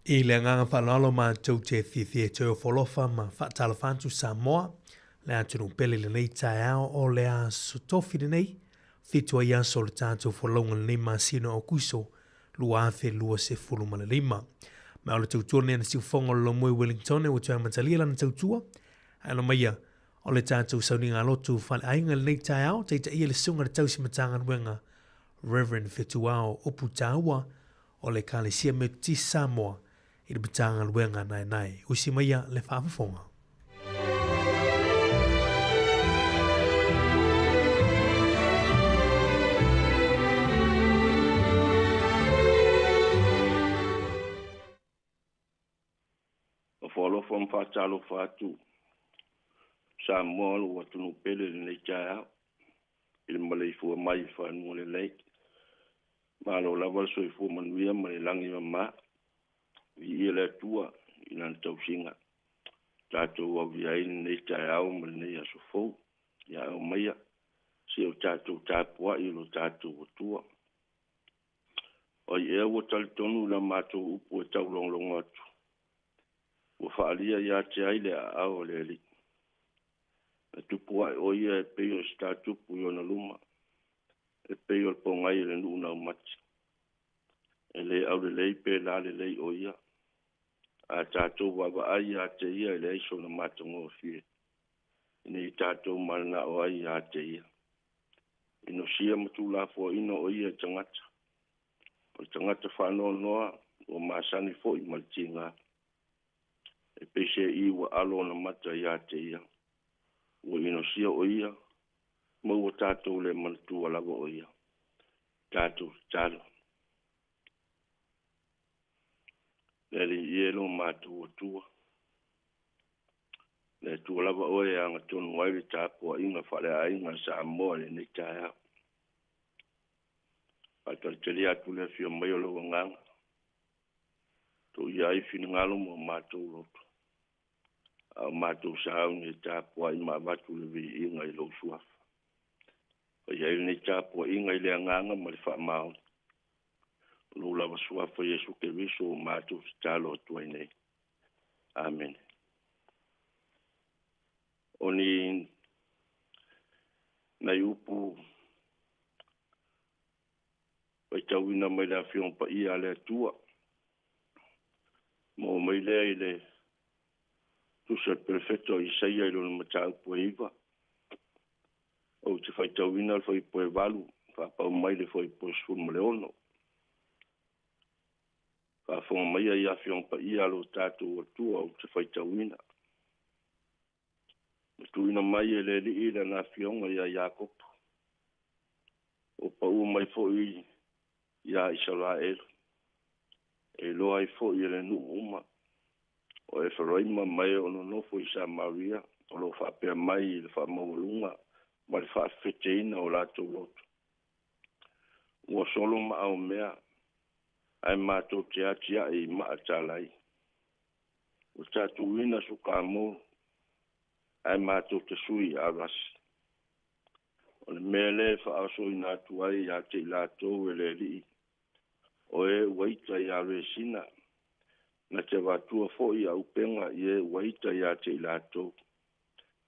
I le agaga faaaloalo matou te fiafia e toe ofo alofa ma faatalofa atu Samoa, le atunuu pele i lenei taeao o le aso Tofi lenei, 7 ai aso o le tatou folauga lenei masina o Aokuso 2025. Ma o le tautua lenei a le siufofoga o le Lomoi Wellington ua toe amatalia lana tautua, ae ona maia o le tatou sauniga lotu faleaiga i lenei taeao, taitaia le susuga i le tausi Matagaluega Reverend Fetuao Uputaua o le Ekalesia Metotisi Samoa i le Matagaluega Naenae. Usi maia le faafofoga. Ofo alofa ma faatalofa atu Samoa o lou atunuu pele i lenei taeao i le maleifua mai i fanua lelei. Malo lava le soifua manuia ma le lagi e mama. Viia le Atua i lana tausiga. Tatou aulia ai lenei taeao ma lenei aso fou. Ia aumaia se o tatou tapuai i lo tatou Atua. O ai ea ua talitonu i la matou upu e taulogologo atu, ua faaalia ia te ai le aao o le Alii. Na tupu ae o ia e pei o se tatupu i ona luma, e pei o le pogai i le nuu naumati. E le aulelei pe lalelei o ia, a tatou vaavaai ia te ia e leai sona matagofie, ina ia tatou mananao ai ia te ia. Inosia ma tuulafoaiina o ia e tagata. O le tagata faanoanoa ua masani foi ma le tiga. E pei se i ua alo ona mata ia te ia. Ua inosia o ia, ma ua tatou le manatua lava o ia. Tatou tatalo. Le Alii e lo matou Atua. Le Atua lava oe e agatonu ai le tapuaiga faaleaiga a Samoa i lenei taeao. Faatalitali atu le afio mai o lou agaga. Tuia ai finagalo mo matou loto. A o matou sauni e tapuai ma avatu le viiga i lou suafa. Fai ai lenei tapuaiga i le agaga ma le faamaoni. O lou lava suafa Iesu Keriso o matou tatalo atu ai nei. Amene. O ni nai upu faitauina mai le Afioga Paia a le Atua. Mo mai lea i le tusi a le Perofeta o Isaia i lona mataupu e 9. Ou te faitauina le fuaiupu e 8, faapau mai le fuaiupu e 16. Faafofoga maia i Afioga Paia a lo tatou Atua ou te faitauina. Na tuuina mai e le Alii lana afioga ia Iakopo, ua pau mai foi ia Isaraelu, e iloa ai foi e le nuu uma o Eferaima ma e o nonofo i Samaria, o lo o faapea mai i le faamaualuga ma le faafefeteina o latou loto. Ua solo maaomea, ae matou te atiae i maatalai. Ua tatuina sukamolu, ae matou te sui i arasi. O le mea lea e faaosoina atu ai ia te i latou e le Alii, o e ua ita ia Resina, na te avatua foi a upega i e ua ita ia te i latou.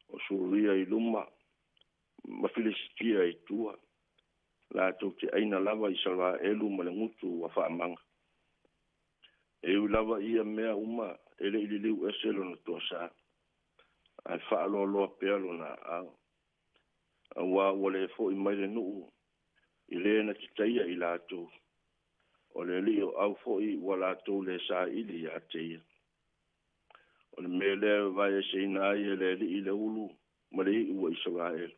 O Suria i luma, ma Filisitia i tua, latou te aina lava Isaraelu ma le gutu ua faamaga. E ui lava ia mea uma e le i liliu ese lona toasā, ae faaloaloa pea lona aao. Auā ua le foi mai le nuu i le na tetaia i latou. O le alii o au foi ua latou le saili ia te ia. O le mea lea e vaeeseina ai e le Alii le ulu ma le iu o Isaraelu.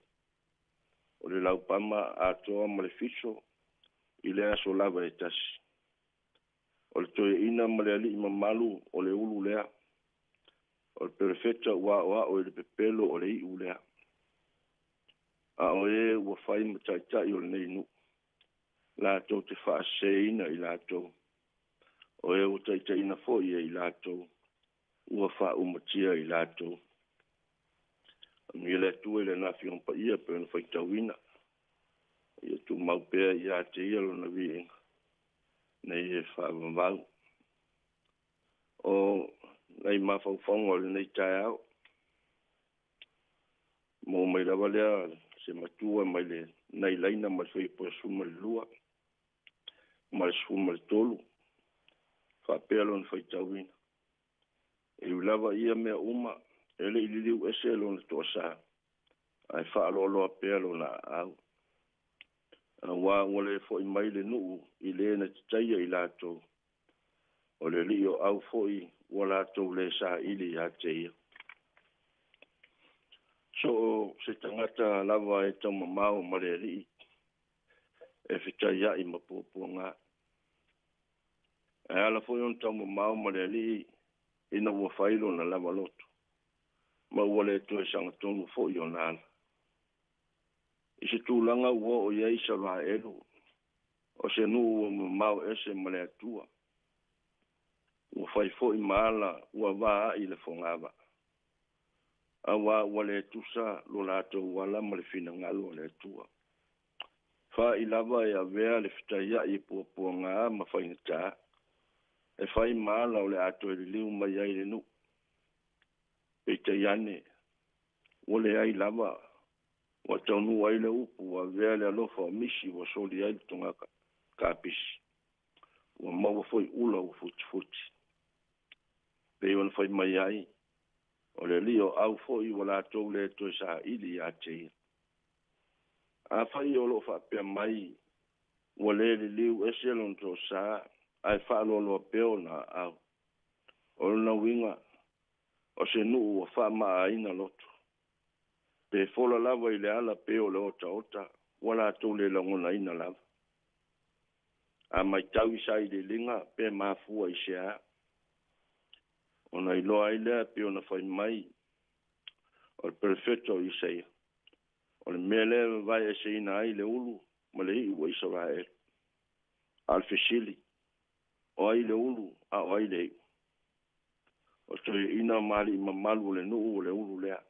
O le laupama atoa ma le fiso i le aso lava e tasi. O le toeaina ma le alii mamalu o le ulu lea. O le perofeta ua aoao i le pepelo o le iu lea. A o e ua fai ma taitai o lenei nuu, latou te faaseseina i latou. O e ua taitaiina foi e i latou, ua faaumatia i latou. Amuia le Atua i lana Afioga Paia pei ona faitauina. Ia tumau pea ia te ia lona viiga, nei e faavavau. O nai mafaufauga o lenei taeao, maua mai lava lea se matua mai le nai laina ma le fuaiupu e 12 ma le 13, faapea lona faitauina. E ui lava i ia mea uma, e le i liliu ese lona toasa, ae faaloaloa pea lona aau. Auā ua le fo'i mai le nuu i le na tataia i latou, o le alii o au foi ua latou le saili ia te ia. So o se tagata lava e taumamao ma le alii, e fetaia'i ma puapuaga. Ae ala foi ona taumamao ma le alii ina ua fai lona lava loto, ma ua le toe sagatonu foi ona ala. I se tulaga ua oo i ai Isaraelu, o se nuu ua mamao ese ma le Atua, ua fai foi ma ala ua vaai le fogavaa, auā ua le tusa lo latou ala ma le finagalo o le Atua. Fa'i lava e avea le fetaia'i e puapuaga ma faigatā, e fai ma ala o le a toe liliu mai ai le nuu. Peitai ane, ua leai lava, ua taunuu ai le upu ua avea le alofa o misi ua soli ai le toga kapisi, ua maua foi ula ua futifuti. Pei ona fai mai ai, o le alii o au foi ua latou le toe saili ia te ia. Afai o lo o faapea mai, ua le liliu ese lona toasa, ae faaloaloa pea ona aau. O lona uiga, o se nuu ua faamaaina loto. Pe fola lava i le ala pe o le otaota, ua latou le lagonaina lava. A matau i sailiiliga pe mafua i se a, ona iloa ai lea pei ona fai mai o le perofeta o Isaia, o le mea lea e vavae eseina ai le ulu ma le iu o Isaraelu. A o le fesili, o ai le ulu a o ai le iu? O toeaiina ma alii mamalu o le nuu o le ulu lea,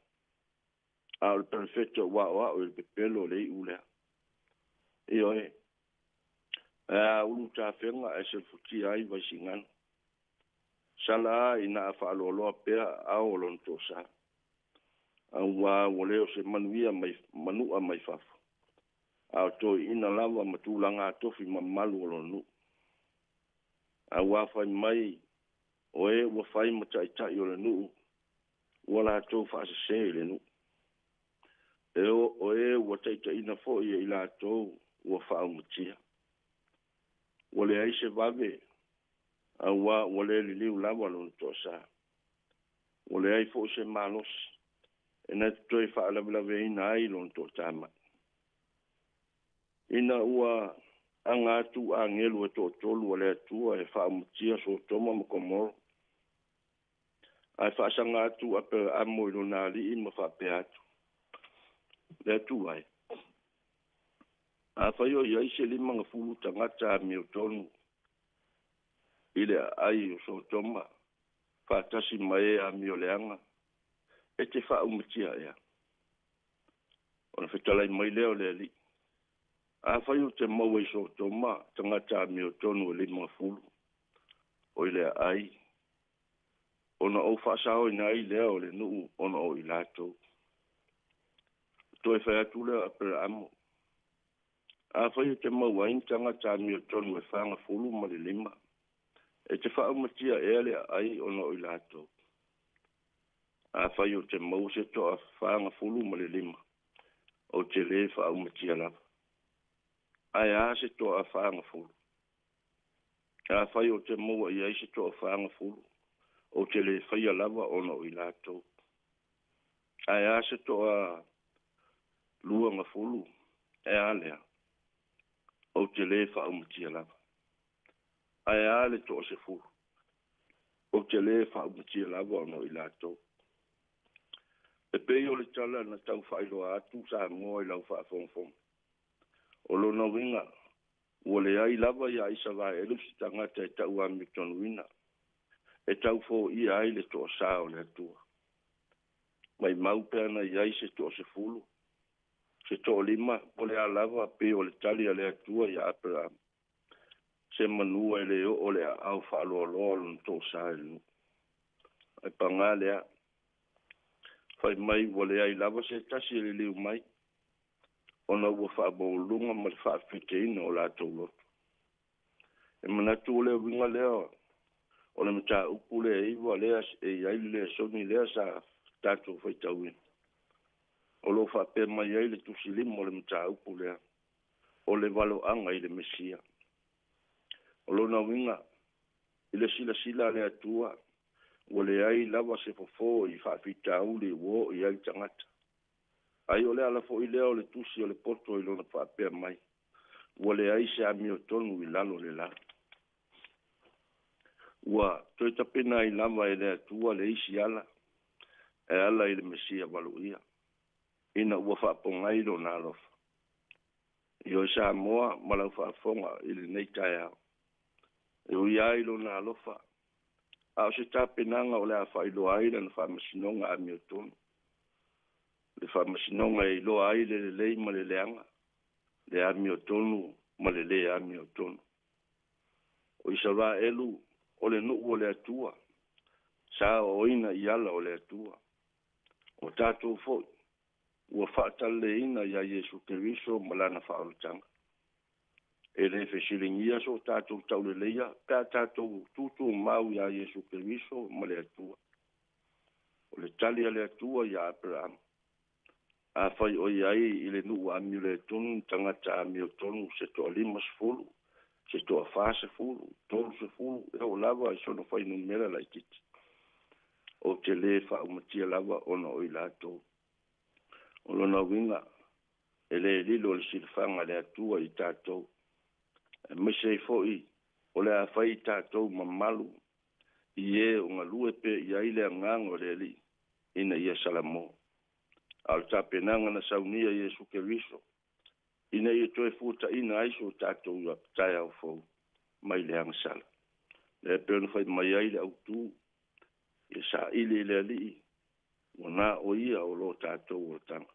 a o le perofeta ua aoao i le pepelo o le iu lea. Ioe, ae a ulu tafega ae selefutia ai Vaisigano. Sala a ina a faaloaloa pea aao o lona toasa, auā ua le o se manuia mai manu'a mai fafo, a o toeaiina lava ma tulaga tofi mamalu o lona nuu. Auā fai mai o e ua fai ma ta'ita'i o le nuu, ua latou faasesē i le nuu. E o e ua ta'itaʻina foi e i latou ua faaumatia. Ua leai se vave, auā ua le liliu lava lona toasa. Ua leai foi se malosi e na te toe faalavelaveina ai lona toatama'i. Ina ua aga atu agelu e toatolu a le Atua e faaumatia Sotoma ma Komoro, ae faasaga atu Aperaamo i lona alii ma faapea atu, Le Atua e, afai o i ai se 50 tagata amiotonu i le aai o Sotoma faatasi ma e amioleaga, e te faaumatia ea? Ona fetalai mai lea o le alii, afai ou te maua i Sotoma tagata amiotonu e 50 o i le aai, ona ou faasaoina ai lea o le nuu ona o i latou. Toe fai atu lea o Aperaamo, afai ou te maua ai ni tagata amiotonu e 45, e te faaumatia ea le aai ona o i latou? Afai ou te maua se toa 45, ou te lē faaumatia lava. Ae a se toa 40? Afai ou te maua i ai se toa 40, ou te lē faia lava ona o i latou. Ae a se toa 20, e a lea? Ou te lē faaumatia lava. Ae a le toa 10? Ou te lē faaumatia lava ona o i latou. E pei o le tala na tau faailoa atu Samoa i lau faafogafoga. O lona uiga, ua leai lava ia Isaraelu se tagata e tau amiotonuina, e tau foia ai le toasa o le Atua. Maimau pe ana i ai se toa 10, se toa 5, po o le a lava, pei o le tali a le Atua ia Aperaamo, se manua e le oo le aao faaloaloa o lona toasa i le nuu. Ae paga lea, fai mai ua leai lava se tasi e liliu mai, ona ua faamaualuluga ma le faafefeteina o latou loto. E manatu o le uiga lea o le mataupu lea e 9 lea e i ai le lesoni lea sa tatou faitauina. O lo o faapea mai ai le tusi lima o le mataupu lea, o le valoaga i le Mesia. O lona uiga, i le silasila a le Atua, ua leai lava se fofo i faafitauli ua oo i ai le tagata. Ai o le ala foi lea o le tusi o le poto i lona faapea mai, ua leai se amiotonu i lalo o le la. Ua toe tapena ai lava e le Atua le isi ala, e ala i le Mesia valoia, ina ua faapogai lona alofa. Ioe Samoa ma lau faafofoga i lenei taeao. E ui ai lona alofa, a o se tapenaga o le a faailoa ai lana faamasinoga amiotonu. Le faamasinoga e iloa ai le lelei ma le leaga, le amiotonu ma le lē amiotonu. O Isaraelu o le nuu o le Atua, sa aoaoina i ala o le Atua. O tatou foi, ua faatalaleina iā Iesu Keriso ma Lana faaolataga. E le fesiligia so tatou tauleleia pe a tatou tutumau iā Iesu Keriso ma le Atua. O le tali a le Atua iā Aperama, Afai o i ai i le nuu amioletonu ni tagata amiotonu se toa-50, se toa-40, 30, e oo lava i sona fuainumera laitiiti, ou te lē faaumatia lava ona o i latou. O lona uiga, e le lilo le silafaga a le Atua i tatou, aemaise ai foi o le a fai i tatou mamalu i e o galue pea i ai le agaga o le Alii ina ia salamo. A o le tapenaga na saunia e Iesu Keriso ina ia toe fuataina ai so tatou taeao fou mai le agasala. Lea e pei ona fai mai ai le autu, ia saili i le Alii, ua na o ia o lo tatou olataga.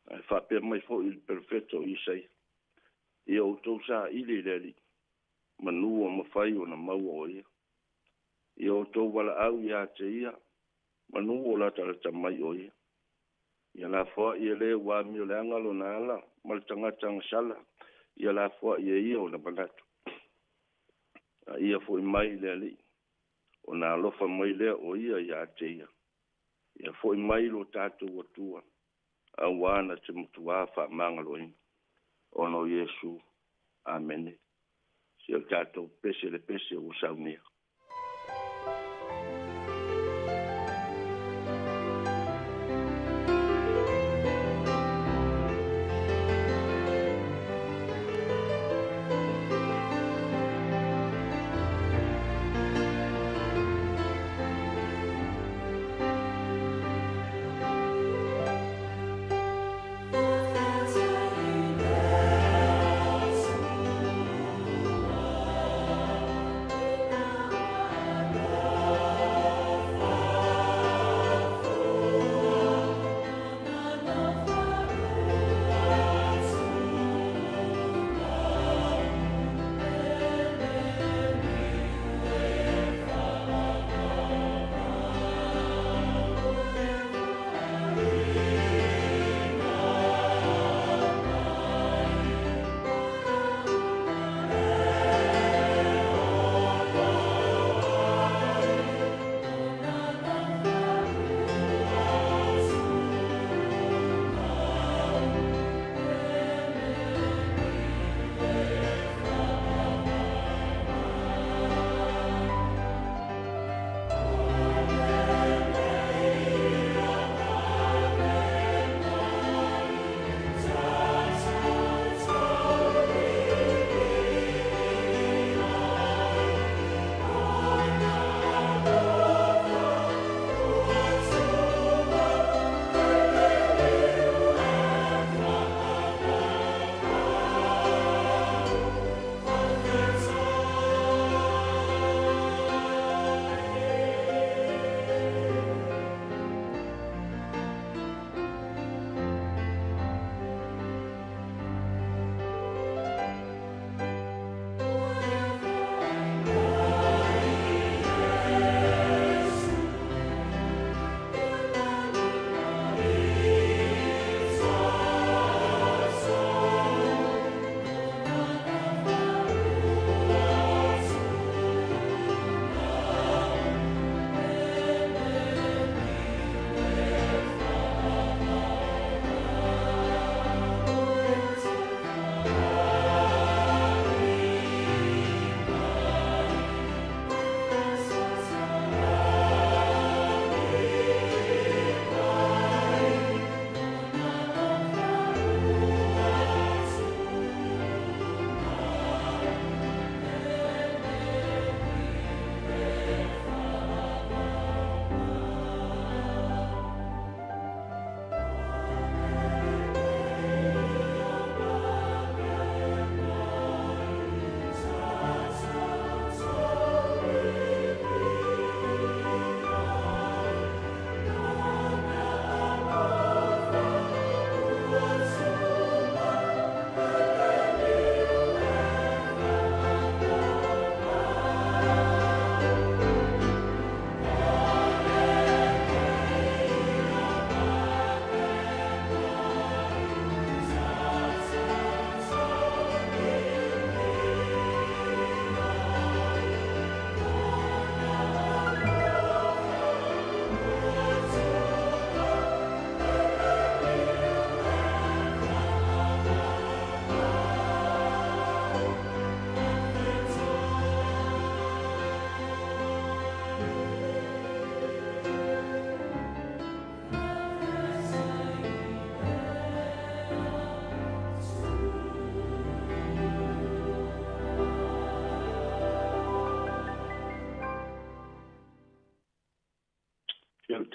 Ae faapea mai foi le perofeta o Isaia, ia outou saili i le Alii, manu ua mafai ona maua o ia. Ia outou valaau ia te ia, manu o latalata mai o ia. Ia lafoai e le ua amioleaga lona ala ma le tagata agasala, ia lafoai e ia ona manatu. A ia foi mai i le Alii, ona alofa mai lea o ia ia te ia. Ia foi mai lo tatou Atua, auā na te matuā faamagaloina. Ona o Iesu. Amene. Si o tatou pese le pese ua saunia.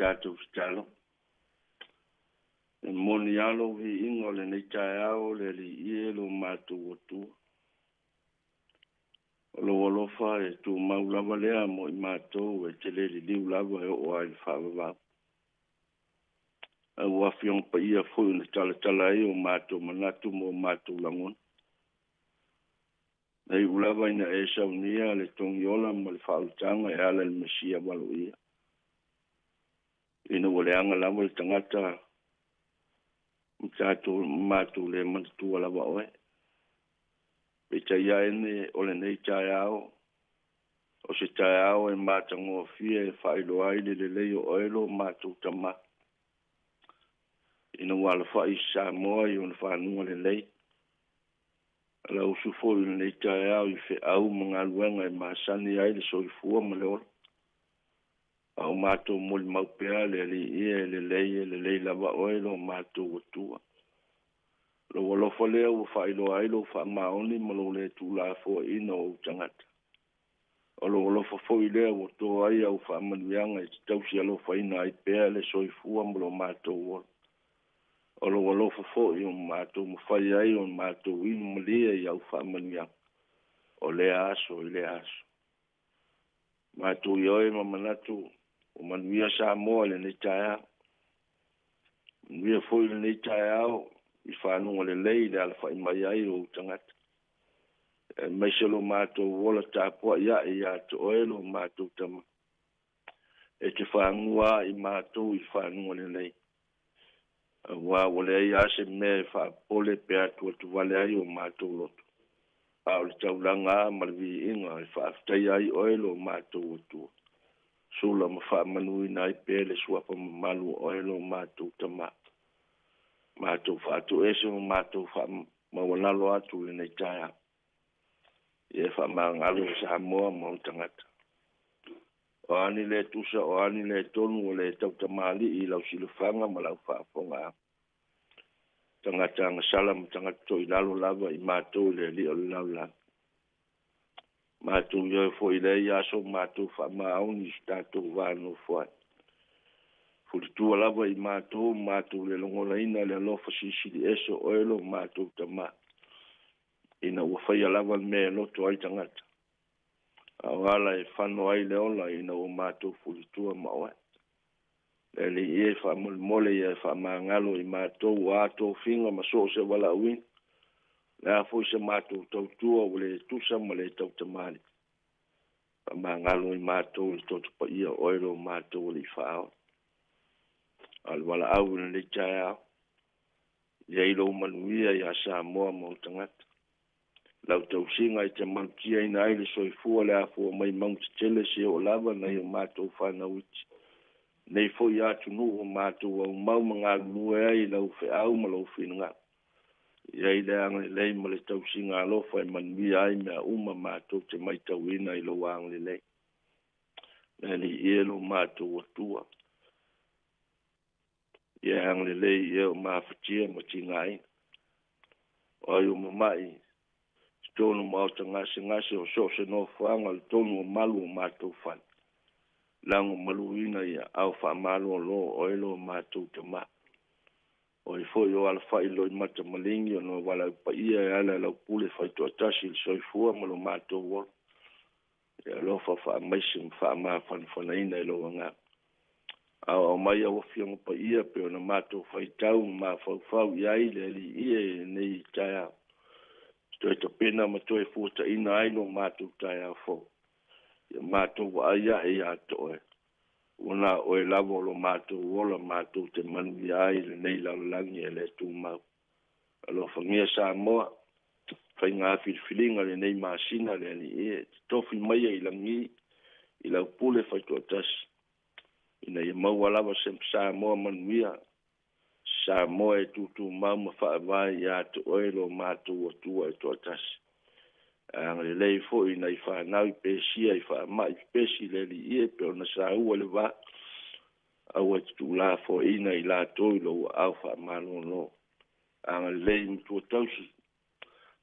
tatou tatalo. E moni lava lou viiga o lenei taeao le Alii e lo matou Atua. O lou alofa e tumau lava lea mo i matou e te le liliu lava e oo lava i le faavavau. A ua Afioga Paia foi na talatala ai o matou manatu ma o matou lagona. Na iu lava ina e saunia le togiola ma le faaolataga e ala i le Mesia valoia. Ina ua leaga lava le tagata ma tatou matou le manatua lava oe. Peitai ane o lenei taeao, o se taeao e matagofie e faailoa ai le lelei o oe lo matou Tama. Ina ua alafai i Samoa i ona fanuga lelei, ala usu foi i lenei taeao i feau ma galuega e masani ai le soifua ma le ola. A o matou molimau pea le Alii e lelei e lelei lava oe lo matou Atua. Lou alofa lea ua faailoa ai lou faamaoni ma lou le tuulafoaiina o ou tagata. O lou alofa foi lea ua toa ai au faamanuiaga e te tausi alofaina ai pea le soifua ma lo matou ola. O lou alofa foi o matou mafai ai o matou inu malie i au faamanuiaga o lea aso i lea aso. Matou ioe ma manatu o manuia Samoa i lenei taeao. Manuia foi lenei taeao i fanuga lelei le alafai mai ai o ou tagata. Aemaise lo matou ola tapuai ae ia te oe lo matou Tama. E te fagua i matou i fanuga lelei. Aua ua leai lava se mea e faapopole pe atuatuvale ai o matou loto. A o le taulaga lava ma le viiga e faafetaia ai oe lo matou Atua. Sula ma faamanuina ai pea le suafa mamalu o oe lo matou Tama. Matou faatoese ma matou faamaualalo atu i lenei taeao. Ia faamagalo Samoa ma ona tagata. O a ni le tusa, o a ni le tonu, o le tautamalii i lau silafaga ma lau faafofogaaga. Tagata agasala ma tagata toilalo lava i matou i le Alii o le lalolagi. Matou ioe foi i lea aso matou faamaoni i so tatou va nofo ai. Fulitua lava i matou, matou le logolaina le alofa silisili ese o oe lo matou Tama. Ina ua faia lava le mea e loto ai tagata. A o ala e fano ai le ola ina ua matou fulitua ma oe. Le Alii e faamolemole ia e faamagalo i matou o a tofiga ma so o se valaauina. Le a foi se matou tautua ua le tusa ma le tautamalii. Faamagalo i matou i le toto paia o oe lo matou Alii faaola. A o le valaau i lenei taeao, ia i lou manuia ia Samoa ma ou tagata. Lau tausiga e te malutiaina ai le soifua le afua mai mauga tetele seia oo lava nai o matou fanau iti. Nei foi atunuu o matou aumau ma galulue ai i lau feau ma lou finagalo. Ia i le agalelei ma le tausiga alofa e manuia ai mea uma matou te matauina i lou agalelei. Le Alii e lo matou Atua. Ia agalelei ia o mafatia ma tigaina. O ai o mamai, totonu maota gasegase o so o se nofoaga o le tonu o malu o matou fale. Lago maluina ia aao faamalolo o oe lo matou Tama. O ai foi o alafai loimata maligi ona o valaau paia e ala i lau pule faitoatasi i le soifua ma lo matou ola. Ia alofa faamaise ma faamafanafanaina i lou agaga. Aoao mai au Afioga Paia pe ona matou faitau ma mafaufau i ai le Alii e i lenei taeao. Toe tapena ma toe fuataina ai lo matou taeao fou. Ia matou vaai ae ia te oe. Ua na oe lava o lo matou ola matou te manuia ai i lenei lalolagi e le tumau. Alofagia Samoa, faiga filifiliga lenei masina le Alii e, te tofi maia i lagi i lau pule faitoatasi. Ina ia maua lava se Samoa manuia, Samoa e tutumau ma faavae ia te oe lo matou Atua e toatasi. Agalelei foi nai fanau i pesia i faamai pepesi le Alii e pe ona saua le va. Aua e te tuulafoaiina i latou i lou aao faamalolo. Agalelei i matua tausi,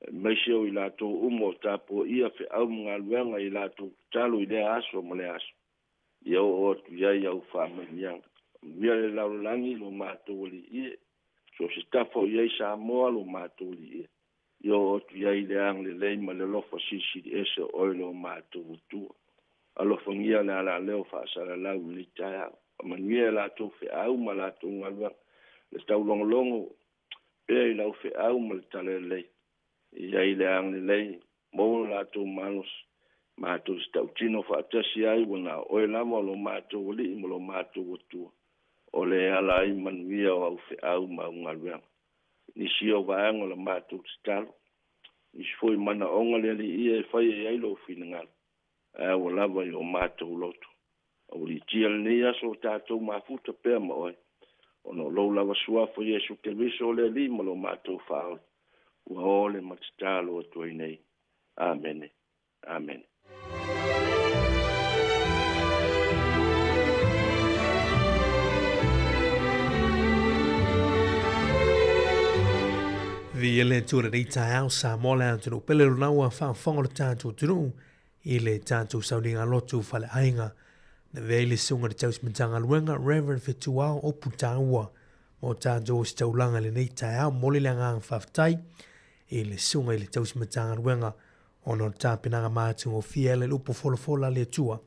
aemaise o i latou uma o tapuaia feau ma galuega i latou tatalo i lea aso ma lea aso. Ia oo atu i ai au faamanuiaga. Manuia le lalolagi lo matou Alii e, so o se tafa o i ai Samoa lo matou Alii e, ia oo atu i ai le agalelei ma le alofa silisili ese o Oe lo matou Atua. Alofagia le alaleo faasalalau i lenei taeao. Faamanuia i latou feau ma latou galuega, le taulogologo pea i lau feau ma le talalelei. I ai le agalelei, maua lo latou malosi, matou te tautino faatasi ai ua na o Oe lava o lo matou Alii ma lo matou Atua, o le e ala ai manuia o au feau ma au galuega. Nisi o vaega o la matou tatalo, nisi foi manaoga le Alii ia e faia i ai Lou finagalo, ae ua lava i o matou loto. Aualiitia lenei aso o tatou mafuta pea ma Oe, ona o Lou lava Suafa Iesu Keriso o le Alii ma lo matou Faaola, ua ole ma tatalo atu ai nei. Amene. Amene. Viia le Atua i lenei taeao, Samoa le atunuu pele lona ua faafofoga lo tatou atunuu i le tatou sauniga lotu faleaiga. Na avea ai le Susuga i le Tausi Matagaluega, Rev. Fetuao Opu Taua, mo tatou ositaulaga i lenei taeao. Momoli le agaga faafetai i le Susuga i le Tausi Matagaluega ona o le tapenaga matagofie e ala i le upu folafola a le Atua,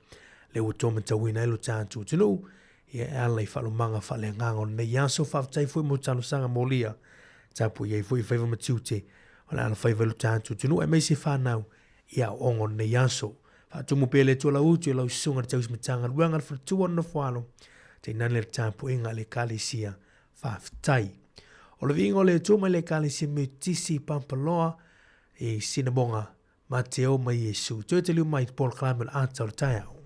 lea ua toamatauina ai lo tatou atunuu, ia e ala i faalomaga faaleagaga o lenei aso. Faafetai foi mo talosaga molia, tapuai ai foi faiva ma tiute o le alofaiva i lo tatou atunuu, aemaise fanau i aoaoga o lenei aso. Faatumu pea le Atua lau utu i lau susuga i le tausi Matagaluega, le faletua o le nofoalo, tainane le tapuaiga a le Ekalesia. Faafetai. O le viiga o le Atua mai le Ekalesia Metotisi i Pampaloa, i Sinamoga, Mateo ma Iesu. Toe taliu mai i te polokalame o le ata o le taeao.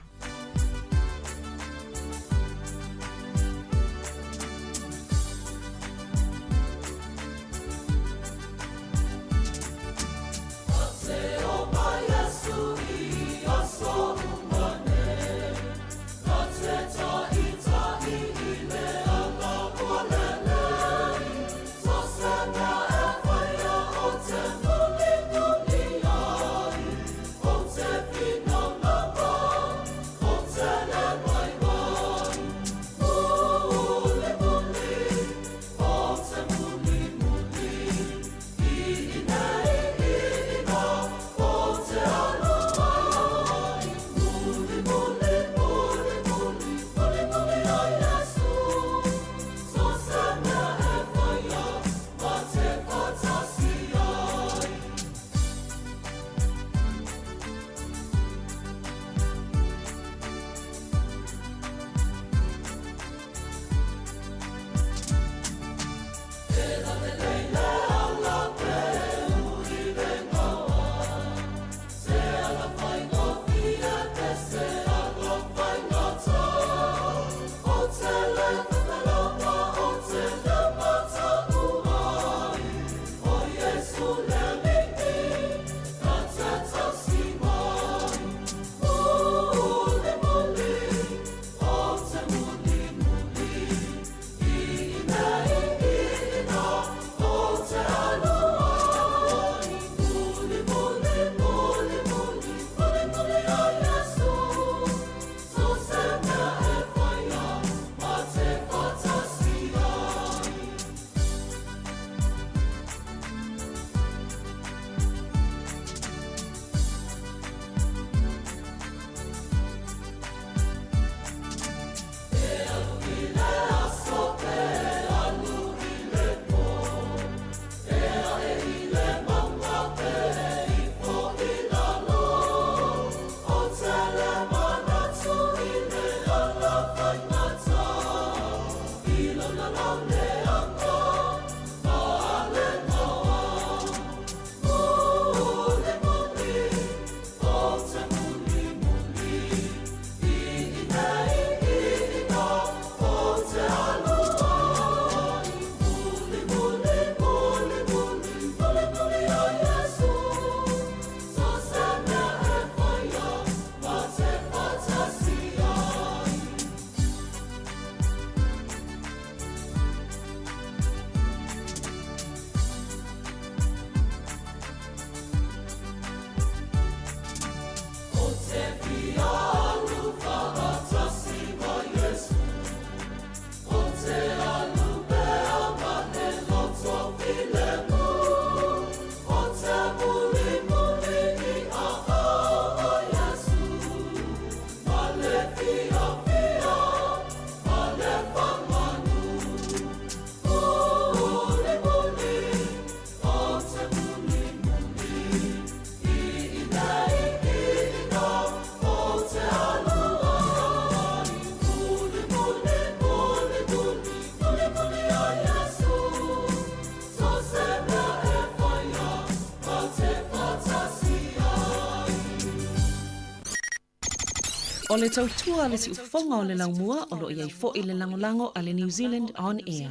O le tautua a le siufofoga o le laumua o lo o i ai foi le lagolago a le New Zealand On Air.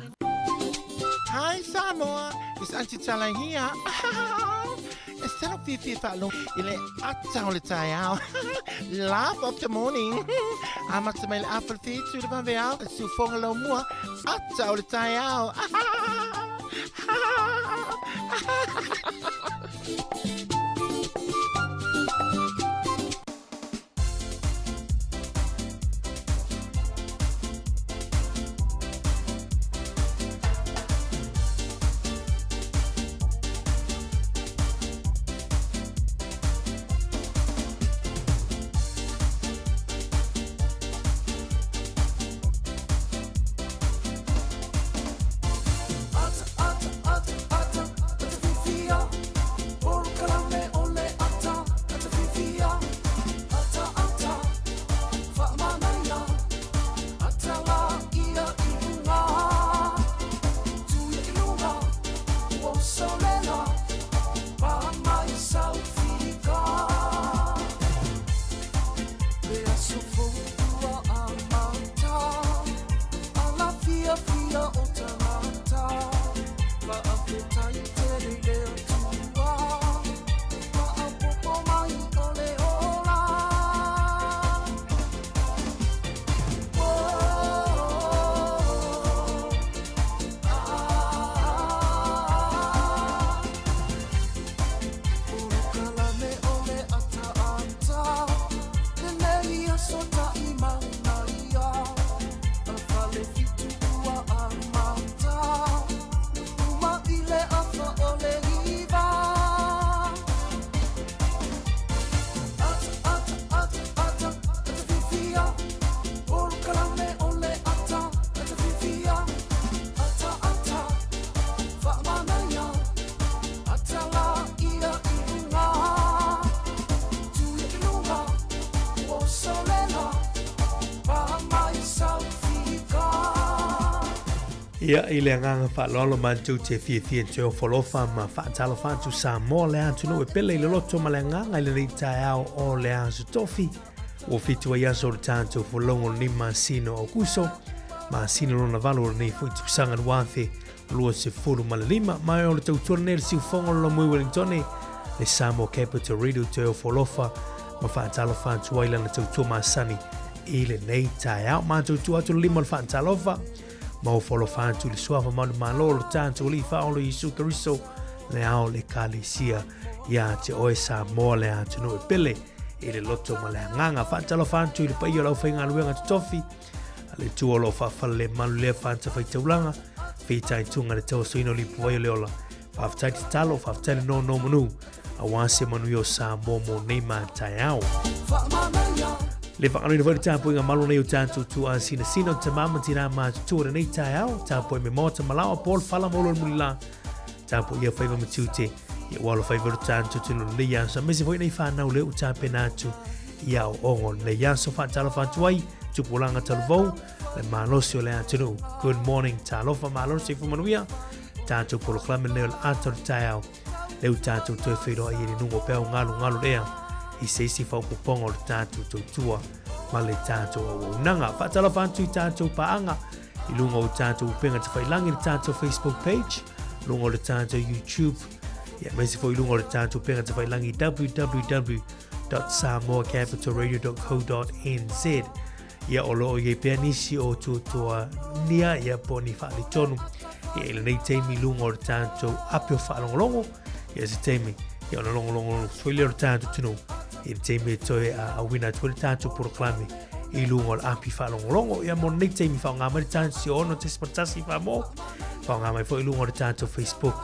Hi Samoa, it's Aunty Tala here. E salo fiafia faalogo i le ata o le taeao. Laugh of the morning. Amata mai le afa le whitu le vaveao, le siufoga laumua, ata o le taeao. Ia, i le agaga faaaloalo matou te fiafia e toe ofo alofa ma faatalofa atu Samoa le atunuu e pele i le loto ma le agaga i lenei taeao o le Aso Tofi. Ua fitu ai aso o le tatou folauga o lenei masina o Aokuso, masina lona valu o lenei foi tausaga 2025. Ma o le tautua lenei le siufofoga o le Lomui Wellingtone, le Samoa Capital Radio toe ofo alofa ma faatalofa atu ai lana tautua masani i lenei taeao. Matou tua atu le lima o le faatalofa ma ofo alofa atu i le suafa manumalo o lo tatou Alii Faaola Iesu Keriso, le ao le Ekalesia ia te oe Samoa le atunuu e pele i le loto ma le agaga. Faatalofa atu i le paia o le aufaigaluega totofi a le Atua o lo o faafale le malu lea fatafaitaulaga, fitaituga le tauasoina o lipuvai o le ola. Faafetai tatalo, faafetai le nonomanu aua se manuia o Samoa mo nei ma taeao. Le whakanuina foi le tapuaiga malo nei o tātou tūāsinasina o tamā ma tinā mātutua o lenei taeao, tapuai me maota malaoa, Paul Fala ma Olo le Mulila, tapuai ia whaiva ma tiute, ia ua alo whaiva ro tātou tino lenei aso, aemaise foi nei whānau lea u tāpena atu i ao ongo lenei aso whaatalofa atu ai, tupulaga talavou, le malosi o le atunuu. Good morning, talofa malosi i fumanuia, tātou polokalame lenei o le ata o le taeao, lea ua tatou toe feiloai ai i le luga o peau galugalu lea i se isi faaopoopoga o le tatou tautua ma le tatou auaunaga. Faatalofa atu i tatou paaga i luga o tatou upega tafailangi, le tatou Facebook page, luga o le tatou YouTube, ia aemaise foi i luga o le tatou upega tafailangi www.samoacapitalradio.co.nz. Ia o lo o i ai pea nisi o tuatua nia ia po ni faalitonu. Ia i lenei taimi i luga o le tatou ape o faalogologo, ia se taimi, ia ona logologo foi lea o le tatou atunuu i le taimi e toe auina atu ai le tatou polokalame i luga o le api faalogologo. Ia mo lenei taimi faaaoga mai le tatou 6.1 Samoa, faaaoga mai foi i luga o le tatou Facebook,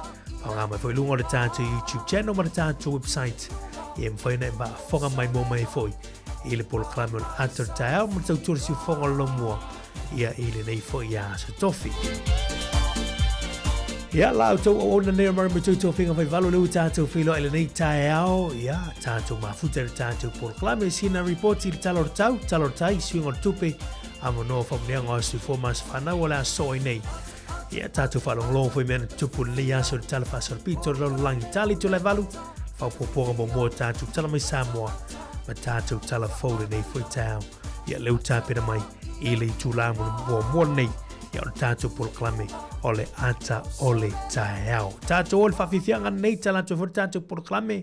faaaoga mai foi i luga o le tatou YouTube channel ma le tatou website. Ia e mafai ona e faafofoga mai mo mai foi i le polokalame o le ata o le taeao ma le tautua le siufofoga o le Laumua ia i lenei foi aso tofi. Ia, la outou auauna nei o Murray Matutu Tofiga Faivalo lea ua tatou feiloai i lenei taeao, ia, tatou mafuta i le tatou polokalame, sina ripoti i le tala o le tau, tala o le tai, suiga o le tupe, avanoa faamanuiaga o aso soifua ma aso fanau o le a soo ai nei. Ia, tatou faalogologo foi mea na tutupu i lenei aso i le tala faasolopito o le lalolagi. Tali Tulaivalu, faaopoopoga muamua o tatou tala mai Samoa. ma tatou tala fou lenei foi taeao. Ia lea ua tapena mai i le itula muamua lenei ia o le tatou polokalame o le ata o le taeao. Tatou o le faafiafiaga lenei tala atu ai foi le tatou polokalame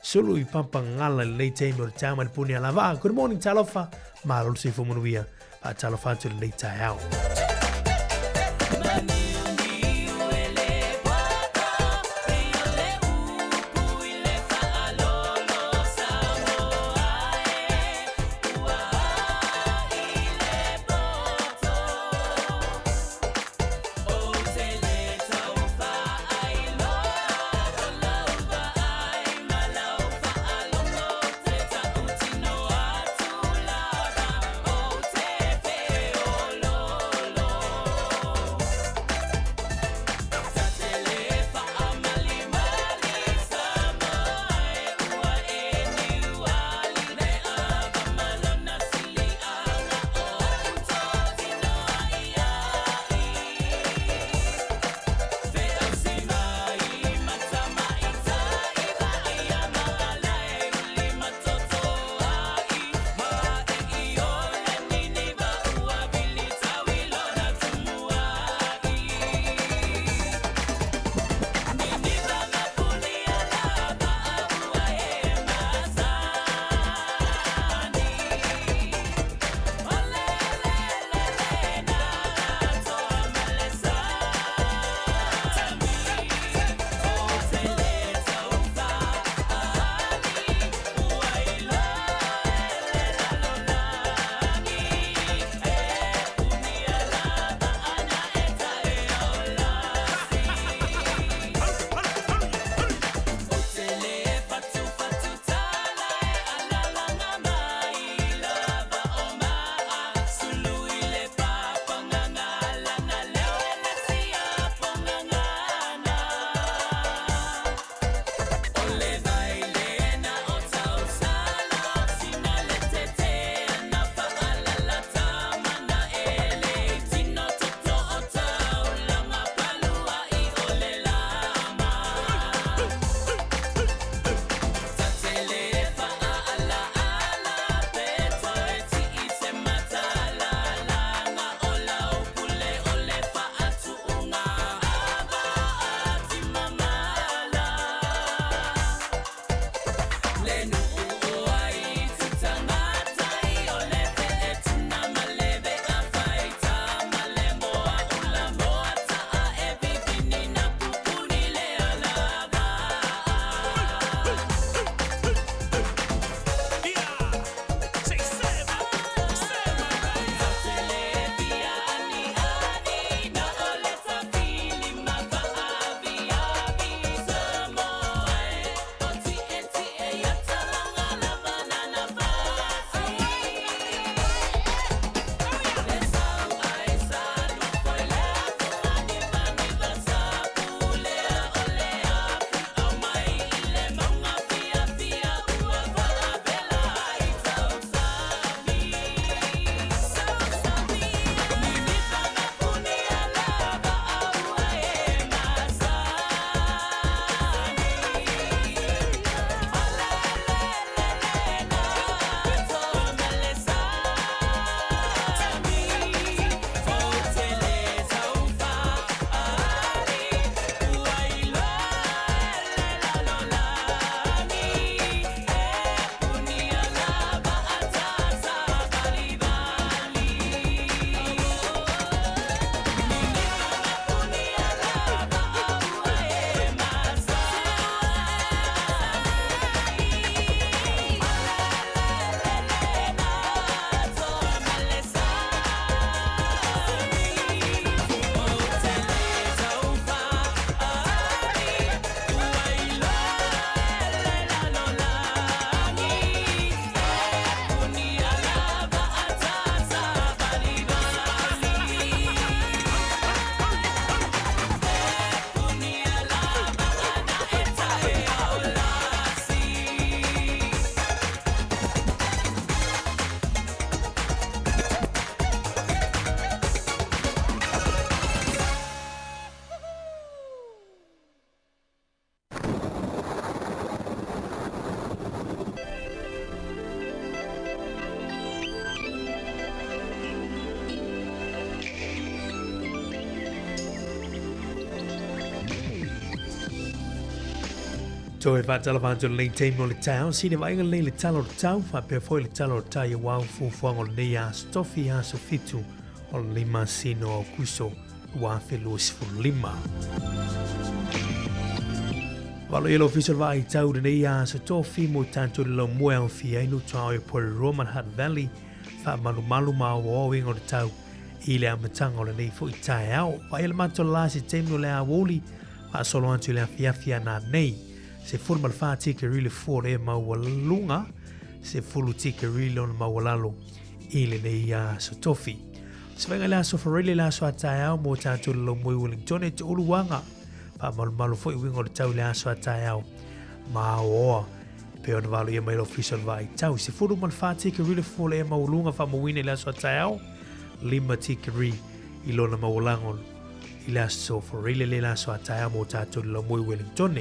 sulu i papagala i lenei taimi o le taeao mai le puni alavaa. Good morning, talofa, malo le soifua manuia. Faatalofa atu i lenei taeao. Toe faatalofa atu i lenei taimi o le taeao, sili vaaiga lenei le tala o le tau, faapea foi le tala o le tai aua fuafuaga o lenei aso tofi, aso 7 o lenei masina o Aokuso 2025. Valo ia le ofisa o le vaai tau lenei aso tofi mo tatou le laumua e aofia ai Nutuaoi o Porirua ma le Hutt Valley, faamalumalu ma aoaoina o le tau i le amataga o lenei foi taeao. Vaai le matou la se taimi o le aoauli, faasolo atu i le afiafi a nanei. 14 tikeri le fua o le maualuga, 10 tikeri lona maualalo i lenei aso tofi. Se vaega le aso Farele le aso a taeao mo tatou le Laumoi Wellington e te uluaga. Faamalumalu foi uiga o le tau i le aso a taeao ma aoaoa. Pei ona valoia mai le ofisa o le vaai tau. 14 tikeri le fua o le maualuga faamauina i le aso a taeao. 5 tikeri i lona maualago i le aso Farele le aso a taeao mo tatou le Laumoi Wellington.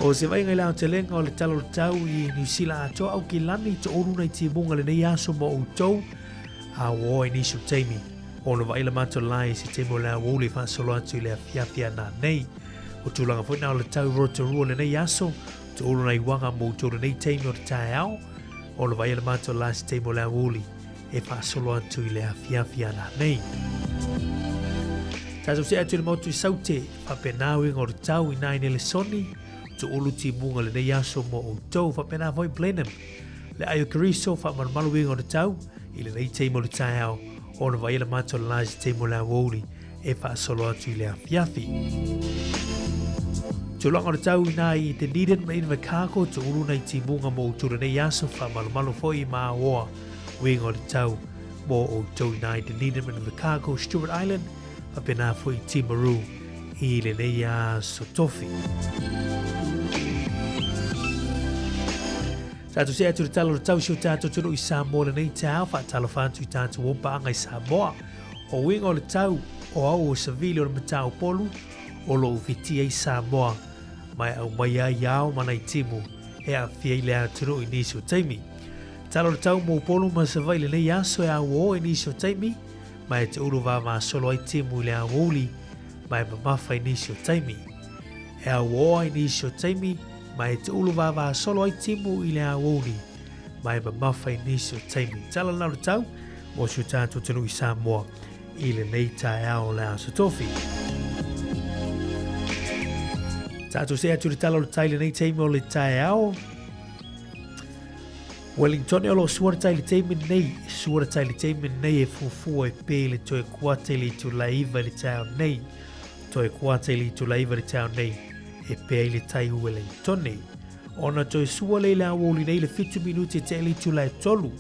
O se vaaiga i le aotelega o le tala o le tau i Niu Sila atoa Aukilani te olu nai timuga lenei aso mo outou a ua oa i nisi o taimi. Ono vaai la matou lai se taimi o le aoauli faasolo atu i le afiafi a nanei. O tulaga foi na o le tau i Rotorua lenei aso, te olu nai uaga mo outou lenei taimi o le taeao. Ono vaai la matou lai se taimi o le aoauli e faasolo atu i le afiafi a nanei. Tatou see atu i le motu i Saute, faapena uiga o le tau i nai Nelesoni, tuulu timuga lenei aso mo outou, faapena foi Blenheim. Le ai o Keriso, faamalumalu uiga o le tau, i lenei taimi o le taeao, ona vaai le matou le se taimi o le aoauli e faasolo atu i le afiafi. Tulaga o le tau i nai i Dunedin ma Invercargill, tuulu nai timuga mo outou lenei aso, faamalumalu foi ma aoa uiga o le tau mo outou i nai Dunedin ma Invercargill, Stewart Island, faapena foi i Timaru i lenei aso tofi. Tatou see atu le tala o le tau si o tatou atunuu i Samoa lenei taeao, faatalofa atu i tatou paaga i Samoa. O uiga o le tau o au o savili o le mataupolu o lo o fitia i Samoa ma e aumai ai ao ma nai timu e aafia i le atunuu i nisi o taimi. Tala o le tau mo Upolu ma Savaii lenei aso e auō i nisi o taimi, ma e te ulu vāvāsolo ai timu i le aoauli, ma e mamafa i nisi o taimi. E auō ai nisi o taimi, ma e te ulu vāvāsolo ai timu i le aoauli, ma e mamafa i nisi o taimi. Tala lena o le tau mo si o tātou atunuu i Samoa i lenei taeao o le Aso Tofi. Tātou see atu i le tala o le tai lenei taimi o le taeao. Wellington o lo o sua le tai i le taimi nei, sua le tai i le taimi nei e fuafua e pē le toe kuata i le itula 9 i le taeao nei. Toe kuata i le itula 9 i le taeao nei e pē ai le tai i Wellington. Ona toe sua lea i le aoauli nei le 7 minuti e tea i le itula e 3.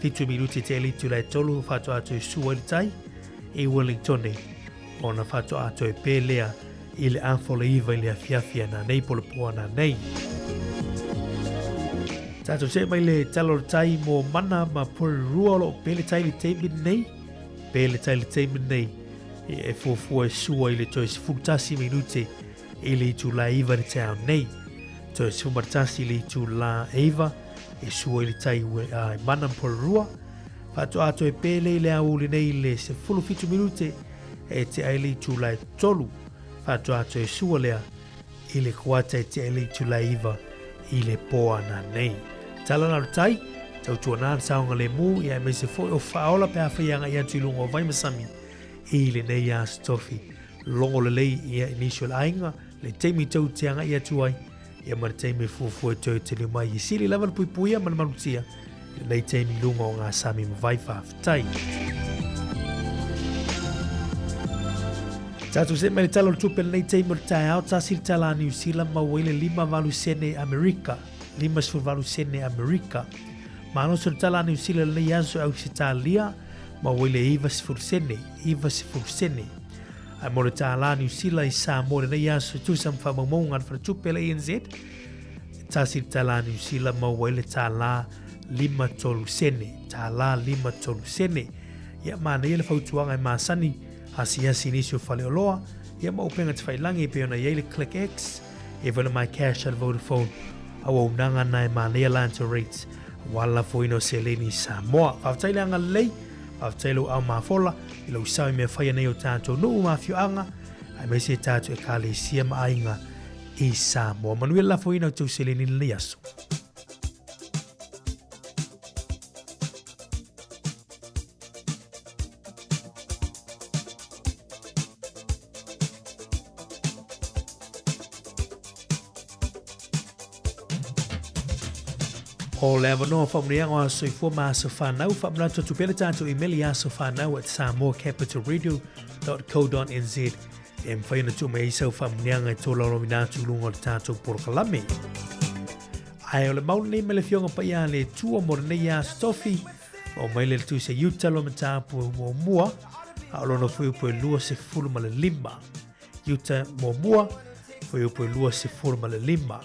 7 minuti e tea i le itula e 3 faatoa toe sua ai le tai i Wellington. Ona faatoa toe pē lea i le afa o le 9 i le afiafi a nanei po le po a nanei. Tātou see mai le tala o le tai mō Mana ma Porirua o lo o pē le tai i le taimi nei. Pē le tai i le taimi nei e fuafua e sua i le toe 11 minute i le itula e 9 i le taeao nei. Toe 11 i le itula e 9 e sua i le tai i Mana ma Porirua. Faatoa toe pē lea i le aoauli nei i le 17 minute e tea ai le itula e 3, faatoa toe sua lea i le kuata e tea ai le itula e 9 i le pō ana nei. Tala na o le tai, tautuana le saogalemu ia aemaise foi o faaola pe afai e agai atu i luga o vai ma sami i lenei aso tofi. Logo lelei ia i nisi o le aiga, le taimi tou te agai atu ai, ia ma le taimi e fuafua e toe tele mai. E sili lava le puipuia ma le malutia i lenei taimi i luga o ngā sami ma vai faafetai. Tātou see mai le tala o le tupe lenei taimi o le taeao, tasi le tala a Niu Sila maua ai le 58 sene Amerika, 58 sene Amerika. Malosi o le tala a Niu Sila lenei aso e Ausetalia, maua ai le 90 sene, 90 sene. Ae mo le tālā Niu Sila i Samoa lenei aso e tusa ma faamaumauga a le Faletupe a le ANZ, tasi le tālā Niu Sila maua ai le tālā 53 sene, tālā 53 sene. Ia, manaia le fautuaga e masani, asiasi i nisi o faleoloa, ia ma upega tafailangi e pei ona i ai le ClickX, e foi le MyCash a le Vodafone, auaunaga na e manaia lancer rates, aua le lafoina o seleni i Samoa. Faafetai le agalelei, Faafetai lou ao mafola i lou sao i mea faia nei o tātou nuu ma afioaga, aemaise tatou ekalesia ma aiga i Samoa. Manuia le lafoina o tou seleni i lenei aso. O le avanoa faamanuiaga o Aso Soifua ma Aso Fanau, faamanatu atu pea le tatou email i asofanau@samoacapitalradio.co.nz e mafai ona tuu mai ai sau faamanuiaga e tolaulauina atu i luga o le tatou polokalame. Ae o le mau lenei mai le Afioga Paia a le Atua mo lenei aso tofi, o mai le tusi a Iuta lo mataupu muamua, a o lona fuaiupu e 25. Iuta muamua, fuaiupu e 25.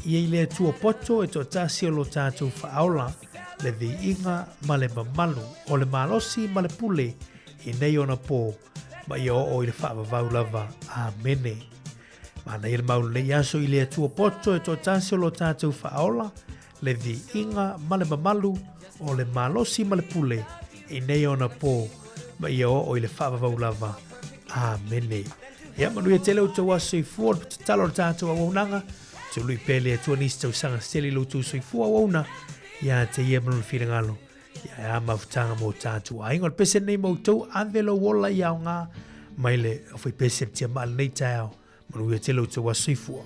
Ia i le Atua poto e toatasi o lo tatou faaola, le viiga ma le mamalu, o le malosi ma le pule i nei ona pō, ma ia oo i le faavavau lava. Amene. Manaia le mau lenei aso i le Atua poto e toatasi o lo tatou faaola, le viiga ma le mamalu, o le malosi ma le pule i nei ona pō, ma ia oo i le faavavau lava. Amene. Ia manuia tele outou aso soifua, o le tatalo o le tatou auaunaga, tului pea le Atua nisi tausaga seli lo outou soifua auauna, ia te ia ma lona finagalo. Ia e a mafutaga mo tatou aiga. O le pese lenei ma outou, ave lou ola i aoga mai le aufaipeset tiamaa lenei taeao. Manuia tele outou aso soifua.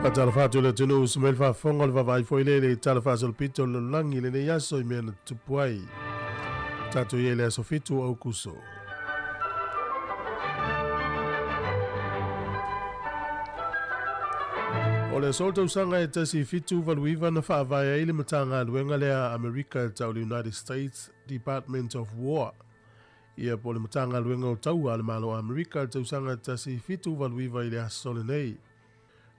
Faatalofa atu i le atunuu uso mai le faafofoga o le vaavaai foi lea i le Tala Faasolopito o le Lalolagi i lenei aso i mea na tutupu ai. Tatou i ai i le aso 7 o Aukuso. O le aso o le tausaga e 1789 na faavae ai le Matagaluega lea a Amerika e tau le United States Department of War, ia po o le Matagaluega o Taua a le Malo o Amerika i le tausaga 1789 i le aso lenei.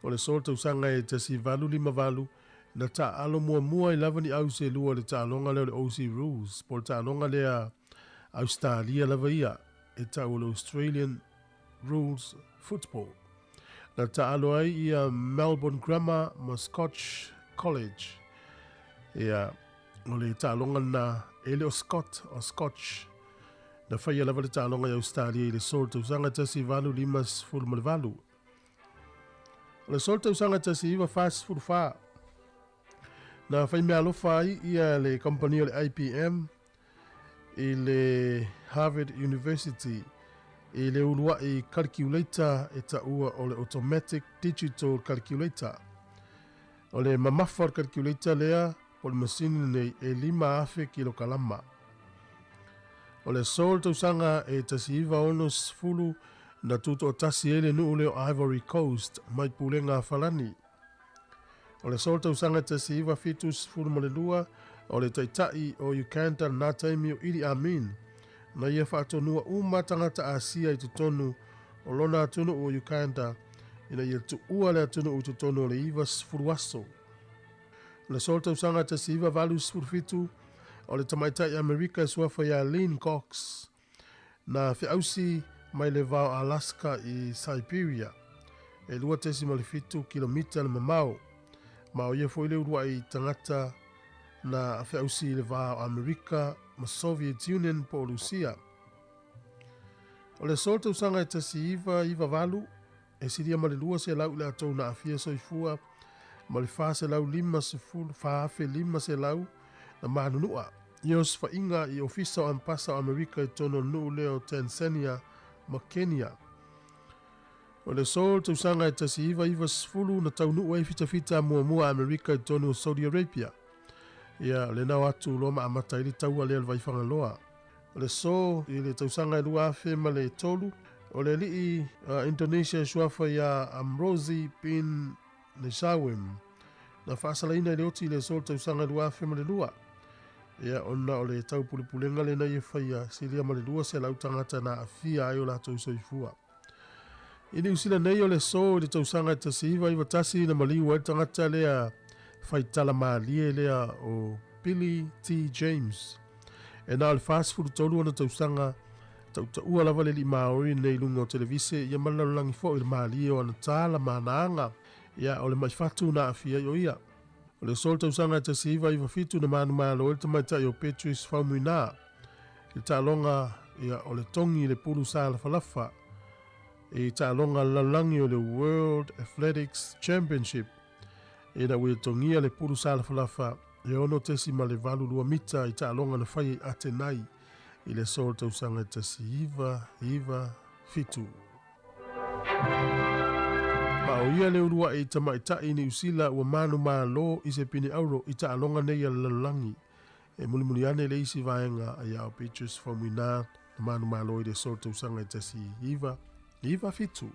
O le aso o le tausaga e 1858 na taaalo muamua ai lava ni au se lua i le taaloga lea o le Aussie Rules, po o le taaloga lea Ausetalia lava ia e tau o le Australian Rules Football. Na taaalo ai ia Melbourne Grammar ma Scotch College. Ia, o le taaloga lena e le o Scott o Scotch. Na faia lava le taaloga i Ausetalia i le aso o le tausaga 1858. O le aso o le tausaga 1944, na faimeaalofa ai ia le kamupani o le IBM i le Harvard University i le uluai calculator e taua o le Automatic Digital Calculator. O le mamafa o le calculator lea po o le masini lenei e 5,000 kilokalama. O le aso o le tausaga e 1960 na tutoatasi ai le nuu lea o Ivory Coast mai pulega a Falani. O le aso o le tausaga 1972 o le taitai o Uganda lena taimi o Idi Amin na ia faatonua uma tagata Asia i totonu o lona atunuu o Uganda ina ia tuua le atunuu i totonu o le 90 aso. O le aso o le tausaga 1987 o le tamaitai Amerika e suafa ia Lynn Cox na feausi mai le vao Alaska i Siberia e 2.7 kilomita le mamao, ma o ia foi le uluai tagata na feausi i le va o Amerika ma Soviet Union po o Lusia. O le aso o le tausaga e 1998, E silia ma le 200 i latou na aafia soifua ma le 450, 4,500 na manunua i osofaiga i Ofisa o Ampasa o Amerika i totonu o le nuu lea o Tanzania ma Kenya. O le aso o le tausaga e 1990 na taunuu ai fitafita muamua a Amerika i totonu o Saudi Arabia. Ia, lena o atu loa ma amata ai le taua lea o le Vaifagaloa. O le aso i le tausaga e 2003, o le alii Indonesia e suafa ia Amrozi bin Neshawim, na faasalaina i le oti i le aso o le tausaga e 2002. Ia, ona o le taupulepulega lena ia faia, silia ma le 200 tagata na aafia ai o latou soifua. I Niu Sila nei o le aso i le tausaga e 1991 na maliu ai le tagata lea faitala malie lea o Billy T. James. E na o le 43 ona tausaga, tautaua lava le alii Maori nei i luga o televise ia ma le lalolagi foi i le malie o ana tala ma ana aga. Ia, o le mai fatu na aafia ai o ia. O le aso o le tausaga e 1997 na manumalo ai le tamaitai o Beatrice Faumuina i le taaloga ia, o le togi i le pulu sālafalafa i taaloga a le lalolagi o le World Athletics Championship ina ua ia togia le pulu sālafalafa e 6.82 mita i taaloga na faia i Atenai i le aso o le tausaga e 1997. Ma o ia le uluai tamaitai Niu Sila ua manumalo i se pine auro i taaloga nei a le lalolagi. E mulimuli ane le isi vaega ia o Beatrice Faumuina na manumalo i le aso o le tausaga e 1997.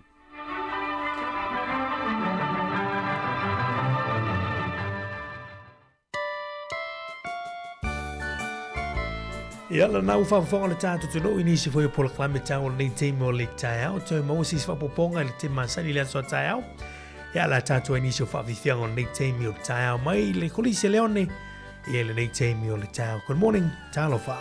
Ia lana ua faafofoga le tatou atunuu i nisi foi o polokalame taua o lenei taimi o le taeao. Toe maua se isi faaopoopoga i le taimi masani i le aso a taeao. Ia la tatou ai nisi o faafiafiaga o lenei taimi o le taeao mai le Kolisi a Leone ia i lenei taimi o le taeao. Good morning, talofa.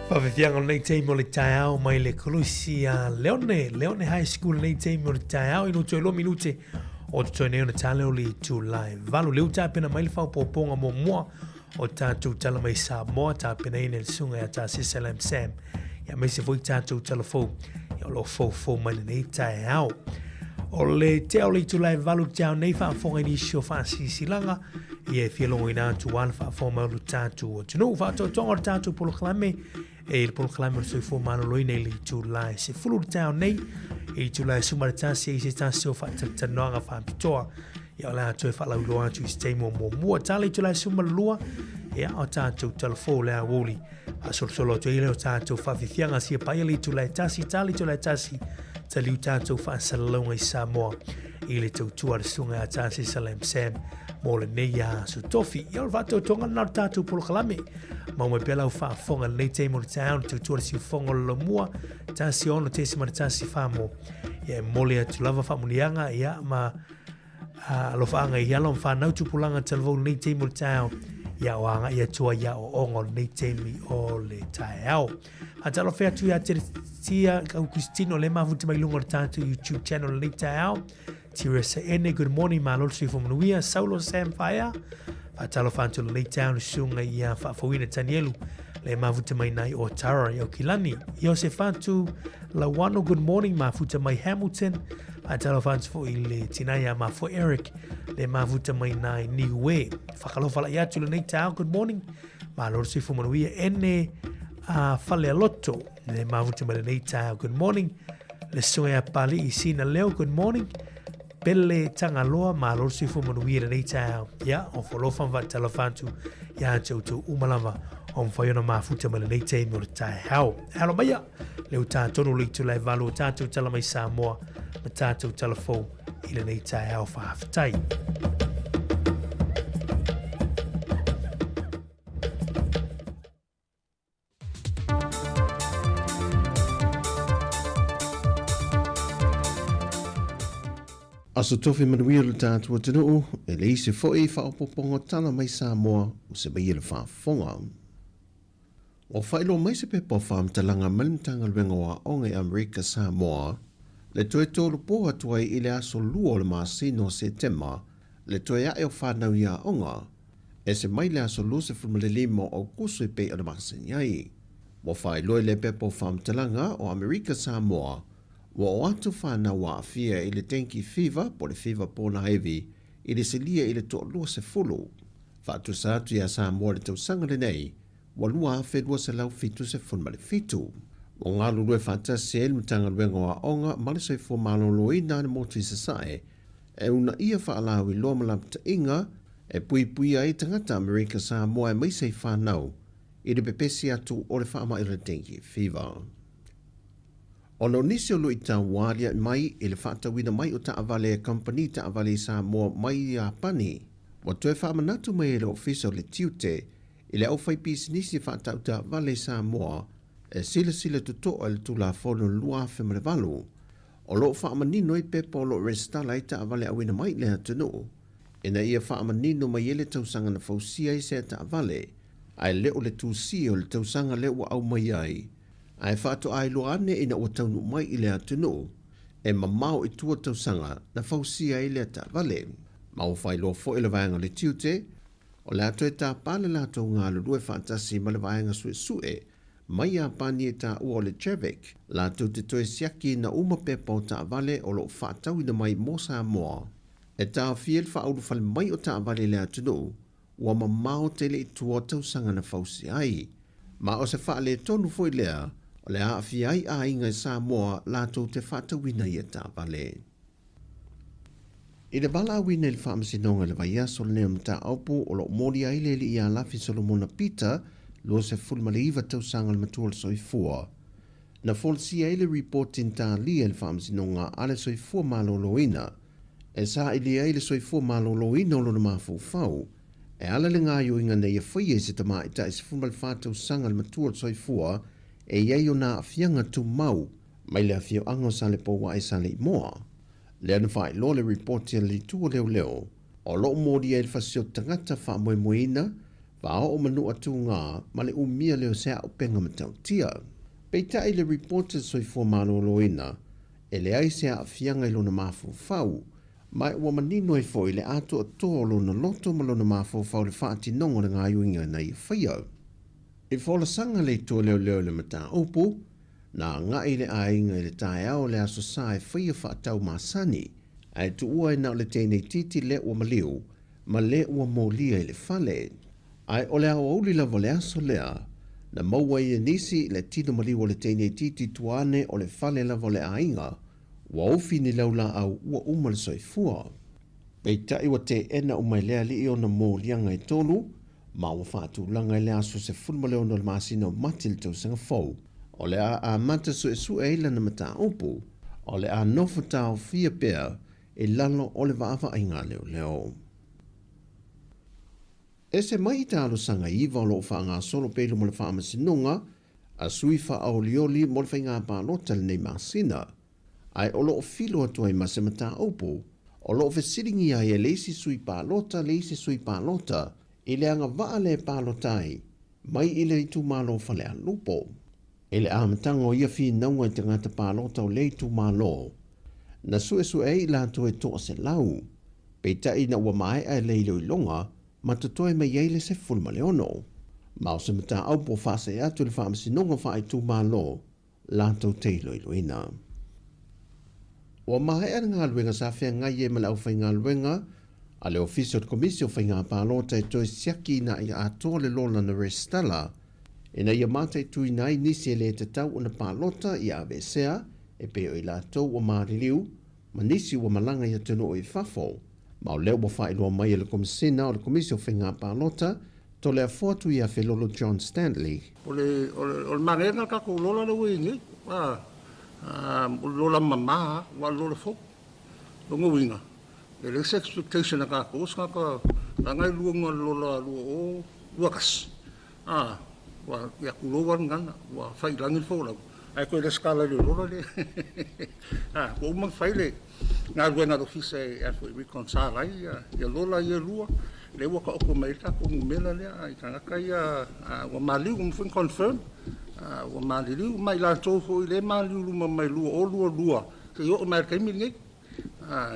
Faafefiaga o lenei taimi o le taeao mai le Kolosi a Leone, Leone High School lenei taimi o le taeao i nutu e 2 minute o totoe nei ona tale o le itula e 8. Leu tapena mai le faaopoopoga muamua o tatou tala mai Samoa tapenaina e le susuga ia Tasese Lam Sam ia aemaise foi tatou tala fou ia o lo o foufou mai lenei taeao. O le tea o le itula e 8 taeao nei faafofoga i nisi o faasilasilaga ia e fia logoina atu a le faafofoga mai o lo tatou atunuu. Faatoatoga o le tatou polokalame e le polokalame o le soifua maloloina i le itula e 10 le taeao nei, i le itula e 11 i se tasi o faatalatalanoaga faapitoa. Ia o le a toe faalauiloa atu i se taimi o muamua. Tala itula e 12, ia o tatou talafou le aoauli. Faasolosolo atu ai le o tatou faafiafiaga sia paia le itula e 1, tala itula e 1, taliu tatou faasalalauga i Samoa i le tautua a le susuga ia Tasesa Lam Sam mo lenei aso tofi. Ia o le faatoatoga lena o le tatou polokalame. Mau mai pea lau faafofoga i lenei taimi o le taeao, le tautua le siufofoga o le Laumua, 16.1 Famo. Ia e momoli atu lava faamuniaga ia ma alofaaga i alo ma fanau tupulaga talavou i lenei taimi o le taeao. Ia o agai atu ai aoaoga o lenei taimi o le taeao. Faatalofa atu ia Teresia Augustino le mafuta mai luga o le tatou YouTube channel lenei taeao. Teresa Ene, good morning, malo le soifua manuia. Saulo Sam Faea, faatalofa atu lenei taeao le susuga ia Faafouina Tanielu, le mafuta mai nai o Tara i Aukilani. Iosefatu Lawano, good morning, mafuta mai Hamilton. Faatalofa atu foi le tina ia Mafua Eric, le mafuta mai nai Niue. Whakalofa lai atu lenei taeao, good morning. Malo le soifua manuia. Ene a Falealoto, le mafuta mai lenei taeao, good morning. Le susuga ia Pali'i Sina Leo, good morning. Pele Tagaloa, malo le soifua manuia lenei taeao. Ia, o folofa ma faatalofa atu ia te outou uma lava o mafai ona mafuta mai lenei taimi o le taeao. E alo maia, le uta tonu le itula e 8 o tatou tala mai Samoa ma tatou tala fou i lenei taeao faafetai. Aso Tofi manuia lo tatou atunuu, e leai se foi faaopoopoga tala mai Samoa o se maia le faafofoga. Ua faailoa mai se pepa o faamatalaga mai le Matagaluega o Aoga i Amerika Samoa, le toe tolopo atu ai i le aso 2 o le masina o Setema le toe ae o fanau i aoga, ese mai le aso 25 o Aokuso e pei ona masani ai. Ua faailoa i lea pepa o faamatalaga o Amerika Samoa, ua o atu fanau aafia i le dengue fever po o le fiva ponaivi i le silia i le toalua sefulu. Faatusa atu iā Samoa i le tausaga lenei, ua 2,277. Ua galulue faatasi ai le Matagaluega o Aoga ma le Soifua Maloloina a le Motu i Sasae e uunaia faalauiloa ma lapataiga e puipuia ai tagata Amerika Samoa aemaise i fanau i le pepesi atu o le faamai o le dengue fever. Ona o nisi o luitau ua aliae mai i le faatauina mai o taavale a kamupani taavale i Samoa mai Iapani, ua toe faamanatu mai e le Ofisa o le Tiute i le aufaipisinisi faatau taavale i Samoa e silasila totoa i le Tulafono 2008 o lo o faamanino ai pepa o lo o resitala ai taavale auina mai i le atunuu ina ia faamanino mai ai le tausaga na fausia ai sea taavale ae le o le tusia o le tausaga lea ua aumai ai ae faatoa iloa ane ina ua taunuu mai i le atunuu e mamao i tua tausaga na fausia ai lea taavale. Ma ua faailoa foi e le vaega o le tiute O le a toe tapa le latou galulue faatasi ma le vaega suesue mai Iapani e taua o le JAVIC, latou te toe siakiina uma pepa o taavale o lo o faatauina mai mo Samoa. E taofia ai le faaulufale mai o taavale i le atunuu, ua mamao tele i tua o tausaga na fausia ai. Ma o se faaletonu foi lea o le a aafia ai aiga i Samoa latou te faatauina ia taavale. I le valaauina i le Faamasinoga i le vaiaso lenei o mataupu o lo o molia ai le alii ia Lafi Solomona Peter, 29 tausaga le matua o le soifua, na folasia ai le ripoti na talia i le Faamasinoga a le Soifua Maloloina e sailia ai le soifua maloloina o lona mafaufau e ala le gaoioiga na ia faia i se tamaitai 14 tausaga le matua o le soifua e i ai ona aafiaga tumau mai le afioaga o Salepouae Saleimoa, lea na faailoa le ripoti a le Itu o Leoleo o lo o molia ai le fasioti tagata faamoemoeina Faaoo Manua-tugā ma le umia lea o se auupega matautia. Peitai i le ripoti a le Soifua Maloloina, e leai se aafiaga i lona mafaufau, ma ua manino ai foi le atoatoa o lona loto ma lona mafaufau i le faatinoga o le gaoioiga na ia faia. I folasaga le itu leoleo i le mataupu, na agai le aiga i le taeao o le Aso Sa e faia faatau masani, ae tuua ai na o le teine itiiti lea ua maliu ma le ua molia i le fale. Ae o le aoauli lava o le aso lea, na maua ai e nisi le tino maliu o le teine itiiti i tua ane o le fale lava o le aiga, ua ofi ni laulaau ua uma le soifua. Peitai ua teena uma e le alii ona moliaga e tolu, ma ua faatulaga i le aso 16 o le masina o Mati i le tausaga fou. O le a amata suesue ai lana mataupu, o le a nofo taofia pea i lalo o le vaavaaiga a leoleo. Ese mai i talosaga iva o lo o faagasolo pea i luma o le Faamasinoga a sui faaolioli mo le faiga palota i lenei masina, ae o lo o filo atu ai ma se mataupu o lo o fesiligia ai e le isi sui palota le isi sui palota i le agavaa lea e palota ai mai i le itumalo o Falealupo. I le amataga o ia finauga i tagata palota o lea itumalo, na suesue ai i latou e 100, peitai ina ua maea e le iloiloga ma totoe mai ai le 16. Ma o se mataupu ua faasee atu i le Faamasinoga Faaitumalo latou te iloiloina. Ua maea le galuega sa feagai ai ma le aufaigaluega a le Ofisa o le Komisi o Faiga Palota e toe siaki ina ia atoa le lola na resitala ina ia mataituina ai nisi e le tatau ona palota ia aveesea e pei o i latou ua maliliu ma nisi ua malaga i atunuu i fafo. Ma o lea ua faailoa mai e le Komisina o le Komisi o Faiga Palota, Toleafoa Tuiafelolo John Stanley. O le, o le, o le manaia lena o le tatou lola lea ua i ai nei, a, a, o le lola mama lava, aua o le lola fou. O lona uiga, e leai se expectation a tatou o se tagata leaga e lua luga o le lola 2021, a, ua, ia tulou lava le gagana, ua fai i lagi le folauga, ae toe resitala i le lola lea. A, ua uma ona fai le galuega a le Ofisa e, a foi, reconcile ai ia lola ia e lua, lea ua taoto mai ai le tatou numera lea i tagata ia ua maliu, ua uma foi ona confirm, ua maliliu, ma i latou foi lea e maliu luma mai 2022 seia oo mai lava i le taimi lenei,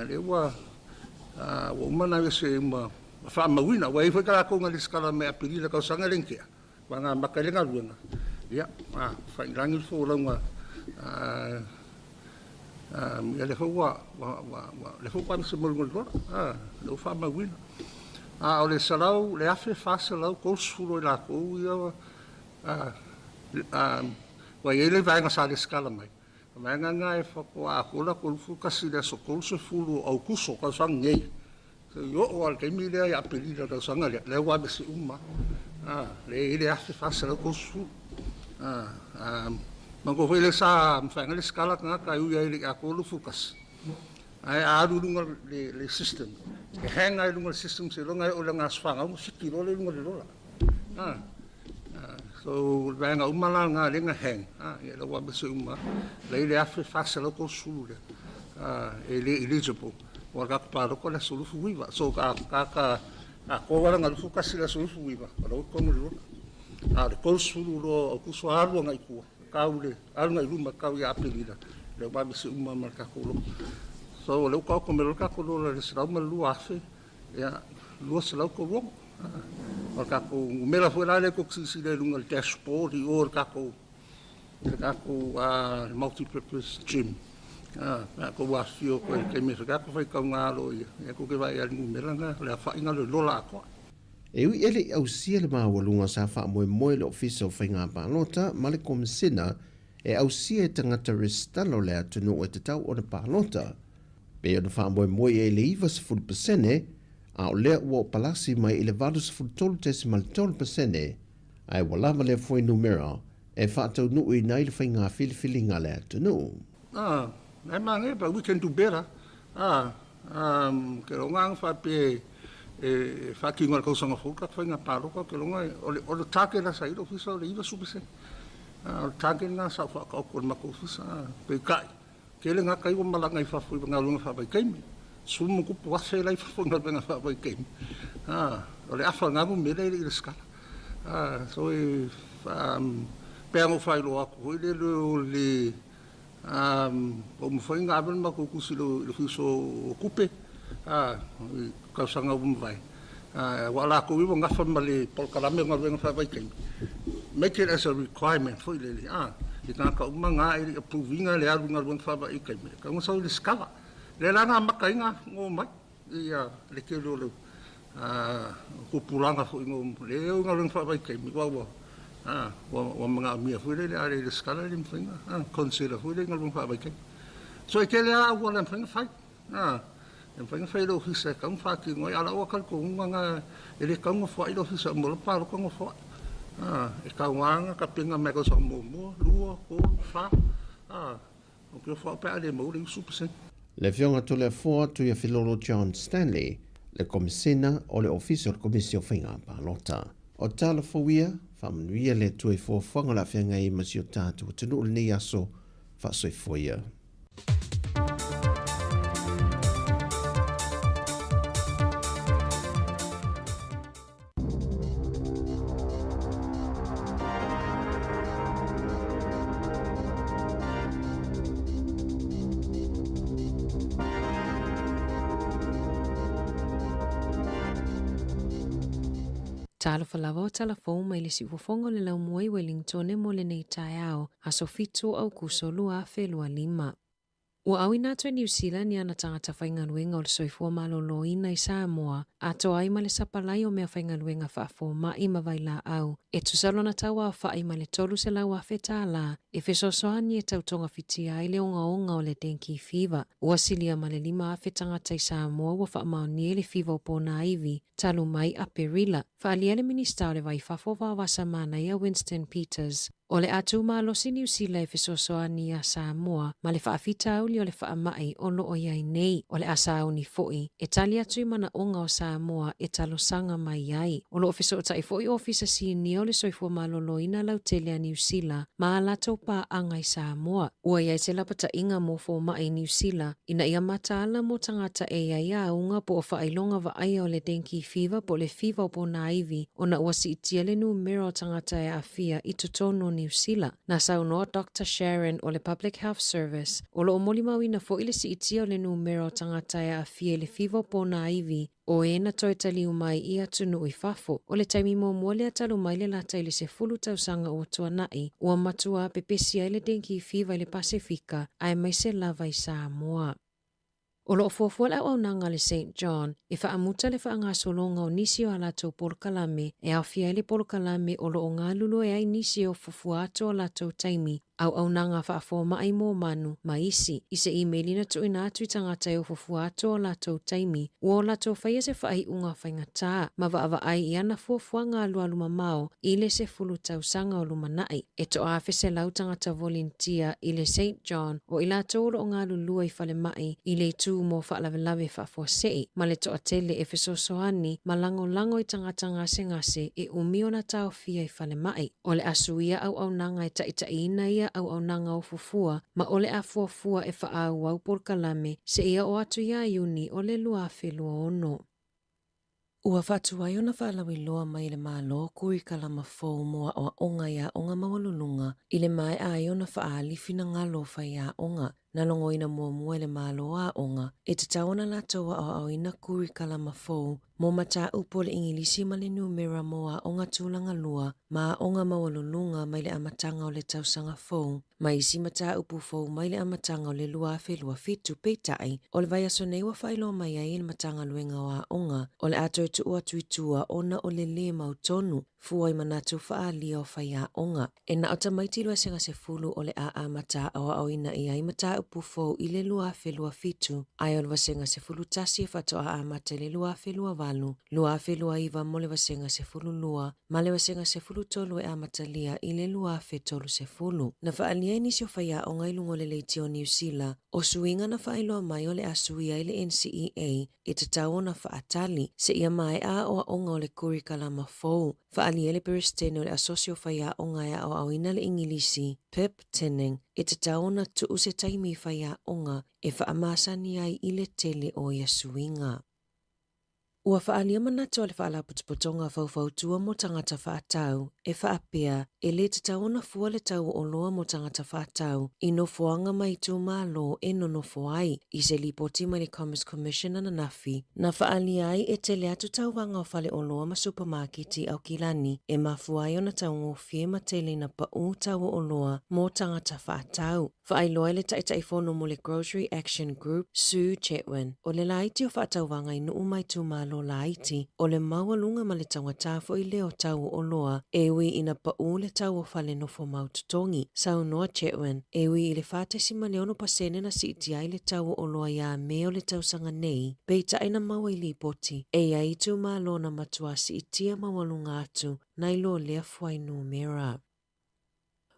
lea ua ua uma ona aveese ma faamauina. Ua i ai foi latou na resitala mai Aperila i le tausaga lea na tea, ua na amata ai le galuega, ia, fai i lagi le folauga, ia lea foi ua, ua, ua, ua, lea foi ua aveese mai luga o le lola, lea ua faamauina. A o le selau, le 1430 o i latou ia, ua i ai le vaega sa resitala mai, o le vaega lena e faatoa atoa le 31 i le aso 30 o Aokuso tausaga nei. Seia oo lava i le taimi lea ia Aperila i le tausaga lea, lea ua aveese uma lava. Lea e i ai le 1430. Manatua foi lea sa mafai ona resitala tagata e ui lava e le i atoa le 21, ae a alu i luga o le system, e hang lava i luga o le system seiloga e oo i lana aso fanau ona fiki loa lea i luga o le lola. So, o le vaega uma la lena lea na hang, ia lea ua aveese uma lava. Lea i le 1430 lea e le eligible aua o le tatou palota o le aso 29. So, a atoa lana 21 i le aso 29, o la ua i totonu o le lola. A o le 30 loa o Aokuso alu agai i tua, tau le alu agai i luma tau ia Aperila, lea ua aveese uma ma le tatou lola. So, o lea ua taoto mai loa le tatou lola i le 102,000 Ia, 236. O le tatou numera foi la lea tou te silasila i luga i le dashboard i o i le tatou i le tatou multi-purpose gym. Pe a tou afifio atu ai i le taimi e fai tatou faitauga aloaia, ia tou te vaai lava i le numera lena, o le aofaiga o le lola atoa. E ui e le i ausia le maualuga sa faamoemoe le Ofisa o Faiga Palota ma le Komisina e ausia e tagata resitala o le atunuu e tatau ona palota, Pei ona faamoemoe i ai le 90%, a o lea ua palasi mai i le 83.3%, ae ua lava lea fuainumera e faataunuuina ai le faiga filifiliga a le atunuu. Ah, e manaia, but we can do better. Ah, um, ke loga ang faapea e faatino e le tausaga fou tatou faiga palota, ou te iloa o le, o le target lava sa i ai le ofisa o le 90%. Ah, o le target lena sa ou faataoto i le matou ofisa, ah, peitai, Tele ngā kai ua malaga i fafo i galuega faavaitaimi. Sefulu ma tupu afe la i fafo i galuega faavaitaimi. Ā, o le afa o lena numera e le i resitala. So e pei lava ona ou faailoa atu foi lele o le ua mafai ona ave le matou tusi i le Ofisa o Tupe i tausaga ua mavae, aua o latou ia ua nafa ma le polokalame o galuega faavaitaimi, make it as a requirement foi lele i tagata uma na e le i approve ina le alu i galuega faavaitaimi, e tatau ona sau i lesitala. O lea la na amata ai ona omai le tele o le tupulaga foi lea e o i galuega faavaitaimi, aua ua manaomia foi lele a le lesitala e le mafai ona consider foi lea i galuega faavaitaimi. So e tele lava auala e mafai ona fai, e mafai ona fai e le Ofisa e tatau ona faatino ai, a o lau talitonuga lena e le tatau ona nofoai le Ofisa uma loa palota nofoai. E tatau lava ona tapena mai le tausaga muamua, 2, 3, 4, Ou te ofo au pe a le maua le 90%. Le Afioga Toleafoa Tuiafilolo John Stanley, le Komisena o le Ofisa o le Komisi o Faiga Palota. O tala fou ia, faamanuia le Atua i fuafuaga o le a feagai ai ma si o tatou atunuu i lenei aso faasoifua ia. Talofa lava o tala fou mai le siufofoga o le laumua i Welingtone mo lenei taeao, aso 7 o Aukuso 2025. Ua auina atu e Niu Sila ni ana tagata faigaluega o le soifua maloloina i Samoa, atoa ai ma le sapalai o meafaigaluega faafomai ma vailaau, e tusa lona tauaofa'i ma le $300,000 tālā e fesoasoani e tau togafitia ai le ogaoga o le dengue fever. Ua silia ma le 5,000 tagata i Samoa ua faamaonia i le fiva o Pōnāivi talu mai Aperila, faaalia le Minista o le Vai Fafo Vaovasa Manaia Winston Peters. O le a tū malosi Niu Sila e fesoasoani iā Samoa ma le faafitauli o le faamai o lo o i ai nei. O le a sauni foi e tali atu i manaoga o Samoa e talosaga mai ai. O lo o fesootai foi Ofisa Sinia o le Soifua Maloloina lautele a Niu Sila ma a latou paaga i Samoa. Ua i ai se lapataiga mo fomai i Niu Sila ina ia mataala mo tagata e i ai auga po o faailoga vaaia o le dengue fever po o le fiva o ponāivi ona ua siitia le numera o tagata e aafia i totonu o Niu Sila. Na saunoa Doctor Sharon o le Public Health Service, o lo o molimauina foi le siitia o le numera o tagata e aafia i le fiva o ponāivi o e na toe taliu mai i atunuu i fafo. O le taimi muamua lea talu mai le lata i le 10 tausaga ua tuana'i, ua matuā pepesi ai le dengue fever i le Pasefika aemaise lava i Samoa. O lo o fuafua le auaunaga a le Saint John e faamuta le faagasologa o nisi o a latou polokalame e aofia ai le polokalame o lo o galulue ai nisi o fuafua atu o latou taimi auaunaga faafomaʻi mo manu ma isi i se imeli na tuuina atu i tagata e fuafua atu o latou taimi ua o latou faia se faaiuga faigata ma vaavaai i ana fuafuaga alualu mamao i le 10 tausaga o lumanaʻi. E toa 1,100 tagata volunteer i le Saint John o i latou o lo o galulue i falemai i le itu mo faalavelave faafuasei ma le toatele e fesoasoani ma lagolago i tagata gasegase e umi ona taofia i falemai. O le a suia auaunaga e taitaiina ia auaunaga o fuafua ma o le a fuafua e faaauau polokalame seia oo atu iā Iuni o le 2026. Ua faatuai ona faalauiloa mai e le Malo kurikalama fou mo aoaoga i aoga maualuluga i le maea ai ona faaali finagalo o faiaoga. Na logoina muamua e le Malo aoga e tatau ona latou aoaoina kurikalama fou mo mataupu o le Igilisi ma le numera mo aoga tulaga lua ma aoga maualuluga mai le amataga o le tausaga fou. Ma isi mataupu fou mai le amataga o le 2027, peitai, o le vaiaso nei ua faailoa mai ai e le Matagaluega o Aoga, o le a toe tuu atu i tua ona o le lē mautonu, fua i manatu faaalia o faiaoga. E na o tamaiti 20 o le a amata aoaoina i ai mataupu fou i le 2027, ae o le vasega 11 e faatoa amata i le 2028, 2029 mo le vasega 12, ma le vasega 13 e amatalia i le 2030. Na faaalia e nisi o faiaoga i luga o le leitio o Niu Sila, o suiga na faailoa mai o le a suia ai le NCEA e tatau ona faatali seia maea aoaoga o le kurikalama fou. Faaalia e le Peresetene o le Asosi o Faiaoga e Aoaoina le Igilisi, Pip Tinning, e tatau ona tuu se taimi i faiaoga e faamasani ai i le tele o ia suiga. Ua faaalia manatu a le Faalapotopotoga Faufautua mo Tagata Faatau e faapea, e le tatau ona fua le tau o oloa mo tagata faatau i nofoaga ma itumalo e nonofo ai. I se lipoti mai le Commerce Commission ananafi, na faaalia ai e tele atu tauvaga o faleoloa ma supamaketi Aukilani e mafua ai ona taugofie ma tele ina pau tau o oloa mo tagata faatau. Faailoa ai le Taitaifono mo le Grocery Action Group, Sue Chetwin, o le laiti o faatauvaga i nuu ma itumalo laiti, o le maualuga ma le taugata foi lea o tau o oloa, e ui ina pau le tau o fale nofo mau totogi. Saunoa Chetwin, e ui i le 4.6% na siitia ai le tau o oloa ia Me o le tausaga nei, peitai na maua i lipoti, e i ai itumalo na matua siitia maualuga atu nai lo lea fuainumera.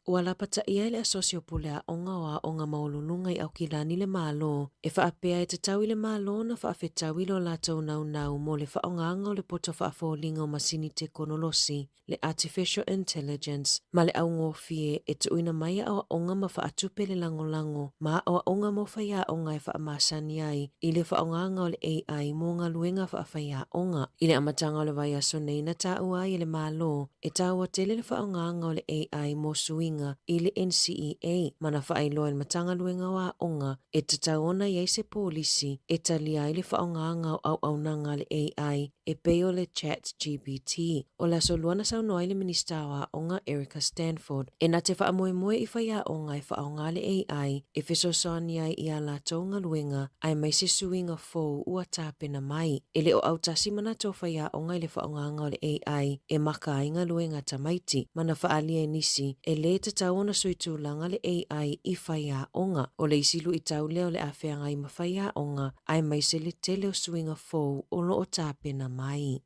Ua lapataia e le Asosi o Pule Aoga o Aoga Maualuluga i Aukilani le Malo e faapea e tatau i le Malo ona faafetaui lo latou naunau mo le faaaogaga o le poto faafoliga o masini tekonolosi, le Artificial Intelligence, ma le augofie e tuuina mai aoaoga ma faatupe le lagolago ma aoaoga mo faiaoga e faamasani ai i le faaaogaga o le AI mo galuega faafaiaoga. I le amataga o le vaiaso nei na taua ai e le Malo E taua tele le faaaogaga o le AI mo suiga i le NCEA ma na faailoa e le Matagaluega o Aoga e tatau ona i ai se polisi e talia ai le faaaogaga o auaunaga a le AI e pei o le ChatGPT. O le aso lua na saunoa ai le Minisita o Aoga Erica Stanford e na te faamoemoe i faiaoga e faaaoga le AI e fesoasoani ai i a latou galuega aemaise suiga fou ua tapena mai. E le o autasi manatu o faiaoga i le faaaogaga o le AI e maka ai galuega a tamaiti, ma na faaalia e nisi, e lē tatau ona sui tulaga le AI i faiaoga. O le isi luitau lea o le a feagai ma faiaoga, aemaise le tele o suiga fou o lo o tapena mai.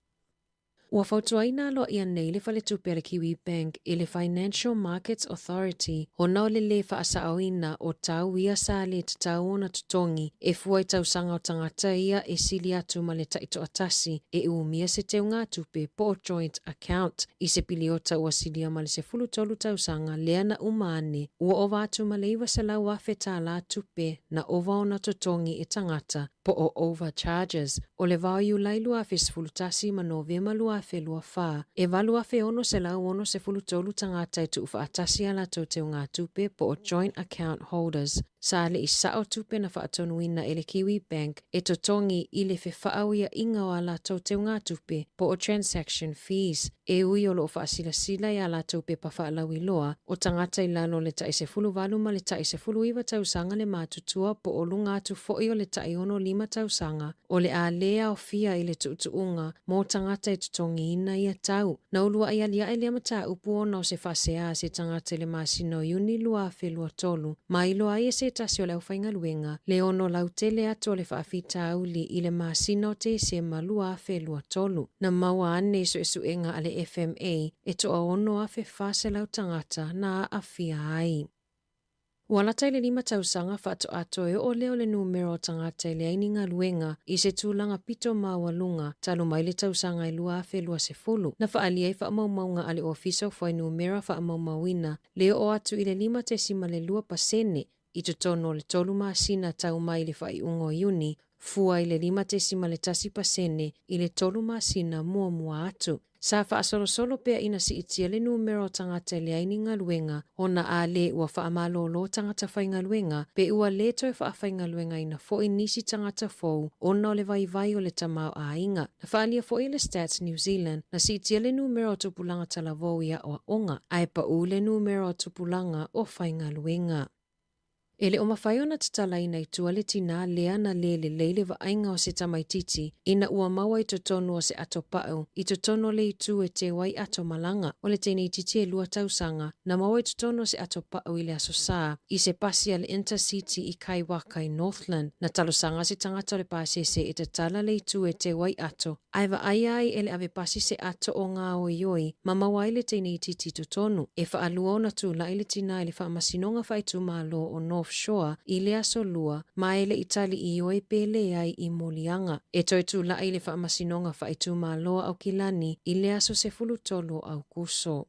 Ua fautuaina aloaia nei le faletupe a le Kiwi Bank i le Financial Markets Authority ona o le lē faasaoina o tau ia sa lē tatau ona totogi e fua i tausaga o tagata ia e sili atu ma le taitoatasi e umia se teugatupe po o joint account i se piliota ua silia ma le 13 tausaga lea na uma ane ua ova atu ma le 900,000 tālā tupe na ova ona totogi e tagata po o overcharges, o le vao Iulai 2011 ma Novema 2024, e 8,663 tagata e tuufaatasi a latou teugatupe po o joint account holders sa le i sao tupe na faatonuina e le Kiwi Bank e totogi i le fefaauiaʻiga o a latou teugatupe po o transaction fees. E ui o lo o faasilasila i a latou pepa faalauiloa, o tagata i lalo o le tai 18 ma le tai 19 tausaga le matutua po o luga atu foi o le tai 65 tausaga, o le a lē aofia i le tuutuuga mo tagata e totogiina ia tau. Na uluai aliae lea mataupu ona o se faasea a se tagata i le masina o Iuni 2023, ma iloa ai e se tasi o le aufaigaluega le ono lautele atu o le faafitauli i le masina o Tesema 2023. Na maua ane i suesuega a le FMA e toa 6,400 tagata na aafia ai. Ua lata i le lima tausaga faatoa toe oo lea o le numera o tagata e leai ni galuega i se tulaga pito maualuga talu mai le tausaga e 2020, na faaalia ai faamaumauga a le Ofisa o Fuainumera Faamaumauina le oo atu i le 5.2 pasene i totonu o le tolu masina tau mai i le faaiuga o Iuni, fua i le 5.1% i le tolu masina muamua atu. Sa faasolosolo pea ina siitia le numera o tagata e leai ni galuega ona a lē ua faamalōlō tagata faigaluega pe ua lē toe faafaigaluegaina foi nisi tagata fou ona o le vaivai o le tamaoaiga. Na faaalia foi e le Stats New Zealand na siitia le numera o tupulaga talavou i aoaoga, ae paʻū le numera o tupulaga o faigaluega. E le o mafai ona tatalaina i tua le tinā lea na lē lelei le vaaiga o se tamaitiiti ina ua maua i totonu o se ato paʻu i totonu o le itu e teu ai ato malaga. O le teineitiiti e lua tausaga na maua i totonu o se ato paʻu i le Aso Sā i se pasi a le Intercity i Kaiwaka i Northland. Na talosaga se tagata o le pasese e tatala le itu e teu ai ato, ae vaaia ai e le ave pasi se ato o gaoioi ma maua ai le teine itiiti i totonu. E faalua ona tulai le tinā i le Faamasinoga Faaitumalo o North Shore i le Aso Lua ma e le i tali ioe pe leai i moliaga. E toe tulai i le Faamasinoga Faaitumalo a Aukilani i le aso 13 o Aukuso.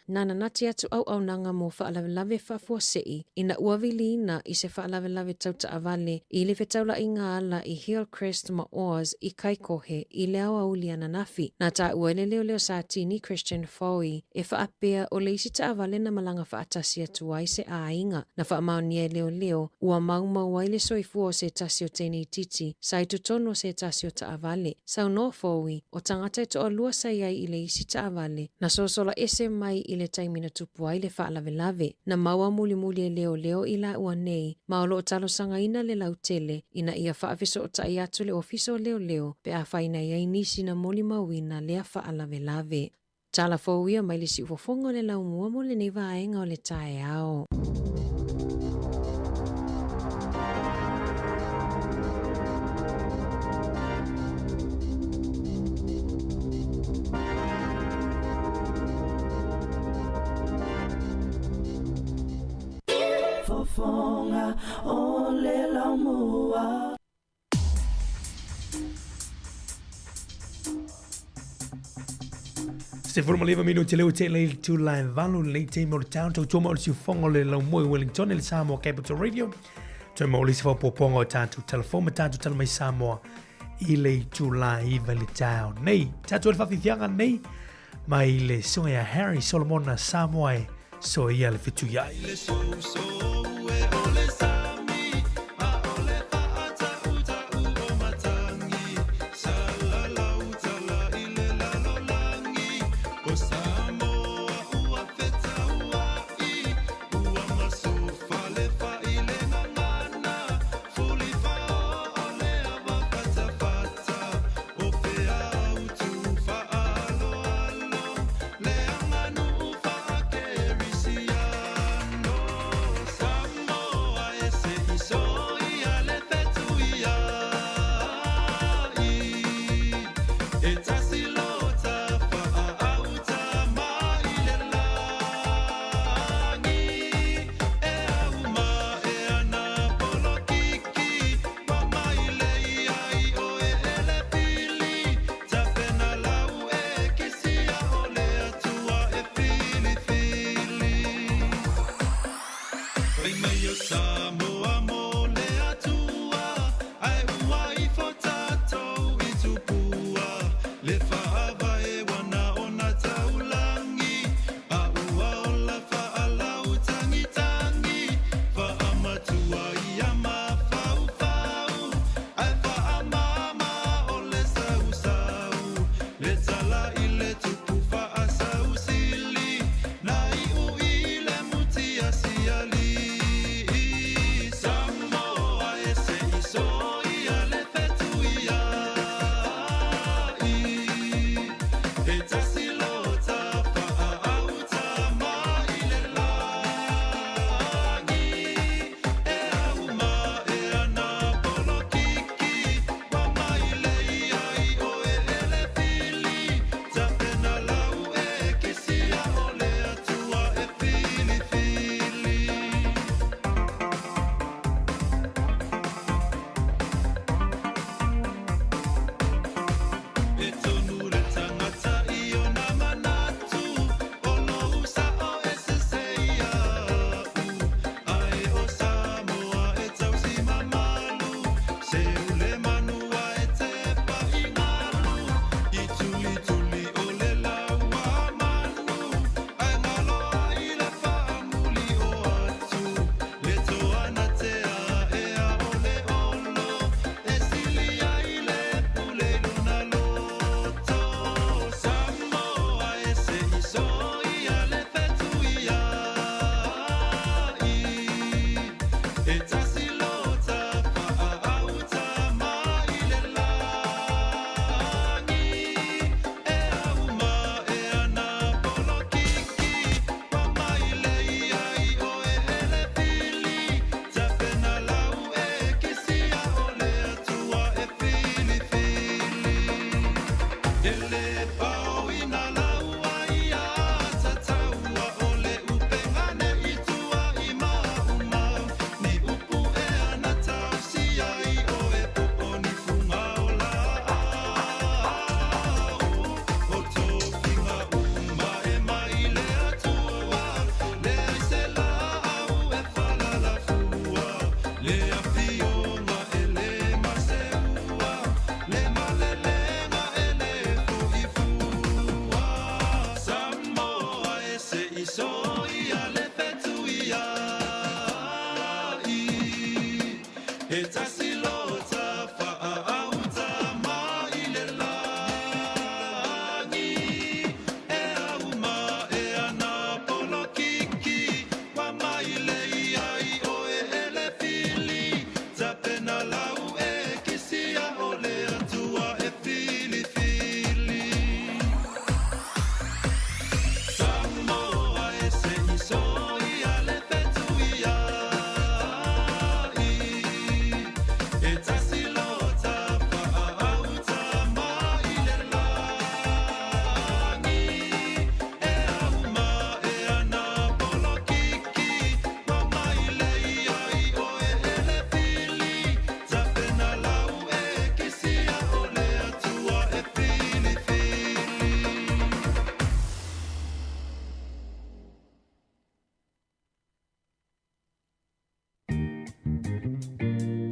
na nanati atu auaunaga mo faalavelave faafuasei ina ua viliina i se faalavelave tau taavale i le fetaulaiga ala i Hillcrest ma Oars i Kaikohe i le aoauli ananafi. Na taua e le leoleo Satini Christian Foy e faapea o le isi taavale na malaga faatasi atu ai se aiga. Na faamaonia e leoleo ua maumau ai le soifua o se tasi o teineitiiti sa i totonu o se tasi o taavale. Saunoa Foy, o tagata e toalua sa i ai i le isi taavale, na sosola ese mai i le taimi na tupu ai le faalavelave. Na maua mulimuli e leoleo i laua nei, ma o lo o talosagaina le lautele ina ia faafesootai atu le Ofisa o Leoleo pe afai na i ai nisi na molimauina lea faalavelave. Tala fou ia mai le siufofoga o le laumua mo lenei vaega o le taeao. Fofoga o le laumua. 19 minute leo te lei tu lai valu lei te mo town tau toma o le siufonga o le laumua i Wellington i le Samoa Capital Radio. Toe mo le isi faaopoopoga o tatou telefoni ma tatou tala mai Samoa i le itula 9 i le taeao nei. Tatou le faafiafiaga nei mai le susuga ia Harry Solomona Samoa e soia le fetuiai.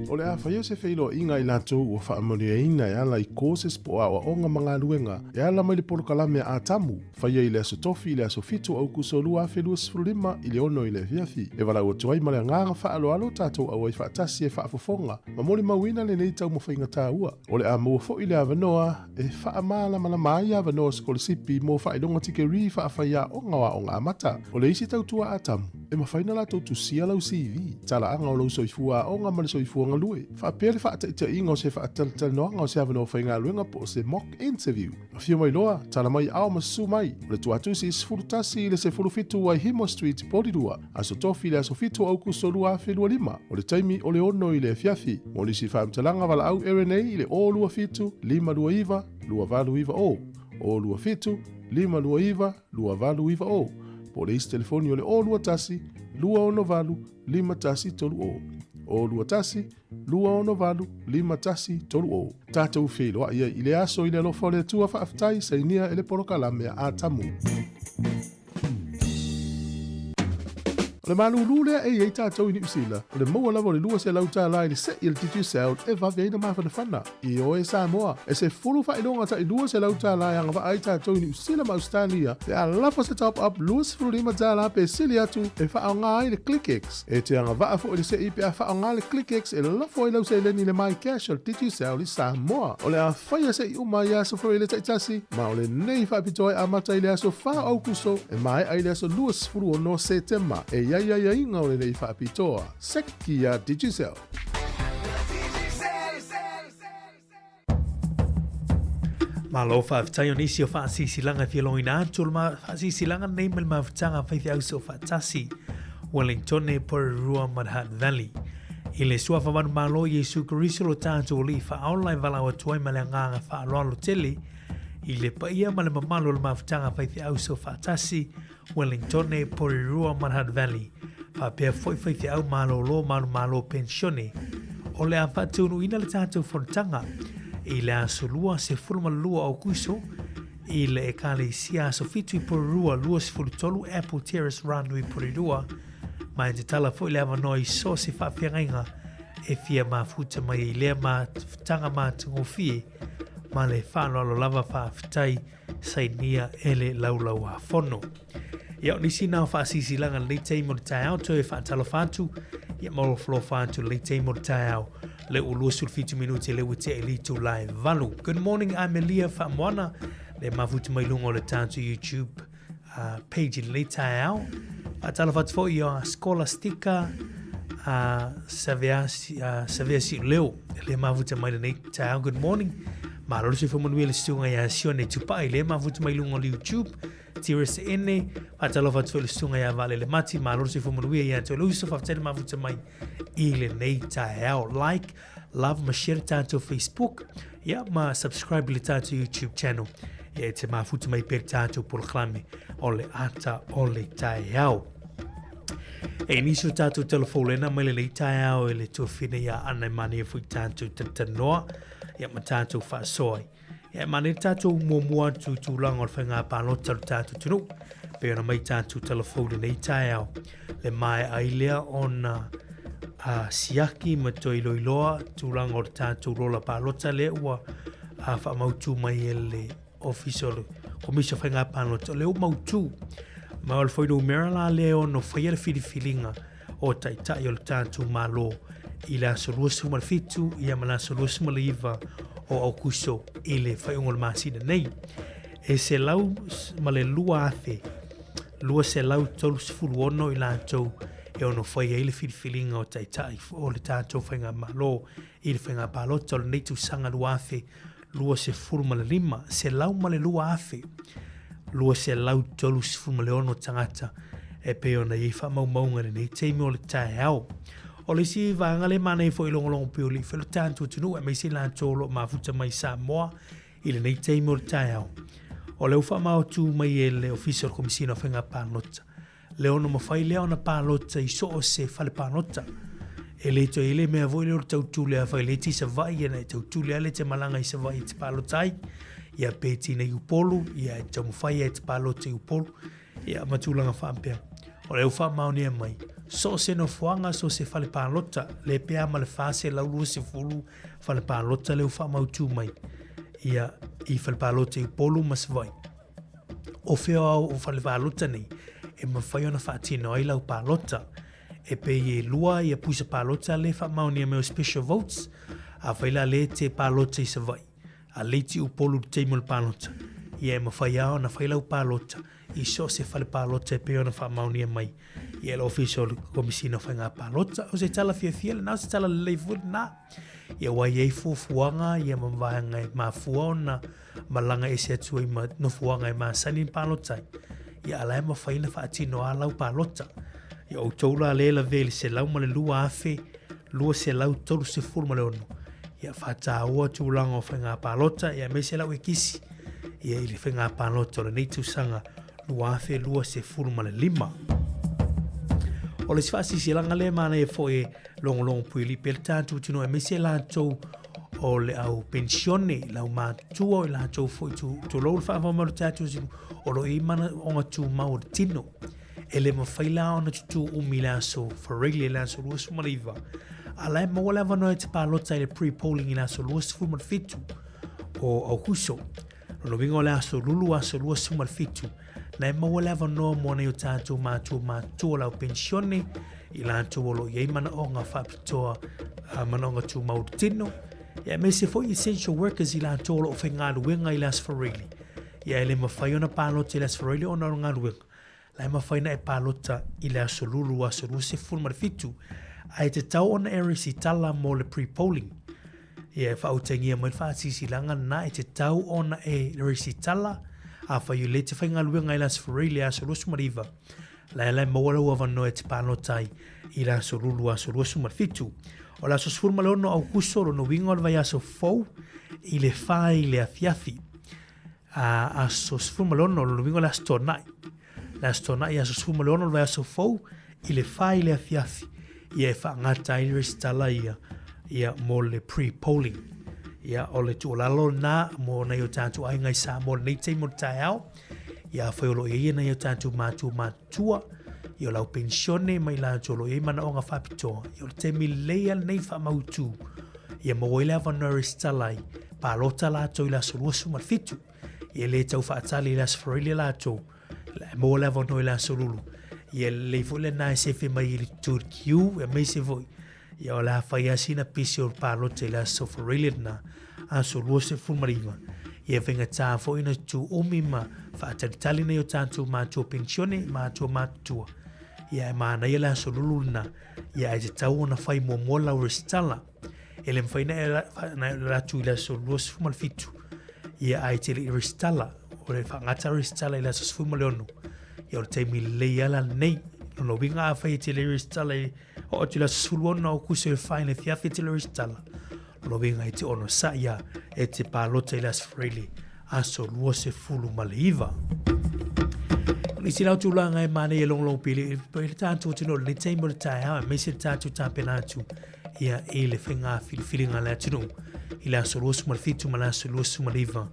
O le a faia se feiloaiga a i latou ua faamanuiaina e ala i courses po o aoaoga ma galuega e ala mai le polokalame a Atamu, faia i le Aso Tofi i le aso 7 o Aukuso 2025 i le 6 i le afiafi. E valaau atu ai ma le agaga faaaloalo tatou auai faatasi e faafofoga ma molimauina lenei taumafaiga taua. O le a maua foi le avanoa e faamalamalama ai avanoa sikolasipi mo faailoga tikerii faafaiaoga o aoga amata. O le isi tautua Atamu, e mafai ona latou tusia lau CV, talaaga o lou soifua aoga ma le soifua galue, faapea le faataitaiga o se faatalatalanoaga o se avanoa faigaluega po o se mock interview. Afio mai loa, tala mai ao ma susu mai. O le tuatusi 11 i le 17 Waihemo Street, Porirua, Aso Tofi i le aso 7 o Aukuso 2025. O le taimi o le 6 i le afiafi. Mo nisi faamatalaga valaau RNA i le 027 529 2890, 027 529 2890, po o le isi telefoni o le 021 268 5130, 021 268 5130. Tatou feiloai ai i le aso i le alofa o le Atua faafetai sainia e le polokalame a Atamu. O le malūlū lea e i ai tatou i Niu Sila, o le maua lava o le $200 i le se'i a le Digicel e vave ai na mafanafana. Ioe Samoa, e 10 faailoga tai $200 e agavaa ai tatou i Niu Sila ma Ausetalia pe a lafo se top up $25 pe sili atu e faaaoga ai le ClickX. E te agavaa foi le se'i pe a faaaoga le ClickX e lafo ai lau seleni i le MyCash o le Digicel i Samoa. O le a faia se'i uma i aso Faraile taitasi, ma o lenei faapitoa e amata i le aso 4 o Aukuso e maea i le aso 26 o Setema. E i ai aiaiga o lenei faapitoa. Seki iā Digicel. Malo faafetai o nisi o faasisilanga e fia logoina atu o le faasisilanga nei ma le mafutaga a faifeau soofaatasi Wellingtone, Porirua ma Hutt Valley. I le suafa manumalo Iesu Keriso lo tatou Alii faaola e valaau atu ai ma le agaga faaaloalo tele i le paia ma le mamalu o le mafutaga faifeau soofaatasi Wellingtone, Porirua ma Hutt Valley, faapea foi faifeau malōlō manumalo penisione. O le a faataunuuina le tatou fonotaga i le aso 22 o Aukuso i le Ekalesia Aso Fitu i Porirua 23 Apple Terrace Ranui Porirua, ma e tatala foi le avanoa i so o se faafeagaiga e fia mafuta mai ai lea mafutaga matagofie ma le faaaloalo lava. Faafetai sainia e le Laulau-a-Fono. Ia, o nisi na o faasisilaga lenei taimi o le taeao, toe faatalofa atu, ia ma alofa atu lenei taimi o le taeao, le ua 27 minute le ua tea i le itula e valu. Good morning, Amelia Faamoana, le mafuta mai luga o le tatou YouTube page i lenei taeao. Faatalofa atu foi ia Scholastica Savea, Savea Siuleo, le mafuta mai lenei taeao. Good morning. Malo le soifua manuia le susuga ia Sione Tupai, le mafuta mai luga o le YouTube. Tirisa Ene, faatalofa atu foi le susuga ia Vaalele Mati, malo le soifua manuia ia te oe le uso, faafetai le mafuta mai i lenei taeao. Like, love ma share le tatou Facebook, ia ma subscribe i le tatou YouTube channel. Ia e te mafuta mai pea le tatou polokalame o le ata o le taeao. E nisi o tatou telefolena mai lenei taeao e le tuafine ia Ana e manaia foi tatou talatalanoa ia ma tatou faasoa ai. Ia e manaia le tatou muamua atu i tulaga o le faiga palota o le tatou atunuu. Pei ona mai tatou talafou i lenei taeao. Le maea ai lea ona siaki ma toe iloiloa tulaga o le tatou lola palota lea ua faamautu mai e le Ofisa o le Komisi o Faiga Palota. O lea ua mautu. Ma o le fuainumera la lea e ono faia le filifiliga o Taitai o le tatou Malo i le aso 27 ia ma le aso 29 o Aukuso i le faaiuga o le masina nei. E 102,236 i latou e ono fai ai le filifiliga o Taitai o le tatou Faigamalo i le faiga palota o lenei tausaga 2025, 102,236 tagata e pei ona i ai faamaumauga i lenei taimi o le taeao. O le isi vaega lea e manaia foi i logologo pei o le i lo tatou atunuu aemaise i latou o lo o mafuta mai i Samoa i lenei taimi o le taeao. O lea ua faamaotu mai e le Ofisa o le Komesina o Faiga Palota le ono mafai lea ona palota i so o se fale palota. E le toe i ai le mea foi lea o le tautule a fai le ti i Savaii, ia na e tautule lava le te malaga i Savaii e te palota ai. Ia pe tina i Upolu, ia e taumafai e te palota i Upolu, ia ma tulaga faapea. O lea ua faamaonia mai, So o se nofoaga, so o se fale palota, le pea ma le 420 fale palota lea ua faamautu mai ia i fale palota i Upolu ma Savaii. O fea o fale palota nei e mafai ona faatino ai lau palota. E pei e lua ia puisa palota lea e faamaonia mai o special votes, afai la lea e te palota i Savaii, a leiti Upolu i le taimi o le palota, ia e mafai lava ona fai lau palota i so o se fale palota e pei ona faamaonia mai ia le Ofisa o le Komesina o Faiga Palota. O se tala fiafia lena, o se tala lelei foi lena. Ia ua i ai fuafuaga ia ma vaega e mafua ona malaga ese atu ai ma nofoaga e masani ona palota ai. Ia a la e mafai ona faatino lava lau palota. Ia outou la lea e lavea i le 102,236, ia faataua tulaga o faiga palota, ia aemaise lau ekisi ia i le faiga palota o lenei tausaga 2025. O le isi faasilasilaga lea e manaia foi e logologo puialii pea le tatou atunuu aemaise latou o le au penisione, le au matutua, o i latou foi tulou le faafofoga mai o le tatou atunuu, o lo o i ai manaoga tumau o le tino. E le mafai la ona tutū umi i le aso Faraile i le aso 29, a la e maua le avanoa e te palota i le pre-polling i le aso 27 o Aukuso. Lona uiga o le aso Lulu aso 27, la e maua le avanoa mo nai o tātou mātua matutua o le au penisione, i latou o lo o i ai manaoga faapitoa, manaoga tumau o le tino, ia aemaise foi essential workers i latou o lo o faigaluega i le aso Faraile. Ia e le mafai ona palota i le aso Faraile ona o le galuega. La e mafai ona e palota i le aso Lulu aso 27, ae tatau ona e resitala mo le pre-polling. Ia e faautagia mai le faasilasilaga lena e tatau ona e resitala afai o lea e te faigaluega i le aso Faraile aso 29, la e la e maua lou avanoa e te palota ai i le aso Lulu aso 27. O le aso 16 Aukuso, lona uiga o le vaiaso fou i le 4 i le afiafi. A aso 16, lona uiga o le aso Toonai. Le aso Toonai aso 16 o le vaiaso fou i le 4 i le afiafi, ia e faagata ai le resitala ia, ia mo le pre-polling. Ia, o le tuualalo lena mo nai o tātou aiga i Samoa i lenei taimi o le taeao. Ia, afai o lo o i ai nai o tātou mātua matutua, ia o lau penisione ma i latou o lo o i ai manaoga faapitoa, ia o le taimi lelei lava lenei faamautu, ia maua ai le avanoa e resitala ai, palota latou i le aso 27. Ia le tau faatali i le aso Faraile latou, e maua le avanoa i le aso Lulu. Ia lelei foi lena e sefe mai i le tutū, aemaise foi, ia o le a fai lava sina pisi o le palota i le aso Faraile lena, aso 29. Ia e faigata foi ona tutū umi ma faatalitali nai o tatou matua penisione, matua matutua. Ia e manaia le aso Lulu lena, ia ae tatau ona fai muamua lau resitala. E le mafai ona e alu atu i le aso 27, ia ae te le i resitala, o le faagata resitala i le aso 16, ia o le taimi lelei lava la lenei. Lona uiga afai e te le resitala i oo atu i le aso 16 o Aukuso e 4 i le afiafi e te le resitala, lona uiga e te onosai lava e te palota i le aso Faraile aso 29. O nisi la o tulaga e manaia e logologo pili i le tatou atunuu i lenei taimi o le taeao, aemaise le tatou tapena atu ia i le faiga filifiliga a le atunuu i le aso 27 ma le aso 29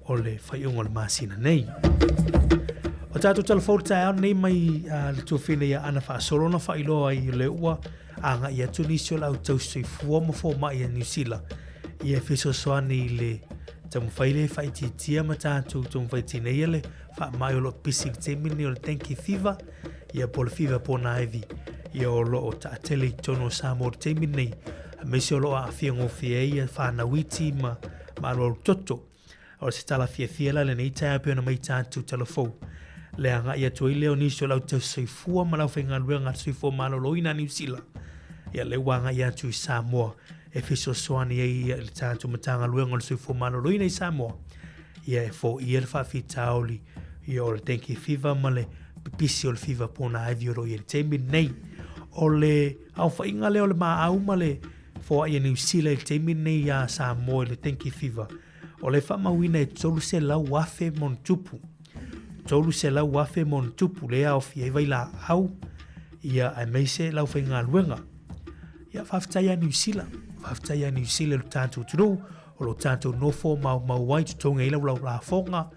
o le faaiuga o le masina nei. O tatou tala fou le taeao nei mai le tuafine ia Ana Faasolo na faailoa ai le ua agai atu nisi o le au tausisoifua ma fomai a Niu Sila ia e fesoasoani i le taumafai lea e faaitiitia ma tatou taumafai tineia le faamai o lo o pisi i le taimi lenei o le dengue fever ia po o le fever ponaivi ia o lo o taatele i totonu o Samoa i le taimi lenei, aemaise o lo o aafia gofie ai ia whānau iti ma alualu toto. O se tala fiafia la lenei taeao pei ona mai tatou tala fou. Le agai atu ai lea o nisi o le au tausisoifua ma le aufaigaluega a le Soifua Maloloina a Niu Sila, ia lea ua agai atu i Samoa e fesoasoani ai i le tatou Matagaluega o le Soifua Maloloina i Samoa, ia e foia le faafitauli ia o le dengue fever ma le pipisi o le fever pona ivy o lo o i ai i le taimi lenei. O le aofaiga lea o le maau ma le foai a Niu Sila i le taimi lenei iā Samoa i le dengue fever, o lea e faamauina e 300,000 monitupu. 300,000 monitupu lea e aofia ai vailaau ia aemaise le aufaigaluega. Ia faafetai ia Niu Sila, faafetai ia Niu Sila i lo tatou atunuu o lo tatou nofo maumau ai, totogi ai lau lafoga,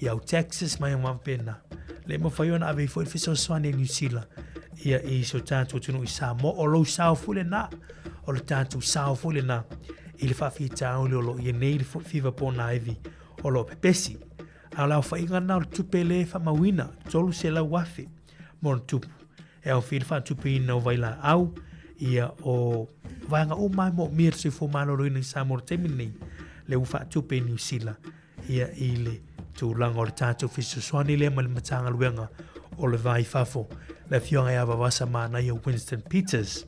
i au taxes ma mea faapena. Le mafai ona ave ai foi le fesoasoani a Niu Sila ia i si o tatou atunuu i Samoa. O lou sao foi lena, o le tatou sao foi lena i le faafitauli o lo o i ai nei le fiva ponaivi o lo o pepesi. A o le aofaiga lena o le tupe lea e faamauina, $300,000 ma ona tupu, e aofia ai le faatupeina o vailaau, ia o vaega uma e moomia e le soifua maloloina i Samoa i le taimi lenei, lea ua faatupe e Niu Sila ia i le tulaga o le tatou fesoasoani lea ma le Matagaluega o le Va i Fafo, le Afioga ia Vavasa Manaia Winston Peters.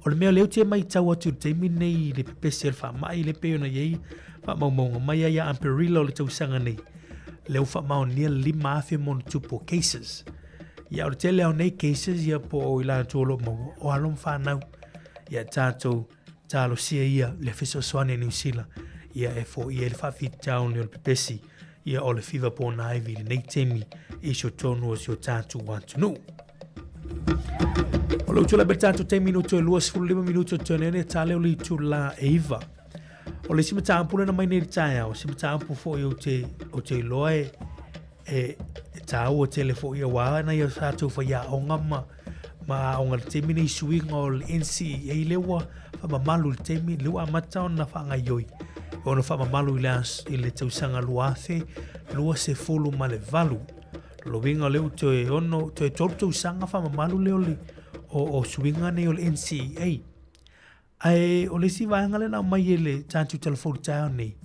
O le mea lea ou te matau atu i le taimi lenei i le pepesi o le faamai lea pei ona i ai faamaumauga mai ai ia Aperila o le tausaga nei, lea ua faamaonia le 5,000 ma ona tupu o cases. Ia o le tele lava o nei cases ia po o i latou o lo o maua, o alo ma fanau. Ia tatou talosia ia le fesoasoani a Niu Sila ia e foia ai le faafitauli o le pepesi ia o le fiva ponaivi i lenei taimi i totonu o si o tatou atunuu. O lou tulai mai le tatou taimi no toe 25 minuto toe nei ta leo le itula e iva. O le isi mataupu lena mai nei le taeao, se mataupu foi ou te, ou te iloa e, e, e tāua tele foi aua nai o tatou faiaoga ma, ma aoga i le taimi nei suiga o le NCEA lea ua faamamalu i le taimi lea ua amata ona faagaioi ona faamamalu i le, i le tausaga 2028. O lona uiga o lea ua toe ono, toe tolu tausaga faamamalu lea o le o, o suiga nei o le NCEA. Ae o le isi vaega lea na aumai e le tatou talafou i le taeao nei,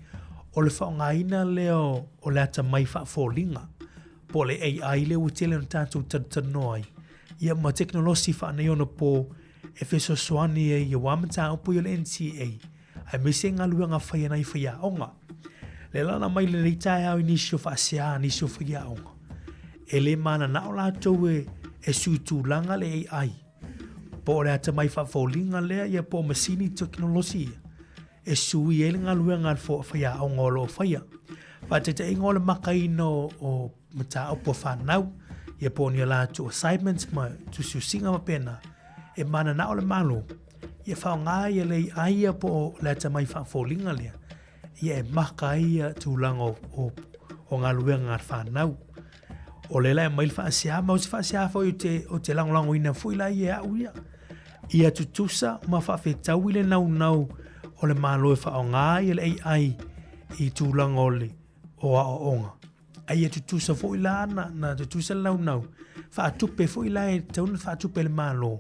o le faaaogaina lea o le atamai faafoliga po o le AI lea ua tele ona tatou talatalanoa ai, ia ma tekonolosi faaneionapo e fesoasoani ai aua mataupu ia o le NCEA, aemaise galuega fai a nai faiaoga. Lea la na aumai lenei taeao i nisi o faasea a nisi o faiaoga, e le mananao latou e sui tulaga le AI, po o le atamai faafoliga lea ia po o masini tekonolosi ia e sui ai le galuega a le faiaoga o lo o faia. Faataitaiga o le makaina o, o mataupu a fanau, ia po o ni a latou assignments ma tusiusiga faapena, e mananao le Malo ia faaaoga ia le AI ia po o le atamai faafoliga lea, ia e maka ai ia tulaga o, o, o galuega a le fanau. O lea la e aumai le faasea, ma o se faasea foi ou te, ou te lagolagoina foi la ia e au ia. Ia tutusa ma faafetaui le naunau o le Malo e faaaoga ai le AI i tulaga o le o aoaoga. A ia tutusa foi la na, na tutusa le naunau, faatupe foi la e tatau ona faatupe e le Malo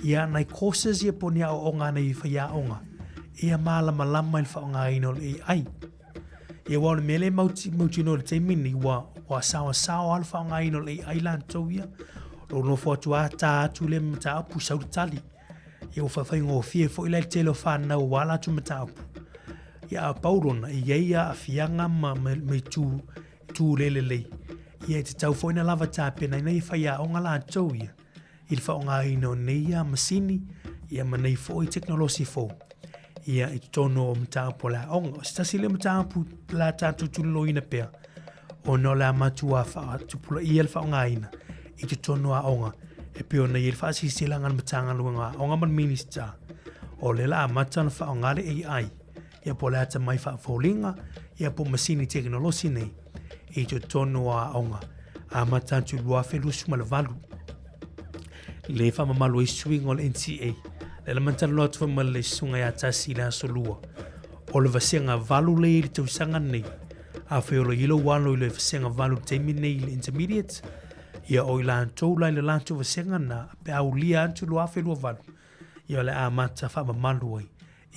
ia nai courses ia po o ni aoaoga a nai faiaoga ia malamalama i le faaaogaina o le AI. Ia aua o le mea lea e mautinoa i le taimi lenei, ua, ua saoasaoa lava le faaaogaina o le AI latou ia. O lou nofo atu lava ta atu lea mataupu sau le tali. Ia ua faafaigofie foi la i le tele o fanau aua latou mataupu. Ia a pau lona, e i ai aafiaga ma, ma, ma itu, itu le lelei. Ia e tatau foi ona lava tapenaina ia faiaoga latou ia i le faaaogaina o nei ia masini ia ma nei foi tekonolosi fou ia i totonu o mataupu o le aoga. O se tasi lea mataupu la tatou tuloloina pea, ona o le a matua faatupulaia le faaaogaina i totonu o aoga e pei ona i ai le faasilasilaga a le Matagaluega o Aoga ma le Minisita, o lea la amata ona faaaoga le AI ia po o le atamai faafoliga ia po o masini tekonolosi nei i totonu o aoga amata atu i 2028 le faamamalu ai suiga o le NCEA. Lea la matalanoa atu foi ma le susuga ia Tasi i le aso Lua o le vasega valu lea i le tausaga nei. Afai o lo o i ai lou alo i le vasega valu i le taimi nei i le intermediate, ia o i latou la i le latou vasega na pe a ulia atu 2028, ia o le a amata faamamalu ai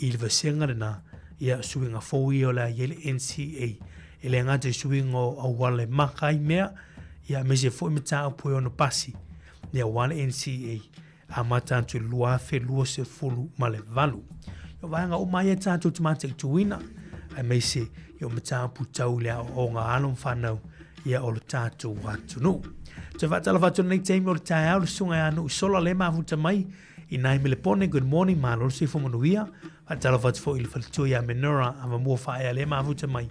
i le vasega lena, ia suiga fou ia o le a i ai le NCEA. E le gata i suiga o auala e maka ai mea, ia aemaise foi mataupu e ono pasi, ia aua le NCEA amata atu i le 2028. O vaega uma ia tatou te mataituina, aemaise o mataupu tau i le aoaoga a alo ma fanau ia o le tatou atunuu. Toe faatalofa atu i lenei taimi o le taeao, le susuga ia Nuusola lea e mafuta mai i nai Melepone, good morning, malo le soifua manuia. Faatalofa atu foi i le faletua ia Menora Avamua Faaea lea e mafuta mai,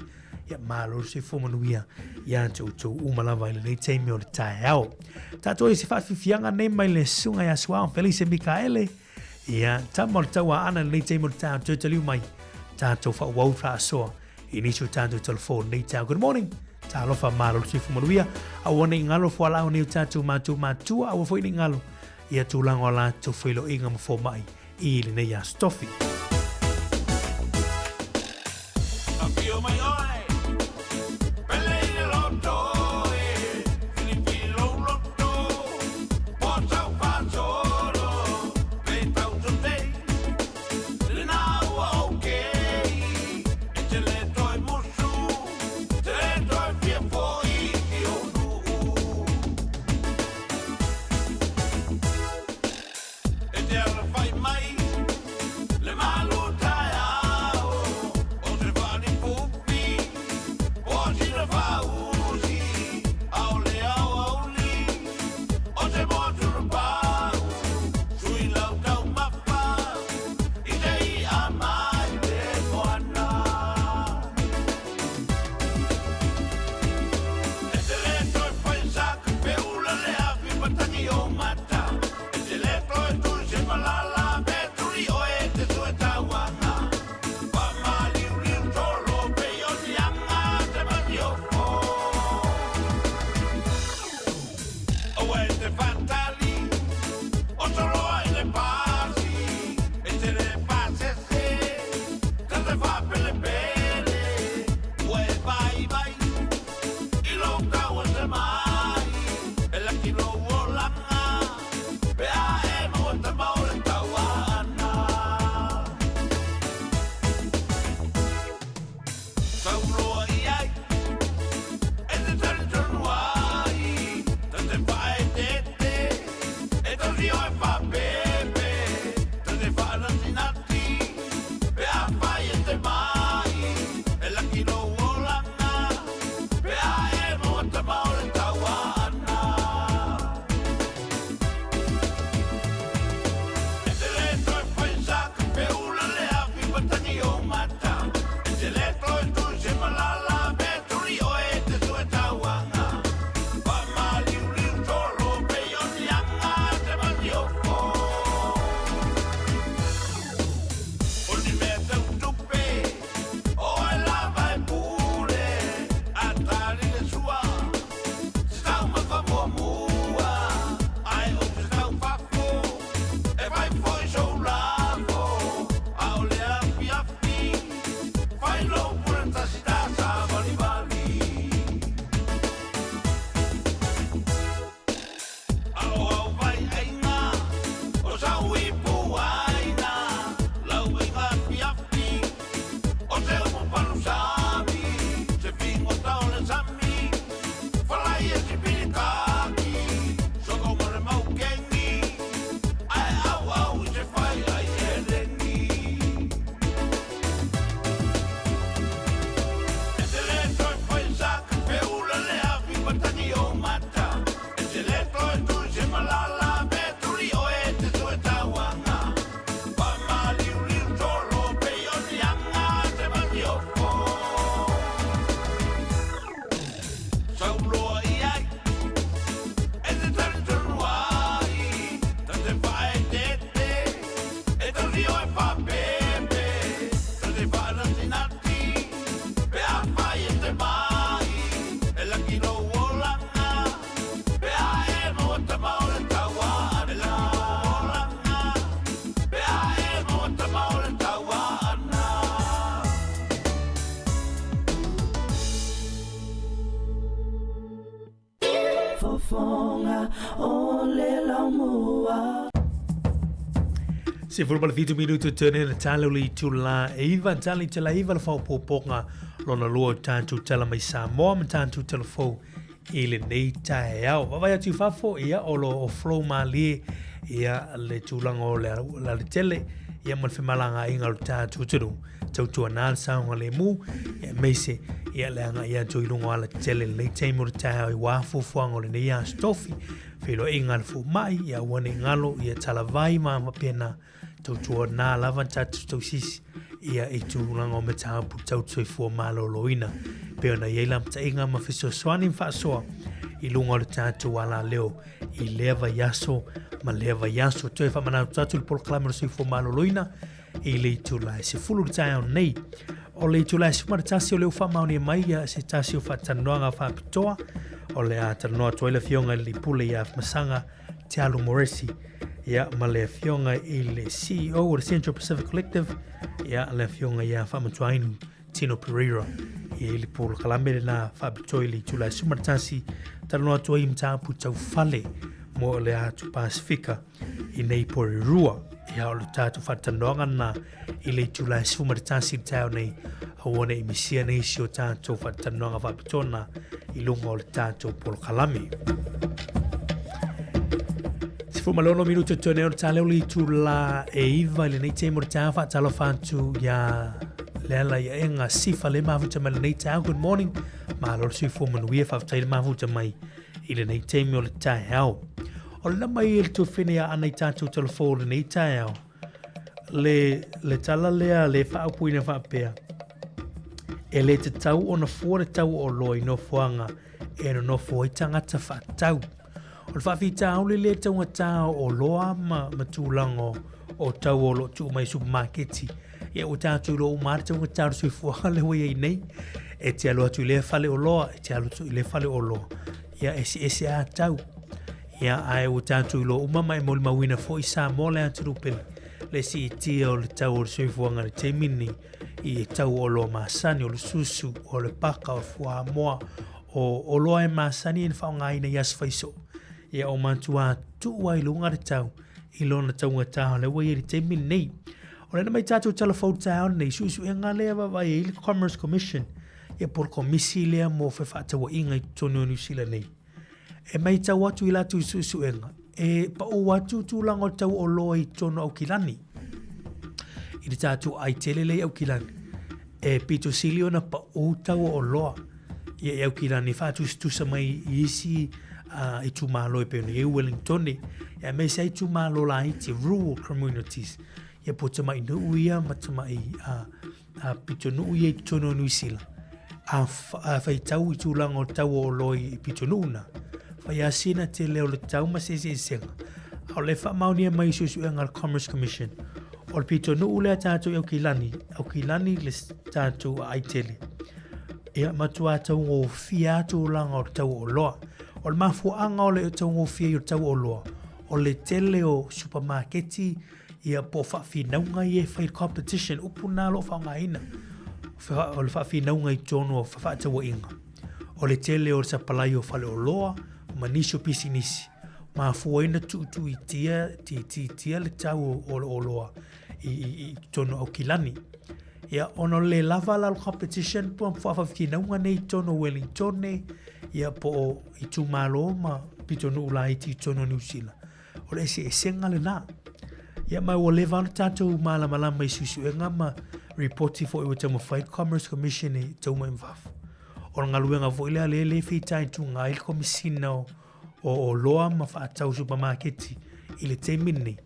ia malo le soifua manuia ia te outou uma lava i lenei taimi o le taeao. Tatou i se faafiafiaga nei mai le susuga ia Suao Felice Mikaele, ia tama o le tauaana i lenei taimi o le taeao, toe taliu mai tatou faaauau faasoa i nisi o tatou telefoni nei taeao. Good morning. Talofa malo le soifua manuia. Aua ne i galo fualaau nei o tatou matou matua, aua foi ne i galo. Ia tulaga o a latou feiloaiga ma fomai i lenei Aso Tofi. Afio mai oe, pele i le loto e, filifili lou loto, po tau faasolo, pe tau sosei, lena ua okay, e te le toe musu, te le toe fia foi i ou nuu. E te alafai mai le malu taeao o te faalifufi o sina faausi aole aoauli o te motu lupau sui lau taumafa i te i'a mai le moana. E te le toe fai sa ka feula le afi matagi o mata. E te le toe tui se malala me tuli oe e te sue tauaga. Faamaliuliu solo pei o niaga te masiofo. Aua e te faatali o soloa i le pasi. E te le pasese ta te faapelepele. Ua e vaivai i lou tau ese mai. E laki lou olaga pe a e maua tama o le tauana. Tauloa i ai e te talitonu ai, ta te faaeteete e tausi oe faapepe, ta te faanatinati pe afai e te mai, e laki lou olaga pe a e maua tama o le tauana. E te le toe fai sa ka feula le afi matagi o mata. E te le toe tui se malala me tuli oe e te sue tauaga. Faamaliuliu solo pei o niaga te masiofo. O ni mea tau tupe, oe lava e pule, a tali le sua. Se taumafa muamua, ae ou te tau fafo, e fai foi sou lafo, a o le afiafi, fai lou pule tasi ta savalivali. A o au vai aiga, o sau ipu aina, lau aiga afiafi, o se upu palusami, se figota o le sami, falai e sipilikaki, soko ma le maukeni, ae auau i se fai ai eleni. E te le toe fai sa ka feula le afi matagi o mata. E te le toe tui se malala me tuli oe e te sue tauaga. Faamaliuliu solo pei o niaga te masiofo. Sauloa i ai, e te talitonu ai, ta te faaeteete, e tausi oe faapepe, ta te faanatinati, pe afai e te mai, e laki lou olaga, pe a e maua tama o le tauaana. E laki lou olaga, pe a e maua tama o le tauaana. Fofoga o le laumua. 17 minutu tene na tala o le itula e iva, tala itula e iva le whaopopoga lona lua o tātou tala mai Samoa ma tātou tala fou i lenei taeao. Vaavaai atu i fafo, ia, o lo o flow malie, ia, le tulaga o le alatele, ia, ma le femalagaaiga o le tātou atunuu. Tautuanā le saogalemu, ia, aemaise, ia, le agai atu i luga o alatele i lenei taimi o le taeao i wā fuafuaga o lenei aso tofi, feiloaiga a le fomai, ia aua ne i galo, ia talavai ma faapena. Tautuanā lava tatou tausisi ia i tulaga o mataupu tau soifua maloloina. Pei ona i ai lamataiga ma fesoasoani ma faasoa i luga o le tatou alaleo i lea vaiaso ma lea vaiaso. Toe faamanatu atu le polokalame o le soifua maloloina i le itula e 10 le taeao nei. O le itula e 11 o lea ua faamaonia mai ia se tasi o faatalanoaga faapitoa o le a talanoa atu ai le Afioga i le Pule ia Afamasaga. Tialu Moresi, ia, ma le Afioga i le CEO o le Central Pacific Collective, ia, le Afioga ia Faamatuainu Tino Pereira. Ia, i le polokalame lena faapitoa i le itula e 11, talanoa atu ai i mataupu tau fale mo le Atu Pasifika i nei po e rua. Ia, o le tatou faatalanoaga lena i le itula e 11 i le taeao nei, aua ne i misia nisi o tatou faatalanoaga faapitoa na i luga o le tatou polokalame. 16 minuto totoe nei o le taeao le itula e 9 i lenei taimi o le taeao. Faatalofa atu ia Lealaiaega Sifa le mafuta mai lenei taeao. Good morning. Malo le soifua manuia, faafetai le mafuta mai i lenei taimi o le taeao. O le nama i le tuafene ia ana i tatou telefo o lenei taeao. Le, le tala lea le faaupuina faapea, e le tatau ona fua le tau o oloa i nofoaga e nonofo ai tagata faatau. O le faafitauli lea taugata o oloa ma, ma tulaga o, o tau o lo o tuu mai i supamaketi. Ia ua tatou iloa uma lava le taugata o le soifuaga lea ua i ai nei. E te alu atu i lea fale oloa, e te alu atu i lea fale oloa. Ia eseese lava tau. Ia ae ua tatou iloa uma ma e molimauina foi Samoa le atunuu pele le siitia o le tau o le soifuaga i le taimi lenei i e tau o oloa masani, o le susu, o le paka, o le fuamoa, o oloa e masani ona faaaogaina i aso faisoo. Ia o matua tuu ai luga le tau i lona taugata o lea ua i ai i le taimi lenei. O lena mai tatou tala fou taeao lenei, suesuega lea vaavaai ai le Commerce Commission, ia po o le komisi lea mo fefaatauaiga i totonu o Niu Sila nei. E matau atu i latou suesuega, e pau atu tulaga o le tau oloa i totonu o Aukilani. I le tatou ai tele lea i Aukilani, e pito sili ona pau tau o oloa ia i Aukilani e faatusatusa mai i isi uh, itumalo e pei ona i ai Wellingtone, ia aemaise ai itumalo laiti, rural communities, ia po o tamai nuu ia ma tamai uh, a pitonuu ia i totonu o Niu Sila, a, a faitau i tulaga o tau o oloa i pitonuu na, fai a sina tele o le tau ma se eseesega. A o le faamaonia mai i suesuega a le Commerce Commission, o le pitonuu lea tatou i Aukilani, Aukilani le tatou aai tele. Ia matua taugofie lava tulaga o le tau o oloa. O le mafuaaga o le taugofie ai o le tau o oloa, o le tele o supamaketi Ia po o faafinauga ia e fai competition, upu na o lo o faaaogaina. O le faafinauga i totonu o fefaatauaiga. O le tele o le sapalai o faleoloa ma nisi o pisinisi, mafua ai ona tuutuuitia, tiitiitia le tau o le oloa i, i, i totonu o Aukilani. Ia, ona o le le lava la o le competition po o faafinauga nei i totonu o Wellingtone, ia po o itumalo ma pitonuu laiti i totonu o Niu Sila. O le eseesega lena. Ia ma ua leva ona tatou malamalama i suesuega ma ripoti foi ua taumafai le Commerce Commission e tau mai ma fafo. O le galuega foi lea lea le fitaituga ai le Komisina o, o Oloa ma Faatau Supamaketi i le taimi lenei.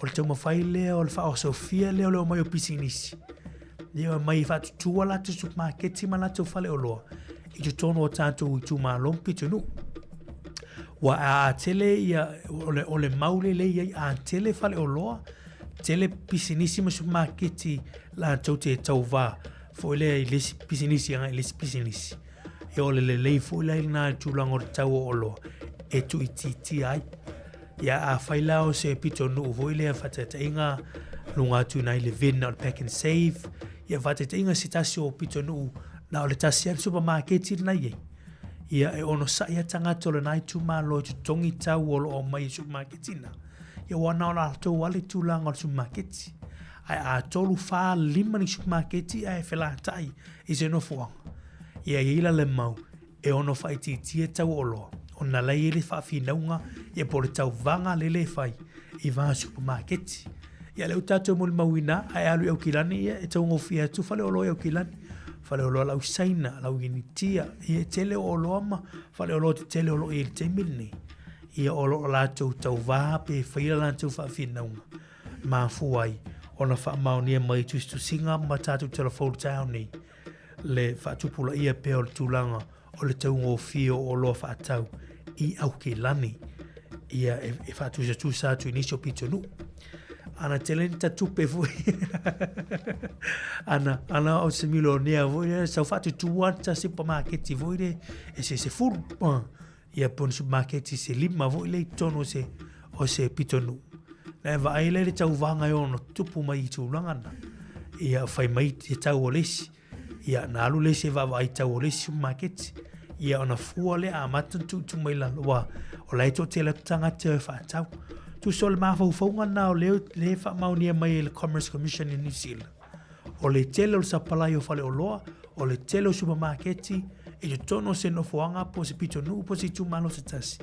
O le taumafai lea o le faaosofia lea o le omai o pisinisi. Ia omai e faatutua latou supamaketi ma latou faleoloa i totonu o tatou itumalo ma pitonuu. Ua a tele ia, o le, o le mau le lei ai, a tele faleoloa, tele pisinisi ma supamaketi latou te tauvā foi lea i le isi pisinisi agai i le isi pisinisi. Ia o le lelei foi la i lena tulaga o le tau o oloa e tuuitiitia ai. Ia afai la o se pitonuu foi lea faataitaiga luga atu i nai Levin na o le Pack and Save, ia faataitaiga se tasi o pitonuu na o le tasi lava le supamaketi lena i ai. Ia e onosai lava tagata o lena itumalo e totogi tau o lo o aumai e supamaketi na. Ia ua na o latou lava le tulaga o le supamaketi. Ae a 3, 4, 5 ni supamaketi ae felatai i se nofoaga, ia e i ai la le mau e ono faaitiitia tau o oloa, ona la e i ai le faafinauga ia po o le tauvaga lele e fai i va supamaketi. Ia lea ua tatou molimauina a e alu i Aukilani ia e taugofie atu faleoloa i Aukilani, faleoloa lau Saina, lau Initia, ia e tele o oloa ma faleoloa tetele o lo o i ai i le taimi lenei. Ia o lo o latou tauva pe fai la latou faafinauga mafua ai ona faamaonia mai tusitusiga ma tatou telefoni taeao nei le faatupulaia pea o le tulaga o le taugofie o oloa faatau i Aukilani ia e, e faatusatusa atu i nisi o pitonuu. Ana tele ni ta tupe foi. ana, ana o se milionea foi le sau faatutua ta supamaketi foi le e se sefulu. Uh, ia po o ni supamaketi se lima foi le i totonu o se o se pitonuu. Na e vaai lea i le tauvaga e ono tupu mai i tulaga na. Ia fai mai te tau o le isi. Ia na alu le isi e vaavaai i tau o le isi supamaketi. Ia ona fua lea amata ona tuutuu mai lalo aua o la e toatele atu tagata e o e faatau. Tusa o le mafaufauga lena o lea e faamaonia mai e le Commerce Commission i New Zealand. O le tele o le sapalai o faleoloa, o le tele o supamaketi i totonu o se nofoaga po o se pitonuu po o se itumalo se tasi.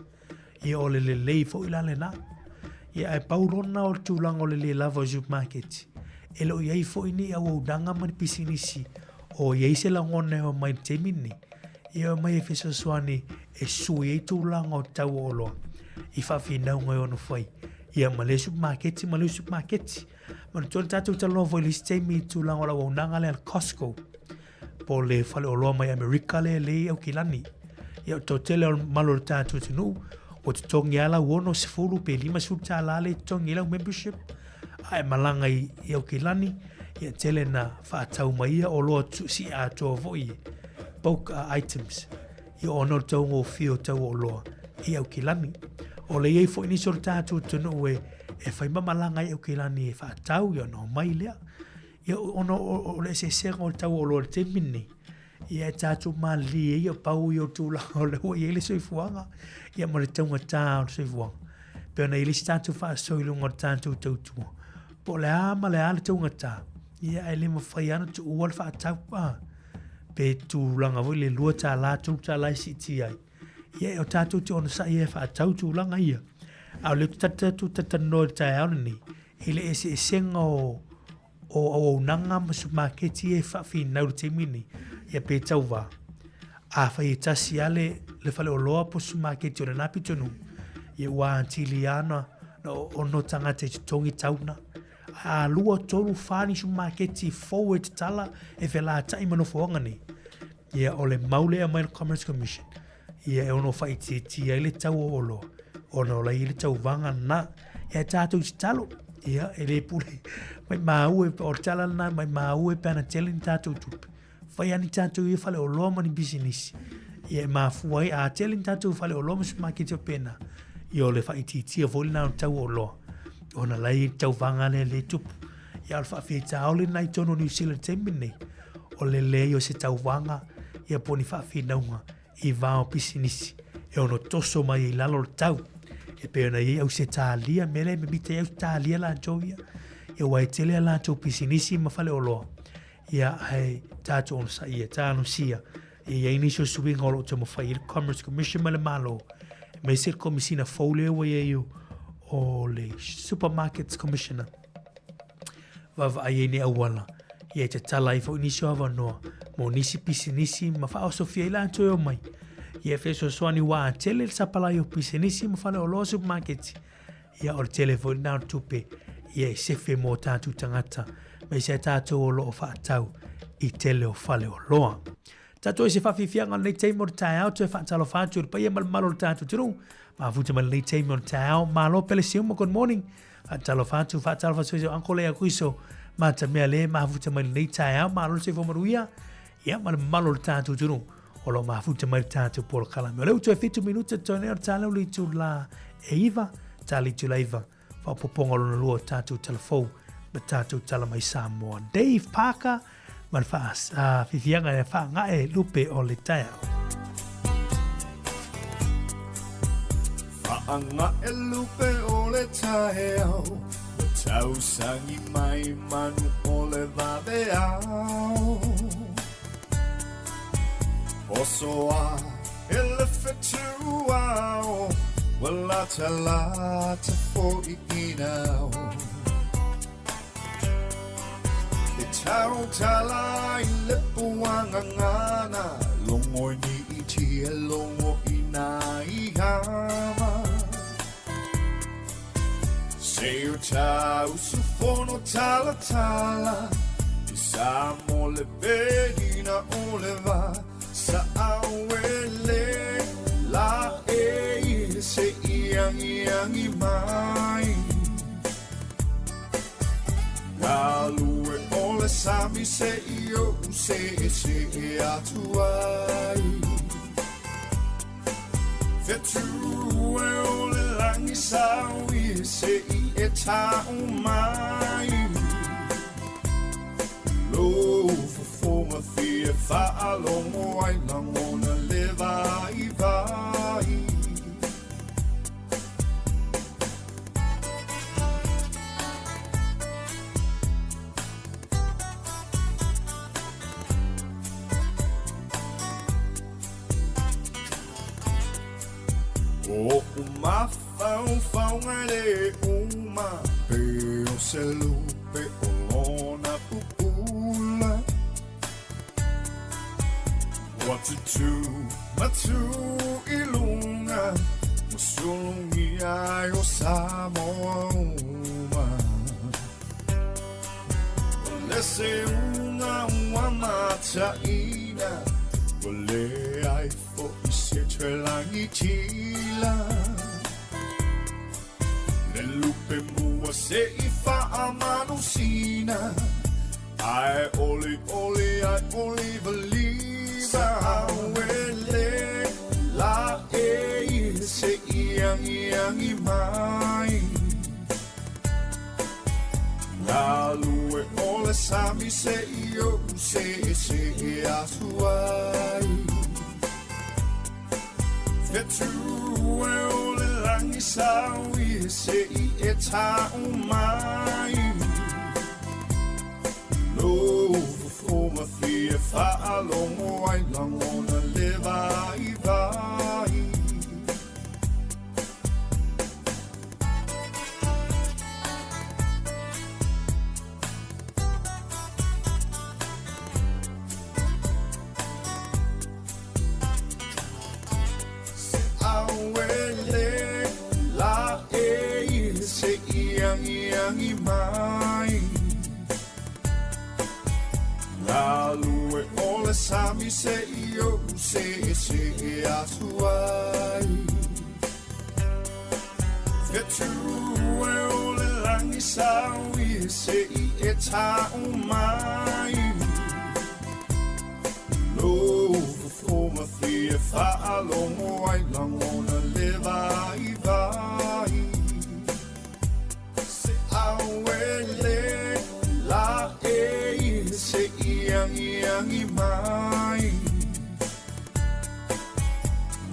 Ia o le lelei foi la lena. Ia ae pau lona o le tulaga o le le lava o supamaketi, e le o i ai foi ni auaunaga ma ni pisinisi o i ai se lagona e omai i le taimi lenei, ia e omai e fesoasoani e sui ai tulaga o tau o oloa i faafinauga e ono fai ia ma lea supamaketi ma lea supamaketi. Manatua le tatou talanoa foi i le isi taimi i le tulaga o le auaunaga lea a le Costco, po o le faleoloa mai Amerika lea lea i Aukilani. Ia o le toatele o le mamalu o le tatou atunuu, ua totogi lava lau 60 pe $50 lea e totogi ai lau membership, a e malaga i Aukilani, ia tele na faatau mai ia oloa sii atoa foi ia, bulk items. Ia ona o le taugofie o tau o oloa i Aukilani. O lea e i ai foi nisi o le tatou atunuu e, e fai ma malaga i Aukilani e faatau ia ona omai lea. Ia ona o le eseesega o le tau o oloa i le taimi lenei, ia e tatou malilie ia pau ia o tulaga o lea ua i ai le soifuaga ia ma le taugata o le soifuaga. Pei ona i ai le isi tatou faasoa i luga o le tatou tautua, po o le a ma le a le taugata, ia ae le mafai lava ona tuua le faatau. Ah. Pe tulaga foi le $2, $3 e siitia ai. Ia, o tatou te onosai e faatau tulaga ia. A o lea ou te tatou talatalanoa i le taeao lenei, i le eseesega o, o auaunaga ma supamaketi ia e faafinau i le taimi lenei, ia pe tauva. Afai e tasi lava le, le faleoloa po o supamaketi o lena pitonuu, ia ua atili lava ona, ona ono tagata i totogi tauna. A 2, 3, 4 ni supamaketi fou e tatala e felata'i ma nofoaga nei, ia o le mau lea e aumai e le Commerce Commission, ia e ono faaitiitia ai le tau o oloa ona o la e i ai le tauvaga lena. Ia e tatou tatalo, ia e le pule maimau e, o le tala lena, maimau e pe ana tele ni tatou tupe. Fai lava ni tatou ia faleoloa ma ni pisinisi, ia e mafua ai, a tele ni tatou faleoloa ma supamaketi faapena, ia o le faaitiitia foi lena o le tau o oloa, ona la e i ai le tauvaga lea e tupu. Ia o le faafitauli lena i totonu o Niu Sila i le taimi lenei, o le leai o se tauvaga ia po o ni faafinauga i va o pisinisi e ono toso mai ai i lalo le tau. E pei ona i ai Ausetalia, mea lea e mimita ai Ausetalia latou ia, ia aua e tele a latou pisinisi ma faleoloa, ia ae tatou onosai ia, talosia ia i ai nisi o suiga o lo o taumafai ai le Commerce Commission ma le Malo, aemaise le Komisina fou lea ua i ai o, o le Supermarkets Commissioner. Vaavaai ai nei auala, ia e tatala ai foi nisi o avanoa mo nisi pisinisi ma faaosofia ai latou e omai. Ia e fesoasoani ua tele le sapalai o pisinisi ma faleoloa supamaketi. Ia o le tele foi lena o le tupe ia e sefe mo tatou tagata aemaise ai tatou o lo o faatau i tele o faleoloa. Tatou i se faafiafiaga o lenei taimi o le taeao, toe faatalofa atu i le paia ma le mamalu o le tatou atunuu. Mafuta mai lenei taimi o le taeao. Malo pele siuma, good morning. Faatalofa atu, faatalofa atu i se uncle lea kuiso. Mata mea le mafuta mai lenei taeao. Malo le soifua manuia. Ia ma le mamalu o le tatou atunuu o lo o mafuta mai le tatou polokalame. O lea ua toe 7 minute totoe nei o le talau le itula e 9, tala itula 9, faaopoopoga lona lua o tatou tala fou ma tatou tala mai Samoa. Dave Parker ma le faafiafiaga e faagae lupe o le taeao. Faagae lupe o le taeao, ua tausagi mai manu o le vaveao. Osoa e le fetuao, ua latalata foi inao. E tautala i le puagagana, logo i ni iti e logo i nā ihama. Se o tau usufono talatala, i sa mo le pelina o le va, sa auele la e i se i angiangi mai. Galue o le sami se i ou se e se e atu ai. Fetu e o le langi saui se i e tau mai. Lou fofoga fia faalogo ai lagona le vaivai. Oʻu mafaufauga le uma pe o se lupe o lona pupula. Ua tutū matū i luga ua sulugia ai o Samoa uma. O le seuga ua mataʻina ua leai foʻi se toe lagitila. Le lupe mua se i faamalosina ae olioli ae olivaliva auele laʻei se i agiagi mai. Galue o le sami se i ou seesee atu ai. Fetu e o le lagi saui se i e tau mai. Lou fofoga fia faalogo ai lagona le vaivai. Se auele laʻei se i agiagi mai. Galue o le sami se i ou seesee atu ai. Fetu e o le lagi saui se i e tau mai. Lou fofoga fia faalogo ai lagona le vaivai. Se auele laʻei se i agiagi mai.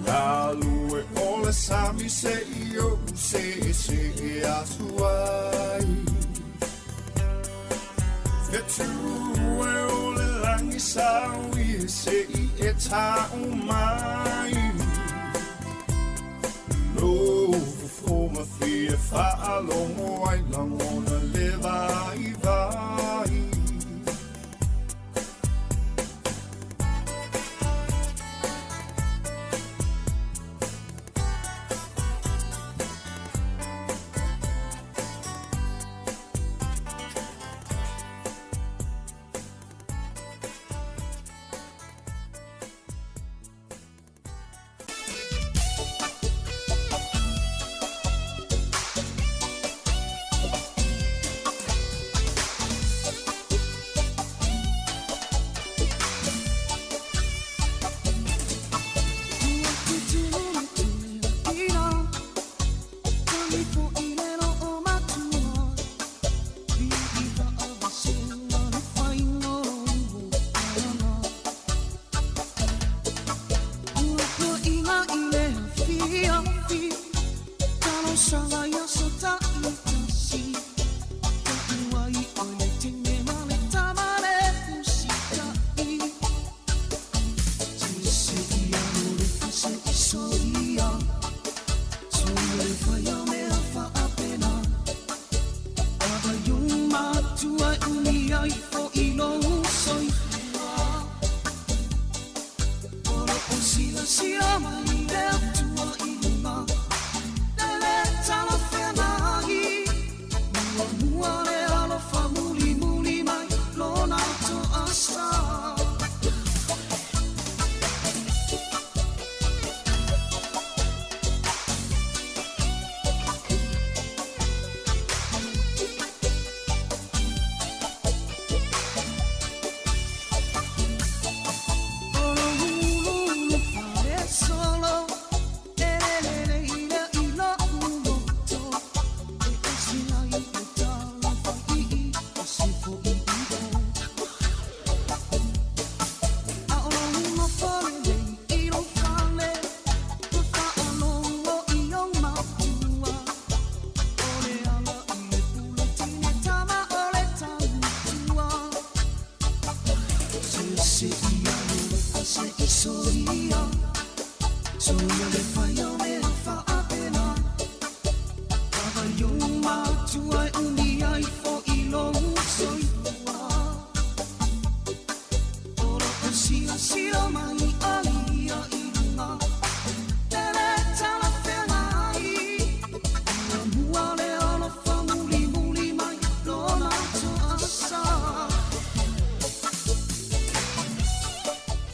Galue o le sami se i ou seesee atu ai. Fetu e o le lagi saui se i e tau mai. Lou fofoga fia faalogo ai lagona le vaivai.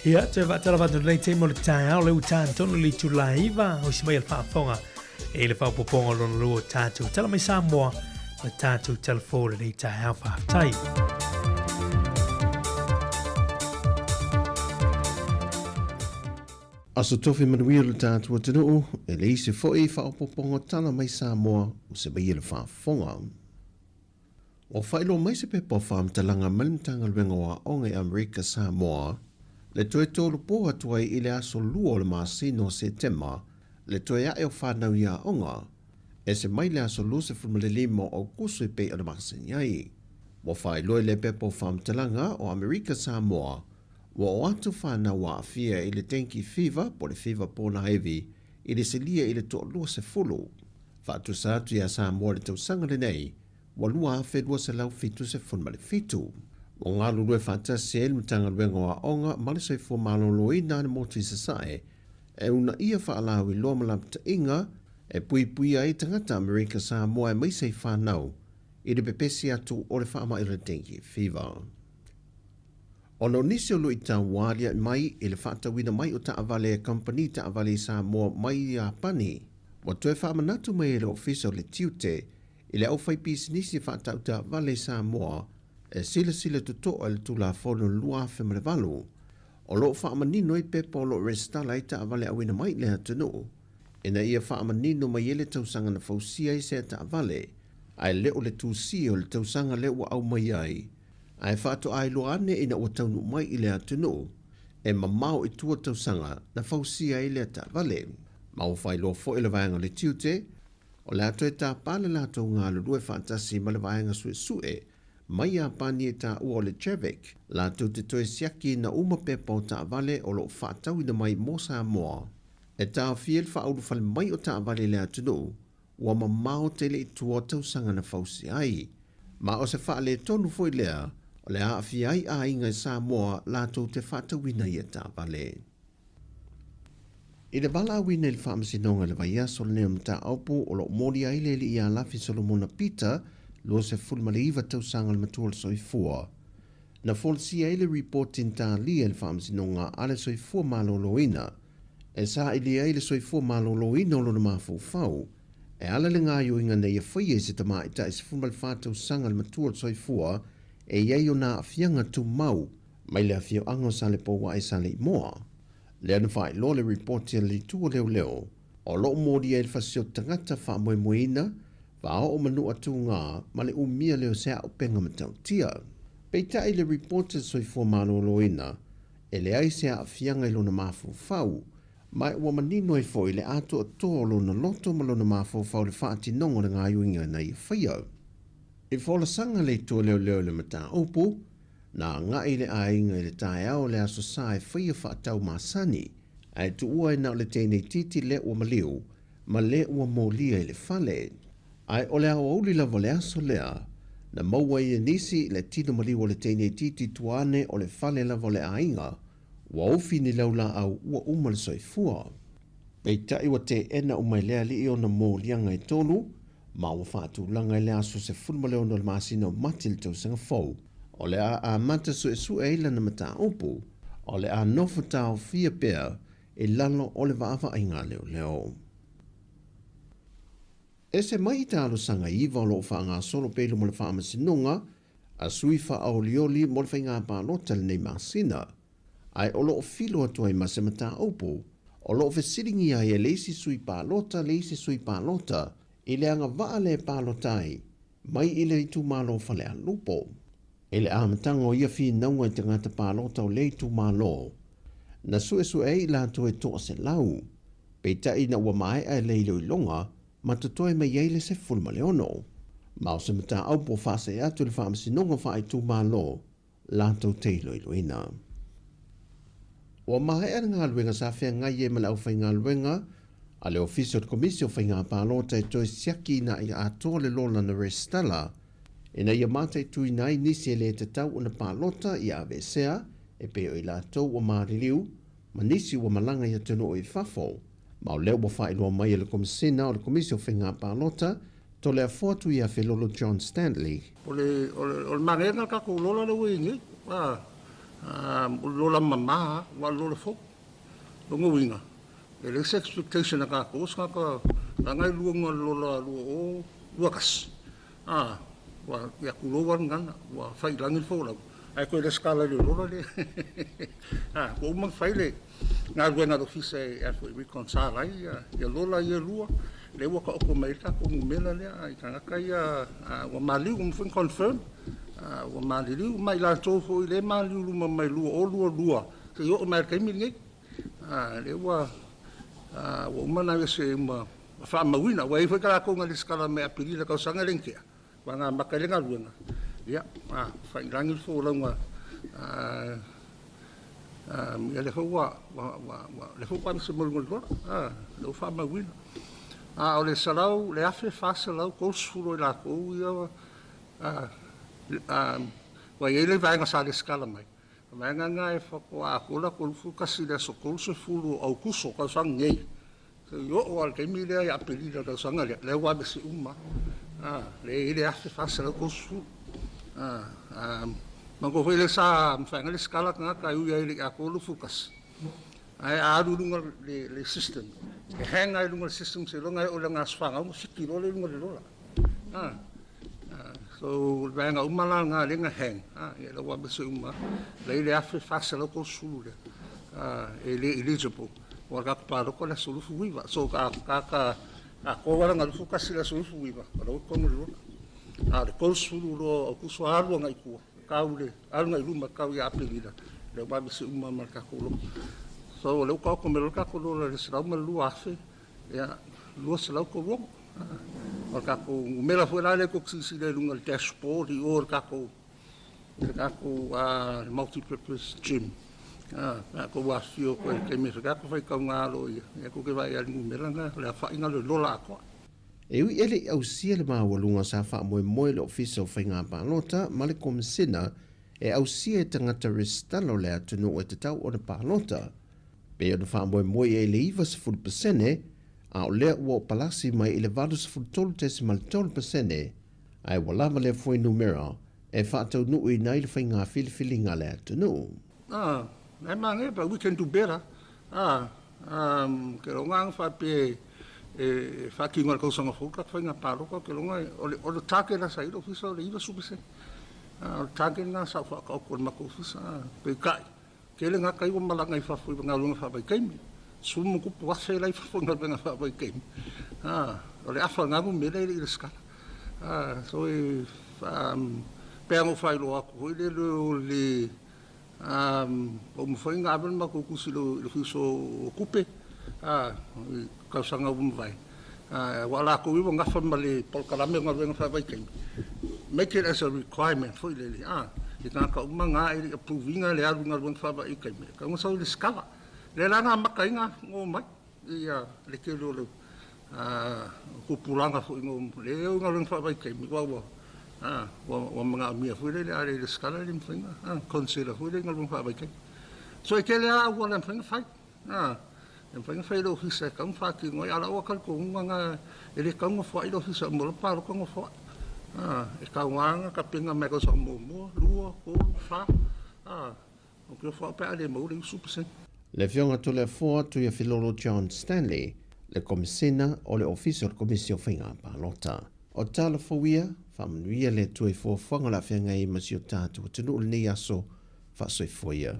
Ia, toe faatalofa atu lenei taimi o le taeao, le ua tonu le itula 9, osi mai le faafofoga i le faaopoopoga o lona lua o tatou Tala Mai Samoa ma tatou Tala Fou lenei taeao. Faafetai. Aso Tofi manuia lo tatou atunuu, e leai se foi faaopoopoga Tala Mai Samoa o se mai e le faafofoga. Ua faailoa mai se pepa o faamatalaga mai le Matagaluega o Aoga i Amerika Samoa, le toe tolopo atu ai i le aso 2 o le masina o Setema le toe ae o fanau i aoga, ese mai le aso 25 o Aokuso e pei ona masani ai. Ua faailoa i lea pepa o faamatalaga o Amerika Samoa, ua o atu fanau aafia i le dengue fever po o le fiva ponaivi i le silia i le toalua sefulu. Faatusa atu iā Samoa i le tausaga lenei ua 2277. Ua galulue faatasi ai le Matagaluega o Aoga ma le Soifua Maloloina a le Motu i Sasae e uunaia faalauiloa ma lapataiga e puipuia ai tagata Amerika Samoa aemaise i fanau i le pepesi atu o le faamai o le dengue fever. Ona o nisi o luitau ua aliae mai i le faatauina mai o taavale a kamupani taavale i Samoa mai Iapani, ua toe faamanatu mai e le Ofisa o le Tiute i le aufaipisinisi faatau taavale i Samoa e silasila totoa i le Tulafono 2008 o lo o faamanino ai pepa o lo o resitala ai taavale auina mai i le atunuu ina ia faamanino mai ai le tausaga na fausia ai sea taavale ae le o le tusia o le tausaga lea ua aumai ai ae faatoa iloa ane ina ua taunuu mai i le atunuu e mamao i tua tausaga na fausia ai lea taavale. Ma ua faailoa foi e le vaega o le tiute, o le a toe tapa le latou galulue faatasi ma le vaega suesue mai Iapani e taua o le JAVIC, latou te toe siakiina uma pepa o taavale o lo o faatauina mai mo Samoa e taofia ai le faaulufale mai o taavale i le atunuu ua mamao tele i tua o tausaga na fausia ai. Ma o se faaletonu foi lea o le aafia ai aiga i Samoa latou te faatauina ia taavale. I le valaauina i le Faamasinoga i le vaiaso lenei o mataupu o lo o molia ai le alii ia Lafi Solomona Peter, 29 tausaga le matua o le soifua, na folasia ai le ripoti na talia e le Faamasinoga a le Soifua Maloloina e sailia ai le soifua maloloina o lona mafaufau e ala le gaoioiga na ia faia i se tamaitai 14 tausaga le matua o le soifua e i ai ona aafiaga tumau mai le afioaga o Salepouae Saleimoa. Lea na faailoa le ripoti a le Itu o Leoleo o lo o molia ai le fasioti tagata faamoemoeina faaoo manua tugā ma le umia lea o se auupega matautia. Peitai le ripoti a le Soifua Maloloina E leai se aafiaga i lona mafaufau, ma ua manino ai foi le atoatoa o lona loto ma lona mafaufau i le faatinoga o le gaoioiga na ia faia. I folasaga le itu leoleo i le mataupu, na agai le aiga i le taeao o le Aso Sa e faia faatau masani, ae tuua ai na o le teine itiiti lea ua maliu ma le ua molia i le fale. Ae o le aoauli lava o le aso lea, na maua ai e nisi le tino maliu o le teine itiiti tua ane o le fale lava o le aiga, ua ofi ni laulaau ua uma le soifua. Peitai ua teena uma e le alii ona moliaga e tolu, ma ua faatulaga i le aso 16 o le masina o Mati i le tausaga fou. O le a amata suesue ai lana mataupu, o le a nofo taofia pea i lalo o le vaavaaiga a leoleo. Ese mai i talosaga iva o lo o faagasolo pea i luma o le Faamasinoga a sui faaolioli mo le faiga palota i lenei masina, ae o lo o filo atu ai ma se mataupu o lo o fesiligia ai e le isi sui palota le isi sui palota i le agavaa lea e palota ai mai i le itumalo o Falealupo. I le amataga o ia finauga i tagata palota o lea itumalo, na suesue ai i latou e 100, peitai ina ua maea e le iloiloga ma totoe mai ai le 16. Ma o se mataupu ua faasee atu i le Faamasinoga Faaitumalo latou te iloiloina. Ua maea le galuega sa feagai ai ma le aufaigaluega a le Ofisa o le Komisi o Faiga Palota e toe siaki ina ia atoa le lola na resitala ina ia mataituina ai nisi e le tatau ona palota ia aveesea e pei o i latou ua maliliu ma nisi ua malaga i atunuu i fafo. Ma o lea ua faailoa mai e le Komesina o le Komisi o Faiga Palota, Toleafoa Tuiafelolo John Stanley. O le, o le, o le manaia lena o le tatou lola lea ua i ai nei. O le lola mama lava, aua o le lola fou. O lona uiga, e leai se expectation a tatou o se tagata leaga e lua luga o le lola 2021, a, ua, ia tulou lava le gagana, ua fai i lagi le folauga, ae toe lesitala i le lola lea. A, ua uma ona fai le galuega a le Ofisa e a foi e reconcile ai ia lola ia e lua, lea ua taoto mai ai le tatou numera lea i tagata ia ua maliu, ua uma foi ona confirm, ua maliliu ma i latou foi lea e maliu luma mai 2022 seia oo mai lava i le taimi lenei, lea ua uma ona aveese ma faamauina. Ua i ai foi latou na resitala mai Aperila i le tausaga lea na tea, Ua na amata ai le galuega, ia, fai i lagi le folauga, ia lea foi ua, lea foi ua aveese mai luga o le lola, lea ua faamauina. A o le 100, le 1,430 o i latou ia ua i ai le vaega sa resitala mai, o le vaega lena e faatoa atoa le latou 21 i le aso 30 o Aokuso tausaga nei. Se i oo lava i le taimi lea ia Aperila i le tausaga lea, lea ua aveese uma lava, lea e i ai le 1,430. Manatua foi lea sa mafai ona resitala tagata e ui lava e le i atoa le 21, ae a alu i luga o le system, e hang lava i luga o le system seiloga e oo i lana aso fanau ona fiki loa lea i luga o le lola. So, o le vaega uma la lena lea na hang, ia lea ua aveese uma lava, lea e i ai le 1,430 lea e le eligible, aua o le tagata palota o le aso 29. So, a atoa lana 21 i le aso 29, o la ua i totonu o le lola. A o le 30 loa o Aokuso alu agai i tua, tau le, alu agai i luma tau ia Aperila, lea ua aveese uma ma le tatou lola. So, o lea ua taoto mai loa le tatou lola i le 102,000 Ia, 236. O le tatou numera foi la lea tou te silasila i luga i le dashboard i o i le tatou i le tatou multi-purpose gym. Pe a tou afifio atu ai i le taimi e fai tatou faitauga aloaia, ia tou te vaai lava i le numera lena, o le aofaiga o le lola atoa. E ui e le i ausia le maualuga sa faamoemoe le Ofisa o Faiga Palota ma le Komesina e ausia e tagata resitala o le atunuu e tatau ona palota, Pei ona faamoemoe i ai le 90%, a o lea ua palasi mai i le 83.3%, ae ua lava lea fuainumera e faataunuuina ai le faiga filifiliga a le atunuu. Ah, e manaia, but we can do better. Ah, um, ke longa ang faapea e faatino i le tausaga fou tatou faiga palota, ke longa o le, o le target la sa i le ofisa o le 90%. Ah, o le target lena sa ou faataoto i le matou ofisa. Ah, peitai, Tele ngā kai ua malaga i fafo i galuega faavaitaimi. Sumu kupu afe la i fafo i galuega faavaitaimi. Ā, o le afa o ngā numera e le i resitala. Ā, so e, pei ona ou faailoa atu foi lele o le, ā, ua uma foi ona ave le matou tusi i le Ofisa o Tupe, ā, i tausaga ua mavae, ā, aua o latou ia ua nafa ma le polokalame o galuega faavaitaimi, make it as a requirement foi lele, ā, i tagata uma na e le i approve ina le alu i galuega faavaitaimi, e tatau ona sau i lesitala. Lea la na amata ai ona omai i le tele o le tupulaga foi lea e o i galuega faavaitaimi, aua ua, ā, ua manaomia foi lele a le lesitala e le mafai ona consider foi lea i galuega faavaitaimi. So e tele lava auala e mafai ona fai. Ā, e mafai ona fai e le Ofisa e tatau ona faatino ai, a o lau talitonuga lena, e le tatau ona nofoai le Ofisa uma loa palota nofoai. Ā, e tauga ona tapena mai tausaga muamua, lua, tolu, fa, ā, ou te ofo au pe a le maua le 90%. Le Afioga Toleafoa Tuiafilolo John Stanley, le Komesina o le Ofisa o le Komisi o Faiga Palota. O tala fou ia, faamanuia le Atua i fuafuaga o le a feagai ai ma si o tatou atunuu i lenei aso faasoifua ia.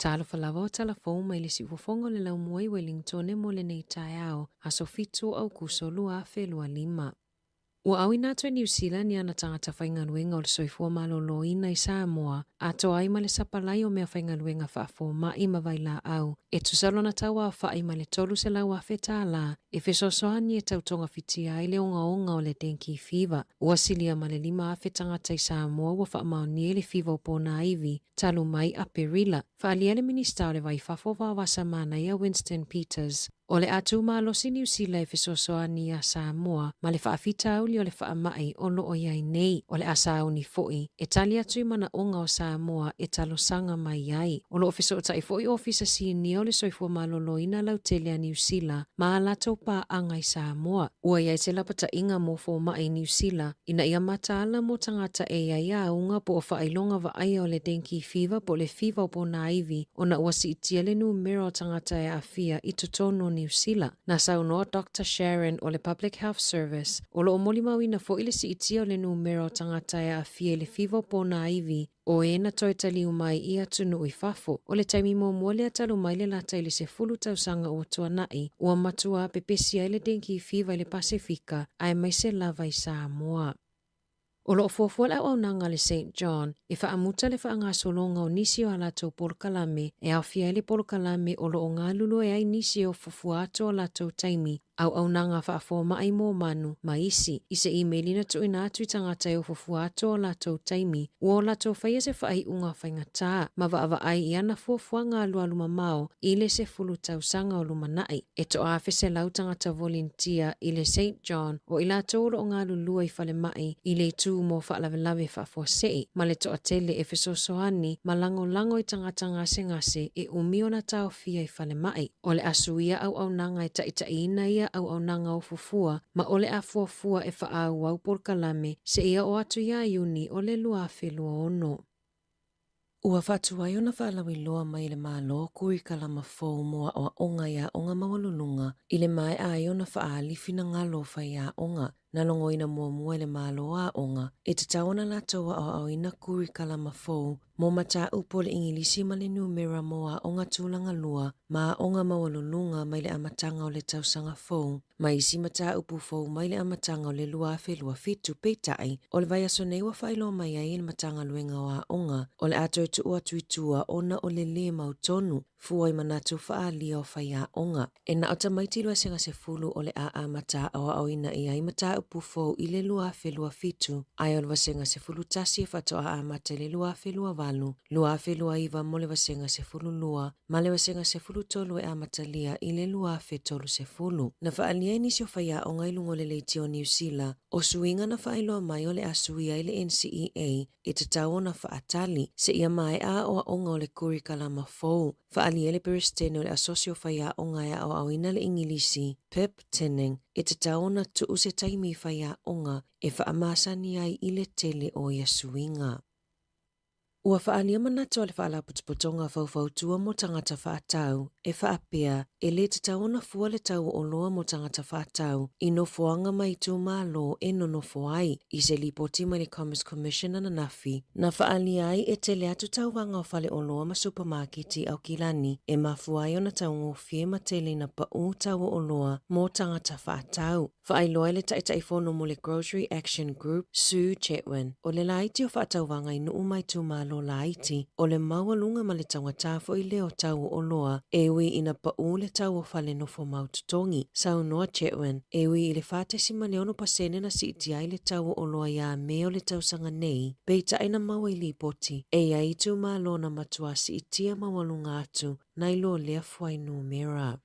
Talofa lava o tala fou mai le siufofoga o le laumua i Wellingtone mo lenei taeao, aso 7 o Aukuso 2025. Ua auina atu e Niu Sila ni ana tagata faigaluega o le soifua maloloina i Samoa, atoa ai ma le sapalai o meafaigaluega faafomai ma vailaau e tusa lona tauaofa'i ma le $300,000 tālā e fesoasoani e tau togafitia ai le ogaoga o le dengue fever. Ua silia ma le 5,000 tagata i Samoa ua faamaonia i le fiva o Pōnāivi talu mai Aperila, faaalia le Minisita o le Vai Fafo Vaovasa Manaia Winston Peters. O le a tū malosi Niu Sila e fesoasoani iā Samoa ma le faafitauli o le faamai o lo o i ai nei. O le a sauni foi e tali atu i manaoga o Samoa e talosaga mai ai. O lo o fesootai foi Ofisa Sinia o le Soifua Maloloina lautele a Niu Sila ma a latou paaga i Samoa. Ua i ai se lapataiga mo fomai i Niu Sila ina ia mataala mo tagata e i ai auga po o faailoga vaaia o le dengue fever po o le fiva o ponāiwi ona ua siitia le numera o tagata e aafia i totonu o Niu Sila. Na saunoa Doctor Sharon o le Public Health Service, o lo o molimauina foi le siitia o le numera o tagata e aafia i le fiva o ponāiwi o e na toe taliu mai i atunuu i fafo. O le taimi muamua lea talu mai le lata i le 10 tausaga ua tuana'i, ua matuā pepesi ai le dengue fever i le Pasefika, aemaise lava i Samoa. O lo o fuafua le auaunaga a le Saint John e faamuta le faagasologa o nisi o a latou polokalame e aofia ai le polokalame o lo o galulue ai nisi e ofofua atu o latou taimi auaunaga faafomaʻi mo manu ma isi i se imeli na tuuina atu i tagata e ofofua atu o latou taimi ua o latou faia se faaiuga faigatā ma vaavaai i ana fuafuaga alualu mamao i le 10 tausaga o lumanaʻi. E 1,100 tagata volinitia i le Saint John o i latou o lo o galulue i falemai i le itu mo faalavelave faafuasei ma le toatele e fesoasoani ma lagolago i tagata gasegase e umi ona taofia i falemai. O le a suia auaunaga e taitaiina ia auaunaga ofufua ma o le a fuafua e faaauau polokalame seia oo atu iā Iuni o le 2026. Ua faatuai ona faalauiloa mai e le Malo kurikalama fou mo aoaoga i aoga maualuluga i le maea ai ona faaali finagalo o faiaoga. Na logoina muamua e le Malo aoga e tatau ona latou aoaoina kurikalama fou mo mataupu o le Igilisi ma le numera mo aoga tulaga lua ma aoga maualuluga mai le amataga o le tausaga fou. Ma isi mataupu fou mai le amataga o le 2027, peitai, o le vaiaso nei ua faailoa mai ai e le Matagaluega o Aoga, o le a toe tuu atu i tua ona o le lē mautonu, fua i manatu faaalia o faiaoga. E na o tamaiti 20 o le a amata aoaoina i ai mataupu fou i le 2027, ae o le vasega 11 e faatoa amata i le 2028, 2029 mo le vasega 12, ma le vasega 13 e amatalia i le 2030. Na faaalia ai nisi o faiaoga i luga o le leitio o Niu Sila, o suiga na faailoa mai o le a suia ai le NCEA e tatau ona faatali seia maea aoaoga o le kurikalama fou. Faaalia ai le Peresetene o le Asosi o Faiaoga e Aoaoina le Igilisi, Pip Tinning, e tatau ona tuu se taimi i faiaoga e faamasani ai i le tele o ia suiga. Ua faaalia manatu a le Faalapotopotoga Faufautua mo Tagata Faatau e faapea, e lē tatau ona fua le tau o oloa mo tagata faatau i nofoaga ma itumalo e nonofo ai. I se lipoti mai le Commerce Commission ananafi, na faaalia ai e tele atu tauvaga o faleoloa ma supamaketi i Aukilani e mafua ai ona taugofie ma tele ina paʻū tau o oloa mo tagata faatau. Faailoa ai le Taitaifono mo le Grocery Action Group, Sue Chetwin, o le laiti o faatauvaga i nuu ma itumalo laiti, o le maualuga ma le taugata foi lea o tau o oloa, e ui ina paʻū le tau o fale nofo mau totogi. Saunoa Chetwin, e ui i le 4.6 pasene na siitia ai le tau o oloa iā Me o le tausaga nei, peitai na maua i lipoti, e i ai itumalo na matuā siitia maualuga atu nai lo lea fuainumera.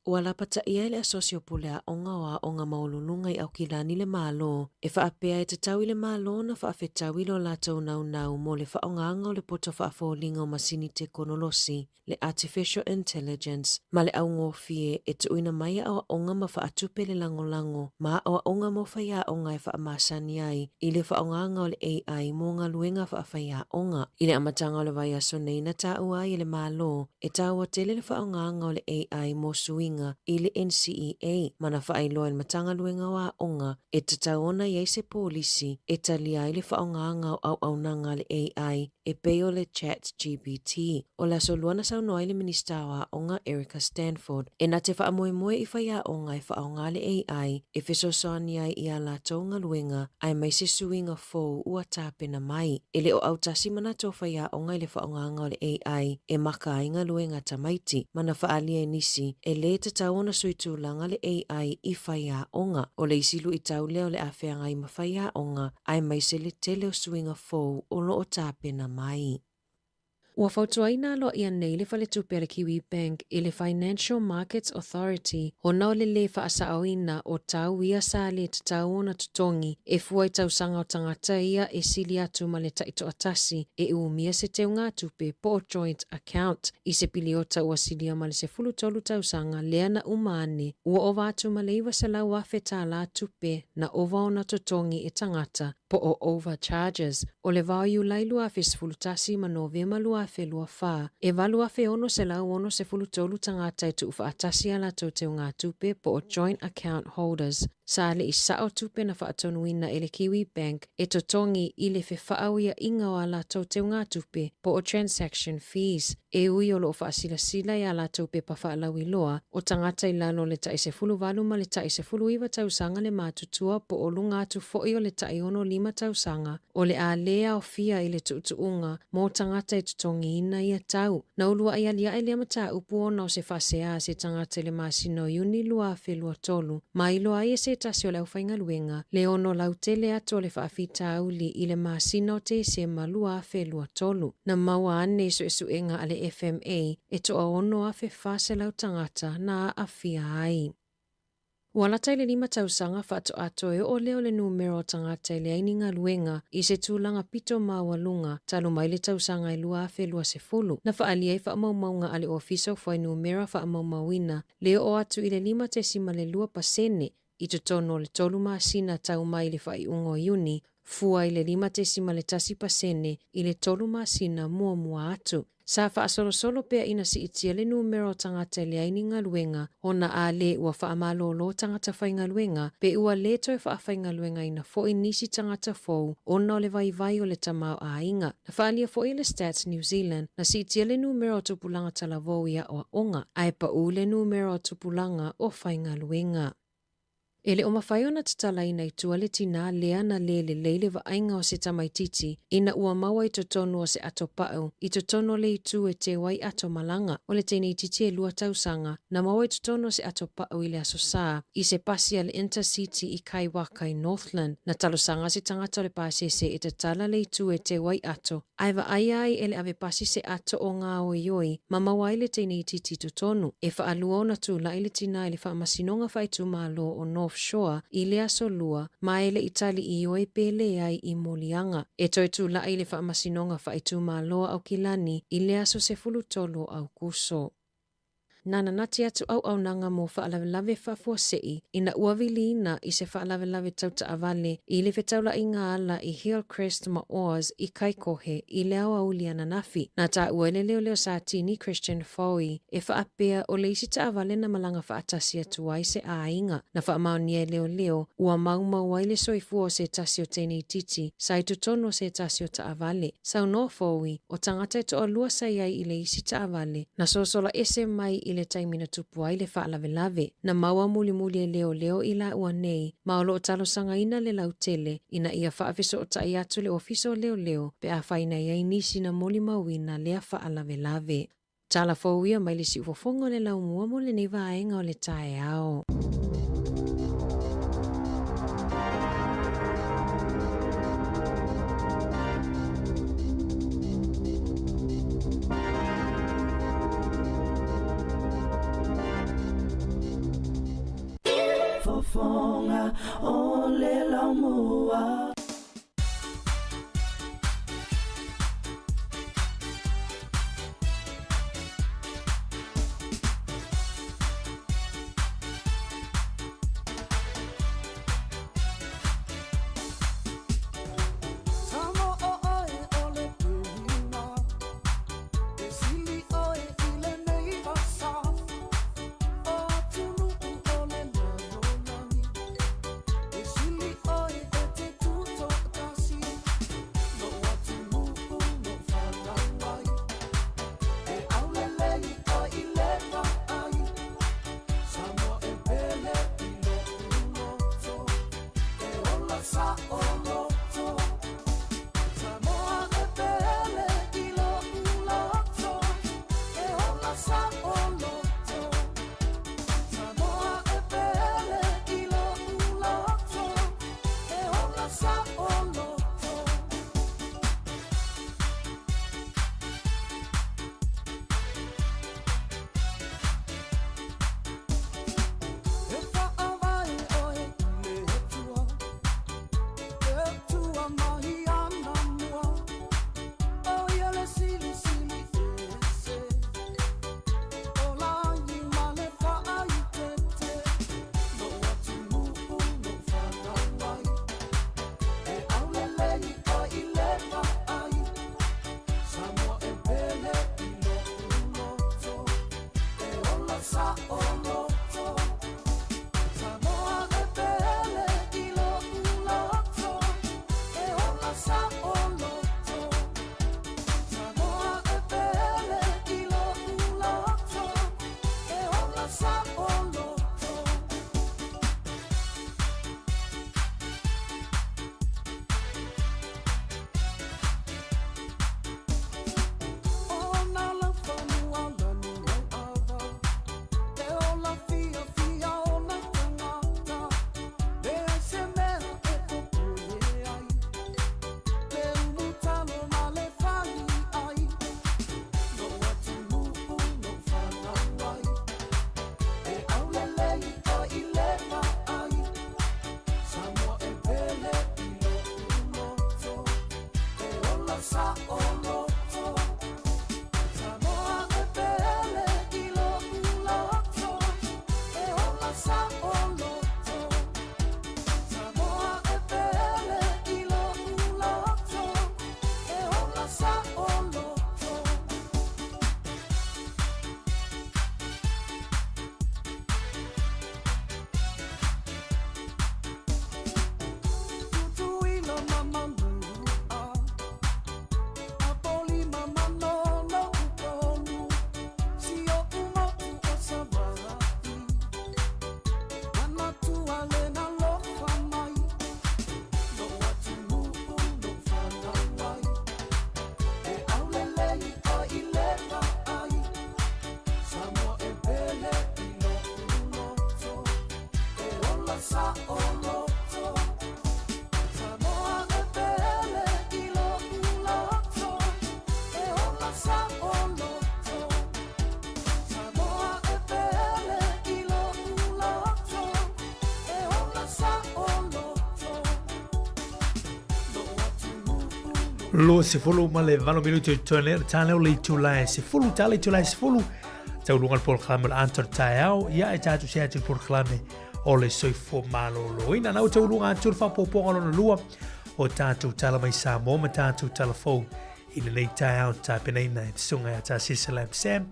Ua lapataia e le Asosi o Pule Aoga o Aoga Maualuluga i Aukilani le Malo e faapea e tatau i le Malo ona faafetau i lo latou naunau mo le faaaogaga o le poto faafoliga o masini tekonolosi, le Artificial Intelligence, ma le augofie e tuuina mai aoaoga ma faatupe le lagolago ma aoaoga mo faiaoga e faamasani ai i le faaaogaga o le AI mo galuega faafaiaoga. I le amataga o le vaiaso nei na taua ai e le Malo E taua tele le faaaogaga o le AI mo suiga. fesuiaiga i le NCEA ma na faailoa i le Matagaluega o Aoga e tatau ona i ai se polisi e talia ai le faaaogaga o auaunaga a le AI e pei o le ChatGPT. O le aso Lua na saunoa ai le Minisita o Aoga Erica Stanford e na te faamoemoe i faiaoga e faaaoga le AI e fesoasoani ai i a latou galuega aemaise suiga fou ua tapena mai. E le o autasi manatu o faiaoga i le faaaogaga o le AI e maka ai galuega a tamaiti ma na faaalia i nisi e lē tatau ona sui tulaga le AI i faiaoga. O le isi luitau lea o le a feagai ma faiaoga aemaise le tele o suiga fou o lo o tapena mai. Ua fautuaina aloaia nei le faletupe a le Kiwi Bank i le Financial Markets Authority ona o le lē faasaoina o tau ia sa lē tatau ona totogi e fua i tausaga o tagata ia e sili atu ma le taitoatasi e umia se teugatupe po o joint account i se piliota ua silia ma le 13 tausaga lea na uma ane ua ova atu ma le $900,000 tālā tupe na ova ona totogi e tagata po o overcharges o le vao Iulai 2011 ma Novema 2024, e 8,663 tagata e tuufaatasi a latou teugatupe po o joint account holders sa le i sao tupe na faatonuina e le Kiwi Bank e totogi i le fefaauiaʻiga o a latou teugatupe po o transaction fees. E ui o lo o faasilasila i a latou pepa faalauiloa o tagata i lalo o le tai 18 ma le tai 19 tausaga le matutua po o luga atu foi o le tai 65 tausaga, o le a lē aofia i le tuutuuga mo tagata e totogiina ia tau. Na uluaʻi aliaʻe lea mataupu ona o se faaseā a se tagata i le masina o Iuni 2023 ma iloa ai e se tasi o le aufaigaluega le ono lautele atu o le faafitauli i le masina o Tesema 2023. Na maua ane i suesuega a le FMA e toa 6,400 tagata na aafia ai. Ua lata i le lima tausaga faatoa toe oo lea o le numera o tagata e leai ni galuega i se tulaga pito maualuga talu mai le tausaga e 2020, na faaalia ai faamaumauga a le Ofisa o Fuainumera Faamaumauina le oo atu i le 5.2 pasene i totonu o le tolu masina tau mai i le faaiuga o Iuni, fua i le 5.1% i le tolu masina muamua atu. Sa faasolosolo pea ina siitia le numera o tagata e leai ni galuega ona a lē ua faamalōlō tagata faigaluega pe ua lē toe faafaigaluegaina foi nisi tagata fou ona o le vaivai o le tamaoaiga. Na faaalia foi e le Stats New Zealand na siitia le numera o tupulaga talavou i aoaoga ae paʻū le numera o tupulaga o faigaluega. E le o mafai ona tatalaina i tua le tinā lea na lē lelei le vaaiga o se tamaitiiti ina ua maua i totonu o se ato paʻu i totonu o le itu e teu ai ato malaga. O le teineitiiti e lua tausaga na maua i totonu o se ato paʻu i le Aso Sa i se pasi a le Intercity i Kaiwaka i Northland. Na talosaga se tagata o le pasese e tatala le itu e teu ai ato ae vaaia ai e le avepasi se ato o gaoioi ma maua ai le teineitiiti i totonu. E faalua ona tulaʻi le tinā i le Faamasinoga Faaitumalo o North Shore i le Aso Lua ma e le i tali ioe pe leai i moliaga. E toe tulaʻi i le Faamasinoga Faaitumalo a Aukilani i le aso 13 o Aukuso. Na nanati atu auaunaga mo faalavelave faafuasei ina ua viliina i se faalavelave tau taavale i le fetaulaiga ala i Hillcrest ma Oars i Kaikohe i le aoauli ananafi. Na taua e le leoleo Satini Christian Foy e faapea o le isi taavale na malaga faatasi atu ai se aiga. Na faamaonia e leoleo ua maumau ai le soifua o se tasi o teineitiiti sa i totonu o se tasi o taavale. Saunoa Foy, o tagata e toalua sa i ai i le isi taavale, na sosola ese mai i le taimi na tupu ai le faalavelave. Na maua mulimuli e leoleo i laua nei, ma o lo o talosagaina le lautele ina ia faafesootai atu le Ofisa o Leoleo pe afai na i ai nisi na molimauina lea faalavelave. Tala fou ia mai le siufofoga o le laumua mo lenei vaega o le taeao. Fofoga o le laumua. 28 minute i tone le tane o le itula e sefulu tale itula e sefulu tauluga le polokalame o le ata o le taeao ia e tatou se atu le polokalame o le soifua malōlōina na ua tauluga atu le faaopoopoga lona lua o tatou tala mai Samoa ma tatou tala fou i lenei taeao tapenaina e te susuga ia Tasisa Lam Sam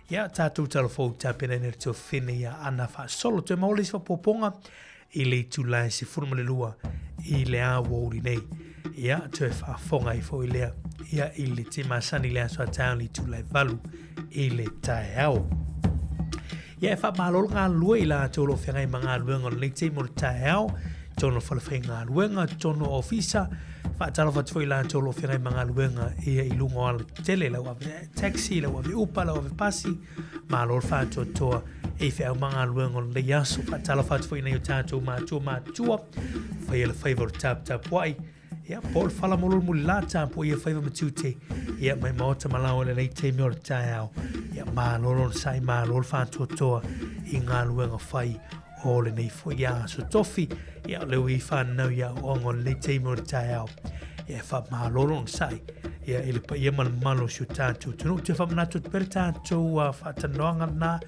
ia tatou tala fou tapenaina e le tuafafine ia Ana Faasolo toe maua le isi faaopoopoga i le itula e 12 i le aoauli nei. Ia, toe faafofoga ai foi lea ia i le te masani le aso a taeao le itula e 8 i le taeao. Ia e faamalo le galulue i latou o lo o feagai ma galuega o lenei taimi o le taeao, totonu o falefaigaluega, totonu o ofisa, faatalofa atu foi i latou o lo o feagai ma galuega ia i luga o alatetele, lau ave taxi, lau ave upa, lau ave pasi, Malo le faatoatoa i feau ma galuega o lenei aso. Faatalofa atu foi i nai o tatou matua matutua, faia le faiva o le taputapuai, ia, po o le fala mololo mulila, tapuaia faiva ma tiute, ia, mai maota ma laoa i lenei taimi o le taeao. Ia, malo le onosai, malo le faatoatoa i galuega fai o lenei foi aso tofi. Ia, o lea ua i fanau i aoaoga o lenei taimi o le taeao. Ia, e faamalo le onosai ia, i le paia ma le mamalu o si o tatou atunuu. Toe faamanatu atu pea le tatou faatalanoaga lena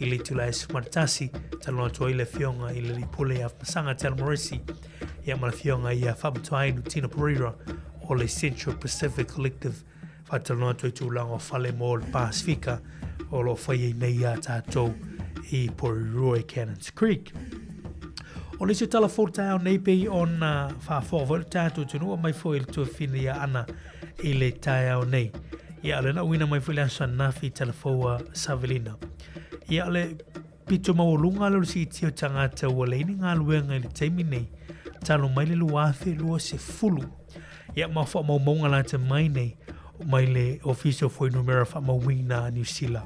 i le itula e 11, talanoa atu ai le Afioga i le Alii Pule ia Masaga Tele Moresi, ia ma le Afioga ia Faamatuainu Tino Pereira o le Central Pacific Collective Faatalanoa atu ai tulaga o fale mo le Pasifika o lo o fai ai nei iā tātou i Porirua i Cannons Creek. O le isi o tala fou taeao nei pei ona faafofoga foi le tatou atunuu mai foi i le tuafafine ia Ana i le taeao nei. Ia, o le na uina mai foi le aso ananafi i tala fou a Savelina. Ia, o le pito maualuga lea o le siitia o tagata ua leai ni galuega i le taimi nei, talu mai le 2020. Ia, ma faamaumauga lata mai nei mai le Ofisa o Fuainumera Faamauina a Niu Sila.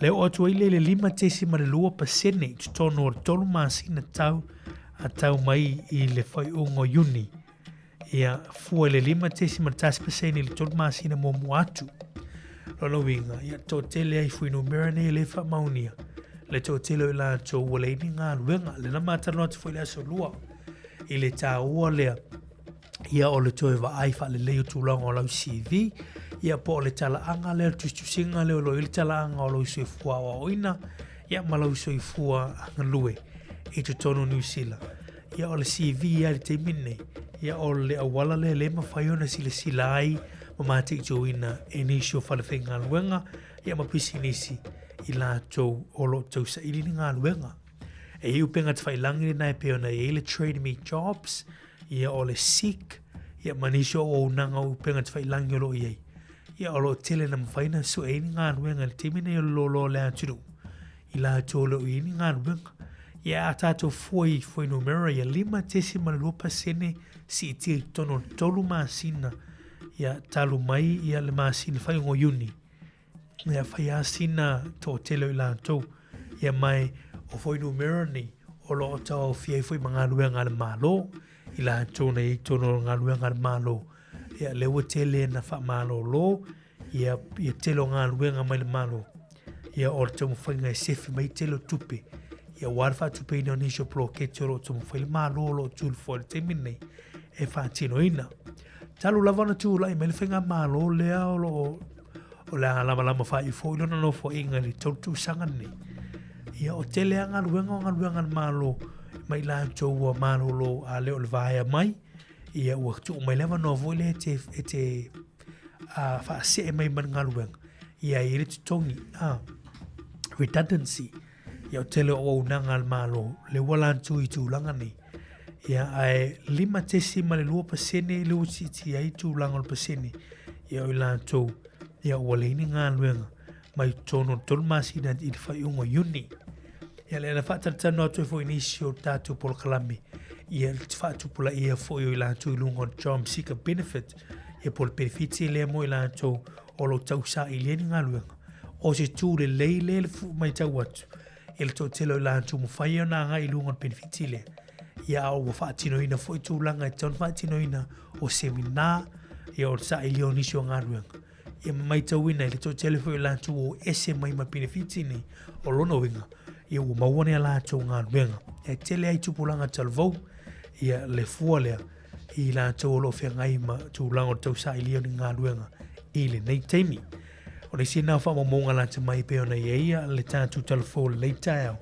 Le oo atu ai lea i le 5.2% i totonu o le 3 masina tau a tau mai i le faaiuga o Iuni. Ia, fua i le 5.1% i le 3 masina muamua atu. Lona uiga, ia, toatele ai fuainumera nei e le faamaonia le toatele o i latou ua leai ni galuega. Lena ma talanoa atu foi i le aso Lua i le taua lea ia o le toe vaai faalelei o tulaga o lau CV, ia po o le talaaga lea, le tusitusiga lea o lo o i ai le talaaga o lou soifua aoaoina, ia ma lou soifua galue i totonu o Niu Sila. Ia o le CV lava i le taimi lenei, ia o le auala lea le mafai ona silasila ai ma mataituina e nisi o falefaigaluega ia ma pisinisi. i latou o lo o tausaili ni galuega. E i ai upega tafailagi lena e pei ona i ai le Trade Me Jobs, ia o le Seek, ia ma nisi o auaunaga o upega tafailagi o lo o i ai. Ia o lo o tele na mafai ona sue ai ni galuega i le taimi nei o le loaloa o le atunuu i latou o lo o i ai ni galuega. Ia a tatou fua i fuainumera ia 5.2% siitia i totonu o le 3 masina ia talu mai ia le masina faaiuga o Iuni. Ia fai lava sina toatele o i latou. Ia ma o fuainumera nei o lo o tauaofia ai foi ma galuega a le Malo i latou na i ai i totonu o galuega a le Malo. Ia lea ua tele na faamalolo ia ia tele o galuega mai le Malo. Ia o le taumafaiga e sefe mai tele o tupe. Ia aua le faatupeina o nisi o poloketi o lo o taumafai le Malo o lo o tulifoa i le taimi lenei e faatinoina. Talu lava ona tulai mai le faigamalo lea o lo o o le a lamalama faaiu foi lona nofoaiga i le 3 tausaga lenei. Ia o tele lava galuega o galuega a le Malo mai latou ua malolo a le o le vaea mai, ia ua tuu mai le avanoa foi lea e te, e te a, faasee mai ma le galuega, ia e i ai le totogi, a, redundancy. Ia o tele o auaunaga a le Malo, lea ua latou i tulaga nei. Ia ae 5.2% lea ua siitia ai tulaga o le pasene, ia o i latou ia ua leai ni galuega mai totonu o le 3 masina i le faaiuga o Iuni. Ia lea na faatalatalanoa atu ai foi i nisi o tatou polokalame, ia le faatupulaia foi o i latou i luga o le Job Seeker Benefit, ia po o le penefiti lea mo i latou o lo o tausailia ni galuega. O se tū lelei lea le matau atu i le toatele o i latou mafai ona agai i luga o le penefiti lea. Ia a ua faatinoina foi tulaga e tatau ona faatinoina o semina, ia o le sailia o nisi o galuega. Ia ma matauina i le toatele foi o i latou ua o ese mai ma penefiti nei, o lona uiga, ia ua maua ni a latou galuega. E tele ai tupulaga talavou, ia le fua lea i latou o lo o feagai ma tulaga o le tausailia o ni galuega i lenei taimi. O le isi lena o faamaumauga lata mai pei ona i ai le tatou talafou o lenei taeao.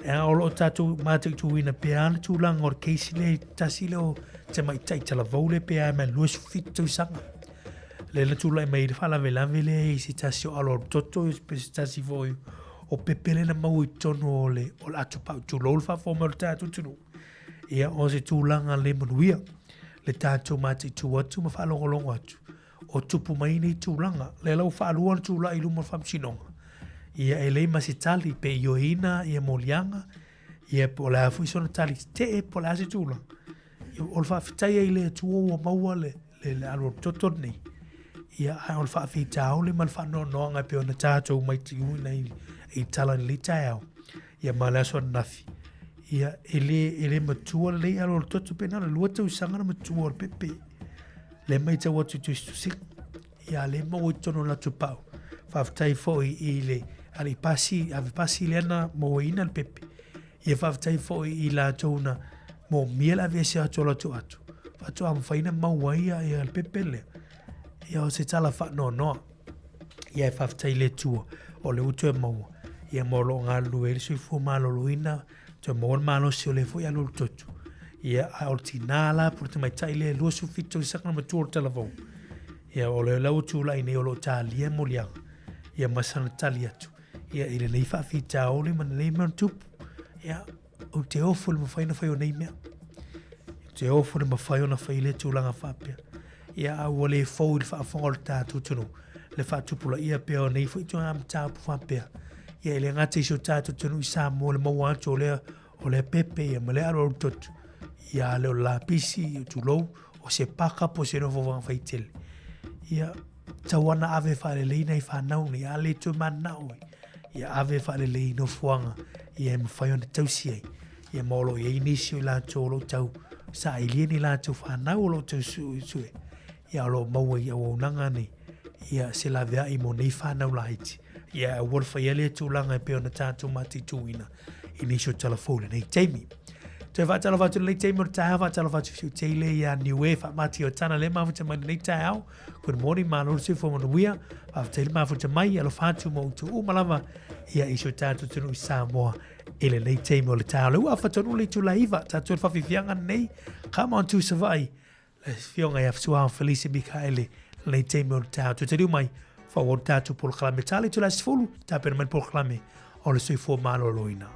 A o lo o tatou mataituina pea le tulaga o le case lea i tasi lea o tamaitai talavou lea pe a mai 27 tausaga. Lea na tulai mai ai le faalavelave lea i se tasi o alo toto pe se tasi foi o pepe lea na maua i totonu o le o le atopau tulou le faafofoga mai o le tatou atunuu. Ia o se tulaga le manuia le tatou mataitu atu ma faalogologo atu o tupu mai nei tulaga. Lea la ua faalua ona tulai i luma o le faamasinoga. Ia e leai ma se tali pe ioeina ia moliaga, ia po o le a foi sona tali tetee po o le a se tulaga. Ia, o le faafetai ai i le Atua ua maua le, le, le alu toto lenei. Ia, ae o le faafitauli ma le faanoanoaga e pei ona tatou maitauina i, i tala i lenei taeao, ia ma le aso ananafi, ia, e le, e le matua lelei alu alu toto pe na o le 2 tausaga na matua o le pepe. Lea matau atu i tusitusiga, ia lea maua i totonu o le atupau. Faafetai foi i le alii pasi, ave pasi lea na mauaina le pepe. Ia faafetai foi i latou na moomia le aveese atu o latou atu. Faatoa mafai ona maua ai ia, ia le pepe lea. Ia o se tala faanoanoa. Ia e faafetai i le Atua o lea ua toe maua. Ia ma o lo o galulue ai le soifua maloloina, toe maua le malosi o lea foi alualutoto. Ia, a o le tinā la po o le tamaitai lea e 27 tausaga na matua o le talavou. Ia, o lea la ua tulai nei o lo o talia moliaga, ia ma sana tali atu, ia, i lenei faafitauli ma lenei mea o tupu. Ia, ou te ofo i le mafai ona fai o nei mea. Ou te ofo i le mafai ona fai lea tulaga faapea. Ia, a ua le fou i le faafofoga o le tatou atunuu, le faatupulaia pea o nei foi ituaiga mataupu faapea. Ia, e le gata i si o tatou atunuu i Samoa le maua atu o lea, o lea pepe ia ma lea alualu toto. Ia, a le o le lapisi, ia, tulou, o se paka po o se nofoaga faitele. Ia, tau ana ave faalelei nai fanau nei, a le toe mananao ai. Ia ave faalelei i nofoaga ia e mafai ona tausi ai. Ia ma o lo o i ai nisi o i latou o lo o tau sailia ni latou fanau o lo o tau suesue. Ia o lo o maua i auaunaga nei ia se laveai mo nei fanau laiti. Ia aua le faia lea tulaga e pei ona tatou mataituina i nisi o tala fou i lenei taimi. Toe faatalofa atu i lenei taimi o le taeao, faatalofa atu i si ou teile ia Niue, faamati o tana le mafuta mai lenei taeao. Good morning, malo le soifua manuia. Faafetai le mafuta mai, alofa atu ma outou uma lava ia i si o tatou atunuu i Samoa i lenei taimi o le taeao. Le ua afa tonu le itula 9, tatou le faafiafiaga lenei. Come on to Savaii, le afioga ia Suao Felice Mikaele, lenei taimi o le taeao. Toe taliu mai, Faaauau le tatou polokalame tala i itula e 10, tapena mai le polokalame o le soifua maloloina.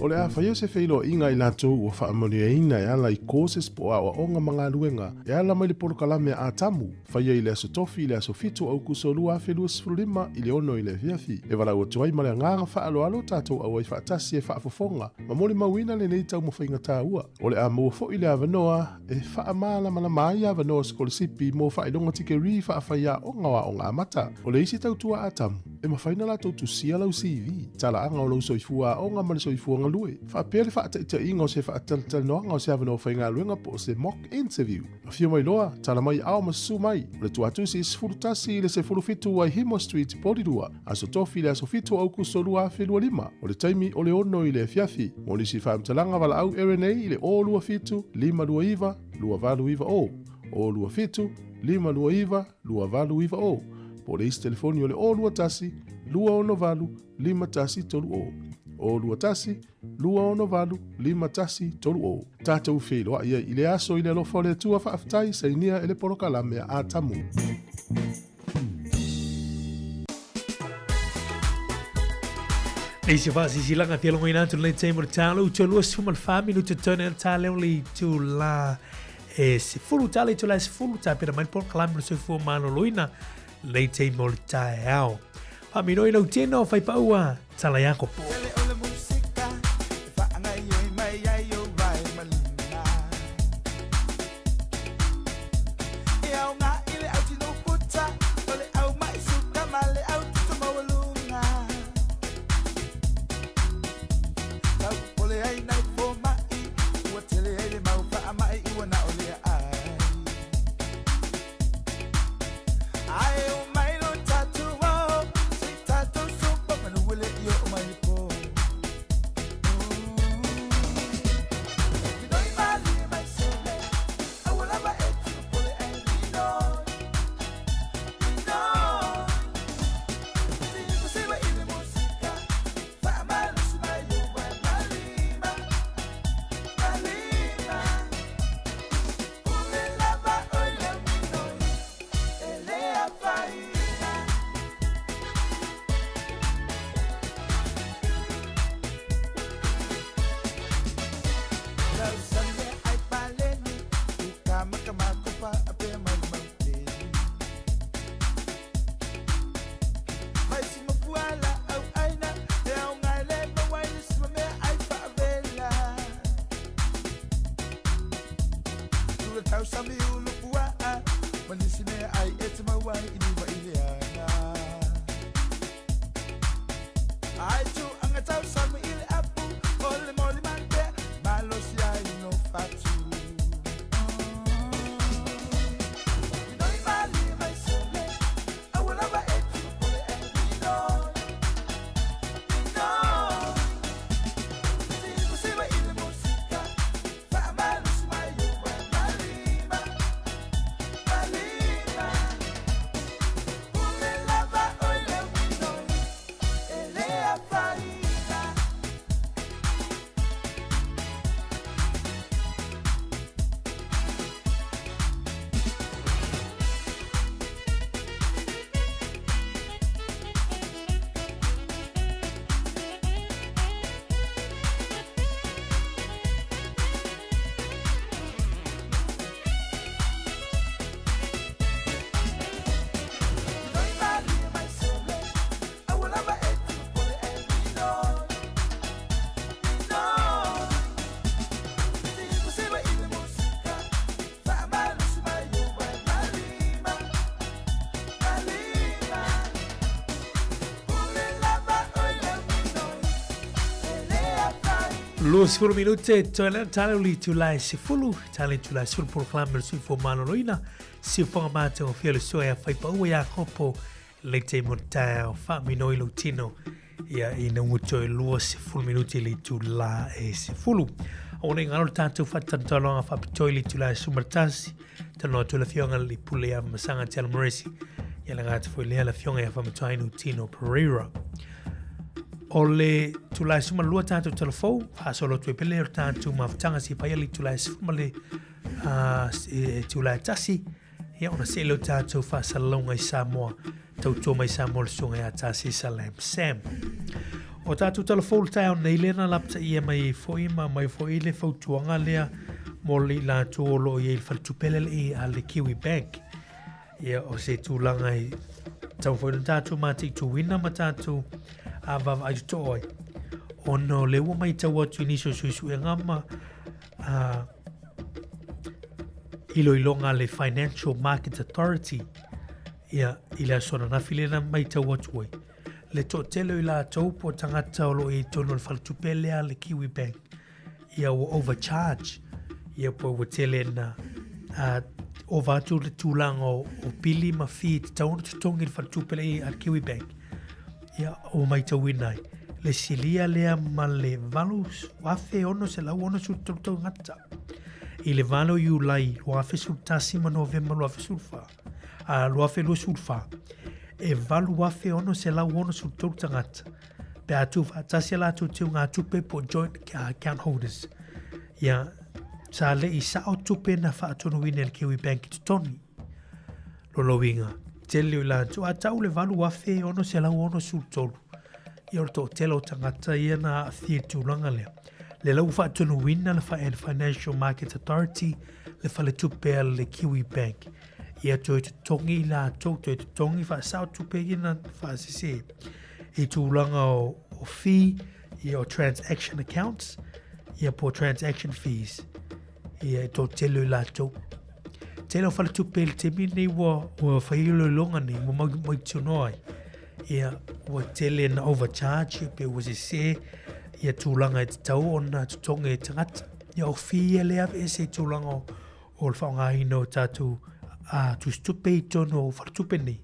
O le a faia se feiloaiga i latou ua faamanuiaina e ala i courses po o aoaoga ma galuega e ala mai le polokalame a Atamu, faia i le Aso Tofi i le aso 7 o Aukuso 2025 i le 6 i le afiafi. E valaau atu ai ma le agaga faaaloalo tatou auai faatasi e faafofoga ma molimauina lenei taumafaiga taua. O le a maua foi le avanoa e faamalamalama ai avanoa sikolasipi mo faailoga tikerii faafaiaoga o aoga amata. O le isi tautua Atamu, e mafai ona latou tusia lau CV, talaaga o lou soifua aoga ma le soifua galue. galue, faapea le faataitaiga o se faatalatalanoaga o se avanoa faigaluega po o se mock interview. Afio mai loa, tala mai ao ma susu mai. O le tuatusi 11 i le 17 Waihemo Street, Porirua, Aso Tofi i le aso 7 o Aukuso 2025. O le taimi o le 6 i le afiafi. Mo nisi faamatalaga valaau RNA i le 027 529 2890, 027 529 2890, po o le isi telefoni o le 021 268 5130, 021 268 5130. Tatou feiloai ai i le aso i le alofa o le Atua faafetai sainia e le polokalame a Atamu. Nei se faasisilanga fia logoina atu lenei taimi o le talo, utu 24 minuta tone le taleo le itu la e 10 tala i tula e 10 tapena mai le polokalame o le soifua maloloina lenei taimi o le taeao. Faaminoi lau tino, whaipaua, tala Iakopo. 20 minute toe lea tala uli tulae sefulu tala tulae sefulu polokalame le soifua maloloina siufoga matagofie le sua ia faipaua Iakopo le taimi o le taeao faaminoi lou tino ia ina ua toe 20 minute i le itulā e 10. Aua ne i galo le tatou faatanotalanoaga faapitoa i le itulā e 11, talanoa atu le Afioga i le Pule ia Masaga Tiala Moresi, ia le gata foi lea le Afioga ia Faamatuainu Tino Pereira. O le itulā e 12 tatou talafou, faasolo atu ai pele o le tatou mafutaga si paia le itulā e 10 ma le itulā e 1, Ia ona see lea o tatou faasalalauga i Samoa, tautua mai Samoa le susuga ia Tasesa Lam Sam. O tatou tala fou le taeao nei lea na lapataia mai ai foi ma mai foi le fautuaga lea mo le i latou o lo o i ai i le faletupe lea le a le Kiwi Bank. Ia o se tulaga e tatau foi ona tatou mataituina ma tatou a vaavaai totoa ai. Ona o lea ua matau atu i nisi o suesuega ma a iloiloga a le Financial Markets Authority ia, i le aso ananafi lea na matau atu ai. Le toatele o i latou po o tagata o lo o i ai totonu o le faletupe lea a le Kiwi Bank, ia ua overcharge, ia po ua tele na ova atu le tulaga o, o pili ma fee e tatau ona totogi i le faletupe lea a le Kiwi Bank. Ia, ua maitauina ai le silia lea ma le 8,663 tagata i le 8 o Iulai 2011 ma Novema 2014, a 2024, e 8,663 tagata pe a tuufaatasi a latou teugatupe po o joint account holders. Ia, sa le i sao tupe na faatonuina e le Kiwi Bank i totogi. Lona uiga, tele o i latou, a tau le 8,663, ia o le toatele o tagata ia na aafia i le tulaga lea. Lea la ua faatonuina le Financial Markets Authority, le faletupe a le Kiwi Bank, ia toe totogi i latou, toe totogi faasao tupe ia na faasese i tulaga o, o fee, ia o transaction accounts, ia po transaction fees, ia e toatele o i latou. Tele o faletupe i le taimi lenei ua, ua fai iloiloga nei, ua mau, mautinoa ai. Ia, ua tele na overcharge, pe ua sese, ia tulaga e tatau ona totogi e tagata. Ia o fee ia lea aveese i tulaga o, o le faaaogaina o tatou a, tusitupe i totonu o faletupe nei.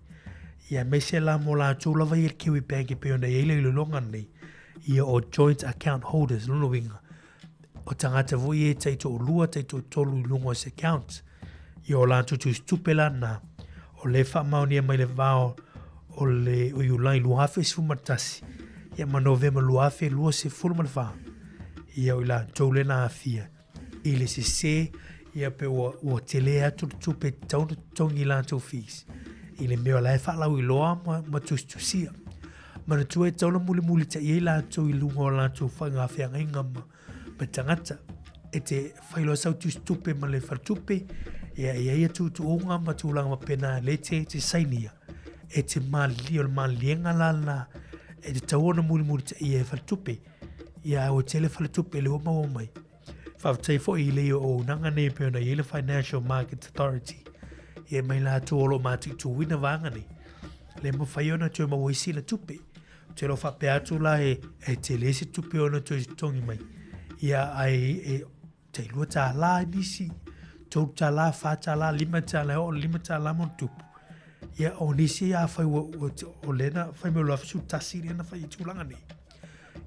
Ia aemaise la mo latou lava ia i le Kiwi Bank e pei ona i ai le iloiloga nei, ia o joint account holders, lona uiga, o tagata foi ia e taitoalua, taitoatolu i luga o se account. Ia o latou tusitupe la na, o lea e faamaonia mai le va o le o Iulai 2011, ia ma Novema 2024, ia o i latou lea na aafia i le sese, ia pe ua, ua tele atu le tupe e tatau ona totogi i latou fees i le mea o la e faalauiloa ma, ma tusitusia. Manatua e tatau ona mulimulitai ai latou i luga o latou faiga feagaiga ma, ma tagata. E te fai loa sau tusitupe ma le faletupe, ia e i ai ia tuutuuga ma tulaga faapena lea e te, te sainia. E te malilie, o le maliliega la lena e tatau ona mulimulitaia e faletupe. Ia ae ua tele faletupe lea ua maua mai. Faafetai foi i le auaunaga nei e pei ona i ai le Financial Markets Authority. Ia mai latou o lo o mataituina vaega nei. Le mafai ona toe maua ai sina tupe. Ou te iloa faapea atu la e, e tele se tupe ona toe totogi mai. Ia ae e, tai $2 nisi, $3, $4, $5, e oo i le $5 ma ona tupu. Ia o nisi afai ua, ua, o lea na fai mai o le 2011 lea na fai i tulaga nei.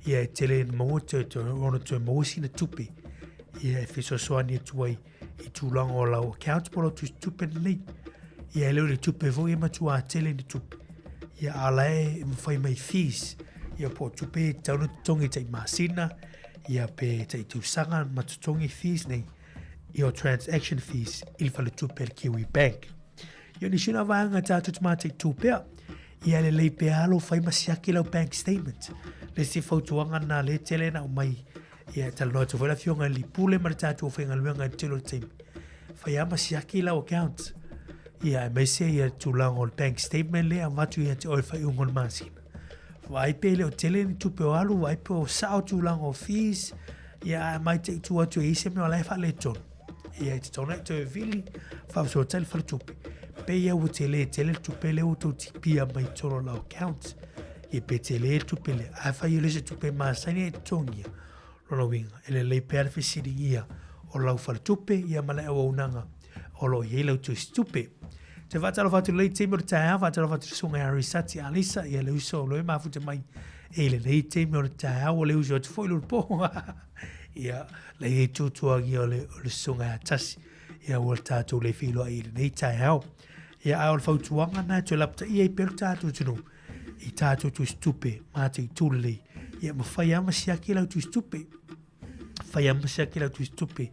Ia e tele ina maua toe, toe, ona toe maua sina tupe. Ia e fesoasoani atu ai i tulaga o lau account po o lau tusitupe lenei. Ia e le o le tupe foi e matua tele ni tupe. Ia a la e mafai mai fees. Ia po o tupe e tatau ona totogi tai masina, ia pe tai tausaga ma totogi fees nei. Ia o transaction fees i le faletupe a le Kiwi Bank. Ia o nisi o nā vaega tātou te mataitū pea, ia e lelei pea lou fai ma siaki lau bank statement. Le isi fautuaga lena lea e tele ina aumai, ia e talanoa atu foi le afioga i le Pule ma le tatou aufaigaluega i le tele o le taimi. Fai lava ma siaki lau account. Ia aemaise ia le tulaga o le bank statement lea e avatu ia te oe i le faaiuga o le masina. Vaai pe le o tele ni tupe o alu, vaai pe o sao tulaga o fees, ia ae mataitu atu e i ai se mea o la e faaletonu. Ia e tatau ona e toe vili, faafesootai le faletupe. Pe ia ua tele tele le tupe lea ua tou tipia mai totonu o lau account. Ia pe tele le tupe lea. Ae fai o le se tupe masani e totogia. Lona uiga, e lelei pea le fesiligia o lau faletupe ia ma le auaunaga o lo o i ai lau tusitupe. Te faatalofa atu i lenei taimi o le taeao, faatalofa atu i le susuga ia Risati Alisa, ia le uso o lo e mafuta mai i lenei taimi o le taeao, ua le uso atu foi lulu po. Ia, le i tutuagia o le, o le susuga ia Tasi, ia ua le tatou le feiloai i lenei taeao. Ia, a o le fautuaga na e toe lapataia ai pea lo tatou atunuu i tatou tusitupe mataitu lelei. Ia, mafai lava ma siaki lau tusitupe. Fai lava ma siaki lau tusitupe.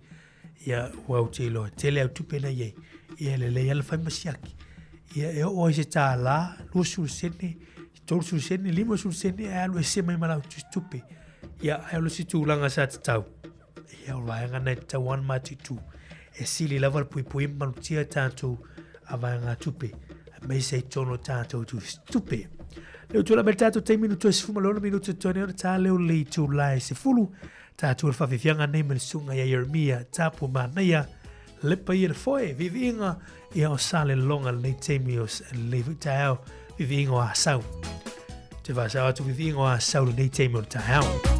Ia, ua ou te iloa, tele au tupe na i ai. Ia, e lelei lava le fai ma siaki. Ia, e oo ai se tālā, 20 sene, 30 sene, 50 sene, ae alu ese mai ma lau tusitupe. Ia, ae o le isi tulaga sa tatau, ia, o le vaega na e tatau lava ona mataitu. E sili lava le puipui ma malutia tatou a vaegatupe, aemaise ai totonu o tatou tusitupe. Lea ua tulai mai le tatou taimi nu toe 16 minute totoe nei ona ta lea o le itula e 10. Tatou le faafiafiaga nei ma le susuga ia Ieremia Tapu Manaia, le paia le foe, viiviiga ia o Salelologa lenei taimi o lenei foi taeao, viiviiga o Asau. Te faasao atu viviiga o Asau i lenei taimi o le taeao.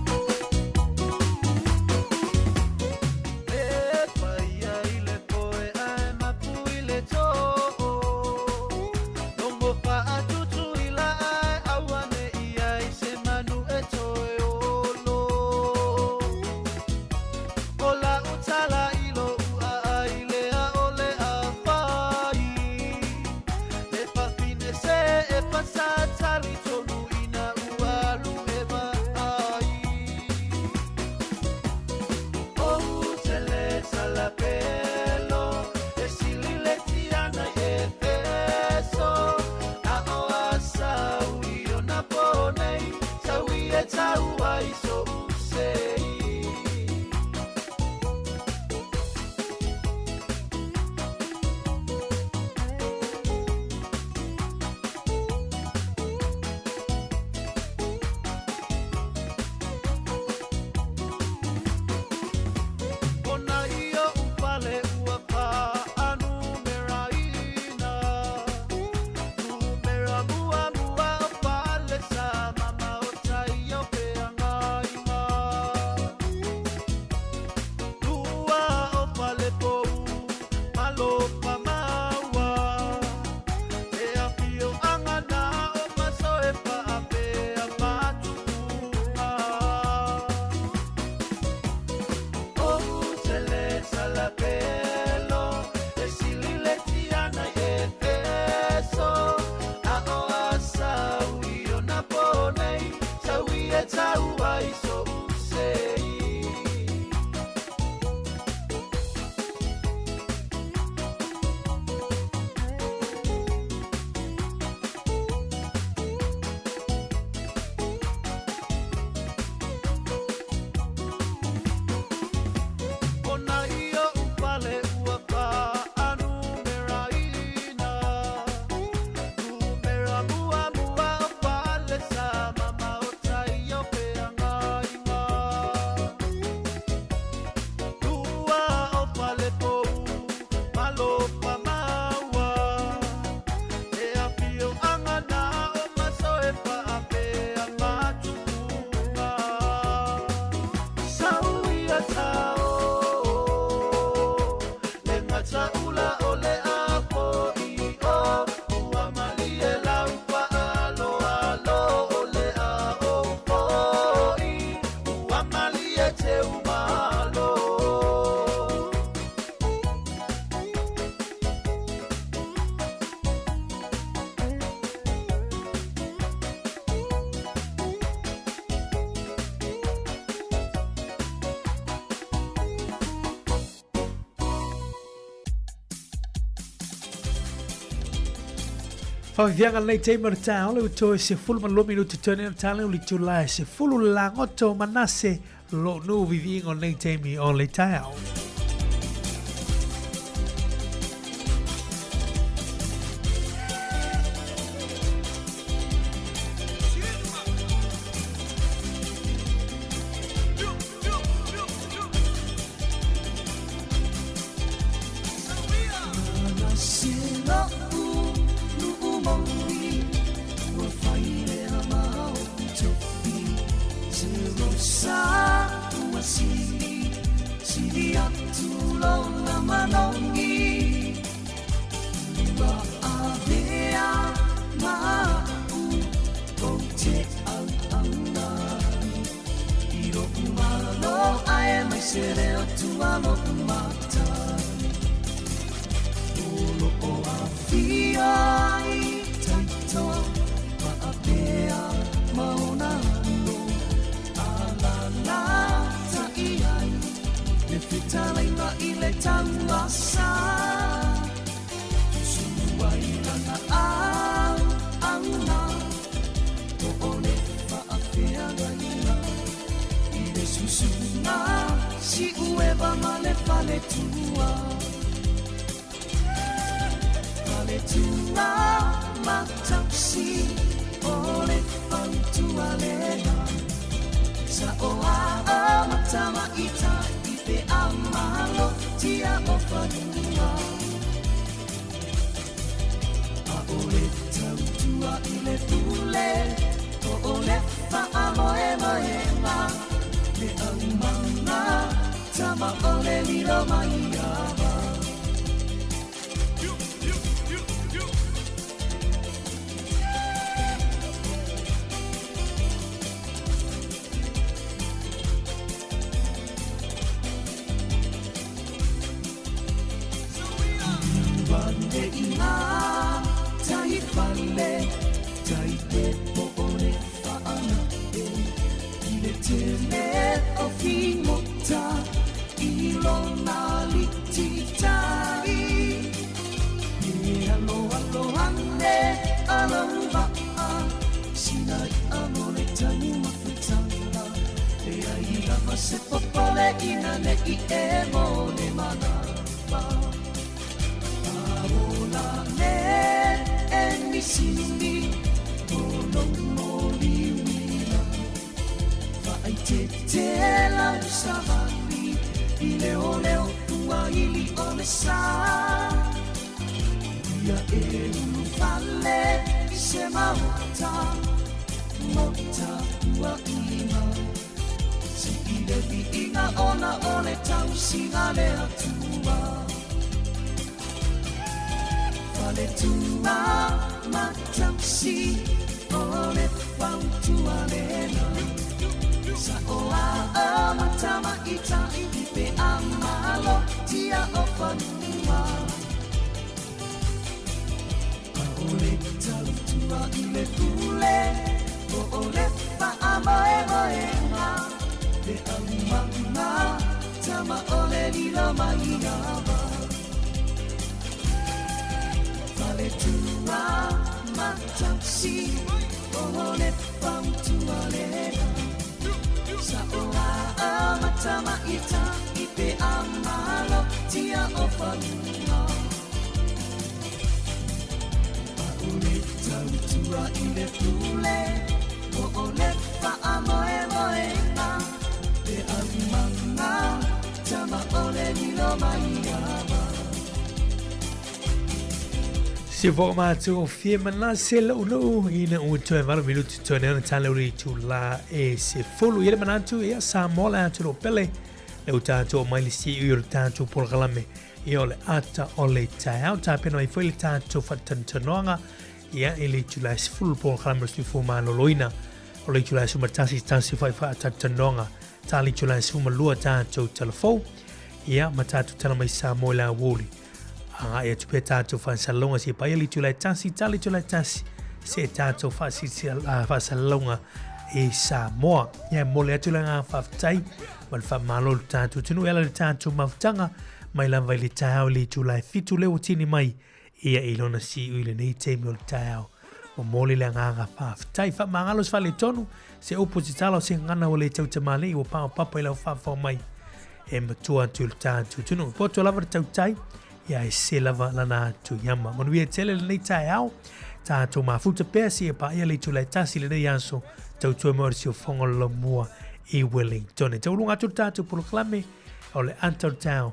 Faaviaga lenei taimi o le taeao le ua toe 12 minuti toe nei o le taeao o le itula e 10 le lagoto o Manase lou nuu viviiga o lenei taimi o le taeao. O le faamoemoega le aumaga tama o le lilo mai ava. Ane i ngā tai fale, tai te po o le whaana e. I le tele o figota, i lona liti tai. E alo alo ane alou vaa, sina i'a mo le tanu mafutaga. E ai lava se popole ina ne i e mo le manava. A ola ne e nisini, o lou moliuila. Faaitete lau savali, i leoleo ua ili o le sa. Ia e ulufale i se maota, maota ua ima. Sii le viiga ona o le tausiga le Atua. Faletua ma tausi o le fautua lena. Sa o a ma tamaitai pe a malo tia o fanua. A o le tautua i le pule, o o le faamoemoega, le aumaga tama o le lilo mai ava. Faletua ma tausi, o le fautua lena. Sa o a ma tamaitai pe a malo tia o fanua. A o le tautua i le pule, o o le faamoemoega, le aumaga tama o le lilo mai ava. Se fo mātou o fie mana se lau nuu ina ua toe 8 minuti toe nei ona tale o le itulā e 10. I le manatu ia Samoa le atu lo pele le o tātou mai le siu i o le tātou polokalame ia o le ata o le taeao. Tapena mai foi le tātou whatanitanoanga ia i le itulā e 10 polokalame o le soifua maloloina. O le itulā e 11 tasi whai whaatanoanga tā le itulā e 12 tātou talafou ia ma tātou tala mai Samoa i le awoli. Agai atu pea tātou whaasalauga se paia le itula e tasi, tā le itula e tasi, se tātou whaasalauga e Samoa. Ia mole atu le ngā whawhitai, ma le whamalo le tātou tunu e ala le tātou mafutaga, mai lava i le taeao i le itula e 7 leo tini mai, ia i lona siu i lenei taimi o le taeao. Momoli le agaga faafetai. Faamagalo se faaletonu, se upu se tala o se gagana ua le tautamalii ua paopapa i lau faafofoga mai e matua atu i le tatou atunuu. E poto lava le tautai, ia e se lava lana atu iama. Manuia tele lenei taeao, tatou mafuta pea seia paia le itula e tasi lenei aso, tautua mai o le siufofoga o le laumua i Wellington. E tauluga atu le tatou polokalame o le ata o le taeao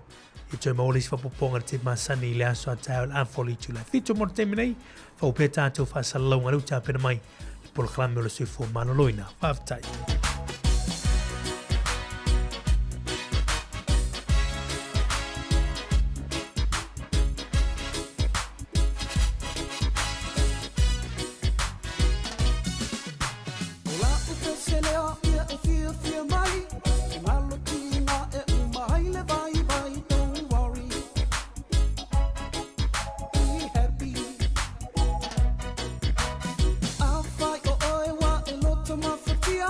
i toe maua le isi faaopoopoga i le taimi masani i le aso a taeao i le afa o le itula e 7 mo le taimi nei. Fau pea tatou faasalalauga lea ua tapena mai le polokalame o le soifua maloloina. Faafetai. O la'u feselea ia e fiafia mai, E malotina e uma ai le vaivai. Don't worry, be happy. Afai o oe ua e loto mafatia,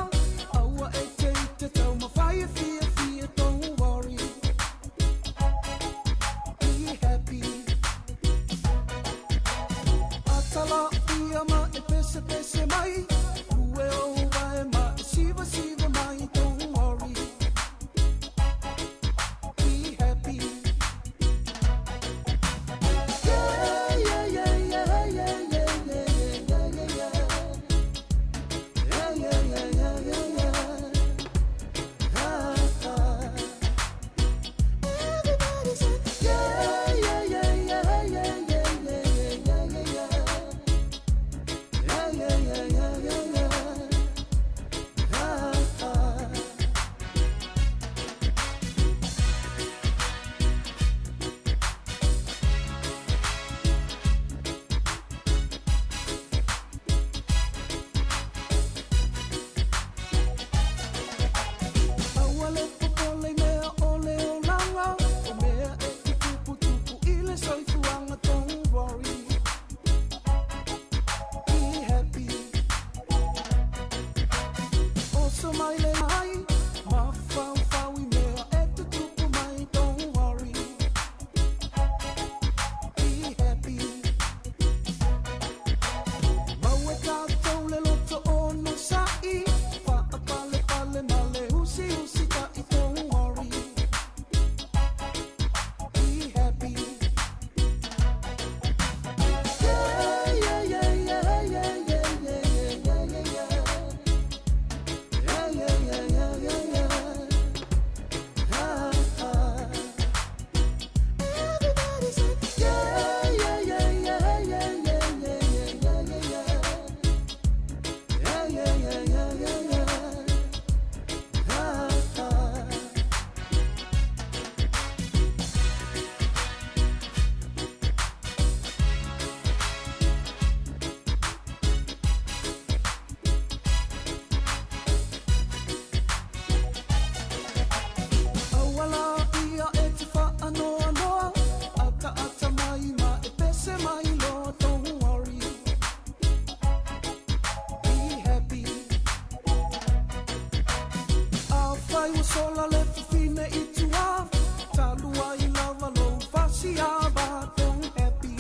sola le fafine i tua Talu ai lava lou fasiava Don't happy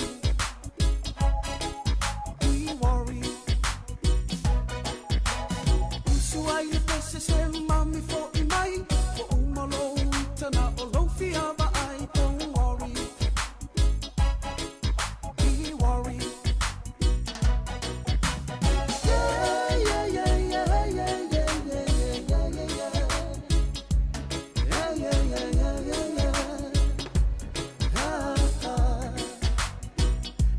Be worry Usu ai le pese se mami fo'i mai Ua uma lou ita na o lou fia vaai Don't worry Be worry Yeah yeah yeah yeah yeah yeah yeah yeah yeah yeah Yeah yeah yeah yeah yeah yeah Ah, ah.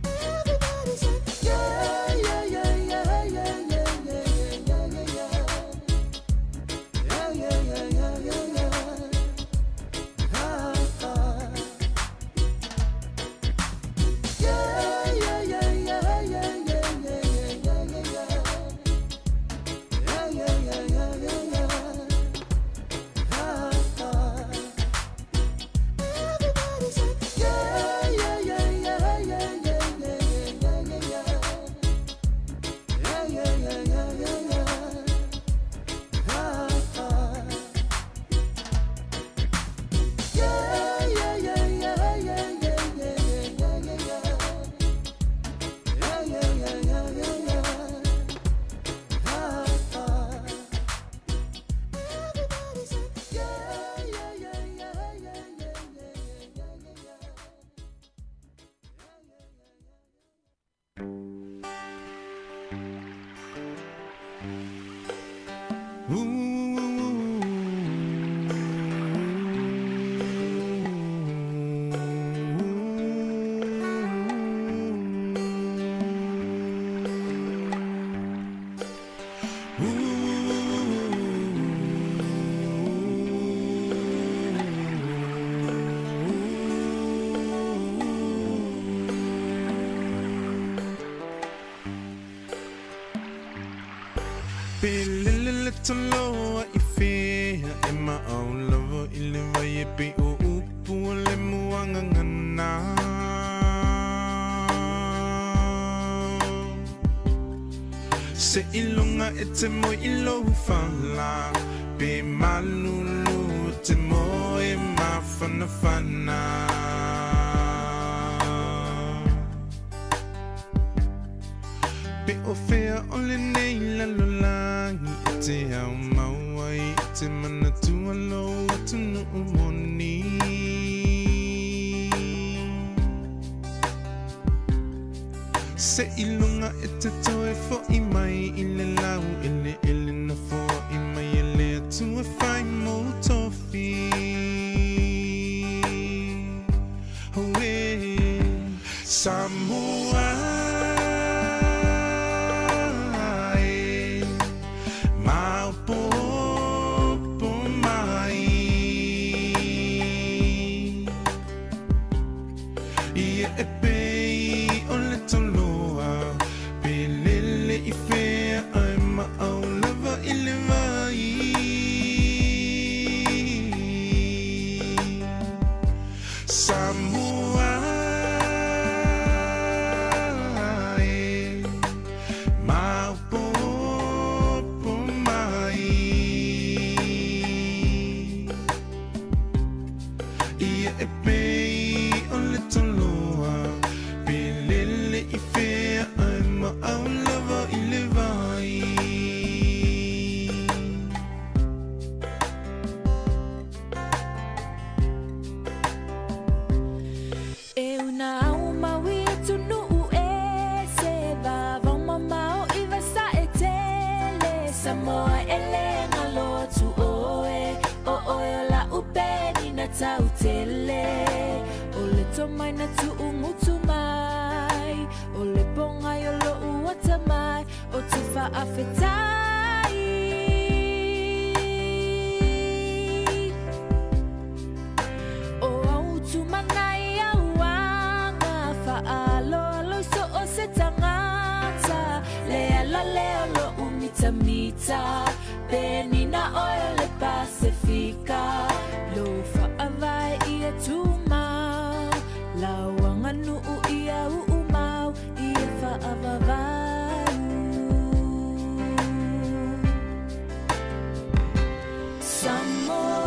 Everybody say yeah yeah yeah yeah yeah yeah yeah yeah yeah yeah Yeah yeah yeah yeah yeah yeah Ah, ah. Yeah yeah yeah yeah yeah yeah yeah yeah yeah yeah Yeah yeah yeah yeah yeah yeah Ah, ah. Everybody say yeah yeah yeah yeah yeah yeah yeah yeah yeah yeah Yeah yeah yeah yeah yeah yeah Ah, ah. Yeah yeah yeah yeah yeah yeah yeah yeah yeah yeah Yeah yeah yeah yeah yeah yeah Ah, ah. Everybody say yeah yeah yeah yeah yeah yeah yeah yeah yeah yeah Pe lele le toloa i fea e maau lava i le vai e pei o upu o le muagagana. Seiloga e te moe i lou fala, pe malulu e te moe mafanafana. Pe o fea o lenei lalolagi e te ao mau ai e te manatua lou atunuu moni. Seiloga e te toe fo'i mai i le lau eleele na foai mai e le Atua e fai mou tofi. Auē Samoa e, maopoopo mai. Ia e pei o le toloa, pe lele i fea ae maau lava i le vai. Samoa e, maopoopo mai. Ia e pei o le toloa, pe lele i fea ae maau lava i le vai. E una aumau i atunuu e se vavao mamao i vasae tele Samoa e le galo atu oe o oe o la'u penina tautele O le tomai na tuugutu mai o le pogai o lo'u atamai ou te faafetai O au tumana i au aga faaaloalo i so o se tagata Le ala lea o lo'u mitamita Penina oe o le Pasefika Lou faavae ia tumau Lau aganuu ia uumau ia faavavau Samoa.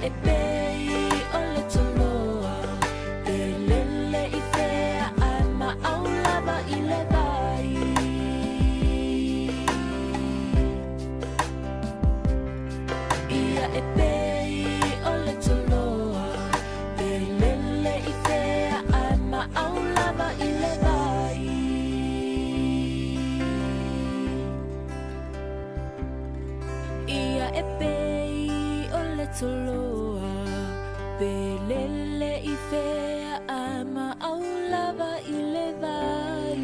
e pei o le toloa E lele i fea ae maʻau lava i le vai Ia e pei o le toloa E lele i fea ae maʻau lava i le vai Ia e pei o le toloa Pe lele i fea ae maʻau lava i le vai.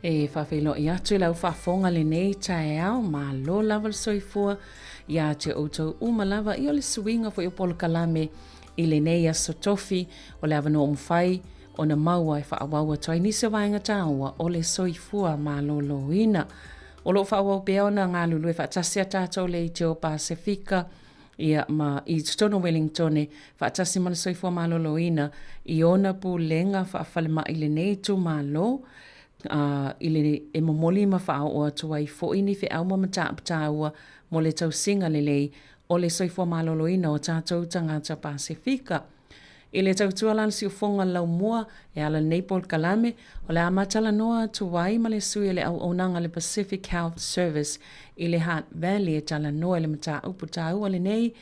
E faafeiloai atu i lau faafofoga lenei taeao, malo lava le soifua ia te outou uma lava i o le suiga foi o polokalame i lenei aso tofi o le avanoa ua mafai ona maua e faaauau atu ai nisi o vaega taua o le soifua maloloina. O lo o faaauau pea ona galulue faatasi a tatou leitio Pasefika ia ma i totonu o Wellingtone faatasi ma le soifua maloloina i ona pulega faafalemai i lenei itumalo a, i le e momoli ma faaoo atu ai foi ni feau ma mataupu taua mo le tausiga lelei o le soifua maloloina o tatou tagata Pasefika. I le tautua la le siufoga laumua e ala lenei polokalame, o le a matalanoa atu ai ma le sui o le auaunaga a le Pacific Health Service i le Hutt Valley e talanoa i le mataupu taua lenei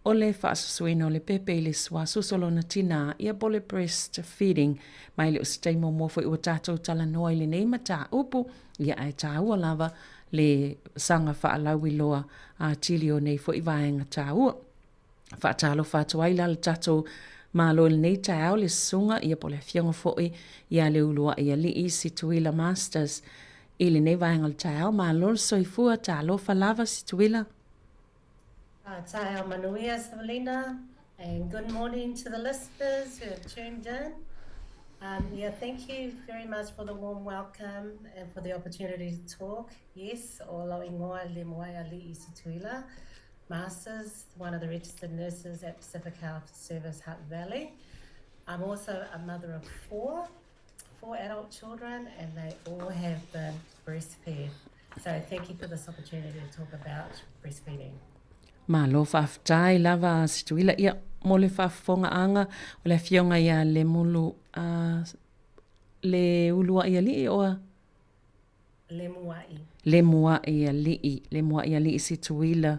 o le faasusuina o le pepe i le suasusu o lona tinā, ia po o le breast feeding. Ma e le o se taimi muamua foi ua tatou talanoa i lenei mataupu, ia ae taua lava le saga faalauiloa atili o nei foi vaega taua. Faatalofa atu ai la le tatou Malo i lenei taeao le susuga ia po o le afioga foi ia Leuluai Alii Situila Masters. i lenei vaega o le taeao. Malo le soifua, talofa lava Situila. Taeao manuia, Savelina, and good morning to the listeners who have tuned in. Um, yeah, thank you very much for the warm welcome and for the opportunity to talk. Yes, o lau ingoa le moai ali'i Situila, Masters, one of the registered nurses at Pacific Health Service Hutt Valley. I'm also a mother of four, four adult children, and they all have been breastfed. So thank you for this opportunity to talk about breastfeeding. Malo faafetai lava Situila ia mo le faafofogaaga o le afioga ia Lemulu a le uluai alii oa Lemua'i. Lemua'i Ali'i, Lemua'i Ali'i Situila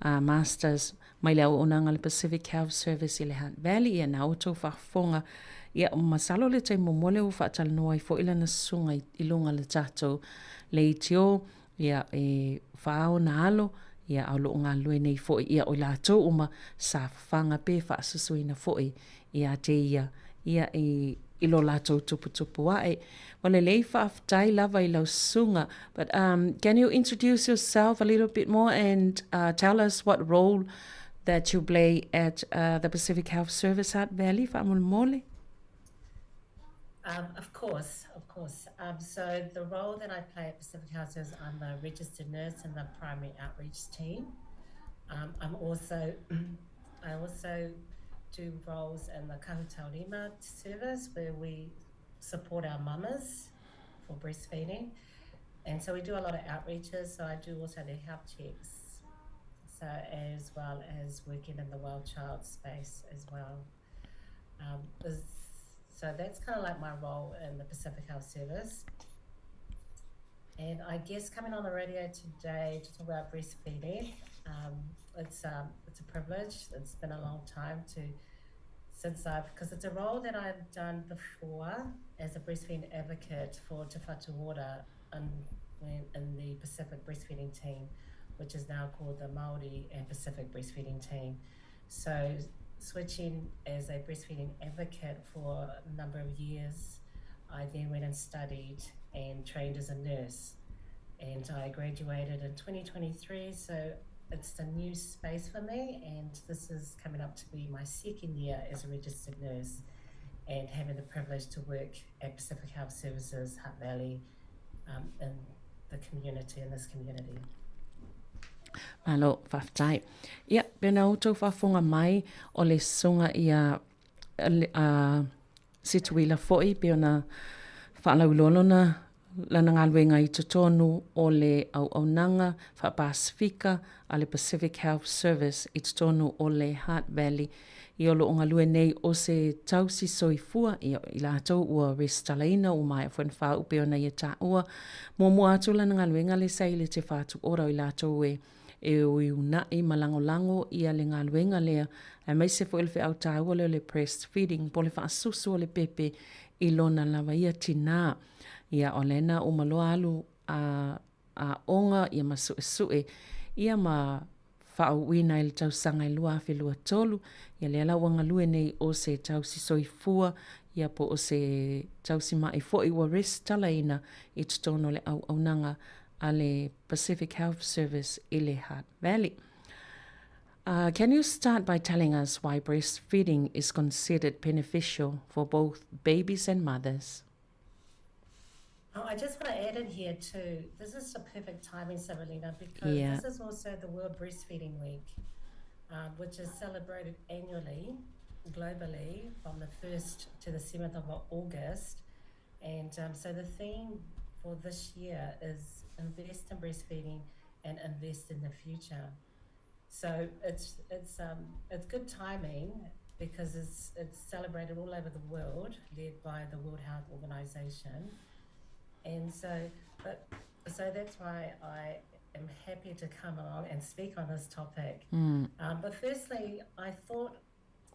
uh, Masters mai le auaunaga le Pacific Health Service i le Hutt Valley ia na outou faafofoga ia masalo le taimi muamua lea ua faatalanoa ai foi lana susuga i luga le tatou leitio ia e faaao na alo ia a o loo galulue nei foi ia o i latou uma sa fafaga pe faasusuina foi ia te ia ia i i lo latou tuputupu ae. Ua lelei faafetai lava i lau susuga. But um, can you introduce yourself a little bit more and uh, tell us what role that you play at uh, the Pacific Health Service Hutt Valley, faamolemole? Um, of course, of course. Um, so the role that I play at Pacific Health Service, I'm a registered nurse in the primary outreach team. Um, I'm also, I also do roles in the Kahu Taurima service where we support our mamas for breastfeeding. And so we do a lot of outreaches. So I do also the health checks. So as well as working in the well child space as well. Um, so that's kind of like my role in the Pacific Health Service. And I guess coming on the radio today to talk about breastfeeding, um, it's um, it's a privilege. It's been a long time to since I've because it's a role that I've done before as a breastfeeding advocate for Te Whatu Ora in, in the Pacific Breastfeeding Team, which is now called the Māori and Pacific Breastfeeding Team. So switching as a breastfeeding advocate for a number of years, I then went and studied and trained as a nurse. And I graduated in 2023, so it's a new space for me, and this is coming up to be my second year as a registered nurse and having the privilege to work at Pacific Health Services, Hutt Valley, um, in the community, in this community. Malo, faafetai. Ia, pena outou faafofoga mai o le susuga ia a Situila foi pei ona faalauiloa lona lana galuega i totonu o le auaunaga faa-Pasefika a le Pacific Health Service i totonu o le Hutt Valley. Ia o lo o galue nei o se tausi soifua, ia i latou ua resitalaina ua maea foi ona faauu pei ona ia taua. Muamua atu lana galuega lea sa i le Te Whatu Ora o i latou e e uiunaʻi ma lagolago ia le galuega lea, aemaise foi o le feau taua lea o le breastfeeding po o le faasusu o le pepe i lona lava ia tinā. Ia, o lena uma loa alu a aoga ia ma suʻesuʻe ia ma faauuina i le tausaga e 2023, ia lea la ua galue nei o se tausi soifua ia po o se tausi maʻi foi ua resitalaina i totonu o le auaunaga a le Pacific Health Service i le Hutt Valley. Uh, can you start by telling us why breastfeeding is considered beneficial for both babies and mothers? Oh, I just want to add in here too. This is the perfect timing, Savelina, because yeah. this is also the World Breastfeeding Week, um, which is celebrated annually, globally, from the 1st to the 7th of August. And um, so the theme for this year is invest in breastfeeding and invest in the future. So it's it's um, it's good timing because it's it's celebrated all over the world, led by the World Health Organization. And so, but so that's why I am happy to come along and speak on this topic. Mm. Um, but firstly, I thought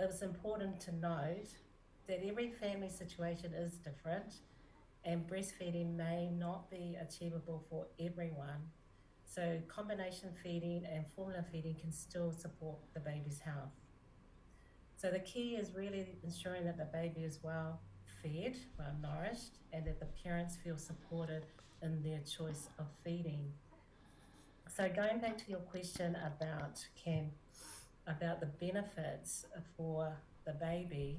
it was important to note that every family situation is different and breastfeeding may not be achievable for everyone. So, combination feeding and formula feeding can still support the baby's health. So, the key is really ensuring that the baby is well fed, well nourished, and that the parents feel supported in their choice of feeding. So going back to your question about can about the benefits for the baby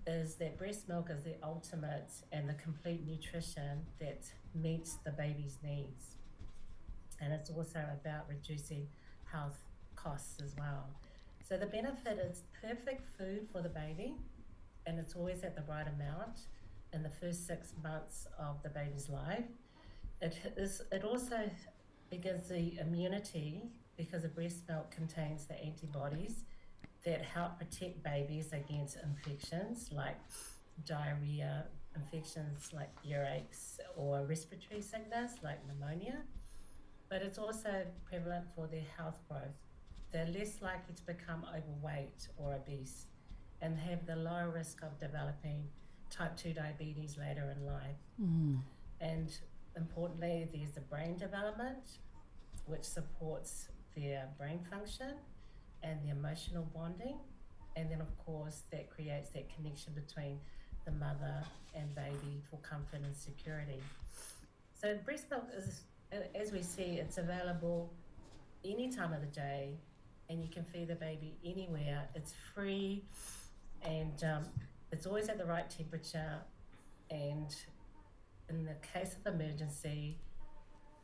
is that breast milk is the ultimate and the complete nutrition that meets the baby's needs. And it's also about reducing health costs as well. So the benefit is perfect food for the baby, and it's always at the right amount in the first six months of the baby's life. It is it also begins the immunity because the breast milk contains the antibodies that help protect babies against infections like diarrhea, infections like earaches or respiratory sickness like pneumonia. But it's also prevalent for their health growth. They're less likely to become overweight or obese and have the lower risk of developing type 2 diabetes later in life. And importantly, there's the brain development, which supports their brain function and the emotional bonding. And then, of course, that creates that connection between the mother and baby for comfort and security. So, breast milk is, as we see, it's available any time of the day and you can feed the baby anywhere. It's free and it's always at the right temperature. And in the case of emergency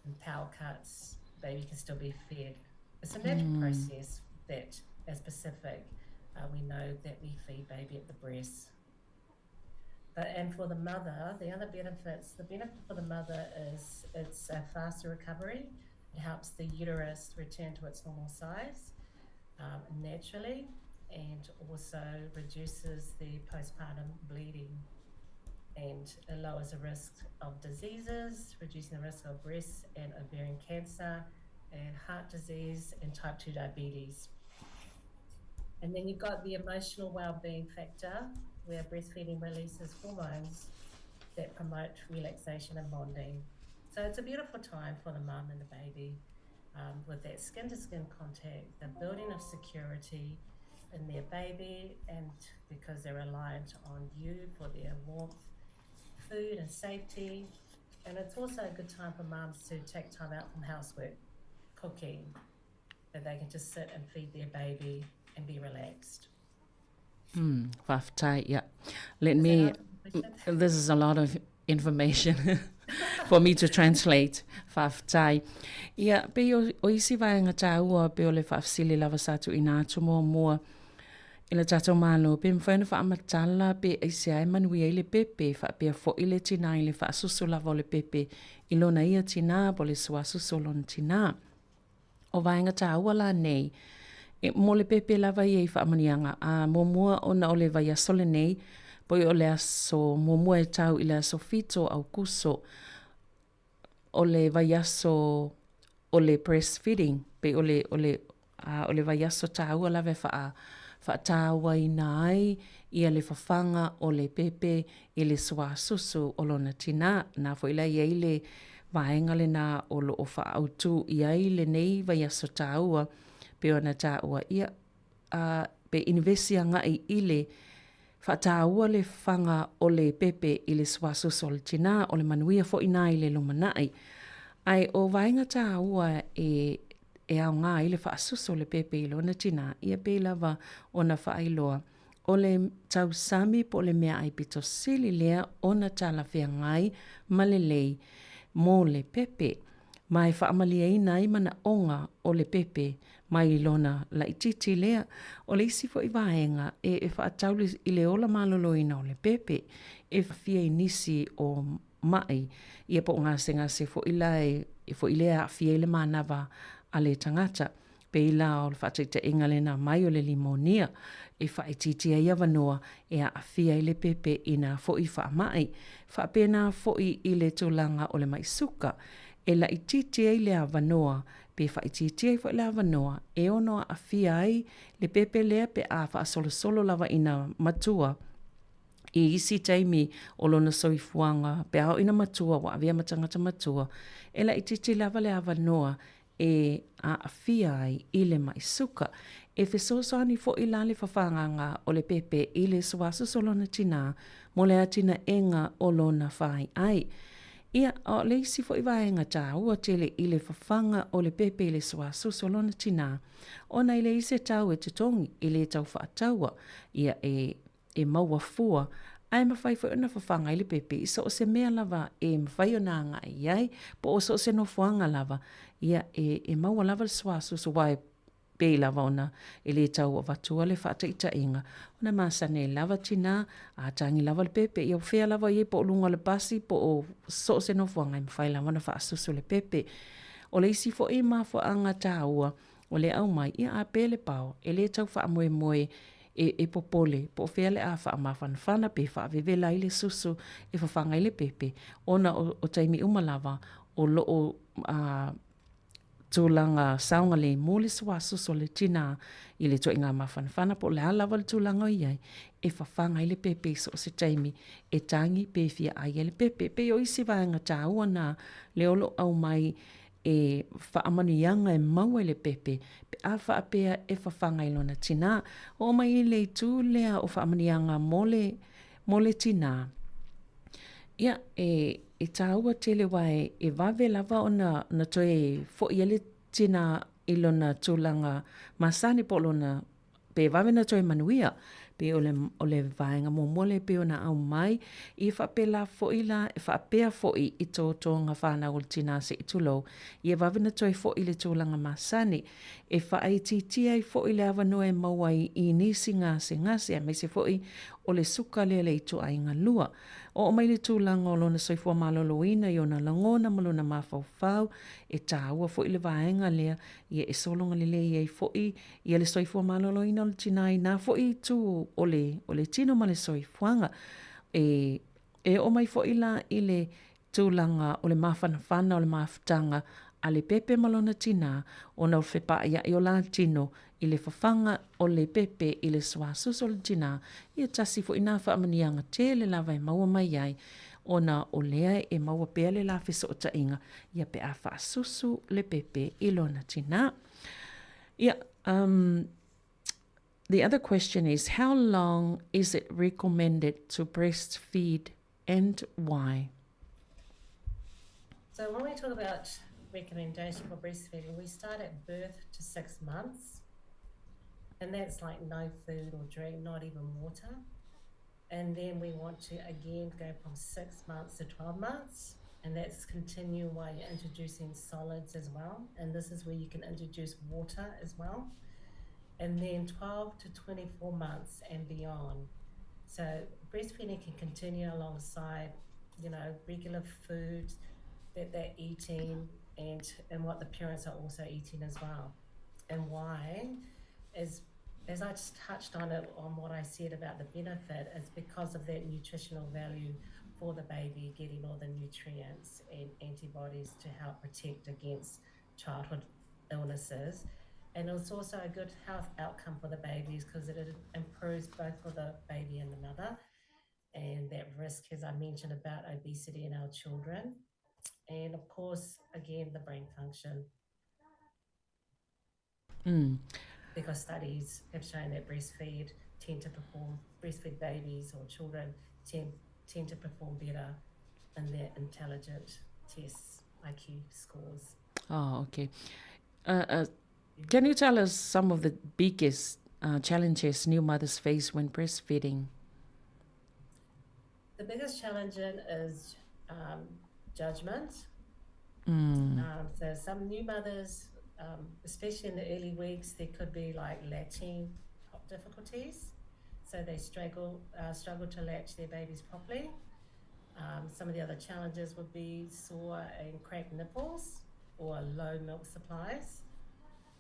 and power cuts, baby can still be fed. It's a natural process that, as Pacific, we know that we feed baby at the breast. But, and for the mother, the other benefits, the benefit for the mother is it's a faster recovery. It helps the uterus return to its normal size naturally and also reduces the postpartum bleeding and it lowers the risk of diseases, reducing the risk of breast and ovarian cancer and heart disease and type 2 diabetes. And then you've got the emotional well-being factor where breastfeeding releases hormones that promote relaxation and bonding. So it's a beautiful time for the mum and the baby with that skin to skin contact, the building of security in their baby, and because they're reliant on you for their warmth, food, and safety. And it's also a good time for mums to take time out from housework, cooking, that they can just sit and feed their baby and be relaxed. Faafetai, yeah. Let me, this is a lot of information for me to translate. Faafetai. Ia, pei o, o isi vaega tāua, pei o le faafesili lava sa tuuina atu muamua i le tatou Malo, pe mafai ona faamatala pe aisea e manuia ai le pepe, faapea foi le tinā i le faasusu lava o le pepe i lona ia tinā po o le suasusu o lona tinā. O vaega tāua la nei, e, mo le pepe lava ia i faamanuiaga, a muamua ona o le vaiaso lenei, poi o le aso muamua e tau i le aso 7 o Aukuso, o le vaiaso o le breastfeeding, pei o le, o le, a, o le vaiaso tāua lava e whaa, whaatāuaina ai ia le fafaga o le pepe i le suasusu o lona tinā. Nā foi la i ai le vaega lenā o loo whaautū i ai lenei vaiaso tāua pei ona tāua ia, a, pe inivesi agai i le whaatāua le fafaga o le pepe i le suasusu o le tinā o le manuia foi nā i le lumanai. Ae o vaega tāua e e aoga ai le faasusu o le pepe i lona tinā, ia pei lava ona faailoa, o le tausami po o le meaai pito sili lea ona talafeagai ma lelei mo le pepe, ma e faamalieina ai manaoga o le pepe mai lona laitiiti lea. O le isi foi vaega e e faatau i le ola maloloina o le pepe, e aafia i nisi o maʻi, ia po o gasegase foi la e foi lea e aafia ai le manava a le tagata. Pei la o le faataitaiga lena mai o le limonia e faaitiitia ai avanoa e aafia ai le pepe i nā foi faamai. Faapena foi i le tulaga o le maʻi suka, e laitiiti ai le avanoa pe faaitiitia ai foi le avanoa e ono aafia ai le pepe lea pe a faasolosolo lava ina matua I isi taimi o lona soifuaga, pe a oo ina matua ua avea ma tagata matua, e laitiiti lava le avanoa e aafia ai i le maʻi suka. E fesoasoani foi la le fafagaga o le pepe i le suasusu o lona tinā mo le atinaega o lona faiai. Ia, o le isi foi vaega tāua tele i le fafaga o le pepe i le suasusu o lona tinā, ona e leai se tau e totogi, e le tau faataua, ia e e maua fua, ae mafai foi ona fafaga ai le pepe i so o se mea lava e mafai ona agai i ai, po o so o se nofoaga lava, ia e, e maua lava le suasusu, aua e pei lava ona e le tau avatua le faataitaiga, ona e masani ai lava tinā, a tagi lava le pepe, ia o fea lava i ai, po o luga o le pasi, po o so o se nofoaga e mafai lava ona faasusu le pepe. O le isi foi mafuaaga taua o le aumai, ia a pe le pao, e le tau faamoemoe e, e popole po o fea le a faamafanafana pe faavevela ai le susu e fafaga ai le pepe, ona o, o taimi uma lava o lo o a, tulaga saogalemu le suasusu o le tinā i le ituaiga mafanafana po o le a lava le tulaga o i ai, e fafaga ai le pepe i so o se taimi e tagi pe fia ai ai le pepe. E pei o isi vaega taua na lea o lo o aumai e faamanuiaga e maua i le pepe pe a faapea e fafaga i lona tinā. Oo mai i le itu lea o faamanuiaga mo le, mo le tinā. Ia, e, e tāua tele aua e, e vave lava ona, ona toe fo'i ai le tinā i lona tulaga masani po o lona pe vave ona toe manuia. Pei o le, o le vaega muamua lea pei ona aumai, ia faapela foi la, e faapea foi i tōtōga whānau o le tinā se i tulou, ia vave ona toe fo'i i le tulaga masani, e faaitiitia ai foi le avanoa e maua ai i nisi gasegase aemaise foi o le suka lea le ituaiga lua. Oo mai le tulaga o lona soifua maloloina i ona lagona ma lona mafaufau, e tāua foi le vaega lea, ia e sologa lelei ai foi ia le soifua maloloina o le tinā i nā foi itu o le, o le tino ma le soifuaga. E, e oo mai foi la i le tulaga o le mafanafana o le mafutaga a le pepe ma lona tinā, ona o le fepaaia'i o la tino i le fafaga o le pepe i le suasusu o le tinā, ia tasi foi nā faamanuiaga tele lava e maua mai ai, ona o lea e maua pea le la fesootaiga, ia pe a faasusu le pepe i lona tinā. Ia, um, the other question is, how long is it recommended to breastfeed and why? So when we talk about recommendation for breastfeeding, we start at birth to 6 months. And that's like no food or drink, not even water. And then we want to again go from 6 months to 12 months. And that's continue while you're introducing solids as well. And this is where you can introduce water as well. And then 12 to 24 months and beyond. So breastfeeding can continue alongside, you know, regular food that they're eating and, and what the parents are also eating as well. And why is as I just touched on it on what I said about the benefit, is because of that nutritional value for the baby getting all the nutrients and antibodies to help protect against childhood illnesses. And it's also a good health outcome for the babies because it improves both for the baby and the mother. And that risk, as I mentioned, about obesity in our children. And of course, again, the brain function. Because studies have shown that breastfeed tend to perform, breastfed babies or children tend, tend to perform better in their intelligent tests, IQ scores. Oh, okay. Uh, uh, can you tell us some of the biggest uh, challenges new mothers face when breastfeeding? The biggest challenge is um, judgment. Um, so some new mothers, um, especially in the early weeks, there could be like latching difficulties. So they struggle, uh, struggle to latch their babies properly. Um, some of the other challenges would be sore and cracked nipples or low milk supplies.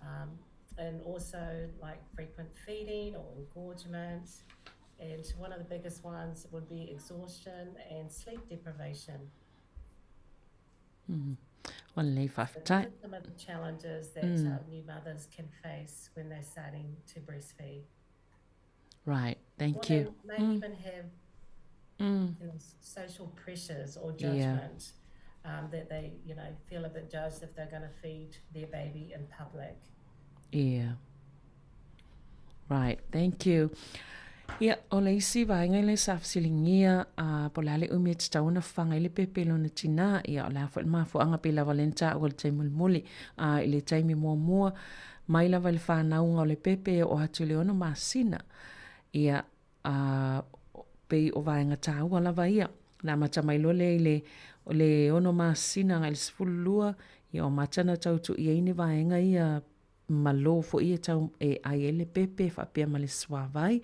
Um, and also like frequent feeding or engorgement. And one of the biggest ones would be exhaustion and sleep deprivation. Ua lelei, faafetai. Some of the challenges that mm. new mothers can face when they're starting to breastfeed. Right, thank or you. They may mm. even have mm. you know, social pressures or judgment yeah. um, that they, you know, feel a bit judged if they're going to feed their baby in public. Yeah. Right, thank you. Ia, o le isi vaega lea sa fesiligia, uh, po o le a le umi e tatau ona fafaga ai le pepe i lona tinā, ia o le a foi le mafuaaga pei lava lea na taua i le taimi mulimuli, uh, i le taimi muamua, mai lava i le whanauga o le pepe e oo atu i le ono masina. Ia, uh, pei o vaega tāua lava ia. Na amata mai loa lea i le, o le ono masina agai i le 12, ia ua amata ona tau tuu i ai ni vaega ia malo foi e tau e ai ai le pepe faapea ma le suavai.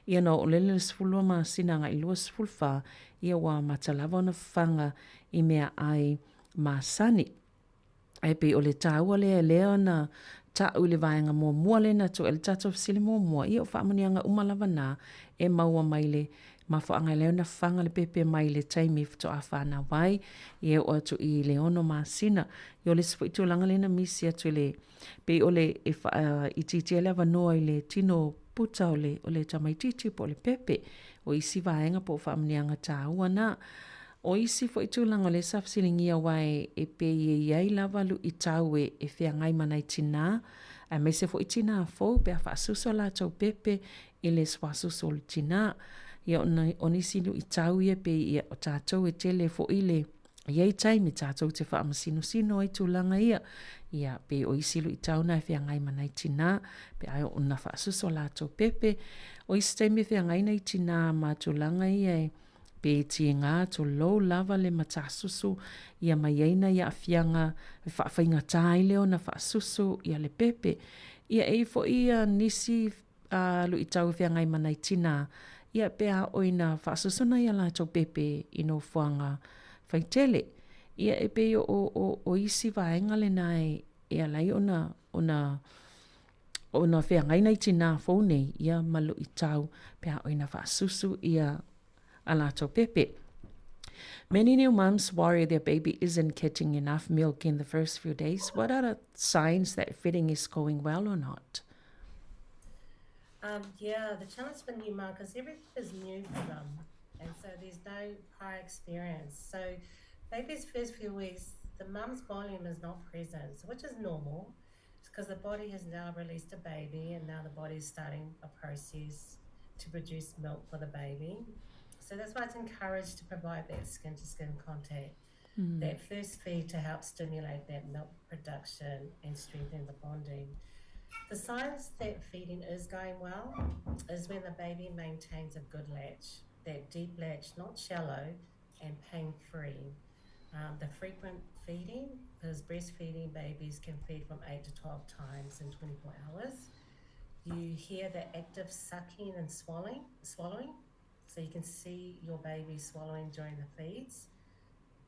Ia na oo lea i le 12 masina agai i le 24, ia ua amata lava ona fafaga i meaai masani. Ae pei o le taua lea lea na ta'u i le vaega muamua lea na tuu ai le tatou fesili muamua, ia o faamanuiaga uma lava na e maua mai le mafuaaga e ala ai ona fafaga le pepe mai le taimi faatoa fanau ai, ia e oo atu i le ono masina. Ia o le isi foi tulaga lea na misi atu i le pei o le e faaitiitia le avanoa i le tino puta o le, o le tamaitiiti po o le pepe. O isi vaega po o faamanuiaga taua na. O isi foi tulaga o lea sa fesiligia aua e, e pei e i ai lava luitau e, e feagai ma nai tinā, aemaise foi tinā fou pe a faasusu a latou pepe i le suasusu o le tinā. Ia o, o nisi luitau ia pei ia o tatou e tele foi le e i ai taimi tatou te faamasinosino ai tulaga ia. Ia pei o isi luitau na e feagai ma nai tinā pe a oo ina faasusu a latou pepe. O isi taimi e feagai nai tinā ma tulaga ia e Pe tiga tulou lava le matasusu ia mai ai nai aafiaga e faafaigata ai lea ona faasusu ia le pepe. Ia e i ai foi ia nisi a luitau e feagai ma nai tina ia pe a oo ina faasusu nai a latou pepe i nofoaga faitele. Ia e pei o, o, o isi vaega lena e, e ala ai ona, ona ona feagai nai tinā fou nei ia ma luitau pe a oo ina faasusu ia a latou pepe. Many new mums worry their baby isn't getting enough milk in the first few days. What are the signs that feeding is going well or not? Um, yeah, the challenge for new mum, because everything is new for them, and so there's no prior experience. So, baby's first few weeks, the mum's volume is not present, which is normal. It's because the body has now released a baby, and now the body is starting a process to produce milk for the baby. So that's why it's encouraged to provide that skin to skin contact, mm. that first feed to help stimulate that milk production and strengthen the bonding. The signs that feeding is going well is when the baby maintains a good latch, that deep latch, not shallow and pain free. Um, the frequent feeding, because breastfeeding babies can feed from 8 to 12 times in 24 hours. You hear the active sucking and swallowing, swallowing, so you can see your baby swallowing during the feeds.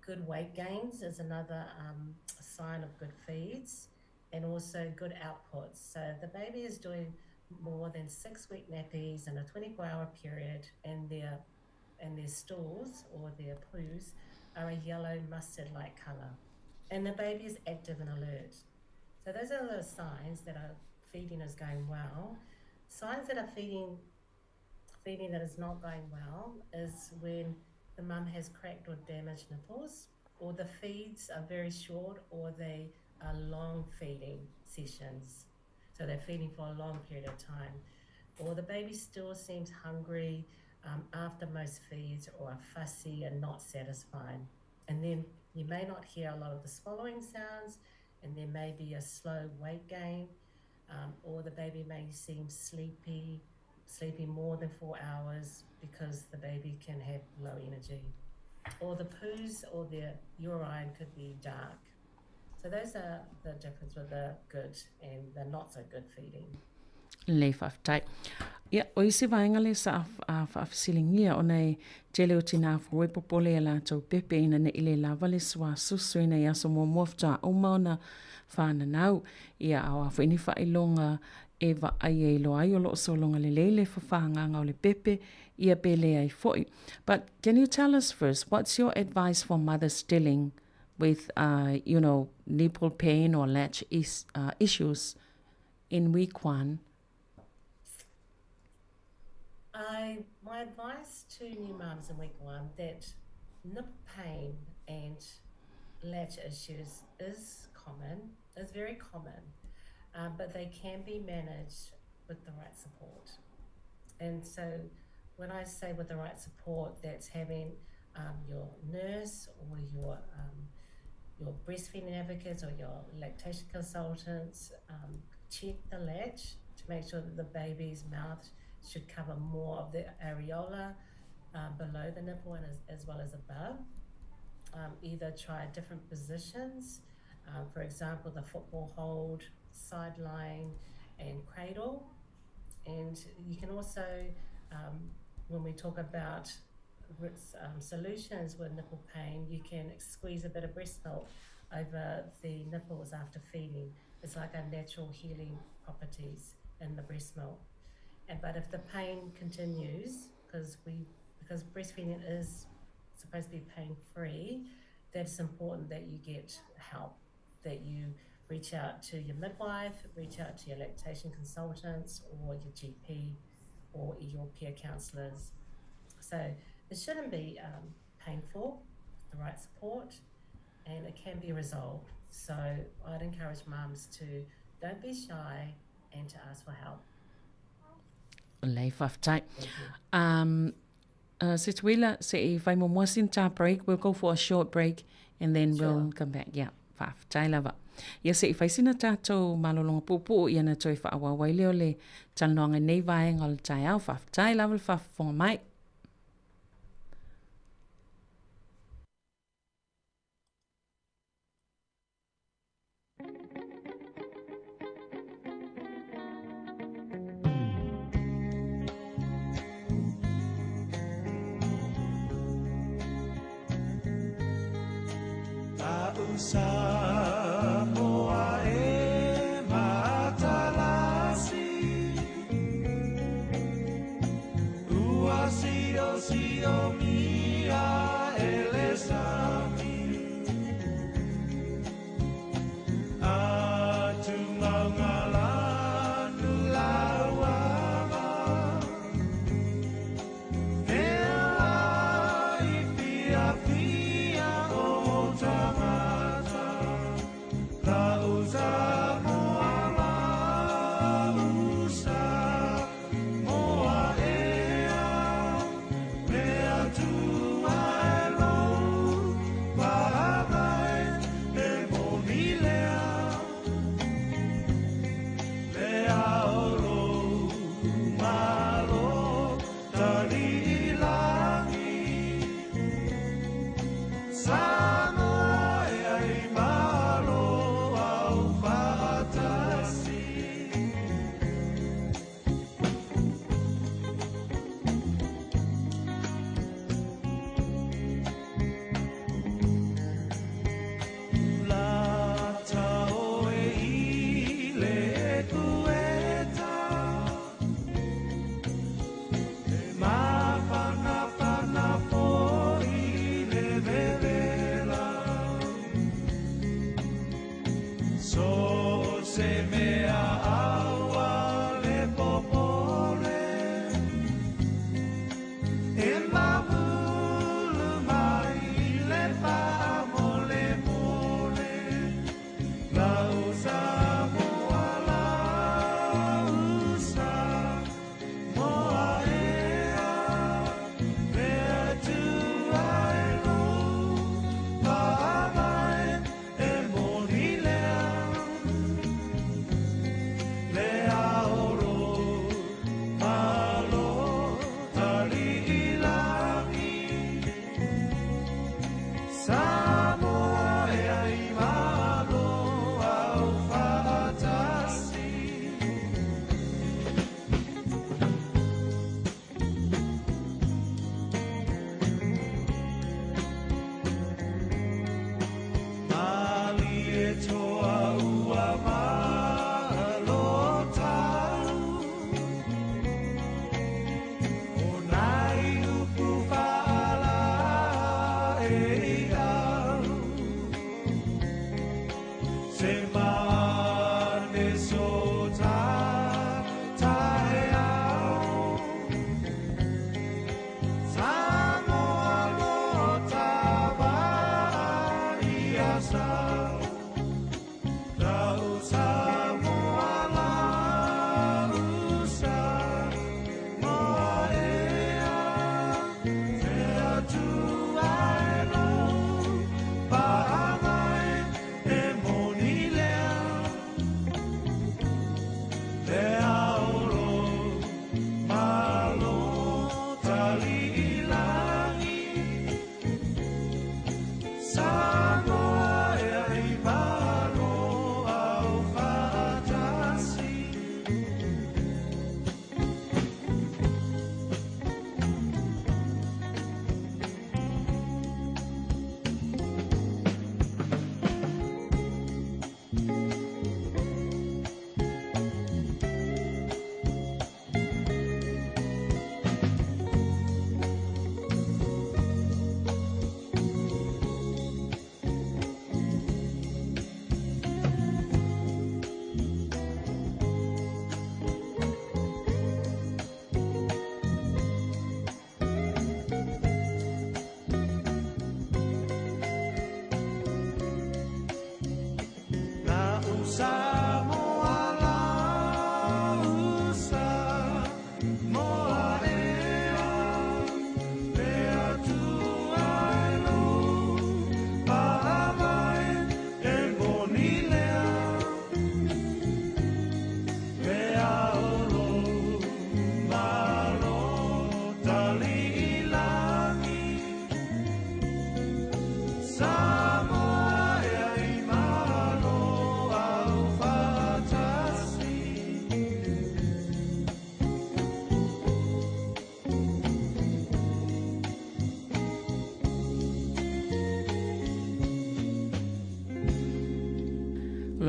Good weight gains is another um, sign of good feeds and also good outputs. So the baby is doing more than six week nappies in a 24 hour period and their and their stools or their poos are a yellow mustard like colour. And the baby is active and alert. So those are the signs that are feeding is going well. Signs that are feeding feeding that is not going well is when the mum has cracked or damaged nipples, or the feeds are very short, or they are long feeding sessions. So they're feeding for a long period of time. Or the baby still seems hungry um, after most feeds or are fussy and not satisfied. And then you may not hear a lot of the swallowing sounds, and there may be a slow weight gain, um, or the baby may seem sleepy, sleeping more than four hours because the baby can have low energy. Or the poos or their urine could be dark. So those are the difference with the good and the not so good feeding. Lelei faafetai. Ia, o isi vaega lea sa faafesiligia ona e tele o tinā fou e popole ia latou pepe ina ne'i le lava le suasusu ina i aso muamua faatoa uma ona whananau. Ia, a o a foi ni faailoga e vaai e iloa ai o loo sologa lelei le fafaagaga o le pepe, ia pe leai foi. But can you tell us first, what's your advice for mothers dealing with, uh, you know, nipple pain or latch is, uh, issues in week one? I my advice to new mums in week one that nipple pain and latch issues is common, is very common, um, but they can be managed with the right support. And so when I say with the right support, that's having um, your nurse or your um, your breastfeeding advocates or your lactation consultants um, check the latch to make sure that the baby's mouth should cover more of the areola um, below the nipple and as, as well as above. Um, either try different positions, um, for example, the football hold, sideline, and cradle. And you can also, um, when we talk about um, solutions with nipple pain, you can squeeze a bit of breast milk over the nipples after feeding. It's like a natural healing properties in the breast milk. And but if the pain continues, because we because breastfeeding is supposed to be pain free, that's important that you get help, that you reach out to your midwife, reach out to your lactation consultants or your GP or your peer counsellors. So it shouldn't be um, painful, the right support, and it can be resolved. So I'd encourage mums to don't be shy and to ask for help. Lei faafetai. Um, uh, Setuila, se i whai mo sin ta break, we'll go for a short break and then sure. we'll come back. Yeah, faafetai lava. Ia se i whai sina tātou malolonga puupuu ia na toi whaawawai leo le talanoanga nei vaenga o le taeao. Faafetai lava le faafofoga mai.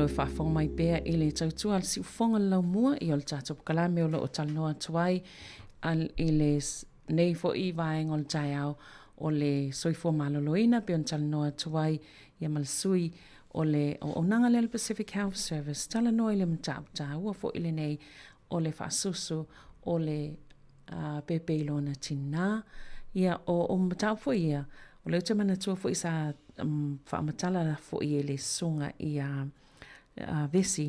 lo o faafofoga mai pea i le tautua a le siufofoga o le laumua ia o le tatou polokalame o lo o talanoa atu ai i le nei foi vaega o le taeao o le soifua maloloina pei ona talanoa atu ai ia ma le sui o le auaunaga lea le Pacific Health Service talanoa i le mataupu taua foi lenei o le faasusu o le uh, pēpē i lona tinā. Ia, o, o mataupu foi ia, o lea ou te manatua foi sa um, faamatala foi e le susuga ia uh, Vesi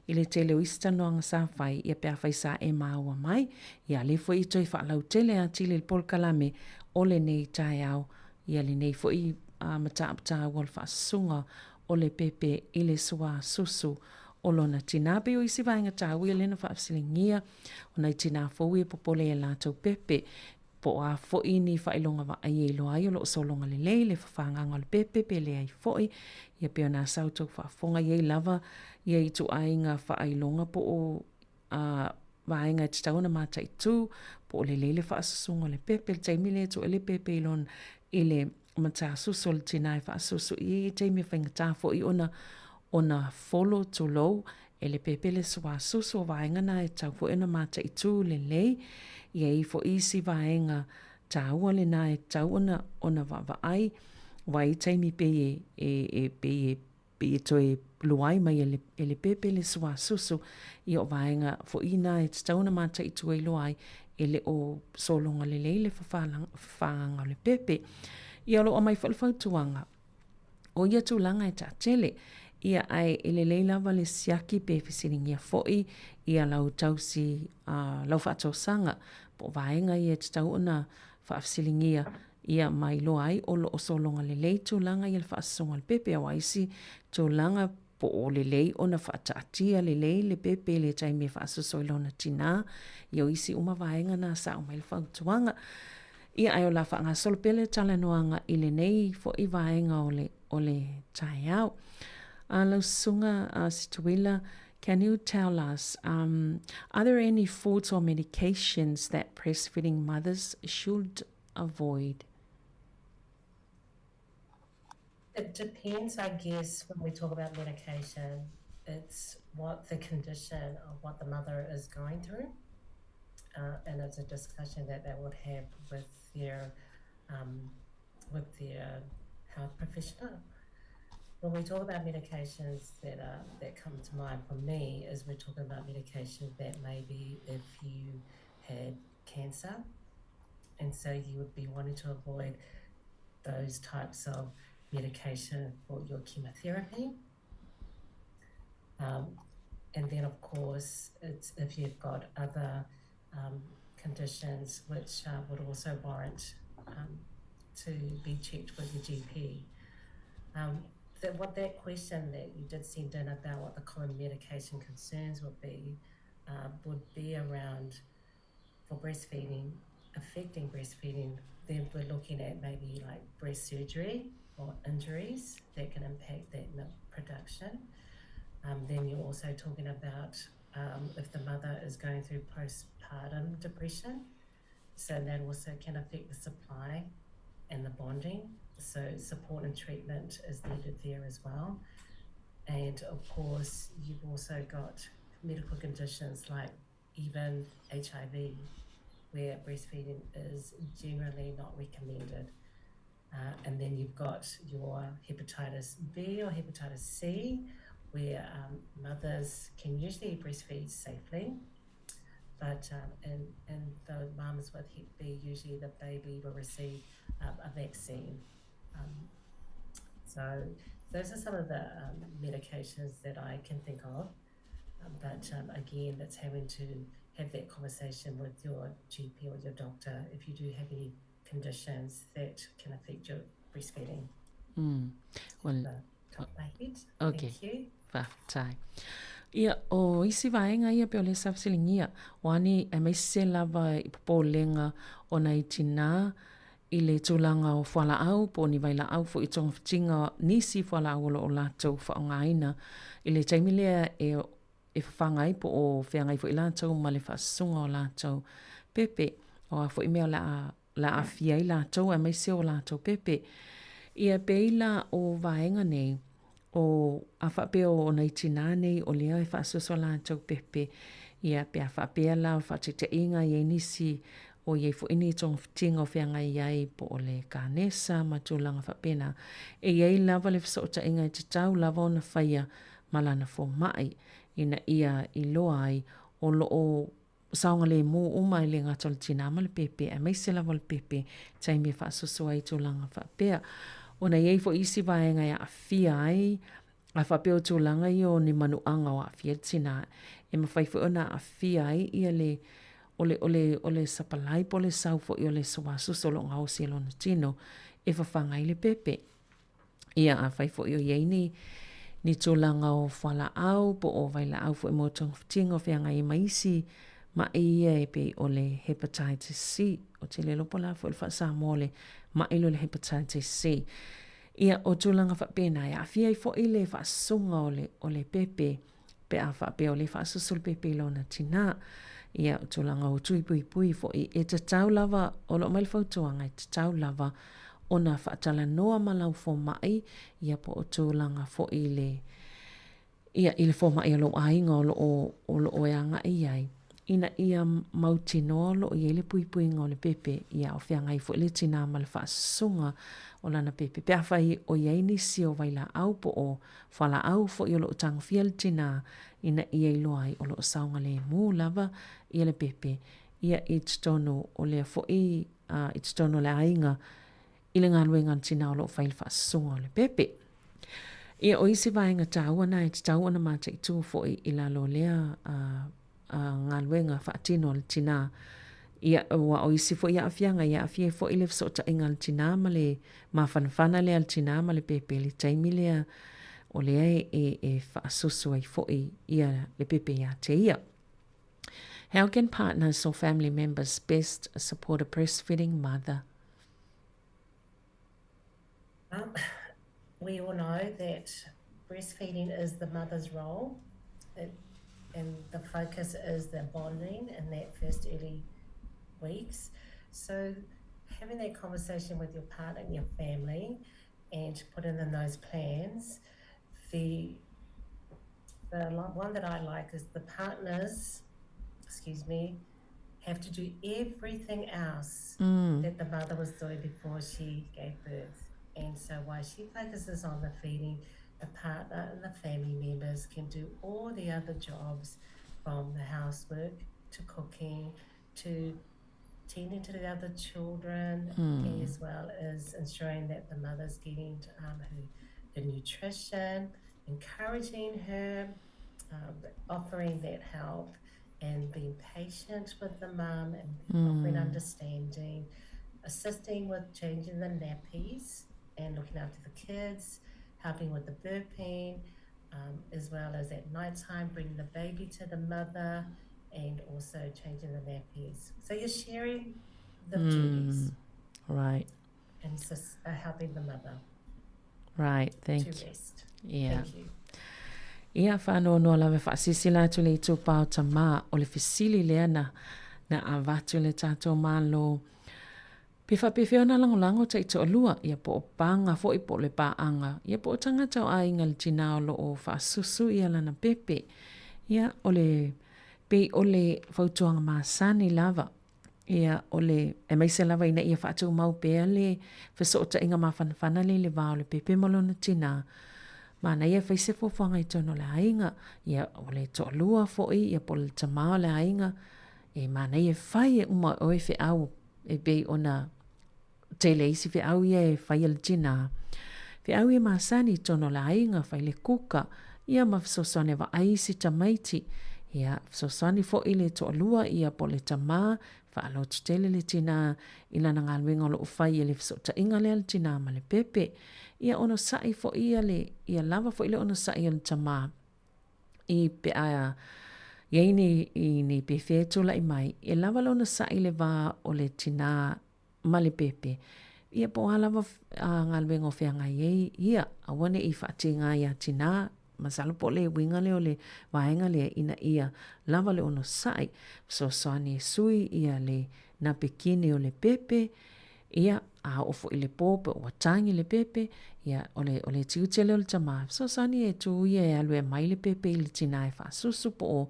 i le tele o isi talanoaga sa fai, ia pe afai sa e māua mai, ia lea foi i toe faalautele atili le polokalame o lenei taeao, ia lenei foi uh, mataupu taua o le faasusuga o le pēpē i le suā susu o lona tinā. Pei o isi vaega taua ia lea na faafesiligia o nai tinā fou e popole i a latou pepe, po o a foi ni faailoga vaai e iloa ai o lo o sologa lelei le fafagaga o le pepe pe leai foi, ia pei ona sa outou faafofoga i ai lava ia ituaiga faailoga po o a vaega e tatau ona mataitu, po o lelei le faasusuga o le pepe, le taimi lea e tuu ai le pepe i lona i le matasusu o le tinā e faasusu i ai i taimi e faigata foi ona ona folo, tulou, e le pepe le suasusu o vaega na e tatau foi ona mataitu lelei. E i ai foi isi vaega taua lena e tatau ona ona vaavaai, aua e i ai taimi pei e e e pei e pei e toe luai mai e le, e le pepe le suasusu, ia o vaega foi na e tatau ona mataitu e iloa ai e le o sologa lelei le fafagaga o le pepe. Ia o lo o aumai foi le fautuaga, o ia tulaga e taatele, ia ae e lelei lava le siaki pe fesiligia foi ia lau tausi uh, lau faatosaga po o vaega ia e tatau ona faafesiligia ia ma iloa ai o lo o sologa lelei tulaga ia le faasusuga o le pepe aua isi tulaga po o lelei ona faataatia lelei le pepe i le taimi e faasusu ai lona tinā ia o isi uma vaega na sa aumai le fautuaga. Ia ae o le a faagasolo pea le talanoaga i lenei foi vaega o le o le taeao. Uh, lau susuga uh, Situila, can you tell us, um, are there any foods or medications that breastfeeding mothers should avoid? It depends, I guess, when we talk about medication, it's what the condition of what the mother is going through. Uh, and it's a discussion that they would have with their um, with their health professional. When we talk about medications that are, that come to mind for me is we're talking about medication that maybe if you had cancer, and so you would be wanting to avoid those types of medication for your chemotherapy. Um, and then, of course, it's if you've got other um, conditions which uh, would also warrant um, to be checked with your GP. Um, that what that question that you did send in about what the common medication concerns would be uh, would be around for breastfeeding, affecting breastfeeding, then we're looking at maybe like breast surgery or injuries that can impact that milk production. Um, then you're also talking about um, if the mother is going through postpartum depression. So that also can affect the supply and the bonding. So support and treatment is needed there as well. And of course, you've also got medical conditions like even HIV, where breastfeeding is generally not recommended. Uh, and then you've got your hepatitis B or hepatitis C, where um, mothers can usually breastfeed safely. But um, and, and the mums with Hep B, usually the baby will receive um, a vaccine. Um, so those are some of the um, medications that I can think of. Um, but um, again, that's having to have that conversation with your GP or your doctor if you do have any conditions that can affect your breastfeeding. Well, top of my head. Okay. Thank you. Faafetai. Ia, o isi vaega ia pei o lea sa fesiligia, o a ni aemaise lava i popolega o nai tinā i le tulaga o fualaau po o ni vailaau foi i togafitiga nisi fualaau o lo o latou faaaogaina i le taimi lea e e fafaga ai po o feagai foi latou ma le faasusuga o latou pepe. O a foi mea o le a le a aafia ai latou aemaise o latou pepe. Ia pei la o vaega nei. O, a faapea o nai tinā nei o lea e faasoasoa latou pepe, ia, pe a faapea la o le faataitaiga e i ai nisi o i ai foi ni togafitiga o feagai ai po o le kanesa ma tulaga faapena, e i ai lava le fesootaiga e tatau lava ona faia ma lana fomai ina ia iloa ai o lo o saogalemu uma e le gata o le tinā ma le pepe aemaise lava o le pepe taimi e faasoasoa ai i tulaga faapea. Ona e i ai foi isi vaega e aafia ai, a faapea o tulaga ia o ni manuaga o aafia ai le tinā, e mafai foi ona aafia ai ia le o le, o le, o le sapalai po o le sau foi o le suasusu o lo o gaosi e lona tino e fafaga ai le pepe. Ia, afai foi o i ai ni, ni tulaga o fualaau po o vailaau foi mo togafitiga o feagai ai ma isi maʻi ia e pei o le hepatitis C. Ou te le iloa po o le a foi le faa-Samoa o le maʻi lea o le hepatitis C. Ia, o tulaga faapena e aafia ai foi le faasusuga o le, o le pepe pe a faapea o lea e faasusu le pepe i lona tinā. Ia, o tulaga o tui puipui foi, e tatau lava, o lo o aumai le fautuaga, e tatau lava ona faatalanoa ma lau fomai, ia po o tulaga foi i le, ia, i le fomai a lou aiga o lo o, o lo o e agai i ai, ina ia mautinoa o lo o i ai le puipuiga o le pepe, ia, o feagai foi le tinā ma le faasusuga o lana pepe. Pe afai o i ai nisi o vailaau po o fualaau foi o lo o tagofia le tinā ina ia iloa ai o lo o saogalemu lava ia le pepe, ia i totonu o lea foi a, i totonu o le aiga i le galuega a le tinā o lo o fai le faasusuga o le pepe. Ia, o isi vaega taua na e tatau ona mataitu foi i lalo o lea a, a galuega faatino a le tinā. Ia, aua o isi foi aafiaga, e aafia ai foi le fesootaiga a le tinā ma le mafanafana lea a le tinā ma le pepe i le taimi lea o lea e, e, e faasusu ai foi ia le pepe iā te ia. How can partners or family members best support a breastfeeding mother? Well, we all know that breastfeeding is the mother's role. It, and the focus is the bonding in that first early weeks. So having that conversation with your partner and your family and putting in those plans, the the one that I like is the partners, excuse me, have to do everything else mm. that the mother was doing before she gave birth. And so while she focuses on the feeding, the partner and the family members can do all the other jobs from the housework to cooking to tending to the other children, mm. as well as ensuring that the mother's getting um, her, the nutrition, encouraging her, um, offering that help, and being patient with the mum and mm. offering understanding, assisting with changing the nappies and looking after the kids, helping with the burping, um, as well as at night time bringing the baby to the mother and also changing the nappies. So you're sharing the mm. duties. Right. And just uh, helping the mother. Right, thank to you. Rest. Yeah. Thank you. Ia faanoanoa lava e faasilasila atu le itupa o tamā o le fesili lea na na avatu e le tatou Malo. Pe faapefea ona lagolago taitoalua, ia po o paga foi po o le paaga, ia po o tagata o aiga le tinā o lo o faasusu ia lana pepe. Ia o le pei o le fautuaga masani lava Ia, o le, aemaise lava ina ia faatumau pea le fesootaiga mafanafana lea i le va o le pepe ma lona tinā. Manaia e fai se fuafuaga i totonu o le aiga, ia, o le toalua foi, ia po o le tamā o le aiga, e manaia e fai e uma e oe feau e pei ona tele isi feau ia e fai e le tinā. Feau ia masani i totonu o le aiga, fai le kuka, ia ma fesoasoani e vaai isi tamaiti. Ia, fesoasoani foi le toalua ia po o le tamā, faaloto tele le tinā i lana galuega o lo o fai e le fesootaiga lea le tinā ma le pepe. Ia onosai foi ia le, ia lava foi le onosai o le tamā i pe a i ai ni, i ni pefea e tulai mai, e lava le onosai i le va o le tinā ma le pepe. Ia po o a lava a galuega o feagai ai ia, aua ne i faatīgā iā tinā, masalo po o le uiga lea o le vaega lea ina ia lava le onosai, fesoasoani e sui ia le napekini o le pepe, Ia, a oo foi i le po pe ua tagi le pepe, ia, o le, o le tiute lea o le tamā, fesoasoani e tu ia e alu e aumai le pepe i le tinā e faasusu po o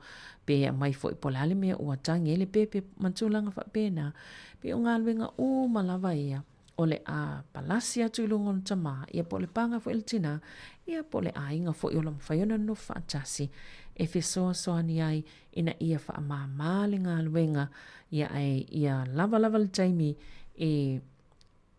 pe aumai foi po o le a le mea ua tagi ai le pepe ma tulaga faapena. Pei o galuega uma lava ia o le a palasi atu i luga o le tamā, ia po o le paga foi a le tinā, ia po o le aiga foi o lo o mafai ona nonofo faatasi e fesoasoani ai ina ia faamāmā le galuega, ia ae ia lava lava le taimi e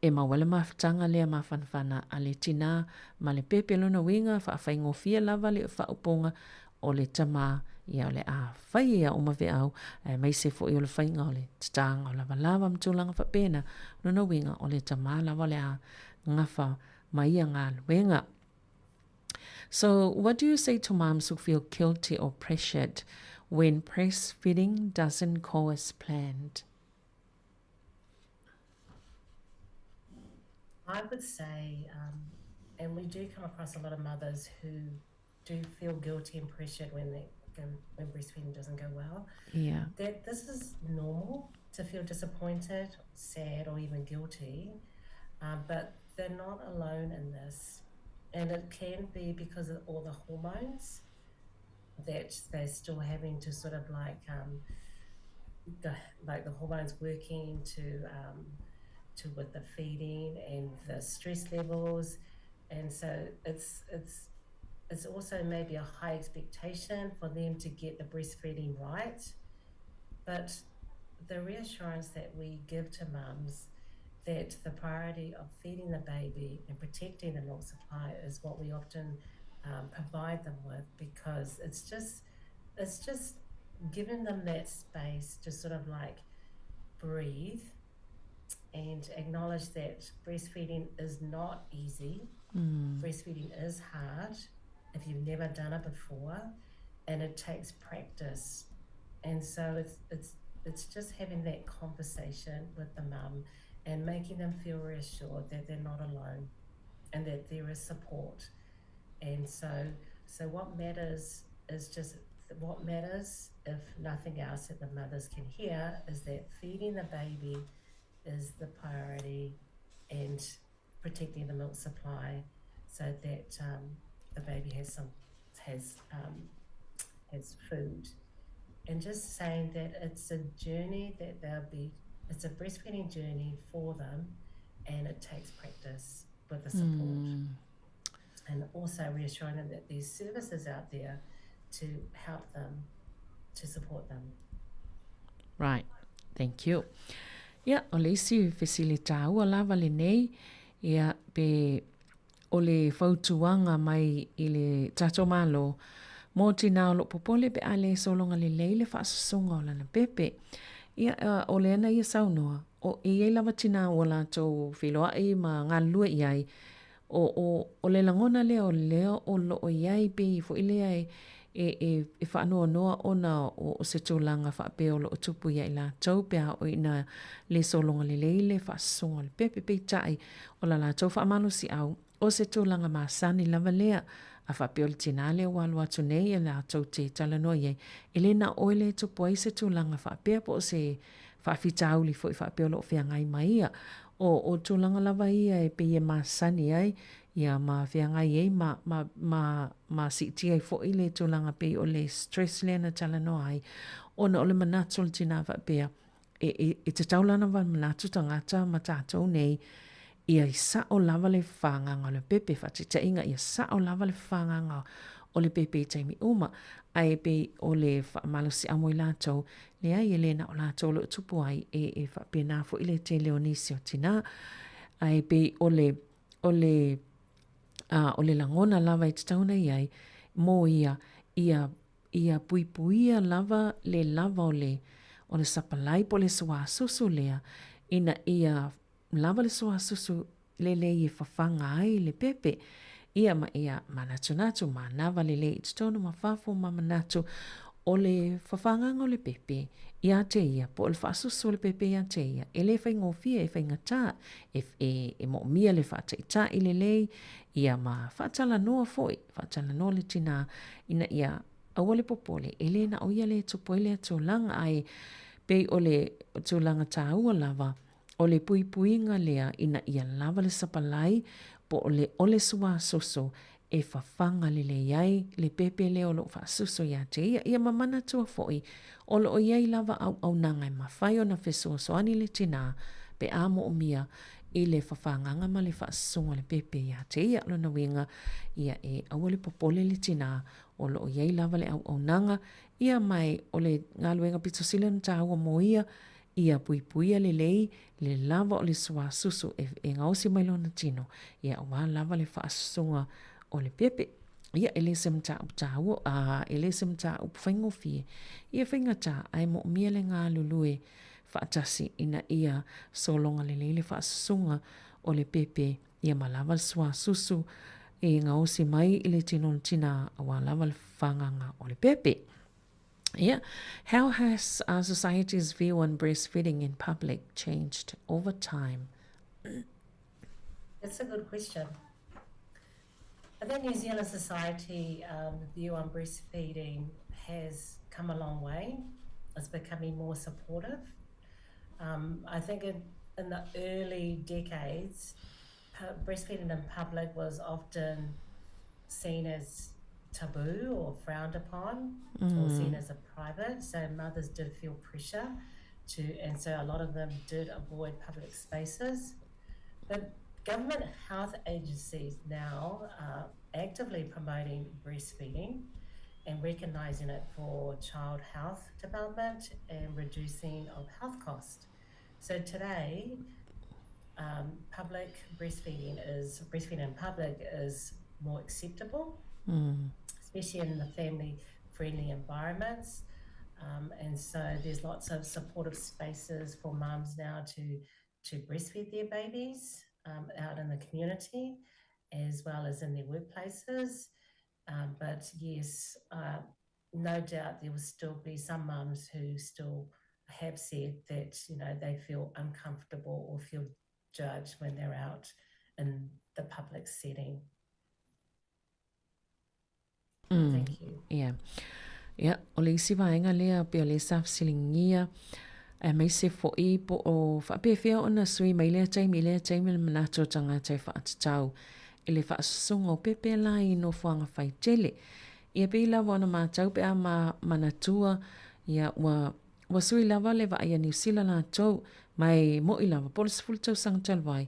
e maua ai le mafutaga lea mafanafana a le tinā ma le pepe. Lona uiga, faafaigofie lava le faaupuga o le tamā, ia o le a fai ia uma feau, aemaise foi o le faiga o le tatāga o lavalava ma tulaga faapena. Lona uiga, o le tamā lava o le a gafa ma ia galuega. So, what do you say to moms who feel guilty or pressured when breastfeeding doesn't go as planned? I would say, um, and we do come across a lot of mothers who do feel guilty and pressured when they go, when breastfeeding doesn't go well. Yeah. That this is normal to feel disappointed, sad, or even guilty, um, but they're not alone in this. And it can be because of all the hormones that they're still having to sort of like um, the like the hormones working to um, to with the feeding and the stress levels, and so it's it's it's also maybe a high expectation for them to get the breastfeeding right, but the reassurance that we give to mums that the priority of feeding the baby and protecting the milk supply is what we often um, provide them with because it's just it's just giving them that space to sort of like breathe and acknowledge that breastfeeding is not easy. Mm. Breastfeeding is hard if you've never done it before, and it takes practice. And so it's it's it's just having that conversation with the mum and making them feel reassured that they're not alone and that there is support. And so so what matters is just what matters, if nothing else that the mothers can hear, is that feeding the baby is the priority and protecting the milk supply so that um, the baby has some has um, has food. And just saying that it's a journey that they'll be it's a breastfeeding journey for them and it takes practice with the support. And also reassuring them that there's services out there to help them, to support them. Right. Thank you. Ia, o le isi fesili tāua lava lenei, ia, pe o le fautuaga mai i le tatou Malo mō tinā o loo popole pe a le sologa lelei le faasusuga o lana pepe. Ia, o lea na ia saunoa, o, e i ai lava tinā ua latou feiloai ma galulue i ai, O, o, o le lagona lea o lea o loo i ai pei foi lea e, e, e, e faanoanoa ona o, o se tulaga faapea o loo tupu ia i latou pe a oo ina le sologa lelei le faasusuga o le pepe. Peitai, o la latou faamalosiau, o se tulaga masani lava lea, a faapea o le tinā lea ua alu atu nei e latou te talanoa i ai, e le na o oe lea e tupu ai se tulaga faapea po o se faafitauli foi faapea o lo o feagai ma ia. O, o tulaga lava ia e pei e masani ai, ia ma feagai ai ma, ma, ma, ma siitia ai foi le tulaga pei o le stress lea na talanoa ai, ona o le manatu o le tinā faapea, e, e, e tatau la ona manatu tagata ma tatou nei, ia i sao lava le fagaga o le pepe, faataitaiga, ia sao lava le fagaga o le pepe i taimi uma, ae pei o le faamalosiau mo i latou, Leai, e le na o latou o lo o tupu ai, e, e faapena foi le tele o nisi o tinā. Ae pei o le, o le, a, o le lagona lava e tatau ona i ai, mō ia, ia, ia puipuia lava le lava o le, o le sapalai po o le suasusu lea, ina ia lava le suasusu lelei e fafaga ai le pepe. Ia ma ia manatunatu, manava lelei i totonu ma fafo ma manatu o le fafagaga o le pepe ia te ia, po o le faasusu o le pepe ia te ia, e le faigofie, e faigata, e, e, e moomia le faataitai lelei, ia ma faatalanoa foi, faatalanoa le tinā, ina ia aua le popole, e le na o ia le tupu ai lea tulaga, ae pei o le tulaga tāua lava, O le puipuiga lea ina ia lava le sapalai po o le ʻole suasoso e fafaga lelei ai le pepe lea o lo o faasusu iā te ia. Ia ma manatua foʻi, o lo o i ai lava auaunaga e mafai ona fesoasoani le tinā pe a moomia i le fafagaga ma le faasusuga o le pepe iā te ia. Lona uiga, ia e aua le popole le tinā, o lo o i ai lava le auaunaga, ia ma e o le galuega pito sili ona tāua mo ia, Ia puipuia lelei le lava o le suasusu e, e gaosi mai lona tino, ia aua lava le faasusuga o le pepe. Ia, e le se mataupu tāua, a, e le se mataupu faigofie. Ia faigata, ae moomia le galulue faatasi ina ia sologa lelei le faasusuga o le pepe, ia ma lava le suasusu e gaosi mai i le tino o le tinā, aua lava le fagaga o le pepe. Yeah. How has our society's view on breastfeeding in public changed over time? That's a good question. I think New Zealand society um, view on breastfeeding has come a long way. It's becoming more supportive. Um, I think in, in the early decades, breastfeeding in public was often seen as taboo or frowned upon mm. or seen as a private. So mothers did feel pressure to, and so a lot of them did avoid public spaces. But government health agencies now are actively promoting breastfeeding and recognising it for child health development and reducing of health costs. So today, um, public breastfeeding is breastfeeding in public is more acceptable, mm. especially in the family friendly environments. Um, and so there's lots of supportive spaces for mums now to to breastfeed their babies um, out in the community as well as in their workplaces. Um, but yes, uh, no doubt there will still be some mums who still have said that, you know, they feel uncomfortable or feel judged when they're out in the public setting. Mm, Thank you. Yeah. Yeah, o le isi vaega lea pei o lea sa fesiligia aemaise foʻi po o faapefea ona sui mai lea taimi i lea taimi le manatu o tagata e faatatau i le faasusuga o pepe la i nofoaga faitele. Ia pei lava ona matau pe a ma manatua ia ua Ua sui lava le vaai a Niu Sila latou, ma e moʻi lava po o le 10 tausaga talu ai,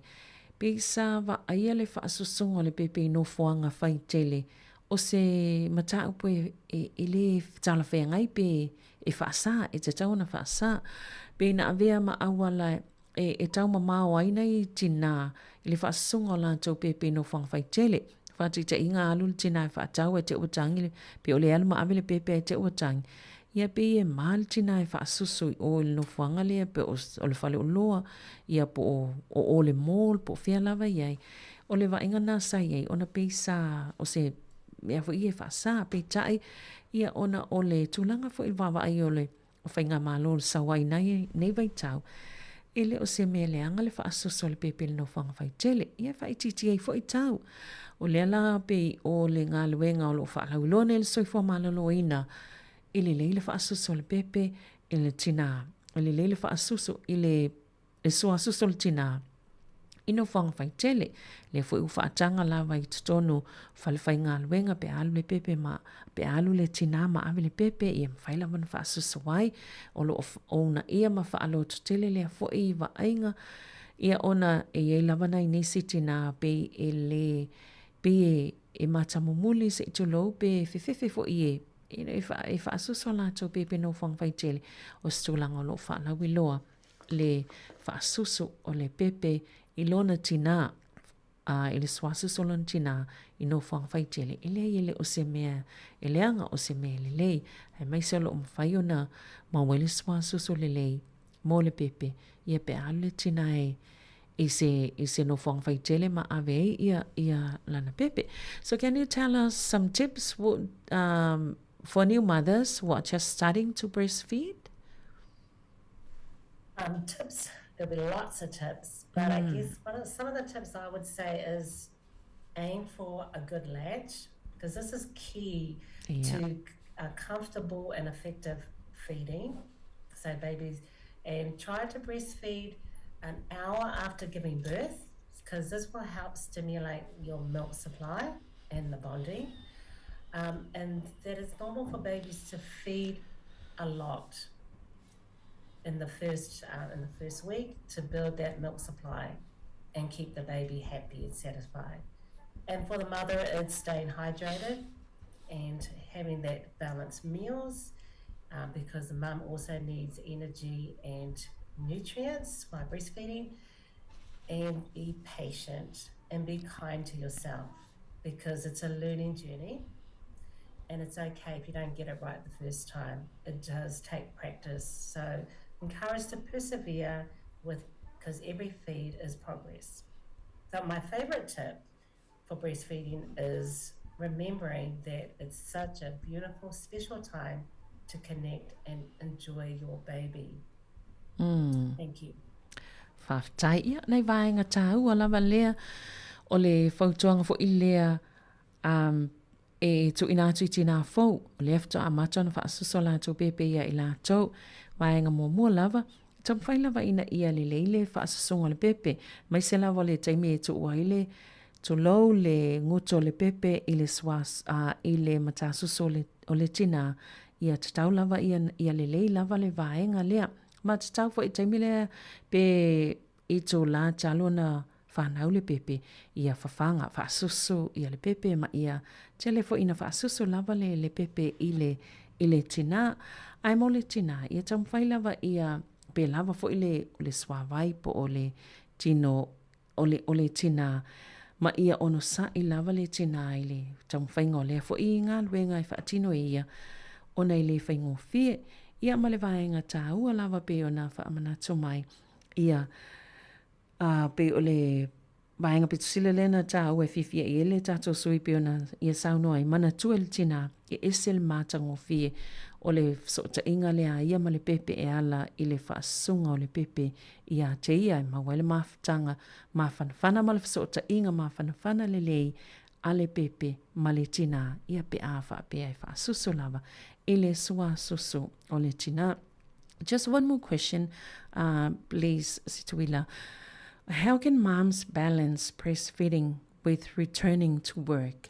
pei sa vaaia le faasosoga o le pepe i nofoaga faitele o se mataupu e, e, e lē talafeagai pe e faasā, e tatau ona faasā. Pei na avea ma auala e, e taumamao ai nai tinā i le faasosoga o latou pepe i nofoaga faitele. Faataitaiga, alu le tinā e faatau ae te ua tagi le, pe o le alu ma ave le pepe ae te ua tagi. Ia pei e mā le tinā e faasusu i o i le nofoaga lea pe o, o le faleoloa, ia po o, o o le mall, po o fea lava i ai. O le vaaiga nā sa i ai, ona pei sa, o se mea foi ia e faasā, peitai, ia ona o le tulaga foi i le vaavaai o le, o Faigamalo o le Sauai nei nei vaitau, e le o se mea leaga le faasoso a le pepe i le nofoaga faitele, ia e faaitiitia ai foi tau. O lea la pei o le galuega o lo o faalauiloa nei le soifua maloloina, e lelei le faasoso a le pepe i le tinā, e lelei le faasusu i le E suasusu le tinā i nofoaga faitele, lea foi ua faataga lava i totonu o fale faigaluega pe a alu le pepe ma pe a alu le tinā ma ave le pepe, ia mafai lava ona faasusu ai. O lo o uunaia ma faalototele lea foi vaaiga, ia ona e i ai lava nai nisi tinā pei e lē, pei e e matamumuli se i tulou pe fefefe foi e e, e faasusu a latou pepe nofoaga faitele, o se tulaga o lo o faalauiloa le faasusu o le pepe i lona tinā, a i le suasusu o lona tinā i nofoaga faitele, e leai e le o se mea e leaga o se mea e lelei, aemaise o lo o mafai ona maua ai le suasusu lelei mo le pepe, ia pe a alu le tinā e i se, i se nofoaga faitele ma ave ai ia, ia lana pepe. So can you tell us some tips um, for new mothers who are just starting to breastfeed? Um, tips, there'll be lots of tips, but mm. I guess one of, some of the tips I would say is aim for a good latch because this is key yeah. to a comfortable and effective feeding. So babies, and try to breastfeed an hour after giving birth because this will help stimulate your milk supply and the bonding. Um, and that it's normal for babies to feed a lot in the first uh, in the first week to build that milk supply and keep the baby happy and satisfied. And for the mother, it's staying hydrated and having that balanced meals um, because the mum also needs energy and nutrients while breastfeeding. And be patient and be kind to yourself because it's a learning journey and it's okay if you don't get it right the first time. It does take practice. So encourage to persevere with because every feed is progress. So my favorite tip for breastfeeding is remembering that it's such a beautiful, special time to connect and enjoy your baby. Mm. Thank you. Faafetai ia nei vaega tāua lava lea o le fautuaga foʻi lea um, e tuuina atu i tinā fou, o lea faatoa amata ona faasoso latou pēpē ia i latou. Vaega muamua lava, taumafai lava ina ia lelei le faasosoga o le pepe, aemaise lava o le taimi e tuu ai le tulou le guto o le pepe i le sua, a, i le matasusu o le, o le tinā, ia tatau lava ia, ia lelei lava le vaega lea. Ma tatau foi i taimi lea pe i itulā talu ona whanau le pepe, ia fafaga, faasusu ia le pepe ma ia tele foi ina faasusu lava le, le pepe i le, i le tinā. Ae mo le tinā, ia taumafai lava ia, pe lava foi le, le suāvai po o le tino o le, o le tinā, ma ia onosaʻi lava le tinā i le taumafaiga o lea foi galuega e faatino e ia, ona e le faigofie, ia ma le vaega tāua lava pei ona faamanatu mai, ia, Ā, pei o le vaega pito sili lea na tāua e fiafia i ai le tātou sui pei ona ia saunoa ai, manatua le tinā, e ese le matagofie o le fesootaiga lea a ia ma le pepe e ala i le faasusuga o le pepe iā te ia e maua ai le mafutaga mafanafana ma le fesootaiga mafanafana lelei a le pepe ma le tinā ia pe a faapea e faasusu lava i le suasusu o le tinā. Just one more question, uh, please, Situila. How can moms balance breastfeeding with returning to work?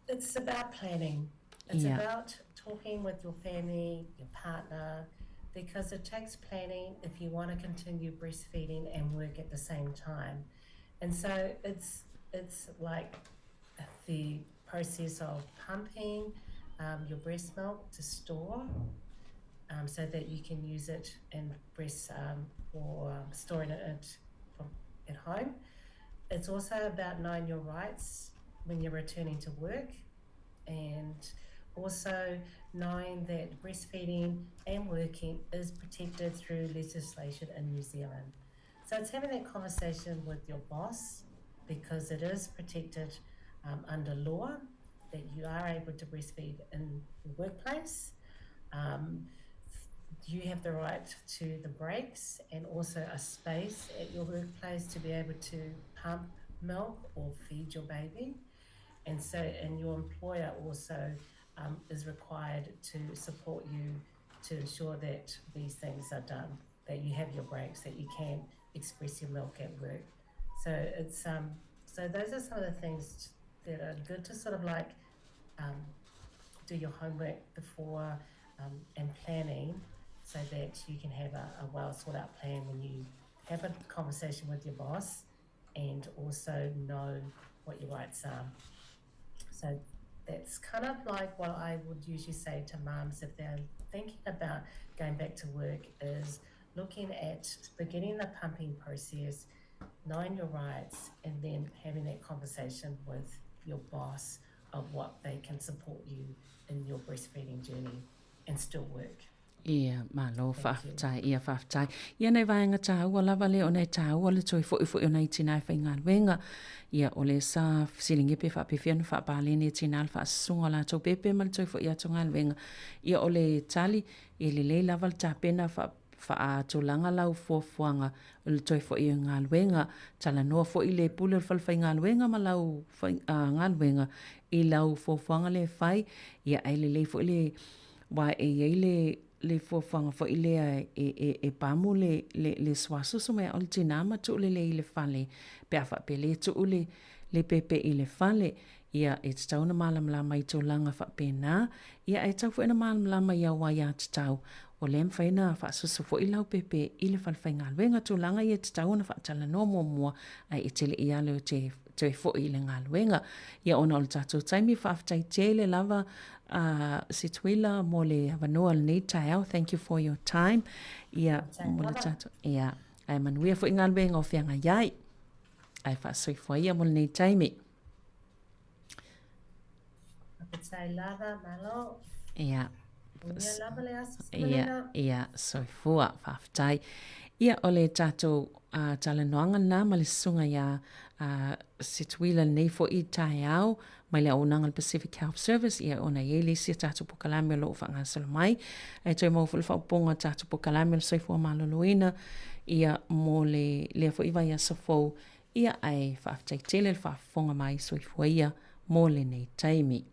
It's about planning. It's yeah. about talking with your family, your partner, because it takes planning if you want to continue breastfeeding and work at the same time. And so it's it's like the process of pumping um, your breast milk to store um, so that you can use it in breast um, for um, storing it at, at home. It's also about knowing your rights when you're returning to work and also knowing that breastfeeding and working is protected through legislation in New Zealand. So it's having that conversation with your boss because it is protected um, under law that you are able to breastfeed in the workplace. Um, you have the right to the breaks and also a space at your workplace to be able to pump milk or feed your baby. And so, and your employer also um, is required to support you to ensure that these things are done, that you have your breaks, that you can express your milk at work. So it's um, so those are some of the things that are good to sort of like um, do your homework before um, and planning so that you can have a, a well thought out plan when you have a conversation with your boss and also know what your rights are. So that's kind of like what I would usually say to mums if they're thinking about going back to work is looking at beginning the pumping process, knowing your rights, and then having that conversation with your boss of what they can support you in your breastfeeding journey and still work. Ia, malo, faafetai, ia, faafetai. Ia nei vaega tāua lava lea ona e tāua le toe foʻifoʻi o nai tinā e faigaluega. Ia, o le sa fesiligia pe faapefea ona faapaleni e tinā le faasusuga o latou pepe ma le toe foʻi atu galuega. Ia, o le tali, e lelei lava le tapena fa, faatulaga lau fuafuaga o le toe foʻi o galuega. Talanoa foʻi le pule o le fale faigaluega ma lau fai, uh, galuega i lau fuafuaga lea e fai. Ia, ae lelei foi le, Aua e i ai le. le fuafuaga foi lea e, e, e pamu le, le, le suasoso mai ao le tinā ma tuu lelei i le fale, pe a faapea le tuu le, le pepe i le fale, ia, e tatau ona malamalama i tulaga faapena, ia, ae tatau foi ona malamalama i au aiatatau, o lea e mafai ona faasoso foi lau pepe i le fale faigaluega, tulaga ia e tatau ona faatalanoa muamua, ae e te le i alu e te toe foi i le galuega. Ia, ona o le tatou taimi, faafetai tele lava a Situila mo le avanoa o lenei taeao. Thank you for your time. Ia, mo le tatou, ia, ae manuia foi galuega o feagai ai. Ae faasoifua ia mo lenei taimi. Faafetai lava, malo. Ia. Manuia lava le aso Ia, ia, soifua, faafetai. Ia, o le tatou uh, talanoaga lena ma le susuga iā uh, Situila lenei foi taeao mai le auaunaga a le Pacific Health Service, ia ona e i ai le isi a tatou polokalame o lo o faagasolo mai. Ae toe maua foi le faaopoopoga o tatou polokalame o le soifua maloloina, ia mo le lea foi vaiaso fou, ia ae faafetai tele le faafofoga mai, soifua ia mo lenei taimi.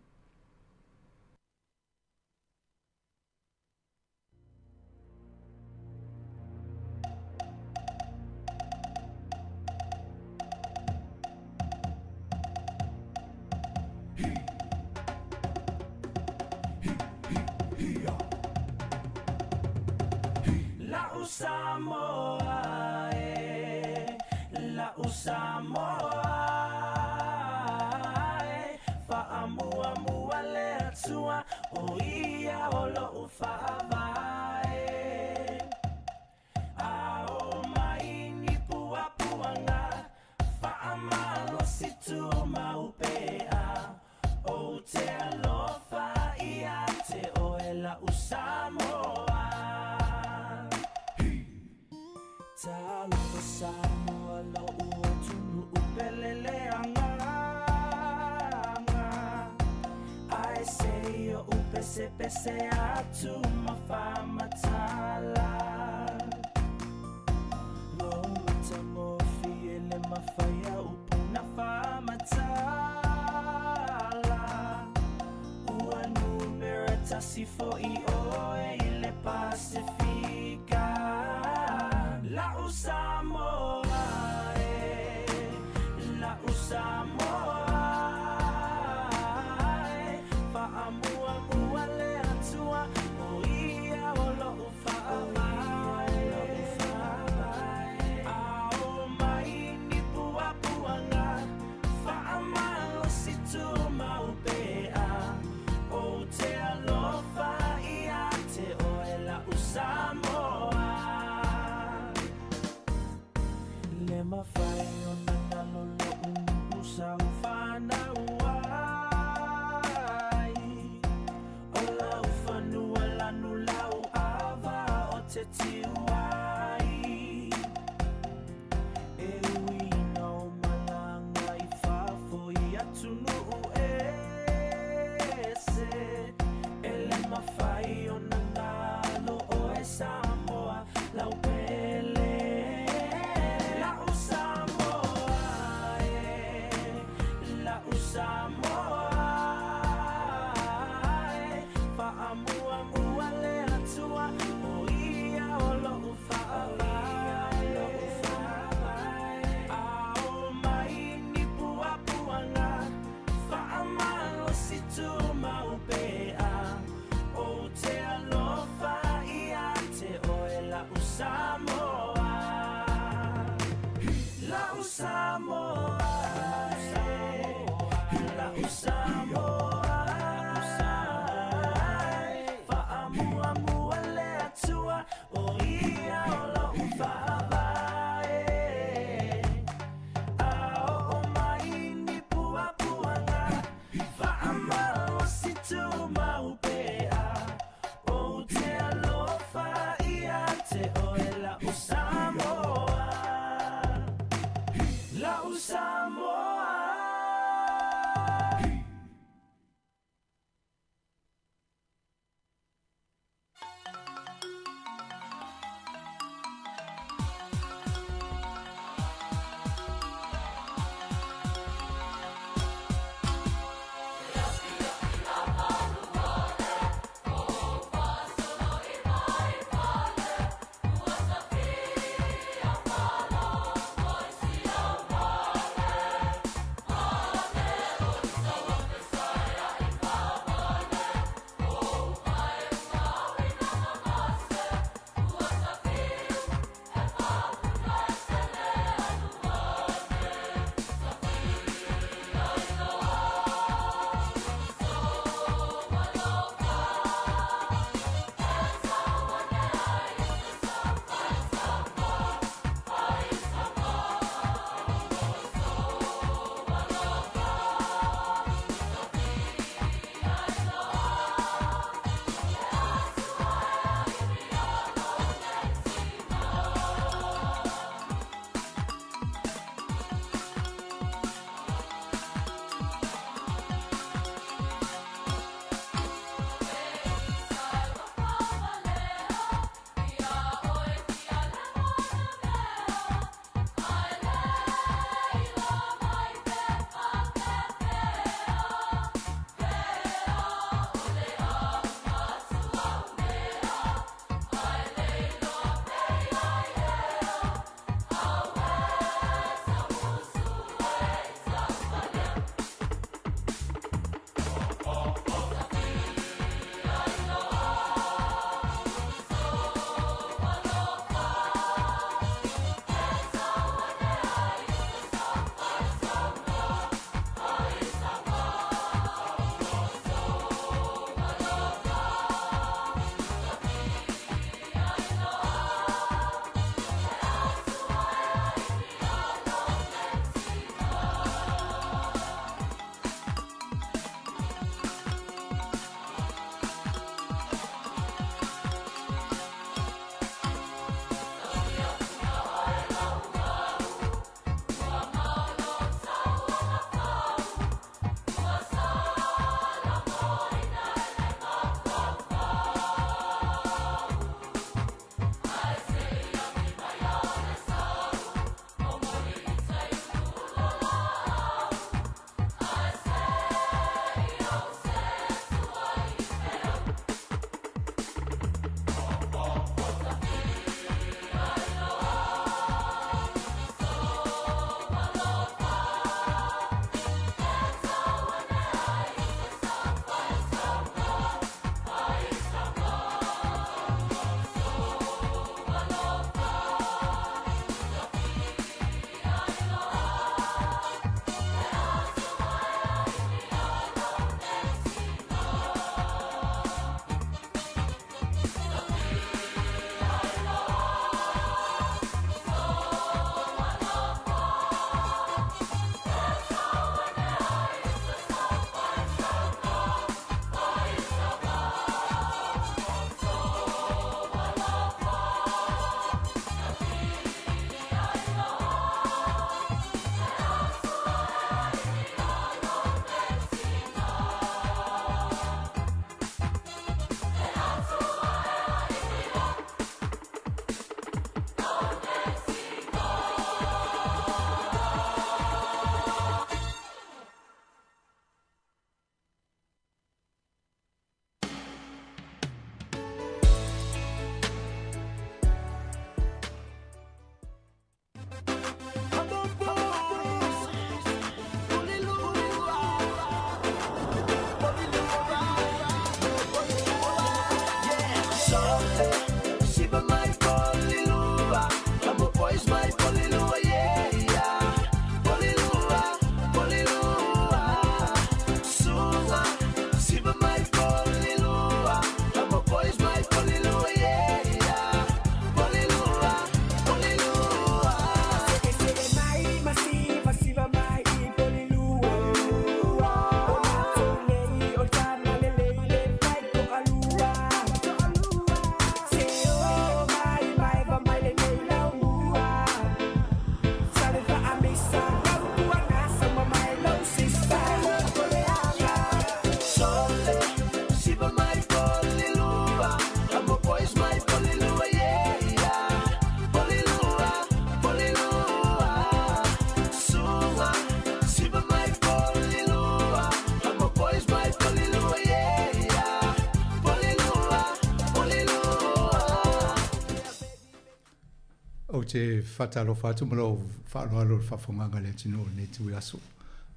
te faatalofa atu ma lou faaaloalo i le faafofogaaga a le atunuu i lenei tuiaso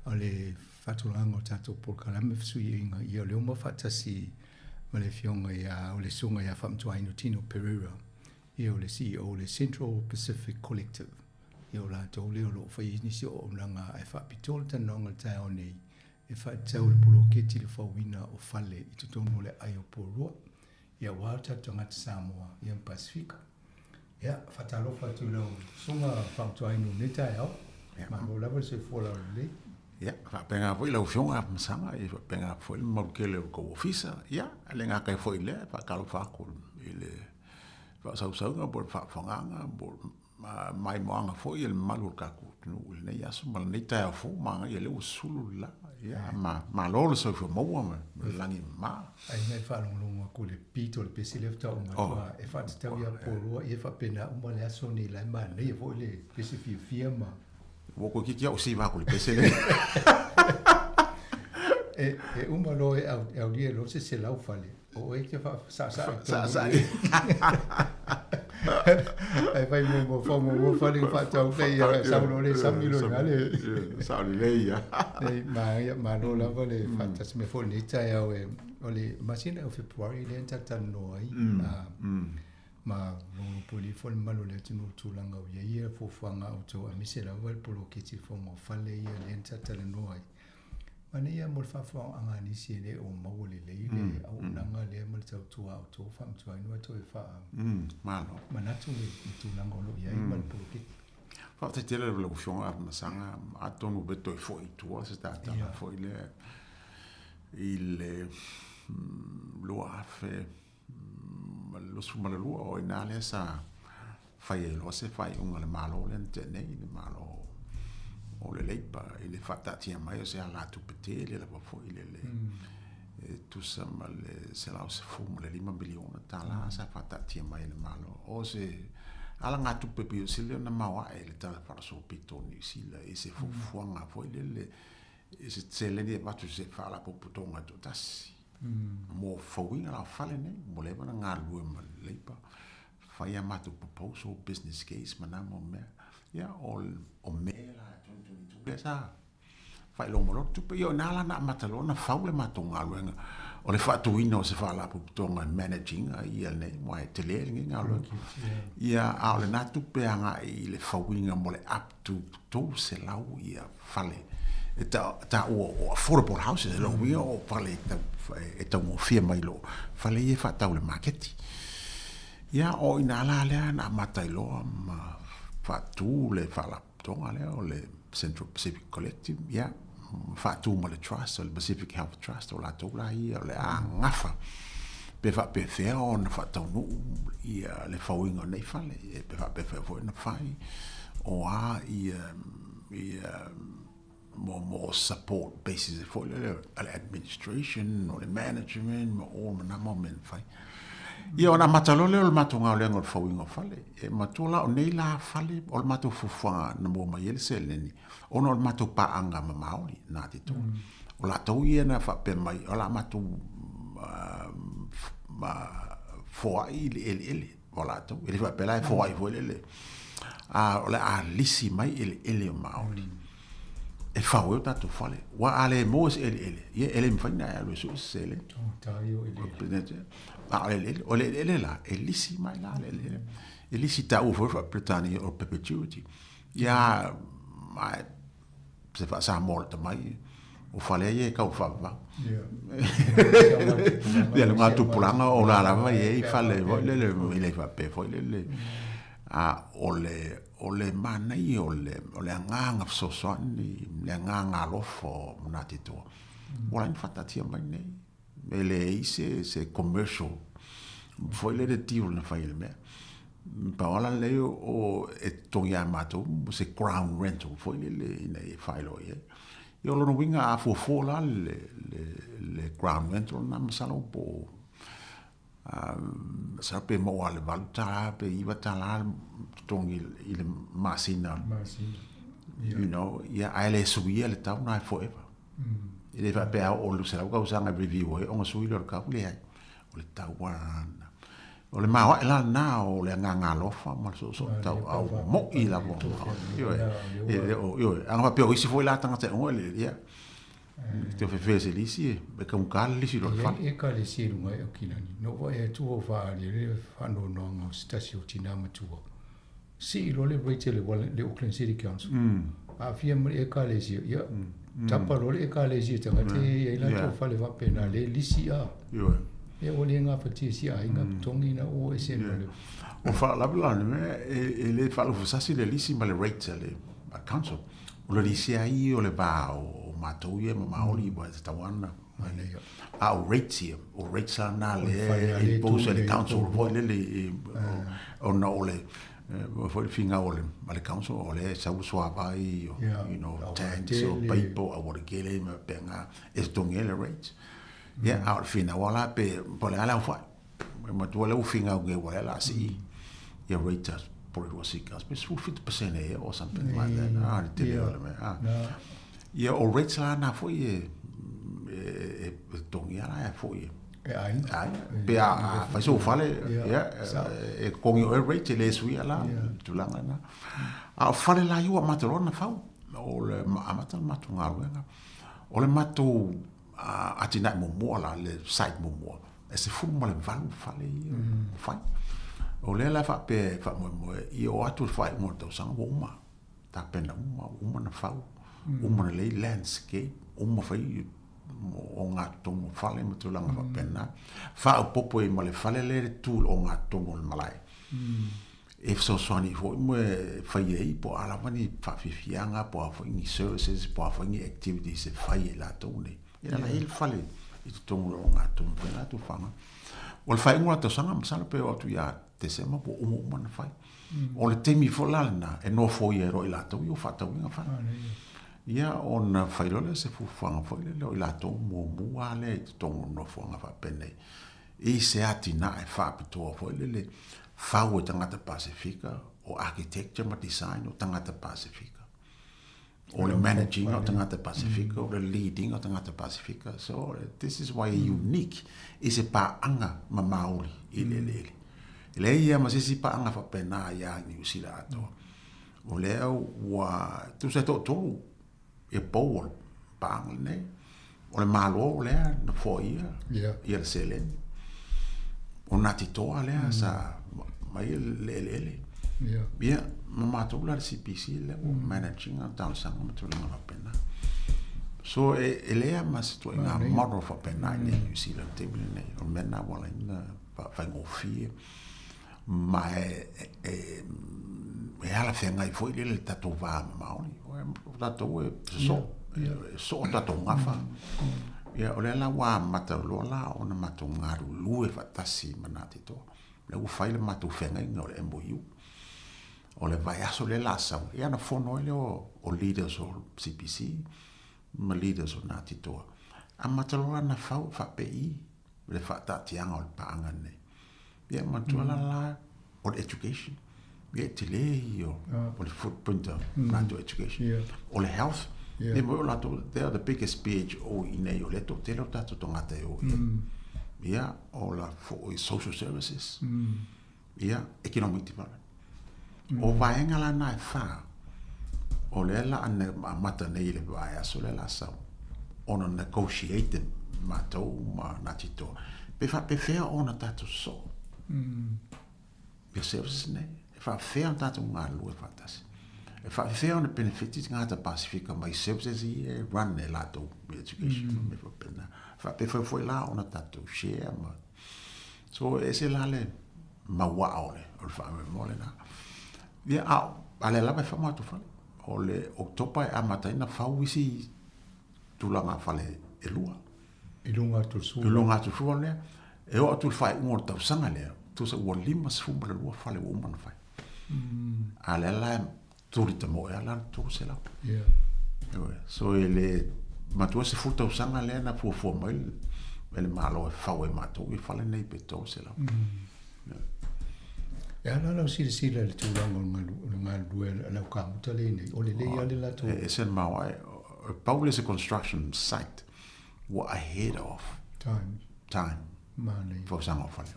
o le faatulagaga o tatou polokalame fesuiaiga ia o lea ua maua faatasi ma le afioga ia o le susuga ia Faamatuaino Tino Pereira ia o le CEO o le Central Pacific Collective ia o latou lea o lo o faia nisi o auaunaga ae faapitoa le talanoaga i le taeao nei e faatatau i le poloketi i le fauina o fale i totonu o le aai o Porirua ia aua o tatou tagata Samoa ia ma Pasefika. Ia, faatalofa atu i lau Susuga Faamatuaino i lenei taeao. Malo lava le soifua laulelei. Ia, faapena foi lau Afioga Afamasaga, ia faapena foi le mamalu tele o le tou ofisa. Ia, e le gata ai foi i lea, e faatalofa atu i le faasausauga po o le faafofogaaga po o maimoaga foi a le mamalu o le tatou atunuu i lenei aso ma lenei taeao fou, manaia lea ua sulu le la. Ia, malo le soifua maua ma le lagi e mama. Ai nai faalogologo atu i le beat o le pese lea faatoa uma atu a e faatatau ia Porirua ia faapena uma le aso nei la e manaia foi le pese fiafia ma Ua toeitiiti au siva atu i le pese lea. E, e uma loa e au, e aulia loa se selau fale. O oe e te faasaasai tonu. Saasai. Ae fai mo mo fau mo mo fale faatau pe ia sau loa le sami loa i ina le. Sao lelei ia. Nei, manaia, malo lava le faatasi mai foi i lenei taeao e, o le masina o Fepuari lea na talatalanoa ai. Ma logolopolia foi le mamalu o le atunuu i le tulaga o i ai ia fuafuaga a outou aemaise lava le poloketi fofoga o fale ia lea na talatalanoa ai. Manaia mo le faafofogaaga a nisi e le o maua lelei le auaunaga lea ma le tautua a outou faamatuaina toe faa Malo. manatu le tulaga o lo o i ai ma le poloketi. Faafetai tele i lau Afioga Afamasaga, atonu pe toe foi i tua se tatala foi lea i le 2000 ma le 22, o i ina lea sa fai ai loa se faaiuga a le Malo lea na tea nei, le Malo o le Leipa, i le faataatia mai o se alatupe tele lava foi le le e tusa ma le $115 miliona tala sa faataatia mai e le Malo. O se alagatupe pei o sili ona maoae i le Tala Faaosopito o Niu Sila i se fuafuaga foi lele i se seleni e avatu i se faalapotopotoga toatasi mo fauina la o fale nei, ua leva ona galulue ma le Leipa, fai a matou proposal, business case ma na mau mea. Ia, o Me la 2022 lea sa faailoa mai loa le tupe. Ia o i ina la na amata loa ona fau le matou galuega o le faatuina o se faalapotopotoga e manage ina ia lenei, aua e tele lenei galuega. Ia, a o lena tupe agai i le fauina mo le up to 300 ia fale e taua o affordable houses, e lou uiga o fale e taugofie mai lo fale ia e faatau i le maketi. Ia, o i ina la lea na amata ai loa ma faatu le faalapotopotoga lea o le Central Pacific Collective, ia, faatu ma le trust, o le Pacific Health Trust, o latou la ia o le a gafa pe faapefea ona faataunuu ia le fauina o nei fale, pe faapefea foi ona fai, o a ia ia mo mo support basis foi lele a le administration o le management ma o ma nā mau mea na fai. Ia ona amata loa lea o le matou galuega o le fauina o fale. E matua la o nei la fale o le matou fuafuaga na maua mai ai le seleni ona o le matou paaga ma Māori nā te toa. O latou ia na faapea mai o la matou foai i le eleele o latou. E le faapea la e foai foi lele. A o le a lisi mai eleele o Māori. E fau ai o tatou fale. Ua a le maua se eleele, ia e le mafai ona e alu e sue se seleni. A o le eleele, o le eleele la, e lisi mai la le eleele. E lisi taua foi faa-Peretania o perpetuity. Ia, ma se faa-Samoa lata mai, o fale ia e tau faavavau. Ia le tupulaga o la lava e i ai fale foi lele, e le faapea foi lele. A o le, o le manaia o le, o le agaga fesoasoani, le agaga alofa o Ngāti Toa, ua la ona faataatia mai nei. E leai se, se commercial foi lele deal na fai i le mea. Pau lava la lenei o, e totogi ia matou se ground rental foi lele ina ia faailoa i ai. Ia o lona uiga a fuafua la le, le, le ground rental lena masalo po o masalo pe maua i le $8 pe $9 totogi i le masina. Masina. You know, ia ae le suia le tau na forever. E le faapea a oo i le 100 tausaga e review ai ona sui lea o le tau, leai. O le tau lava lena. O le maoaʻe la lena o le agaga alofa ma le soosoo tauau moʻi lava o Ioe, e le o, ioe, a na faapea o isi foi la tagata e oga eleele, ia, te ofefea se lisi e, e taugata le lisi i lo le fale. E iai ekalesia i luga e o Kilani, no vaai atu ua faaali ai le faanoanoaga o se tasi o tina matua. Sii loa le rate a le Auckland City Council, aafia ma le ekalesia, ia, tapa loa le ekalesia i tagata ia e i ai latou fale faapena, le lisi a. Ia ua le gafatia e si aiga totogi ina ua ese ma le. O faalavelave la o le mea, e le faaluafesasi le lisi ma le rate a le council. O le lisi lava ia o le va o matou ia ma Maori ua e tatau lava ona A o rates ia, o rates la na lea e impose e le council foi lele ona o le foi le finau o le council o lea e sau le suavai, you know, tanks o paipa o aualakele ma faapena e totogi ai le rates. Ia, a o le finau lava la pe o le a le aofai. E matua lea ua finau nei ua lea o le a sii ia rates a Porirua City Council pe 17% ea or something like that. Ah, le tele o le mea. Ia, o rates la na foi e e totogia la e foi e. E aiga. Aiga. Pe a fai sou fale, ia, e totogi e oe rates, e le suia la, tulaga na. A o fale la ia ua amata loa ona fau. O le amata le matou galuega. O le matou atinae muamua la, le site muamua, e 18 fale ia ua fai. O lea la e faapea e faamoemoe, ia oo atu i le faaiuga o le tausaga ua uma. Tapena uma, ua uma ona fau, uma ona lelei landscape, uma fai ogatotonu o fale ma tulaga faapena. Faaopoopo i ai ma le fale lea e tu i le ogatotonu o le malae. E fesoasoani foi mo e fai ai po o a lava ni faafiafiaga po o a foi ni services po o a foi ni activities e fai e latou nei. Ia la e i ai le fale i totonu o le ogatotonu e fai ai latou faga. O le faaiuga o le tausaga masalo pe oo atu ia Tesema ua uma uma ona fai. O le taimi foi la lena e nofoia ai loa i latou ia ua faatauina fale. Ia ona fai loa lea o se fuafuaga foi lele o i latou muamua lava lea i totonu o le nofoaga faapenei i se atinae faapitoa foi lele fau e tagata Pasefika o architecture ma design o tagata Pasefika. O le managing o tagata Pasefika, o le leading o tagata Pasefika. So this is why unique i se paaga ma Māori i le eleele. E leai ia ma se isi paaga faapena ia Niu Sila atoa. O lea ua tusa e toatolu ia pou o le paaga lenei. O le Malo lea na foaia ia le seleni. O Ngāti Toa lea sa mai le eleele. Ia, ma matou la le CPC lea ua manage ina talosaga ma tulaga faapena. So e, e leai ma se ituaiga model faapena i New Zealand taimi lenei. O le mea lena ua ala ai ona faafaigofie ma e, e, e alafeagai foi lele le tatou va ma Māori. O tatou e sosoo, e soo tatou gafa. Ia, o lea la ua amata loa la ona matou galulue faatasi ma Ngāti Toa. Lea ua fai le matou feagaiga o le MOU. O le vaiaso lea la sau, ia ona fono ai lea o leaders o CPC ma leaders o Ngāti Toa. Amata loa ona fau e faapei le faataatiaga o le paaga lenei. Ia manatua la la o le education. Ia e tele ia o le footprint o latou education. O le health, ia mo latou, they are the biggest PHO i nei, o lea toatele o tatou tagata e o i ai. Ia, o la foi social services. Ia, economic development. O vaega la na e whā, o lea la a amata nei i le vaiaso lea la sau, ona negotiate matou ma Ngāti Toa, pe faapefea ona tatou sosoo ia services nei, e faapefea ona tatou galulue faatasi, e faapefea ona benefit tagata Pasifika mai services ia e run e latou i education ma mea faapena, e faapefea foi la ona tatou share ma So e ese la le mauaa o le, o le faamoemoe lena. Ia, a, a lea lava e fau matou fale. O le Oketopa e amata ai ona fau isi tulaga fale e lua. I luga atu o le sua. I luga atu o le sua lea. E oo atu i le faaiuga o le tausaga lea, tusa ua 52 fale ua uma ona fai. A lea la e tuli tamoe lava la le 300. Yeah. So e le matua 10 tausaga lea na fuafua mai e le Malo e fau ai matou i fale nei pe 300. E ala lau silasila i le tulaga o le galulue a le au kamuta lea nei, o lelei lava le latou. E ese le maoae. Pau lea o se construction site ua ahead of time. Time. Manaia. Fausaga o fale.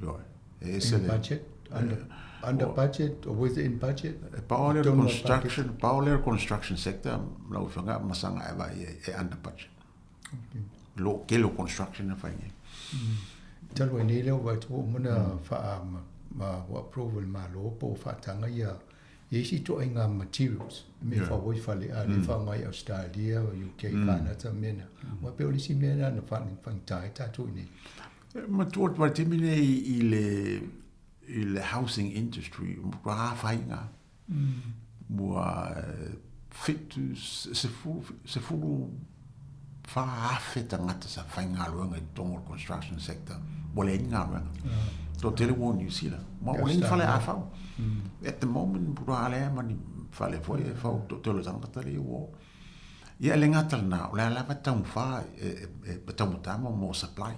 Ioe. E ese le... budget? Under, under budget or within budget? E pao le construction, pao le construction sector, lau afioga masaga e vaai e under budget. Okay. Lo tele o construction e fai nei. Talu ai nei lea ua vaai atu ua uma ona faa ma ua approve e le Malo po ua faataga ia ia isi ituaiga materials mea e fau ai fale a lea e faaaoga ai Australia, UK, Canada mea na. Aua pei o le isi mea lena na faigata ai tatou i inei. E matua atu ai le taimi lenei i le i le housing industry ua matua afaina. Ua 74,000 tagata sa faigaluega i totonu o le construction sector ua leai ni galuega. Toatele ua o New Zealand. Ma ua leai ni fale a fau. At the moment, ua leai ma ni fale foi e fau toatele o tagata lea ua o. Ia e le gata lena, o le a lava e taumafā e taumata mo supply.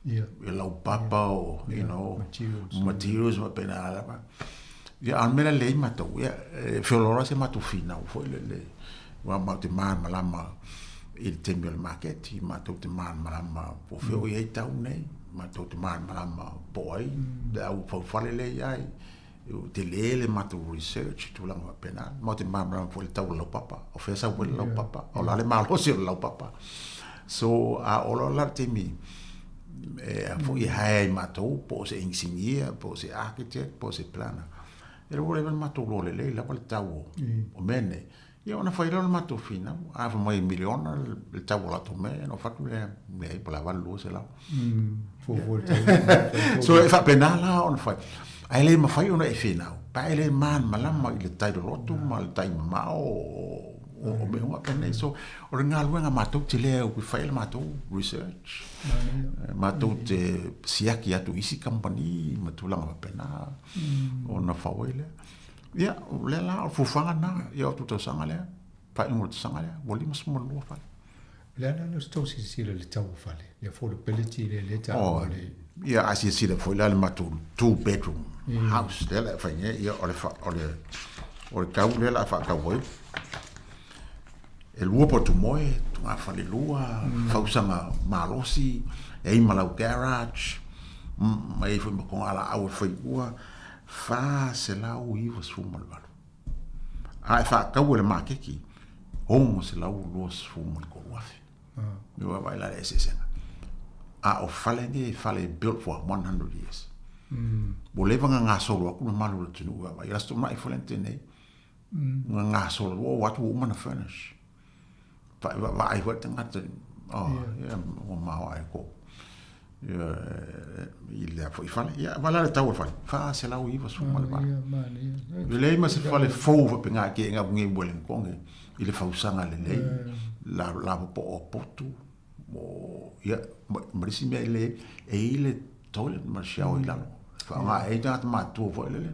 Yeah. I laupapa o, you know, materials, materials faapena lava. Ia, a o le mea la lelei matou, ia, e feoloolo lava si a matou finau foi lele, aua matou te malamalama i le taimi o le maketi, matou te malamalama po o fea o i ai tau nei, matou te malamalama po o ai le au faufale lea e i ai, Ua tele le matou research i tulaga faapena. Matou te malamalama foi i le tau o le laupapa. O fea e sau ai le laupapa. O le a le malosi o le laupapa. So, a oo loa la le taimi e a foi e hire ai matou, po o se engineer, po o se architect, po o se planner, e ua leva ona matou iloa lelei lava le tau o mea nei. Ia ona fai lea o le matou finau, a fai mai e miliona le tau o latou mea, ona ou fai atu lea, leai, po o le a $800. So e faapena la ona fai. Ae le mafai ona e finau, pe a e le malamalama i le tai loloto ma le tai mamao o mea uma penei. So o le galuega matou te lea e fai le matou research. Matou te siaki atu i isi kamupani ma tulaga faapena ona fau ai lea. Ia, o lea la, o le fuafuaga lena, ia o le tausaga lea, faaiuga o le tausaga lea, ua 52 fale. O le a la la sa tou silasila i le tau o fale, le affordability lea lea taua o le... Ia, a silasila foi la i le matou two bedroom house lea la e fai nei, ia o le, o le, o le tau lea la a faatau ai, e lua potu moe, tugafale lua, fausaga malosi, e ai ma lau garage, ma e ai foi ma togalaau e fai ua, 498. A e faatau e le maketi, $623,000. Me ua vaai la le eseesega. A o fale nei, fale built for 100 years. Ua leva ona gasolo atu le mamalu o le atunuu e vaavaai. O le Aso Toonai foi lea na tea nei, na gasolo, ua oo atu ua uma ona furnish. Vaai foi le tagata, oh, ia, ua maoae ko. Ia, i lea foi fale. Ia, vaai la le tau o le fale, $498. E leai ma se fale fou faapena e te ngau nei Wellington i le fausaga lelei, la lapopoa o potu, o, ia, ma le isi mea e le, e i le toilet ma le shower i lalo. E faaaoga ai tagata matutua foi lele.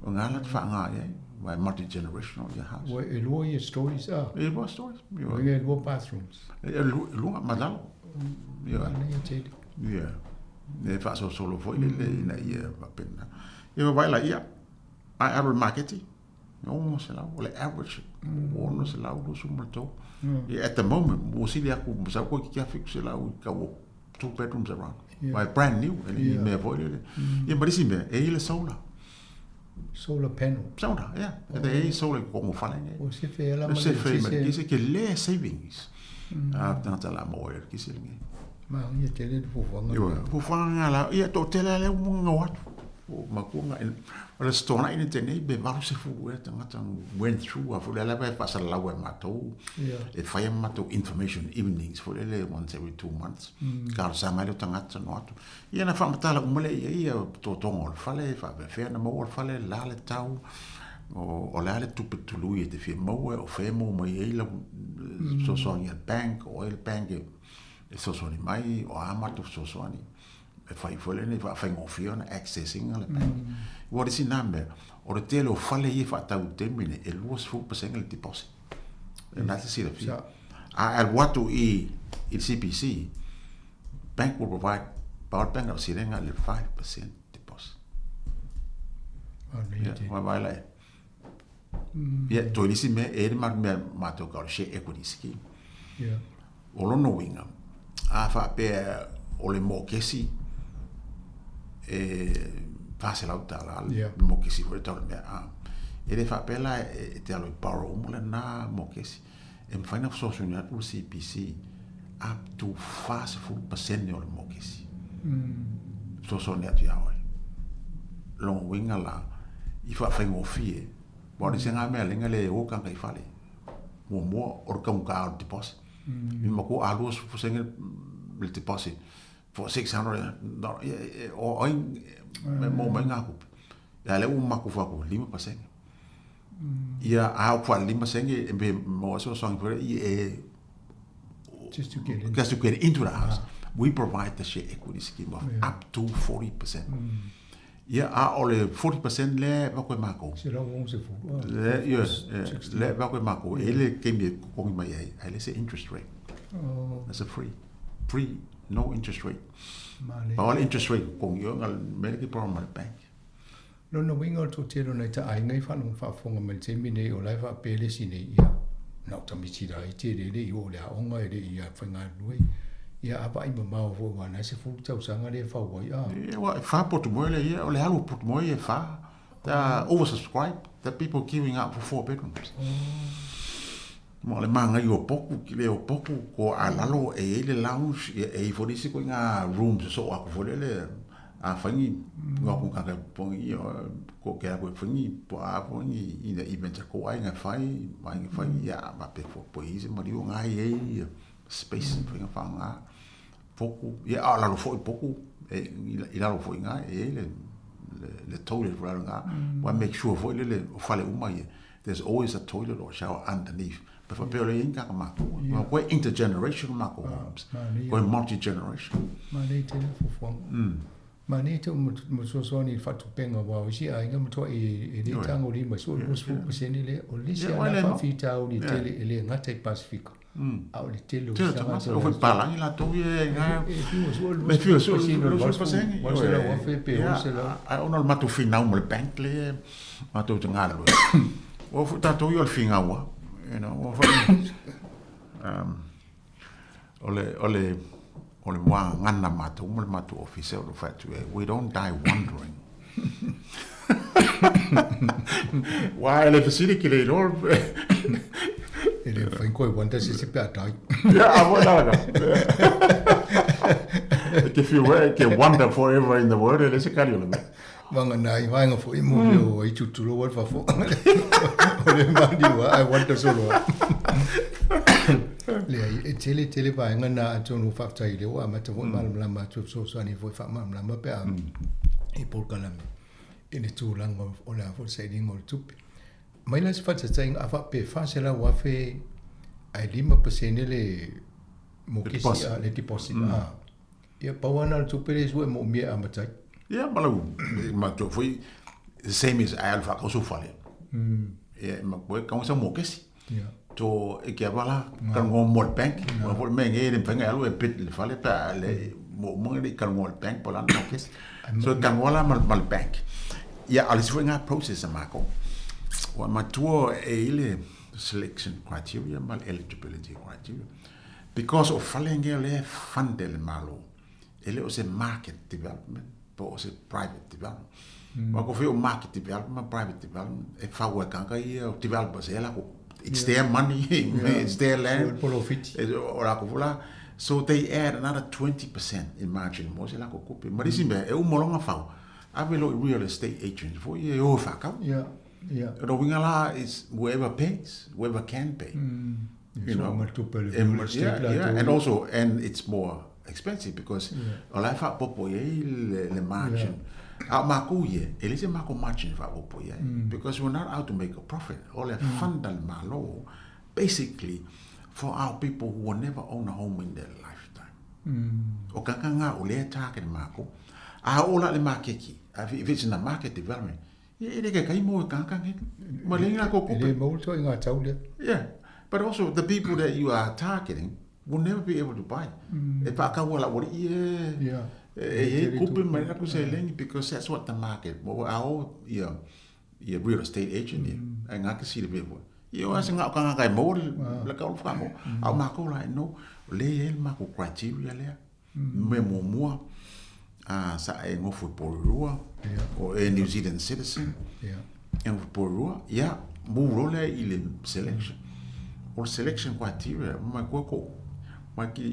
O ngā la te faaaoga i ai, vai multi-generational ia house. Ua e lua ia stories a? E lua stories. Ua e lua bathrooms. E lua, ma lalo. Ia. Ana ia tele. Ia. E faasolosolo foi lele ina ia faapena. Ia vai la ia, ai alu i le maketi, 600, o le average, 623. Ia at the moment, ua sili atu, masalo toeitiiti lava 700 i tau o two bedrooms around. Yeah. Vai brand new, e le yeah. mea foi lele. Ia ma le isi mea, e i le solar. Solar panel. Solar, yeah. Oh. E i solar i totonu o fale nei. O se fea la ma le kise. Se kise ke le savings. A tangata la mo e kise lenei. Ma ia tele le fuafuaga. Ia, fuafuaga la, ia to tele le unga o atu. O makuanga o le stona'i le tenei pe 80 ea tagata went through a foi lea lava e faasalalau e matou e fai a matou information evenings foi lele once every 2 months talosaga ai lea o tagata no atu ia na faamatala uma lea i ai ia totoga o le fale faapefea na maua le fale la le tau o le a le tupe tului e te fia maua o fea e maua mai ai lau fesoasoani a le bank o ai le bank e fesoasoani mai o a matou fesoasoani e fai foi lenei faafaigofie ona access ina le bank. Ua le isi na mea, o le tele o fale ia e faatau i le taimi lenei, e 20% le deposit. E na te silafia. A e alu atu i le CBC, bank will provide, pau le bank o silega le 5% deposit. Ia, vaai la e. Ia, toe le isi mea, e le mea matou ka o le share equity scheme. Yeah. O lona uiga, a faapea o le mokesi E $400 le mokesi foi le tau o le mea a. E le faapea la e te alu e borrow uma lena mokesi. E mafai ona fesoasoani atu le CBC up to 40% o le mokesi. Fesoasoani atu ia oe. Lona uiga la, i faafaigofie, aua o le isi lena mea lenga le o tagata i fale. Muamua o le taugata o le deposit. I matua a 20% le deposit for 600 o ai e maua mai ngā kupe. Ia lea ua maku whaku 5%. Ia a o kwa 5% e me mo aso songi for i e just to get in. Just to get into the house. We provide the share equity scheme of up to 40%. Ia a o le 40% le va koe mākou. Se lau o se fulu. Le, yes, le va koe mākou. E le keimi e kokongi mai ai, ai le se interest rate. Oh. That's a free. Free, no interest rate. Male. Pa o le interest rate kokongi o ngal mele ki borrow mai bank. Lona uiga o le toatele o nai taaiga i faalogo faafofoga mai i le taimi nei o la e faapea le isi nei, ia, na o tamaiti laiti e le le i oo i le aoga e le i faigalue, ia a vaai mamao foi aua o la e 10 tausaga lea e fau ai, a. Ia, ua e fa potu moe lea ia, o le alu o potu moe ia e fa. They are oversubscribed, the people queuing up for four bedrooms. Ma o le māngai o poku, ki le o poku, ko a lalo e iai le lounge, ia e iai foi le isi koiga rooms e soo aku foi lele, a whangi, ngā ku kaka pongi, ia, ko ke aku e whangi, po a pongi, i na events a ko ai ngā whai, mai ngā whai, ia, ma pe fo po i se mariu ngā i ei, ia, space, whai ngā wha ngā, poku, ia, a lalo foi poku, e, i lalo foi ngā, e iai le, le, le toilet foi lalo ngā, wa make sure foi lele, o whale uma ia, There's always a toilet or shower underneath. Pe whapea ore inga ka mātou. Yeah. Koe intergenerational mākou ah, homes. Koe multi-generational. Ma nei te fufuanga. Ma nei te mo soasoani i whatupenga wā o isi aiga matua e, e le tango lima so yeah, 20% le o le isi ana whawhitau ni tele e le ngata i Pasifika. A o le tele o Tele tagata, o foi palangi latou ia e ngā... E fiu sua Me fiu sua 20%. Ua se lau afe pe o se lau. Ai ona o le matou finau ma le bank le matou te galulue. Ua foi tatou ia o le finau you know, ua foi o le o le o le muagagana matou ma le matou ofisa o le fai atu we don't die wondering. Wa e le fesili ki le iloa. E le whai koe wonder se se pe a tai. Yeah, a mo nala ka. E te whiu e ke wonder forever in the world e le se kari o le mea. Wanga nā i vaenga fo i mō o i tuturo wal fafo. O le mani wa, I wonder solo. Lea, e tele tele vaenga nā atonu whaftai le o amata fo i malamalama atu fesoasoani foi faamalamalama pe a i polokalame i le tulaga o le a foi le sailiga o le tupe. Mai la se faataitaiga a faapea e $400,000 ae 5% le mokesi a le deposit a. Ia pau lava na o le tupe lea e sue e moomia e amata ai. Ia ma lau ma tou foi the same as ai alu faakausu fale. Ia ma koe kaunga sa mokesi. Ia. To e kia wala ka ngo mo le bank ma foi me nge le mfenga alu e bid le fale pe a le mo mo le ka ngo le bank po la no kes. So ka ngo la ma le bank. Ia ale si foi nga process a mako. Wa matua e ile selection criteria ma le eligibility criteria. Because o fale nge le fund e le malo. E le o se market development po o se private development. Wa ko o market development, private development, e whau e kanga ia o developers e la ko it's their money, it's their land. Profit. O la ko fula. So they add another 20% in margin mo se la ko kupe. Ma risi mea, e umolonga whau. Ave lo i real estate agents fo ia e o whakau. Yeah. O winga la is whoever pays, whoever can pay. You know, yeah, yeah, and also, and it's more expensive because o la e faaopoopo i ai le, le margin. A o makou ia, e leai se makou margin e faaopoopo i ai. Because we're not out to make a profit. O le fund a le Malo, basically, for our people who will never own a home in their lifetime. O kaka ngā o lea target makou. A oo la le makeki, if it's in the market development, Ia e le kai mo e kaka nge. Ma le ngā ko E le maua toi ngā tau lea. Yeah. But also the people that you are targeting will never be able to buy. E whaakaua la wari ie. Yeah. E e kupe mai aku se lengi because that's what the market. Mo a o ia ia real estate agent ia. Ai ngā ke siri be fo. Ia o ase ngā o kanga kai mo le ka olu whakamo. A o mākou la e no le e le mākou criteria lea. Me muamua. A sa e gofo i Porirua, o e New Zealand citizen, e gofo i Porirua, ia, move loa lea i le selection. O le selection criteria, mai koe ko, mai ki,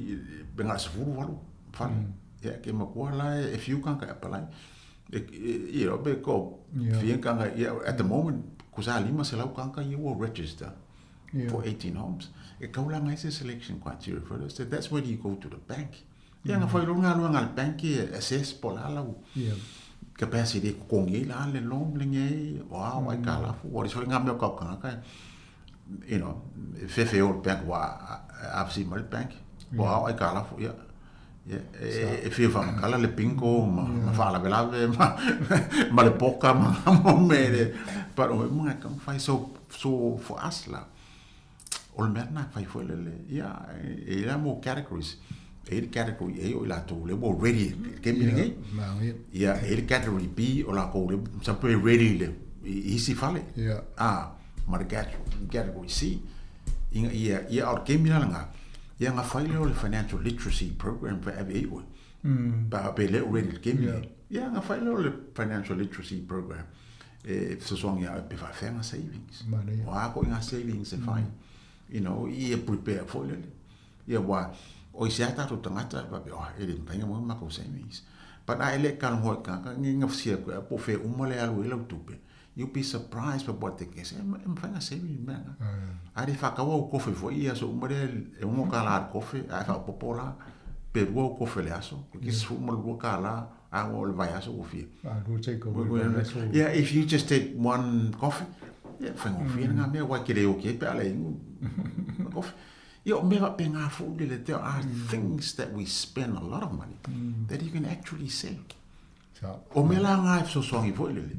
pe na o le 18 fale. Ia, ke makua la e fiu tagata e apalai. You know, pe ko, fia tagata, ia, at the moment, ko sa 500 tagata ia ua register for 18 homes. E kau la ngai se selection criteria for this. That's where you go to the bank. Ia na fai loa galuega a le bank e assess po o le a lau capacity e totogi ai la le loan lenei, o a o aitalafu, ua leai foi ngā mea o kau tagata e, you know, e fefe o le bank ua a fesili mai le bank, po o a o aitalafu, ia, ia, e fia faamatala le bingo ma, ma faalavelave ma, ma le poka ma ngā mea le, but o mea uma ngā e taumafai, so, so for us la, O le mea lena e fai foi lele, ia, e i ai mo categories. E i ai le category A o i latou lea ua ready i le taimi lenei. Ia, e i ai le category B o latou lea masalo pe ready i le i isi fale. A, ma le category C. Ina ia, ia o le taimi la lena, ia ona fai lea o le financial literacy program e ave ai oe. Pe a pe le o ready i le taimi lenei. Ia ona fai lea o le financial literacy program. E fesoasoani ia oe pe faafefea ngā savings. O a koe ngā savings e whai. You know, i e prepare foi lele. Ia wa, o i se a tātou tangata, pa pe, oh, e le mawhainga mo mako savings. But a ele ka longo ka ka ngi ngawhisia koe, po whea uma le alu e lau tupe. You'll be surprised by what they can say. E mawhainga savings mea nga. A re whakawa o kofe foi, ia so uma le e ungo ka la kofe, a e whaopopo la, pe rua o kofe le aso. Ko kisi fu uma le rua ka la, a o le vaiaso ua fia. Ah, go take away vaiaso. Yeah, if you just take one coffee, yeah, whaingofie mm. ngā mea, wai kere o ke pe ala ingu coffee. Ia, o mea whape ngā fūlele, there are mm. things that we spend a lot of money mm. that you can actually save. O mea la ngā e fesoasoani foi lele.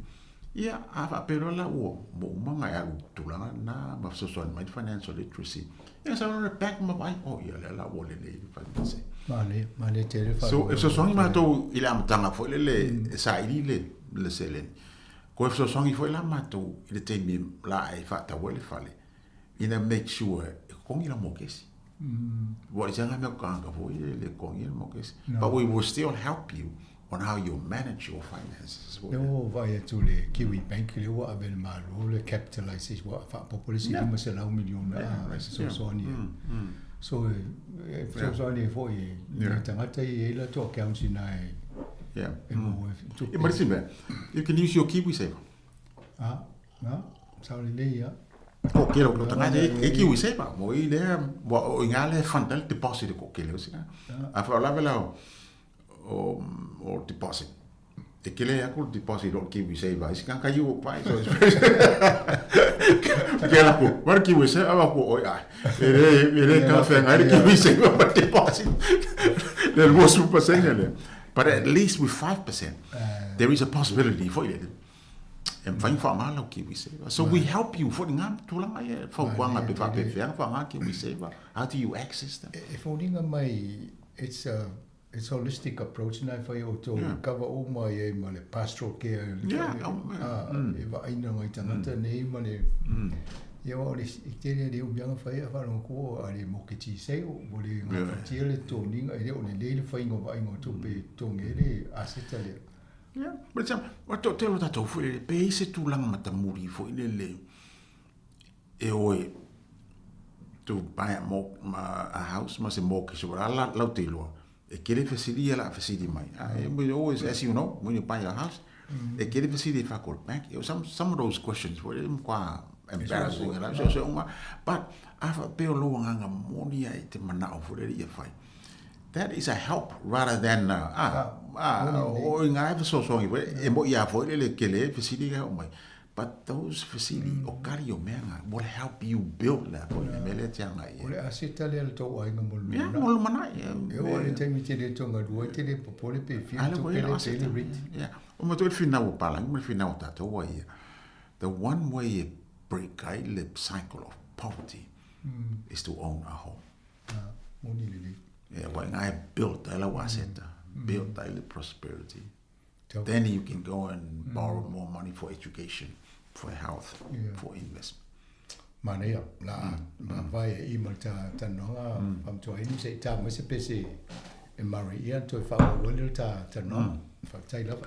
Ia, a faapea la ua mo uma ngā e alu tulaga na ma fesoasoani mai financial literacy. Ia, sa le bank ma vai, oh, ia lea la ua lelei le finance. Manaia, manaia tele wharoa. So, e fesoasoani mātou i le amataga foi lele e saili le, le seleni. Ko e fesoasoani foi la mātou i le taimi la e faatau ai le fale, ina make sure e kokongi la mokesi. Ua i se ngā mea kānga foi e le kokongi le mokesi. But we will still help you on how you manage your finances. Lea ua ou vaai atu i le Kiwi Bank lea ua ave e le Malo le capitalization ua faaopoopo le isi 500 miliona e fesoasoani ai. So e fesoasoani ai foi i nai tagata e i ai latou accounts i ina e maua ai tupe. Ia ma le isi mea, you can use your Kiwi Saver. Ah, ah, sao lelei lava. O ke lo tagata e Kiwi Saver, mo i lea, o i ngā lea e fund ai le deposit e koke lea o sina. A faalavelave la o o deposit. E kele aku le deposit o Kiwi Saver. Isi kanga iu o pai. So it's very... Ke la ku, war Kiwi Saver awa ku oi ai. E re e re ka whenga le Kiwi Saver ma deposit. Le 20% le. But at least with 5%, there is a possibility for you. E mawhai wha ngā lau Kiwi Saver. So we help you for ngā tūranga ia, whaukuanga pe whapewhea wha ngā Kiwi Saver. How do you access them? E fōringa mai, it's a It's holistic approach na e whai o tō yeah. cover uma i ai ma le pastoral care yeah, oh, yeah. Mm. e vaaina ngai tangata mm. nei ma le mm. ia o le i tele le umianga whai a wharonga ko a le moke ti sei o mo le ngā whatia le tōninga e le o le le le whainga vaainga o tō pe tōnge le aseta le Yeah, but it's, wa tō telo tātou fo le pe se tūlanga matamuri fo le le e oe to buy a, mo, a house ma se mortgage o la lau te iloa e kele fesili ia la fesili mai mm. we always as you know when you buy a house mm. e kele fesili fa call bank some some of those questions were quite embarrassing mm. so so uma but a fa pe o lo nganga moni ai te mana o fure ia fai that is a help rather than uh, ah ah o inga e so so e mo ia fo le kele fesili ga o mai But those fesili mm. o kari o mea ngā will help you build la ko le mele te anga ia. O le aseta lea le tō ainga mo le Yeah, mo le manai. E o le taimi te le tonga lua te le popole pe fia tu pe le pe le rent. Yeah. O mo te whina o palangi mo le whina o tātou wa ia. The one way e break ai le cycle of poverty mm. is to own a home. Ah, moni lelei. Yeah, wa ngai build ai lau aseta, mm. build ai le prosperity. Then you can go and mm. borrow more money for education, for health, yeah. for investment. Manaia, la mm. ma vai e i ma ta ta noanga mm. pamtua inu se ta mo se pese e Murray ia ona toe faaauau ai lea o le ta talanoaga. Faafetai lava.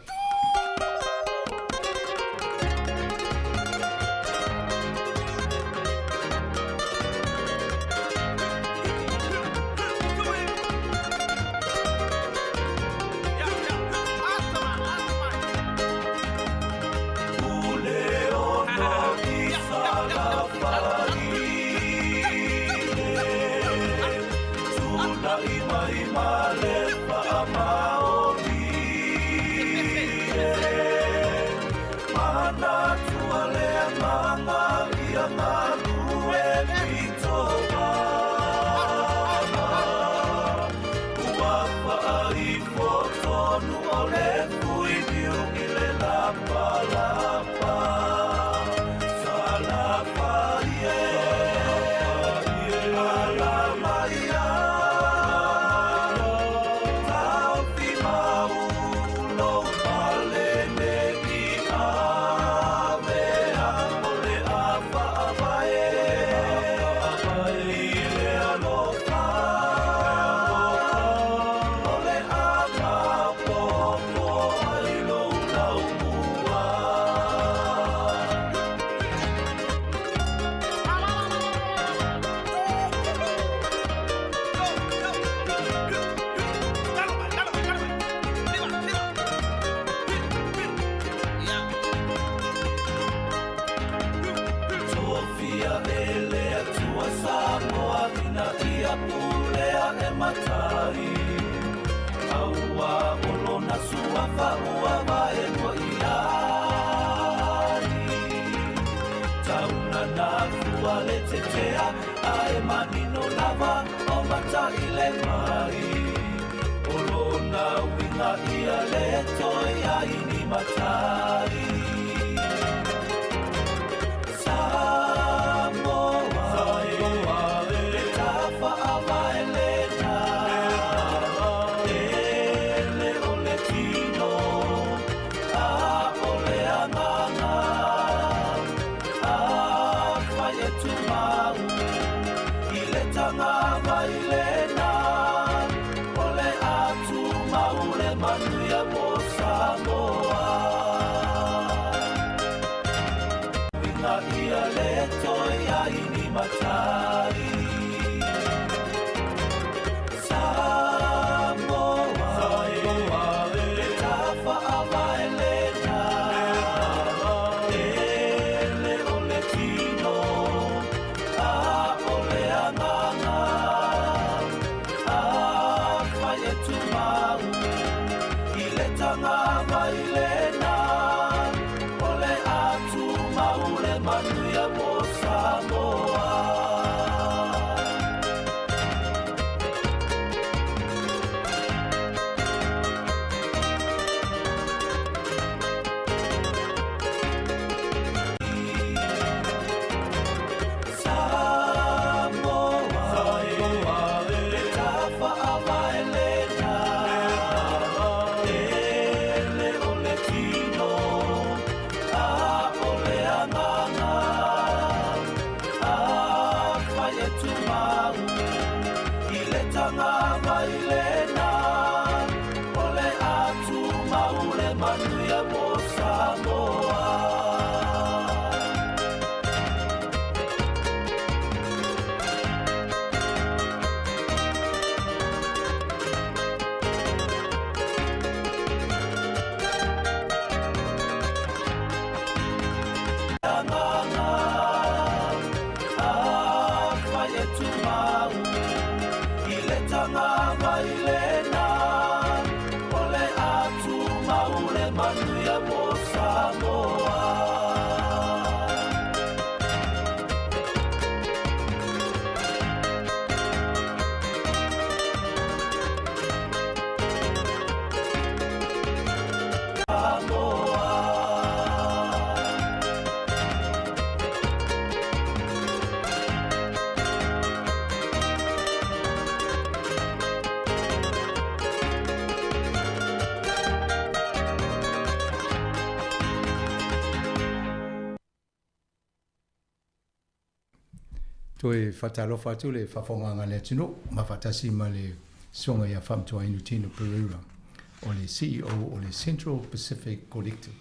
Toe faatalofa atu le faafofogaaga a le atunuu ma faatasi ma le Susuga ia Faamatuainu Tino Pereira, o le CEO o le Central Pacific Collective.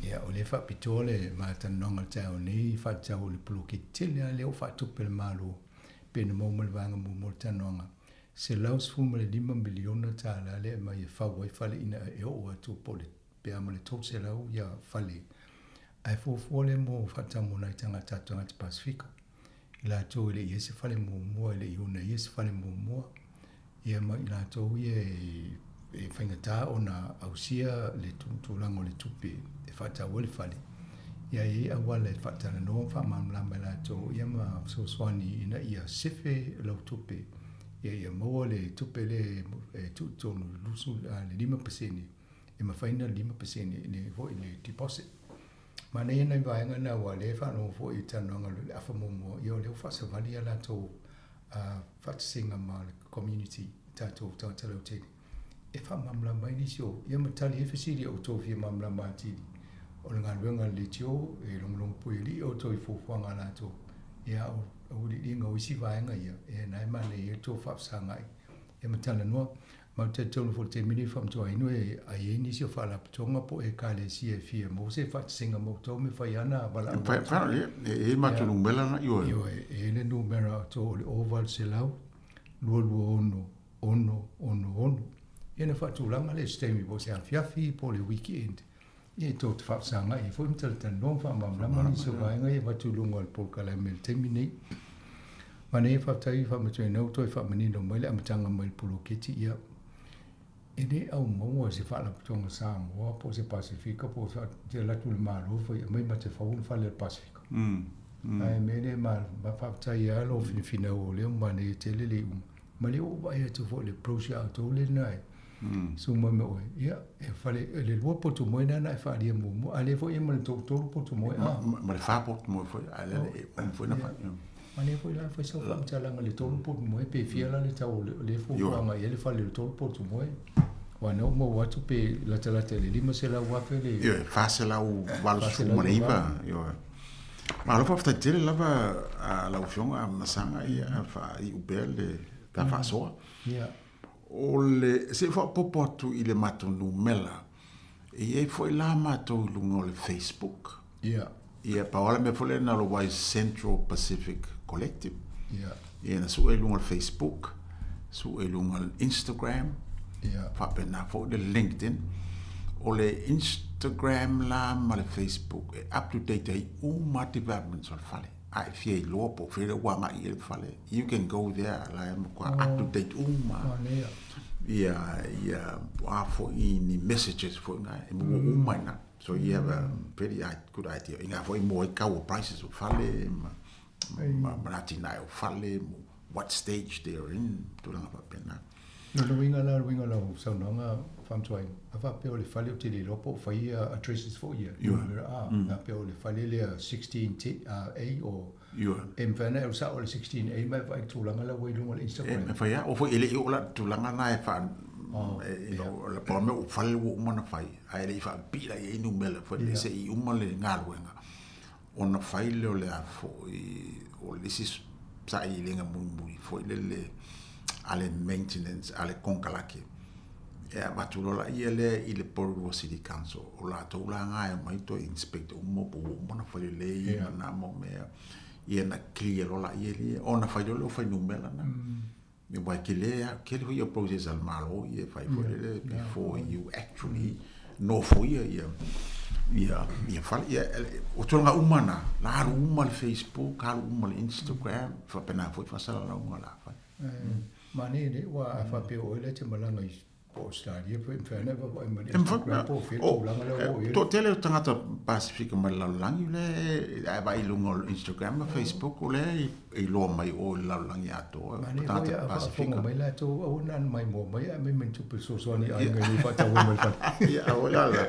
Ia, o lea e faapitoa le ma talanoaga i le taeao nei i faatatau o le poloketi tele lava lea ua faatupe e le Malo pei ona maua mai le vaega muamua o le talanoaga, $115 miliona tala lea e aumai e fau ai fale ina e oo atu po o le pe a ma le 300 ia fale ae fuafua lea mo faatatau mo nai tagata tatou tagata Pasefika i latou e le i i ai se fale muamua e le i ona ia se fale muamua ia ma i latou ia e faigata ona ausia le tulaga o le tupe e faatau ai le fale ia e i ai auala e faatalanoa ma faamalamalama e latou ia ma fesoasoani ina ia sefe lau tupe ia ia maua le tupe lea e tuu i totonu le 5% e mafai ona 5% le foi le deposit. Manaia nai vaega na aua o lea e faalogo foi i talanoaga i le afa muamua, ia o lea ua faasavali a latou faatasiga ma le community, tatou tagata lautele e faamalamalama ai nisi o ia ma tali ai fesili a outou fia malamalama atili. O le galuega a le leitio e logologo puialii outou i fuafuaga a latou, ia a o auiliiliga o isi vaega ia, ia na e manaia ai le tou faafesagai ia ma talanoa. Ma ou te talitonu foi i le taimi lenei faamatauaina e ai ai nisi o faalapotopotoga po o ekalesia e fia maua se faatasiga ma outou me fai ana valaau atu. E i ai matou numera na ioe. Ioe, e i ai le numera a outou o le 0800 226 666. Ia na faatulaga lea i se taimi po o se afiafi po o le weekend. Ia e tou te faafesagai ai foi ma talatalanoa ma faamalamalama nisi o vaega ia e avatu i luga o le polokalame i le taimi nei. Manaia faafetai faamatuaina ua toe faamanino mai le amataga mai le poloketi ia e le au maua se faalapotopotoga Samoa po o se Pasefika po o se alu atu i le Malo fai aumai ma te fau le fale o le Pasefika. Ae mea lea ma faafetai lava lou finafinau o lea ua manaia tele le iuga. Ma lea ua ou vaai atu foi i le brochure a outou lena e suma me oe, ia, e fale, e le lua potu moe na e faaalia muamua, a lea foi e ma le tolu potu moe. A. Ma le fa potu moe foi, a lea e uma foi na fai. Ma lea foi la fai sau faamatalaga i le tolu potu moe, pe fia la le tau o le fuafuaga i ai le fale o le tolu potu moe. Aua na ou maua atu pe latalata i le $500,000 le... Ioe, 489, ioe. Malo faafetai tele lava a lau Afioga Masaga, ia faaiu pea le ta faasoa. Ia. O le, se i faaopoopo atu i le matou numela, e i ai foi la matou i luga o le Facebook. Ia. Ia, pau lava le mea foi lea na o le Wise Central Pacific Collective. Ia. Ia, na sue i luga o le Facebook, sue i luga o le Instagram, Ia. faapena foi le LinkedIn. O le Instagram la ma le Facebook e up to date ai uma developments o le fale. A e fia iloa po o fea lea ua agai i ai le fale, you can go there, la e matua up to date uma. Ia, ia, po a foi ni messages foi na, e maua uma i ina. So you have a pretty good idea. I ngā foi mo ai kau o prices o fale, ma, ma, ma atinae o fale, mo what stage they are in, tulaga faapena. No le uiga la, le uiga o lau saunoaga Faamatuaina, a faapea o le fale ou te le iloa po o fai ia addresses foi ia, numera a, faapea o le fale lea 16 A o e mafai ona e alu sao i le 16 A ma e vaai i le tulaga la ua i luga o le Instagram. E mafai lava, aua foi e le i oo la i le tulaga lena e faa, you know, pau o le mea o fale ua uma ona fai, ae le i faapipii la i ai numera foi lea se i uma le galuega ona fai lea o le a foi o le isi sailiiliga mulimuli foi lele a le maintenance a le konekarate e avatu loa laia lea i le Porirua City Council o latou la na e omai toe inspect uma po ua uma ona fai lelei ma na mau mea ia na clear loa laia lea ona fai loa lea o fuainumera na. Aua e tele lava, tele foi ia process a le Malo ia e fai foi lele before you actually nofoia ia ia ia fale. Ia, o tulaga uma na, la alu uma le Facebook, alu uma le Instagram, faapena foi faasalalauga la fai. Manaia nei, aua a faapea o oe la e te malaga i Po o Australia po o mafai ona e vaavaai mai le Instagram po o fea tulaga lea ua oo i ai. Toatele o tagata Pasifika mai le lalolagi lea e vaai i luga o Instagram ma Facebook o lea e iloa mai o i le lalolagi atoa. Manaia foi a faafofoga mai latou aua na maimoa mai ae aumai ma ni tupe fesoasoani i aiga i faatau ai ma le fale. Ia aua la la.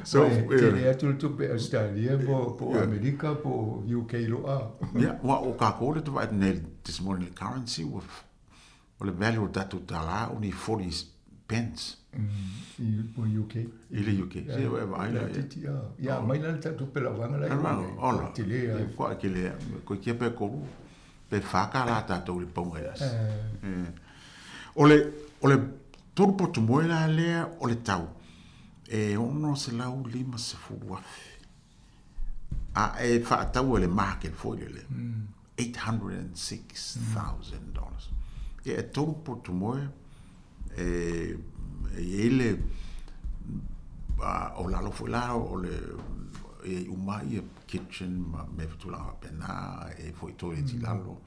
So tele atu le tupe Australia po o Amerika po o UK loa. Ia aua o tatou lea e vaai atu nei this morning i le currency ua O le value o le tatou tala o ni 40 pence. I o UK. I le UK. Se e vaai la. Titi a. Ia mai la le tatou tupe lauvaga la. Ola. Tele a. Kua tele a. Koe kia pe kolu pe whāka la tatou le paunga i asi. O le. O le tolu potu moe la lea o le tau e $650,000. A e faatau e le market foi lele, $806,000. Ia e tolu potu moe e i ai le o lalo foi la o le e i ai uma ia kitchen ma mea tulaga faapena, e i ai foi toilet i lalo.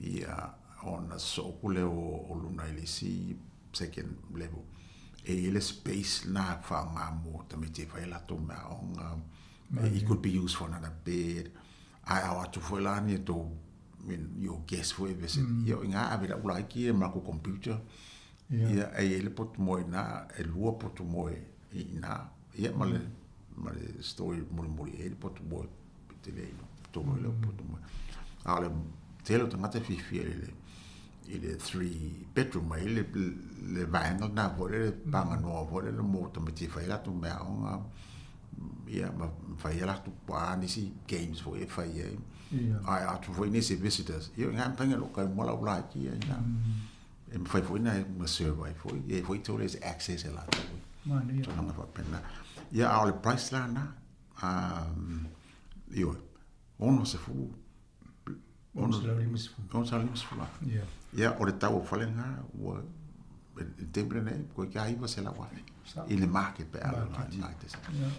Ia ona sosoo lea o luna i le isi second level. E i ai le space lena e faaaoga mo tamaiti e fai a latou meaaoga. It could be used for another bed. Ae a o atu foi la ni a tou your guest foi e visit, ia o i ina ave lau laiti ia ma latou computer. Ia e i ai le potu moe i ina, e lua potu moe i ina, ia ma le story mulimuli e i ai le potu moe tele i totonu i le potu moe. A o le tele o tagata e fiafia i le i le three bedroom ai le, le vaega lena foi lele paganoa foi lele mo tamaiti e fai a latou meaaoga ia ma fai a latou a nisi games foi e fai ai. Ae atu foi nisi visitors, ia ina mafai ona loka ai uma lau laiti ia ina. E mafai foi na na serve ai foi, e foi tole se access e latou. Manaia. Tulaga faapena. Ia a o le price la na, ioe, 60, 650. 650 afe. Ia. Ia, o le tau o fale lena, ua, i le taimi lenei, koe kia 900 afe. I le market pe a le market.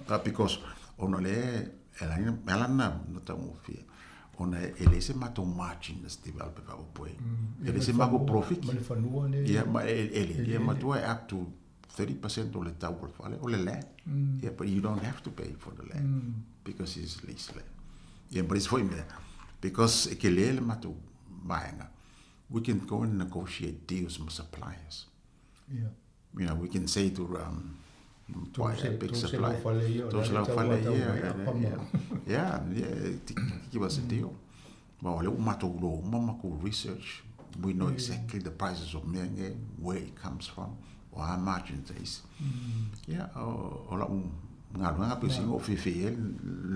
But because, ona o lea, e ala e ala na taugofie, ona e leai se matou margin a se developer e faaopoopo ai. E leai se matou profit. Ma le fanua le. Ia, ma e ele, ia matua e up to 30% o le tau o le fale, o le land. Yeah, but you don't have to pay for the land because it's lease land. Yeah, but it's foi mea, because e kele le matou vaega, we can go and negotiate deals ma suppliers. Yeah. You know, we can say to buy a big supplier. 300 fale ia, yeah, give us a deal. Well, o lea ua matou iloa uma matou research. We know exactly the prices of mea nei, where it comes from, o a margins e isi. Ia, o lau galuega pei o sina ou fiafia i ai le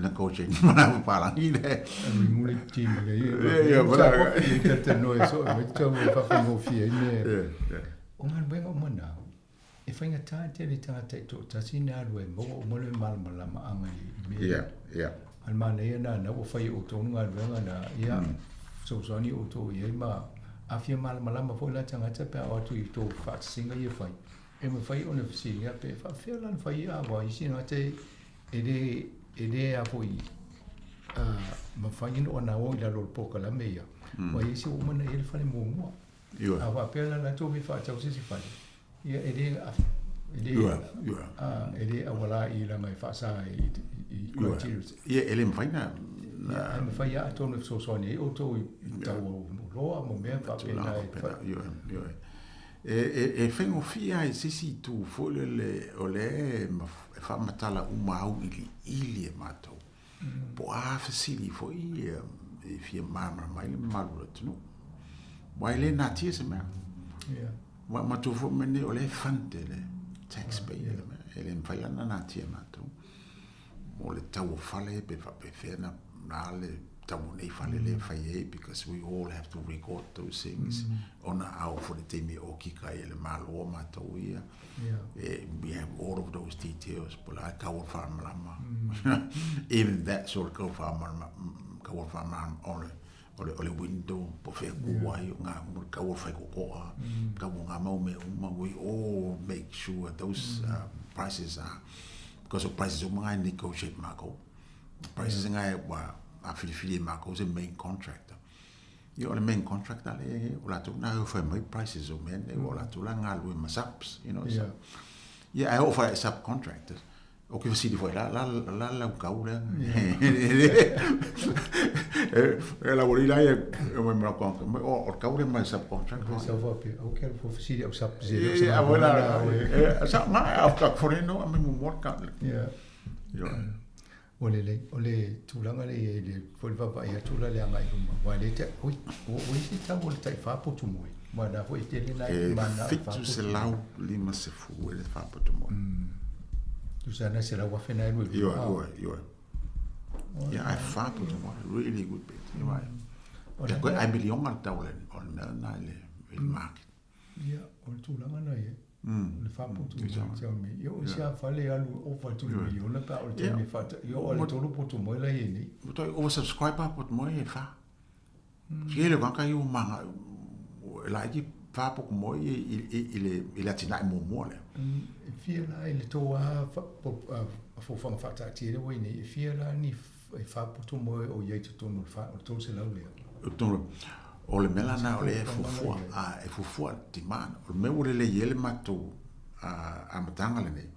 negotiate ma le papalagi lea. Alu i team le ia. Ia, ia. Ia talanoa soo mai tau e faafaigofie ai mea. O galuega uma na, e faigata tele tagata e toatasi na alu ai maua uma le malamalamaaga i mea. Ia, ia. A o le manaia lena na ua fai e outou le galuega na, ia, fesoasoani outou i ai ma a fia malamalama foi la tagata pe a o atu i tou faatasiga ia fai, e mafai ona fesiligia pe faapefea la ona fai ia aua isi tagata e le e le a foi mafai ona o i lalo o le polokalame ia, aua e i ai se ua uma ona i ai le fale muamua. A faapea la latou fia faatau se isi fale, ia e le e le e le auala i leaga e faasa i i criteria. Ia e le mafai na Ia ae mafai lava atonu e fesoasoani ai outou i tau o oloa ma mea faapena e Ioe, ioe. E e faigofie lava i se isi itu foi lele o lea e faamatala uma auiliili e matou. Po o a fesili foi e fia malamalama ai le mamalu o le atunuu. Aua e le natia se mea. Aua matou foi mea nei o lea e fund e le taxpayer le mea. E le mafai la ona natia e matou. O le tau o fale pe faapefea na na le tau o nei fale lea e fai ai because we all have to record those things ona a oo foi i le taimi e okika ai e le Malo matou ia. We have all of those details po o le a le tau o le faamalamalama. Even that sort of tau faamalamalama, tau o le faamalamalama o le o le window po o fea ku ai, o ngā tau o le whaikokoa, tau o ngā mau mea uma, we all make sure those prices are, because o prices uma ngā e negotiate mākou. Prices ngā e ua a whiriwhiri e mākou se main contractor. Ia o le main contractor le, o latou nā e whai mai prices o mea nei, o latou la ngā lue ma subs, you know. Yeah. So, yeah, ai o whai subcontractors. O ke fesili foi, la, la, la lau kau lea. E la wali la e mai mara konka. O kau le mai subcontractor. Sa fa pe, o ke fo fesili au sub zero. E a wala, e sa ma a ka fore no a me mo mo ka. Yeah. Yo. Ua lelei, o le tulaga lea i ai le foi le vaavaai atu la le agai i luma, aua e le te, oi, ua ua i se tau o le tai fa potu moe, aua na foi e tele nai E mana o le fa potu moe. 750 e le fa potu moe. Tusa na 100,000 na e lua Ioe, ioe, ioe. Ia, ae fa potu moe, really good bit, ioe. Ia, koe ai miliona le tau o le mea lena i le market. Ia, O le tulaga na i ai. O le faaputu i le tau nei. Ia o isi lava fale e alu ova atu i le miliona pe a o le taimi e faata. Ia o le tolu poto moe la i ai nei. Ua toe oversubscribe lava poto moe e fa. Tele o tagata ia ua maga e laiti fa poto moe i le atinae muamua lea. E fia la i le tou lava fofoga faataatia lea ua i nei, e fia la ni e fa poto moe o i ai i totonu o le 300 lea? O le mea la lena o lea e fuafua, e fuafua le demand. O le mea ua lelei ai le matou amataga lenei,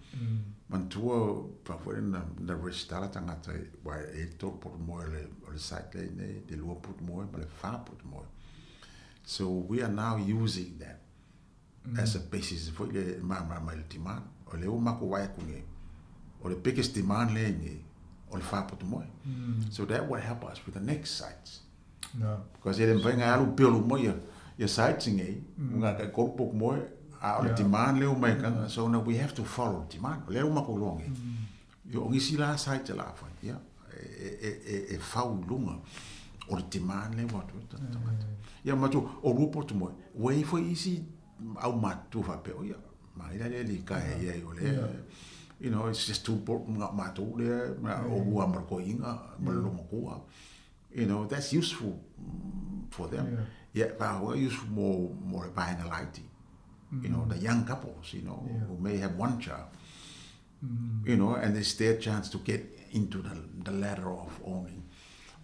manatua pa foi na na resitala tagata aua e i ai le tolu poto moe o le site lea i inei, le lua poto moe ma le fa poto moe. So we are now using that as a basis foi lea e malamalama ai le demand. O lea ua matou vaai atu nei, o le biggest demand lea i inei, o le fa poto moe. So that will help us with the next sites. Because e le mafai ona alu build uma ia ia sites nei, nga tai tolu poto moe, a o le demand lea ua mai e so now we have to follow the demand. O lea ua matou iloa nei. Ia o nisi la sites o le a fai, ia, e fau i luga o le demand lea ua atu ai tagata. Ia matou, o lua poto moe, ua i ai foi isi aumatutua faapea, oh ia, manaia le alii ka e i ai o lea, you know, it's just too na o matou lea, o lua ma le toeaina ma le loomatua. You know, that's useful for them. Yeah, yeah useful mo, mo le vaega laiti. You know, the young couples, you know, who may have one child. You know, and it's their chance to get into the, the ladder of owning.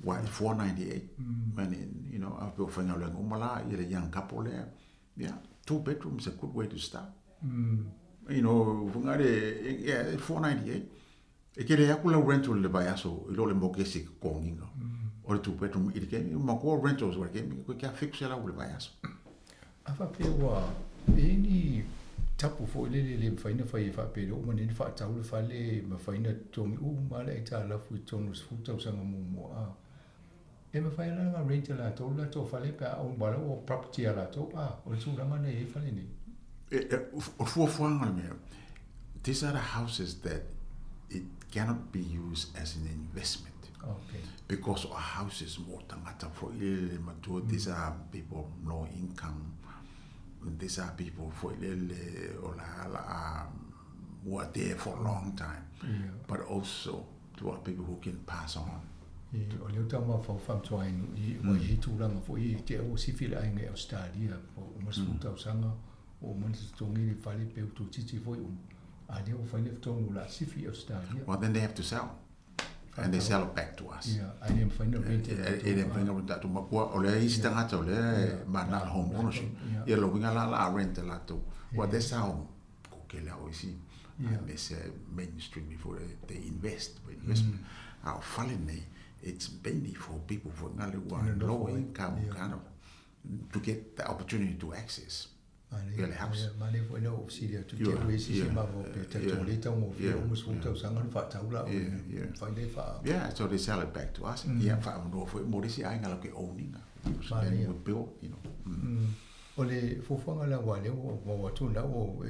Why, 498, when in, you know, a pe o whainga uma la, i le young couple lea. Yeah, two bedrooms a good way to start. You know, whangare, yeah, 498. E kele aku lau rental i le vaiaso i lo le mokesi i totogiina o le two bedroom i le kemi ma ko rentals o le kemi koe kia fix e lau i le vaiaso. A faapea ua e i ai ni tapu foi lele e le mafai ona fai e faapea e le oo mai nei ona faatau le fale e mafai ona totogi uma lava le aitalafu i totonu o le 10 tausaga muamua a e mafai la ona rent e latou le latou fale pe a own wala ua property a latou a o le tulaga na i ai fale nei. O le fuafuaga o le mea, these are the houses that it cannot be used as an investment. Okay. Because o houses mo tagata foi lele matua, these are people low income, these are people foi lele o la la who are there for a long time, Yeah. but also to are people who can pass on. E, o lea ua taumafaufau faamatauaina i ua i ai tulaga foi i te au ua sifi le aiga i Australia ua uma le 10 tausaga ua uma ona totogi le fale pe ua toeitiiti foi uma a lea ua fai le tonu o le a sifi i Australia. Well then they have to sell and they sell it back to us. Ia, ae le mafai ona rent e latou. E le mafai ona rent e latou makua o lea isi tagata o lea e manao i le home ownership. Ia lona uiga la o le a rent e latou. Well that's how ko kele o isi aemaise mainstream before they invest for investment. A o fale nei, it's mainly for people for ngā le ua low income kind of to get the opportunity to access ia le house. Manaia foi na ou fesili atu te au e isi se mava pe tatou le taugofie uma 10 tausaga na faatau la fai le faa. Yeah, so they sell it back to us. Ia whaamanoa foi mo le isi aiga lau ke owninga. Then we build, you know. O le fuafuaga la aua lea ua maua atu la ua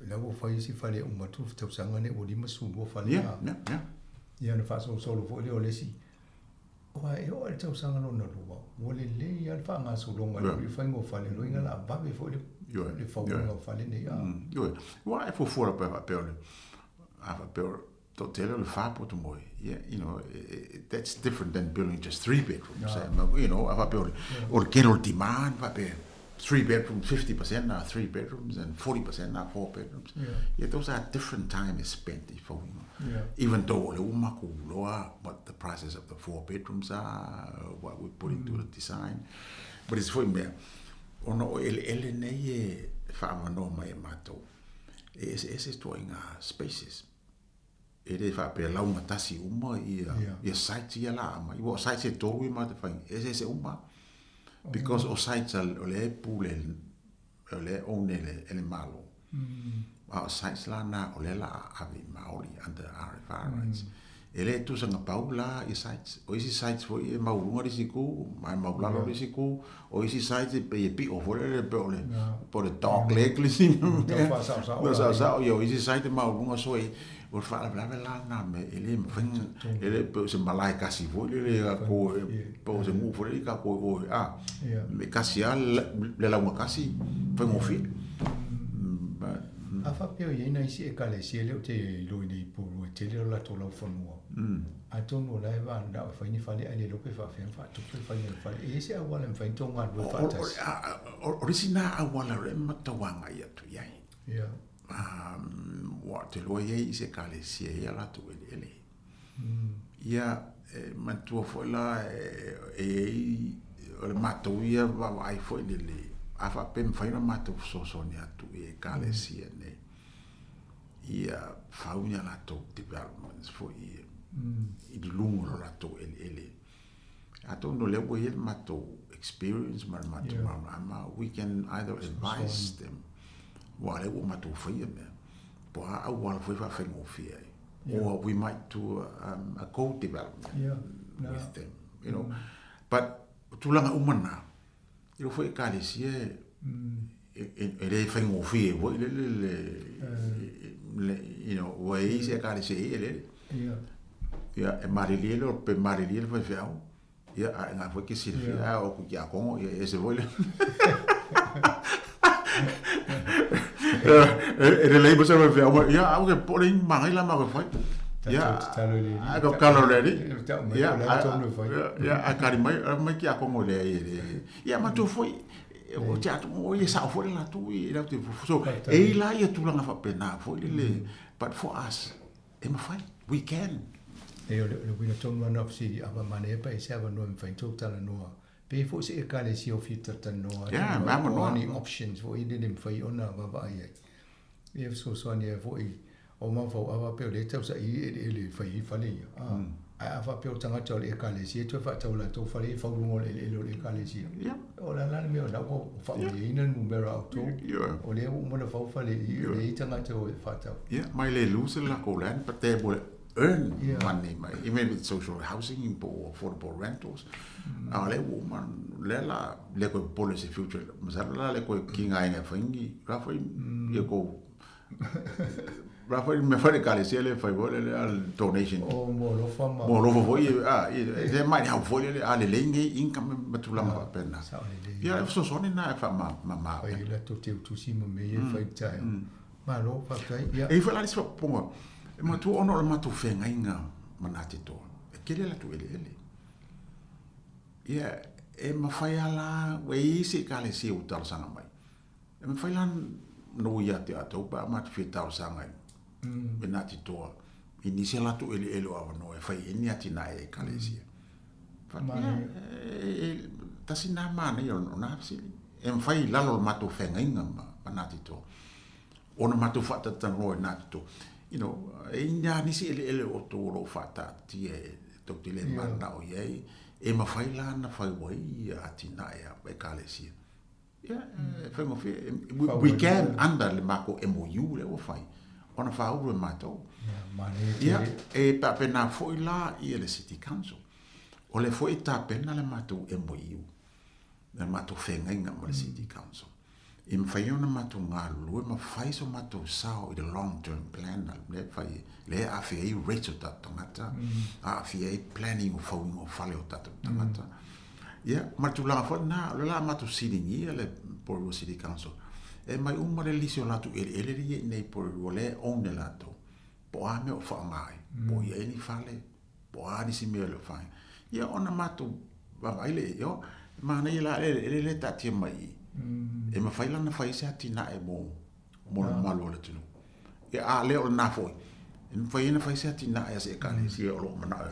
la ua fai isi fale e uma atu tausaga nei ua 52 fale na. Yeah, yeah. Ia ona faasolosolo foi lea o le isi aua e oo lava i le tausaga lona lua ua lelei lava le faagasologa i le faiga o fale loiga la vave foi le fauga o fale nei a. Ioe. Aua e fuafua lava pe a faapea o le a faapea o toatele o le fa poto moe, yeah, you know, that's different than building just three bedrooms. Yeah. You know, a faapea o le, o le tele o le demand, faapea three bedrooms, 50% are three bedrooms and 40% are four bedrooms. Yeah. Yeah, those are different time spent i fauina. Yeah. Even though o le uma makou iloa what the prices of the four bedrooms are, what we put into the design. But it's foi mea, ona o eleele nei e whaamanoa mai e matou, e eseese ituaiga spaces. E le faapea lauga tasi uma ia ia sites ia la aumai. Ua o sites e tolu ia matou te whai, eseese uma. Because o sites o lea e pule, o lea e own e le, e le Malo. A o sites la na o lea la a ave i Maori under RFR rights. E le tusa na pau la ia sites. O isi sites foi e maualuga le isi itu, ma e maulalo le isi itu. O isi sites e pei e pio foi lele pei o le, pei o le dog leg le isi mea. Tau faasaosao. Ia o isi sites e maualuga so e, o le faalavelave la lena mea e le mafai ona, e le pei o se malae tasi foi lele tatou e, pei o se nuu foi lele tatou e o ai, a, e tasi lava le lauga tasi, faigofie. faapea o i ai nai isi Ekalesia lea ou te iloa nei i Porirua e tele o latou laufanua. Atonu o la e mananao e fai ni fale ae le iloa pe faapefea ona faatupe le faiga o le fale. E i ai se auala e mafai ona tou galulue faatasi? O le isi lena auala o lea e matou agai atu i ai. Ia. Ua ou te iloa e i ai isi Ekalesia e i ai a latou eleele. Ia, e manatua foi la e i ai, o le matou ia vaavaai foi lele, a faapea e mafai ona matou fesoasoani atu i Ekalesia nei, ia fau ni a latou developments foi ia i luga o lo latou eleele. Atonu o lea ua i ai le matou experience ma le matou malamalama, we can either advise them, aua o lea ua matou faia mea, po o a auala foi e faafaigofie ai. Or we might do a co-development with them, you know. But o tulaga uma na, i lou foi Ekalesia e le faigofie foi le, le, le, you know, ua i ai se Ekalesia e i ai eleele. Ia, e malilie le, pe malilie le faifeau, ia, a e ngā foi ke silafia, a o ku tiakono, ia, e ese foi le. E lelei ma se faifeau, ia, au ke po le mangai la ma ko fai. Ia, a ko kalo le ni. Ia, ia, a kari mai, mai tiakono le ai le. Ia, ma tu foi, o te atu, o ia sao foi le latou i lau te So, e i la ia tulaga faapena foi le, but for us, e mafai, we can. E o le uiga tonu lava na o fesili, a manaia pe ai se avanoa e mafai ona tou talanoa, pe i ai foi se Ekalesia o fia talatalanoa atu po o a ni options foi lele e mafai ona vaavaai ai. E fesoasoani ai foi o mafaufau a faapea o lea e tausaili eleele e fai ai fale ia, ae a faapea o tagata o le Ekalesia e toe faatau latou fale ia e fau luga o le eleele o le Ekalesia, o le a la le mea o lena ua faamalieina le numera a outou, o lea ua uma ona fau fale i i, e leai tagata o e faatau. Ia, ma e le lose le latou land, but they will earn money mai, even if it's social housing po o affordable rentals, a o lea ua uma, lea la, le koe popole i se future, masalo la le koe kiga e fai ni, la foi ia kou La foi me foi le ekalesia le fai foi le le donation. O mo alofa ma. Mo alofa foi a e mai hau foi le a lelei nei income ma tulaga faapena. Ia e fesoasoani na e faamama. Fai la tou te utusi ma mea ia e fai i le taeao. Malo faafetai. Ia. E i ai foi la le isi faaupuga, e manatua ona o le matou feagaiga ma Ngāti Toa, e tele latou eleele. Ia e mafai lava la, ua i ai se ekalesia ua talosaga mai. E mafai la ona ui ia te outou pe a matou fia talosaga i i Ngāti Toa i nisi a latou eleele o avanoa e fai ai ni atinae a Ekalesia. Ia, e, tasi nā manaia o nā fesili. E mafai i lalo o le matou feagaiga ma, ma Ngāti Toa. Ona matou faatalataloa i Ngāti Toa. You know, e i nā nisi eleele o outou o lo o faataatia e tou te le mananao i ai, e mafai la ona fau ai atinae a Ekalesia. Ia, e faigofie. We can under le matou MOU lea ua fai, ona faaulu e matou. Ia, e faapena foi la ia le City Council. O lea foi e tapena le matou MOU, le matou feagaiga ma le City Council. E mafai ona matou galulue ma fai so matou sao i le long term plan lea e fai, lea e aafia ai rates o tatou tagata, aafia ai planning o fauina o fale o tatou tagata. Ia, ma le tulaga foi lena, o lea o le a matou siligia le Porirua City Council e aumai uma le lisi o latou eleele lea e i ai nei i Porirua lea e own e latou, po o a mea o faaaoga ai, po o i ai ni fale, po o a nisi mea o lo o fai. Ia, ona matou vaavaai lea i ai, oh, e manaia la le eleele lea e taatia mai i i, e mafai la ona fai ai se atinae mo mo le mamalu o le atunuu. Ia, a le o lena foi, e mafai ai ona fai se atinae a se ekalesia o lo o manao e.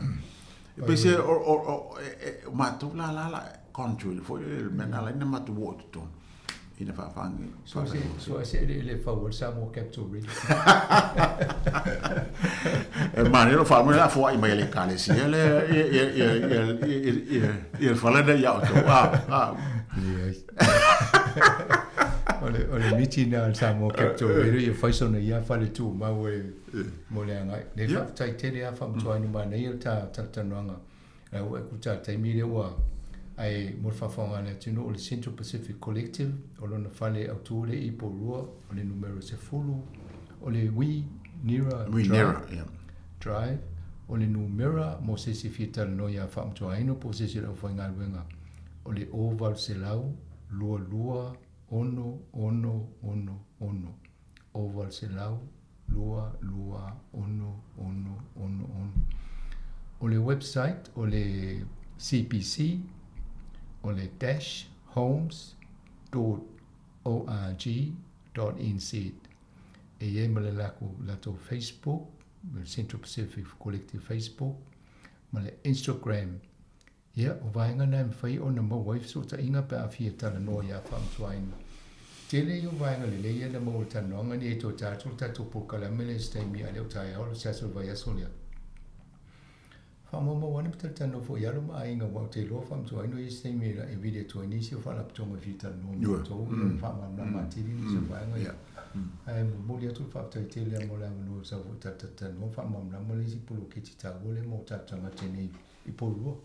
E pei se, o, o, o, e, e, o matou la la la contrary foi le mea na ala ai ona matou oo i totonu ina faafaangi. So se, so se eleele e fau ai le Samoa Capital Region. E manaia lou faalogo o le a foai mai e le ekalesia le, ia, ia, ia, ia, ia, ia, ia le fale lea ia outou. Ah, ah. Leai. O le, o le miti lena a le Samoa Capital Radio ia fai sona ia fale tumau e mo le agai. Nei faafetai tele lava Faamatuaina manaia le ta talatalanoaga. La ua e kuta taimi lea ua ae mo le faafofoga a le atunuu o le Central Pacific Collective o lona fale autu lea i Porirua o le numera 10 o le Wi Nira Drive, Drive o le numera mo se isi fia talanoa ia Faamatuaina po o se isi o le aufaigaluega o le 0800 22 6 6 6 6. 800 2 2 6 6 6 6. O le website o le CPC o le dash homes dot org dot nz. E i ai ma le latou Facebook, le Central Pacific Collective Facebook, ma le Instagram. Ia, o vaega na e mafai ona maua ai fesootaiga pe a fia talanoa iā Faamatuaina. Tele ia o vaega lelei ia na maua i le talanoaga nei e toe ta atu le tatou polokalame lea i se taimi a le o taeao le se aso o le vaiaso lea. Faamaumau ane ma talatalanoa foi i alo ma aiga aua ou te iloa Faamatuaina o i ai se taimi e vili atu ai nisi o faalapotopotoga e fia talanoa ma outou ia faamalamalama atili nisi o vaega ia. Ae momoli atu le faafetai tele lava mo le avanoa e sau foi talatalanoa ma faamalamalama le isi poloketi taua lea mo tatou tagata i nei i Porirua.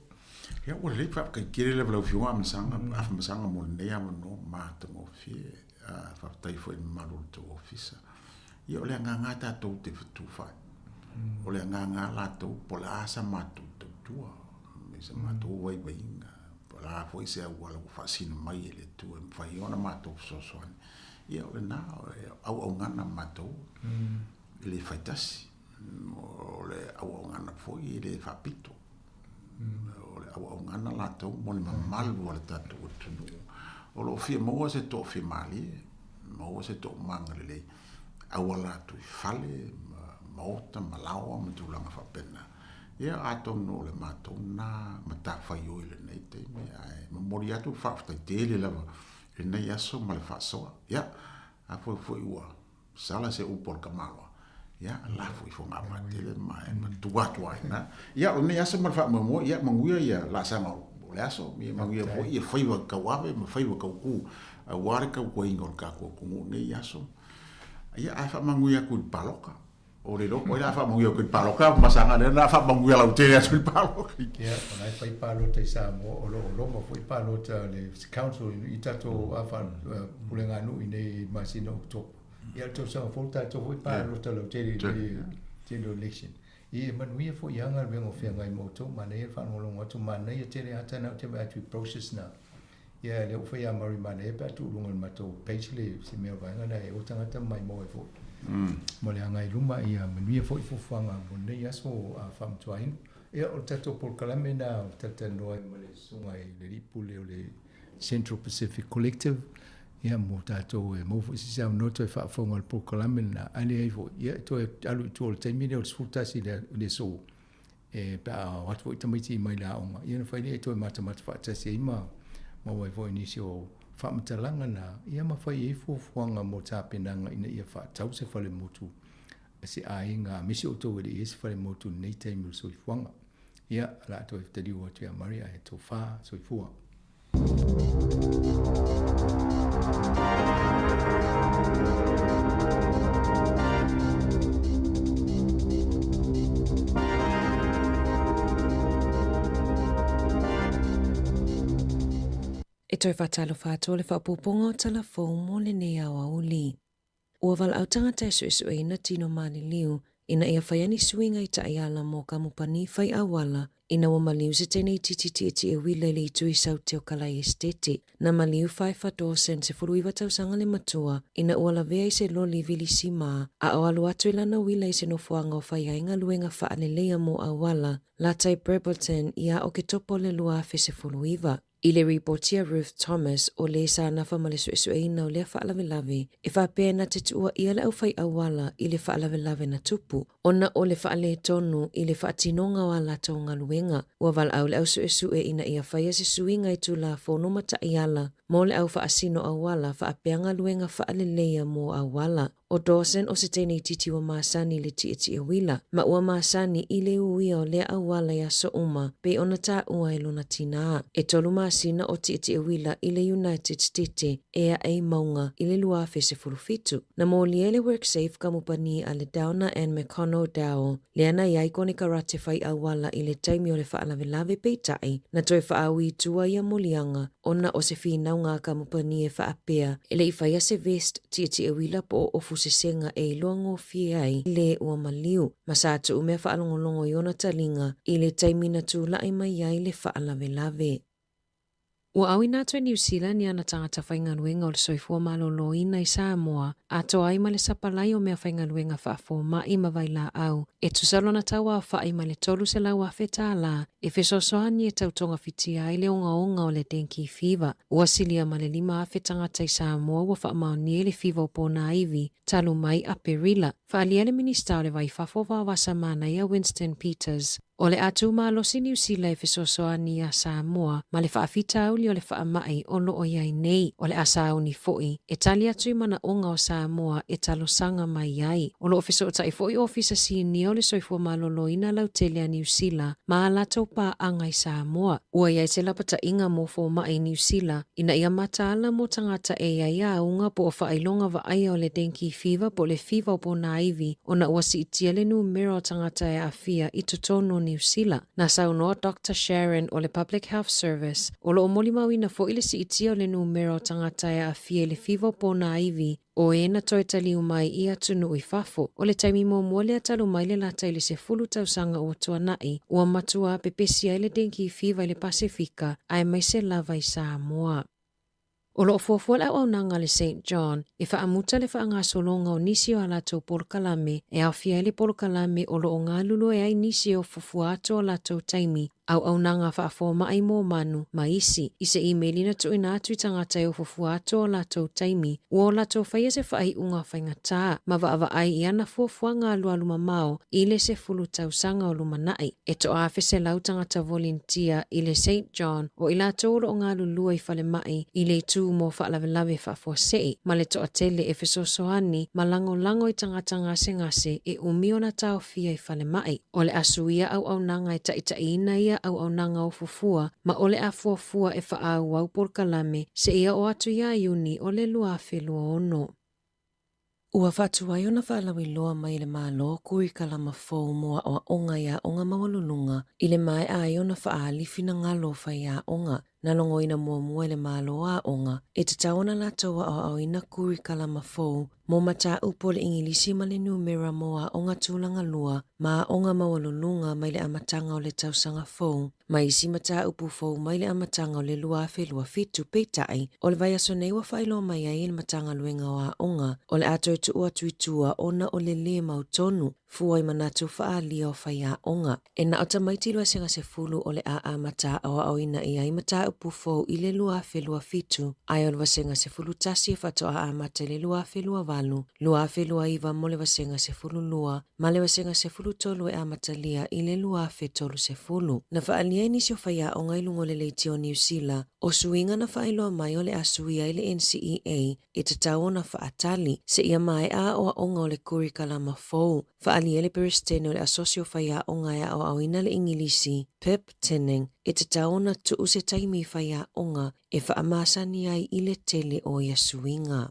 Ia, ua lelei, faafetai tele lava lau Afioga Amasaga, Afamasaga mo lenei avanoa matagofie. Faafetai foi i le mamalu o le tou ofisa. Ia, o le agaga tatou te fetufaai. O le agaga latou, po o le a sa matou tautua, me sa matou vaivaiga, po o le a foi se auala ua faasino mai e le Atua e mafai ai ona matou fesoasoani. Ia, o lena, o le auaunaga matou, e le faitasi. O le auaunaga foi e le faapito. O le auaunaga latou mo le mamalu o le tatou atunuu. O lo o fia maua se toafimalie, maua se toomaga lelei, auala atu i fale, maota, ma laoa ma tulaga faapena. Ia atonu o le matou lena matafaioi i lenei taimi, ae momoli atu le faafetai tele lava i lenei aso ma le faasoa. Ia, afai foi ua sala se upu a le tamaloa, ia, lafo i Fogavatele ma e matua atu ai na. Ia, o lenei aso ma le faamoemoe, ia, manuia ia laasaga o le aso, ia manuia foi ia faiva tauave ma faiva taukū, aua le tautuaina o le tatou atunuu i lenei aso. Ia, ae faamanuia atu i le paloka. O le iloa po o ai o le a faamanuia atu i le paloka, masaga lea na faamanuia lautele atu i le paloka. Ia, o la e fai palota i Samoa, o lo o loma foi palota a le council i tatou pulega nuu i nei i le masina o Oketopa. Ia, o le tausaga fou tatou foi palota lautele i le general election. Ia, e manuia foi lava galuega o feagai ma outou, manaia le faalogologo atu, manaia tele ata na ou te vaai atu i process na. Ia, lea ua fai ia Murray manaia pe a tuu i luga o le matou page le se mea o vaega na e o tagata ma maimoa ai foi. Mo le agai i luma, ia manuia foi fuafuaga mo lenei aso a Faamatuaina. Ia, o le tatou polokalame lena o talatalanoa ai ma le Susuga i le Alii Pule o le Central Pacific Collective, ia mo tatou e maua foi se isi avanoa toe faafofoga i le polokalame lena, ae leai foi, ia e toe alu i tua o le taimi lea o le 11 i le aso E, pe a o atu foi tamaiti mai le aoga, ia ona fai lea e toe matamata faatasi ai ma maua ai foi nisi o faamatalaga na, ia ma fai ai fuafuaga mo tapenaga ina ia faatau se fale motu a se aiga, aemaise outou e le i ai se fale motu i lenei taimi o le soifuaga. Ia, o le a toe taliu atu ia Murray ae tofa soifua. E toe faatalofa atu o le faaopoopoga o tala fou mo lenei aoauli. Ua valaau tagata e suesueina tino maliliu ina ia faia ni suiga i taiala mo kamupani fai auala ina ua maliu se teine itiiti tietie uila i le itu i Saute o Kalai Esetete. Na maliu Pfeiffer Dawson 19 tausaga le matua ina ua lavea i se loli vilisima a o alu atu i lana uila i se nofoaga o fai ai galuega faaleleia mo auala Latai Brableton ia Oketopa o le 2019. I le ripoti a Ruth Thomas, o lē sa nafa ma le suesueina o lea faalavelave, e faapea na te tuua ʻia le aufai auala i le faalavelave na tupu, ona o le faaletonu i le faatinoga o a latou galuega. Ua valaau le au suesue ina ia faia se suiga i Tulafono ma taiala mo le au faasino auala faapea galuega faaleleia mo auala. ʻO Dawson o se teine itiiti ua masani i le tietie uila, ma ua masani i le uia o lea auala i aso uma, pei ona taua e lona tinā. ʻEtolu masina o tietie uila i le United Stete e aʻe i mauga i le 2017. Na molia e le WorkSafe kamupani a le Downer and McConnell Dowell, lea na i ai konekarate fai auala i le taimi o le faalavelave peitai, na toe faaui i tua ia moliaga ona o se finauga a kamupani e faapea e le i faia se vest tietie uila po o ofu sesega e iloa gofie ai le ua maliu ma sa tuu mea faalogologo i ona taliga i le taimi na tulai mai ai le faalavelave. Ua auina atu e Niu Sila ni ana tagata faigaluega o le soifua maloloina i Samoa, atoa ai ma le sapalai o meafaigaluega faafomai ma vailaau e tusa lona tauaofa'i ma le $300,000 tālā e fesoasoani e tau togafitia ai le ogaoga o le dengue fever. Ua silia ma le 5,000 tagata i Samoa ua faamaonia i le fiva o ponaivi talu mai Aperila, faaalia le Minisita o le Va i Fafo Vaovasa Manaia Winston Peters. O le a tū malosi Niu Sila e fesoasoani iā Samoa ma le faafitauli o le faamai o lo o i ai nei. O le a sauni foi e tali atu i manaoga o Samoa e talosaga mai ai. O lo o fesootai foi Ofisa Sinia o le Soifua Maloloina Lautele a Niu Sila ma a latou paaga i Samoa. Ua i ai se lapataiga mo fomai i Niu Sila ina ia mataala mo tagata e i ai auga po o faailoga vaaia o le dengue fever po o le fiva o ponaivi ona ua siitia le numera o tagata e aafia i totonu o Niu Sila. Na saunoa Doctor Sharon o le Public Health Service, o lo o molimauina foi le siitia o le numera o tagata e aafia i le fiva o ponaivi o e na toe taliu mai i atunuu i fafo. O le taimi muamua lea talu mai le lata i le 10 tausaga ua tuana'i, ua matuā pepesi ai le dengue fever i le Pasefika, aemaise lava i Samoa. O lo o fuafua le auaunaga a le Saint John e faamuta le faagasologa o nisi o a latou polokalame e aofia ai le polokalame o lo o galulue ai nisi e ofofua atu o latou taimi auaunaga faafomai mo manu ma isi. I se imeli na tuuina atu i tagata e ofofua atu o latou taimi, ua o latou faia se faaiuga faigata ma vaavaai i ana fuafuaga alualu mamao i le 10 tausaga o lumanai. E toa 1,100 tagata volinitia i le Saint John o i latou o lo o galulue i falemai i le itu mo faalavelave faafuasei ma le toatele e fesoasoani ma lagolago i tagata gasegase e umi ona taofia i falemai. O le a suia auaunaga e taitaiina ia auaunaga ofofua ma o le a fuafua e faaauau polokalame seia oo atu iā Iuni o le 2026. Ua faatuai ona faalauiloa mai e le Malo kurikalama fou mo aoaoga i aoga maualuluga i le maea ai ona faaali finagalo o faiaoga. Na logoina muamua e le Malo aoga e tatau ona latou aoaoina kurikalama fou mo mataupu o le Igilisi ma le numera mo aoga tulaga lua ma aoga maualuluga mai le amataga o le tausaga fou ma isi mataupu fou mai le amataga o le 2027. Peitai, o le vaiaso nei ua faailoa mai ai e le Matagaluega o Aoga, o le a toe tuu atu i tua ona o le lē mautonu fua i manatu faaalia o faiaoga. E na o tamaiti 20 o le a amata aoaoina i ai mataupu fou i le 2027, ae o le vasega 11 e faatoa amata i le 2028, 2029 mo le vasega 12, ma le vasega 13 e amatalia i le 2030. Na faaalia ai nisi o faiaoga i luga o le leitio o Niu Sila, o suiga na faailoa mai o le a suia ai le NCEA e tatau ona faatali seia maea aoaoga o le kurikalama fou. Faaalia ai le Peresetene o le Asosi o Faiaoga e Aoaoina le Igilisi, Pip Tinning, e tatau ona tuu se taimi i faiaoga e faamasani ai i le tele o ia suiga.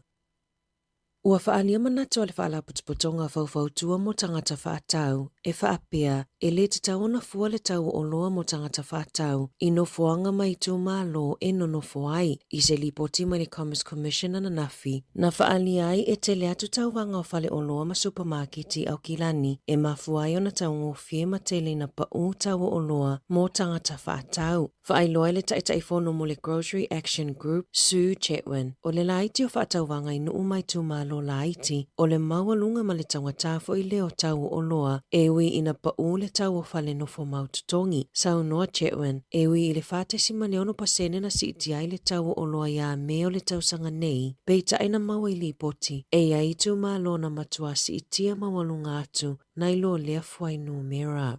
Ua faaalia manatu a le Faalapotopotoga Faufautua mo Tagata Faatau e faapea, e lē tatau ona fua le tau o oloa mo tagata faatau i nofoaga ma itumalo e nonofo ai. I se lipoti mai le Commerce Commission ananafi, na faaalia ai e tele atu tauvaga o faleoloa ma supamaketi i Aukilani e mafua ai ona taugofie ma tele ina paʻū tau o oloa mo tagata faatau. Faailoa ai le Taitaifono mo le Grocery Action Group, Sue Chetwin, o le laiti o faatauvaga i nuu ma itumalo laiti, o le maualuga ma le taugata foi lea o tau o oloa, e ui ina paʻū le tau o fale nofo mau totogi. Saunoa Chetwin, e ui i le 4.6 pasene na siitia ai le tau o oloa iā Me o le tausaga nei, peitai na maua i lipoti, e i ai itumalo na matuā siitia maualuga atu nai lo lea fuainumera.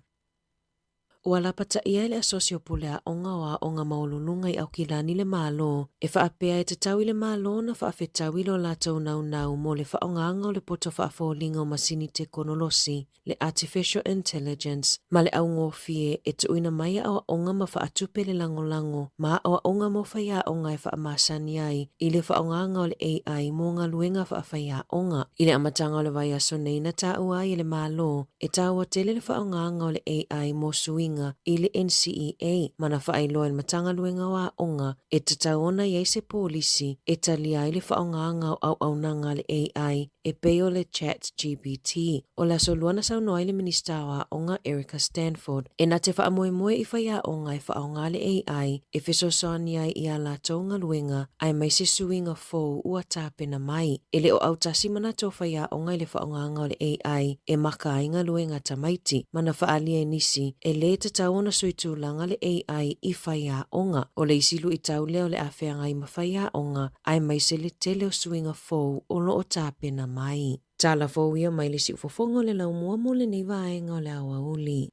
Ua lapataia e le Asosi o Pule Aoga o Aoga Maualuluga i Aukilani le Malo e faapea e tatau i le Malo ona faafetaui lo latou naunau mo le faaaogaga o le poto faafoliga o masini tekonolosi, le Artificial Intelligence, ma le augofie e tuuina mai aoaoga ma faatupe le lagolago ma aoaoga mo faiaoga e faamasani ai i le faaaogaga o le AI mo galuega faafaiaoga. I le amataga o le vaiaso nei na taua ai e le Malo E taua tele le faaaogaga o le AI mo suiga i le NCEA ma na faailoa e le Matagaluega o Aoga e tatau ona i ai se polisi e talia ai le faaaogaga o auaunaga a le AI. e pei o le ChatGPT. O le aso lua na saunoa ai le Minisita o Aoga Erica Stanford e na te faamoemoe i faiaoga e faaaoga le AI e fesoasoani ai i a latou galuega aemaise suiga fou ua tapena mai. E le o autasi manatu o faiaoga i le faaaogaga o le AI e maka ai galuega a tamaiti ma na faaalia e nisi e lē tatau ona sui tulaga le AI i faiaoga. O le isi luitau lea o le a feagai ma faiaoga aemaise le tele o suiga fou o lo o tapena mai. Tala fou ia mai le siufofoga o le laumua mo lenei vaega o le aoauli.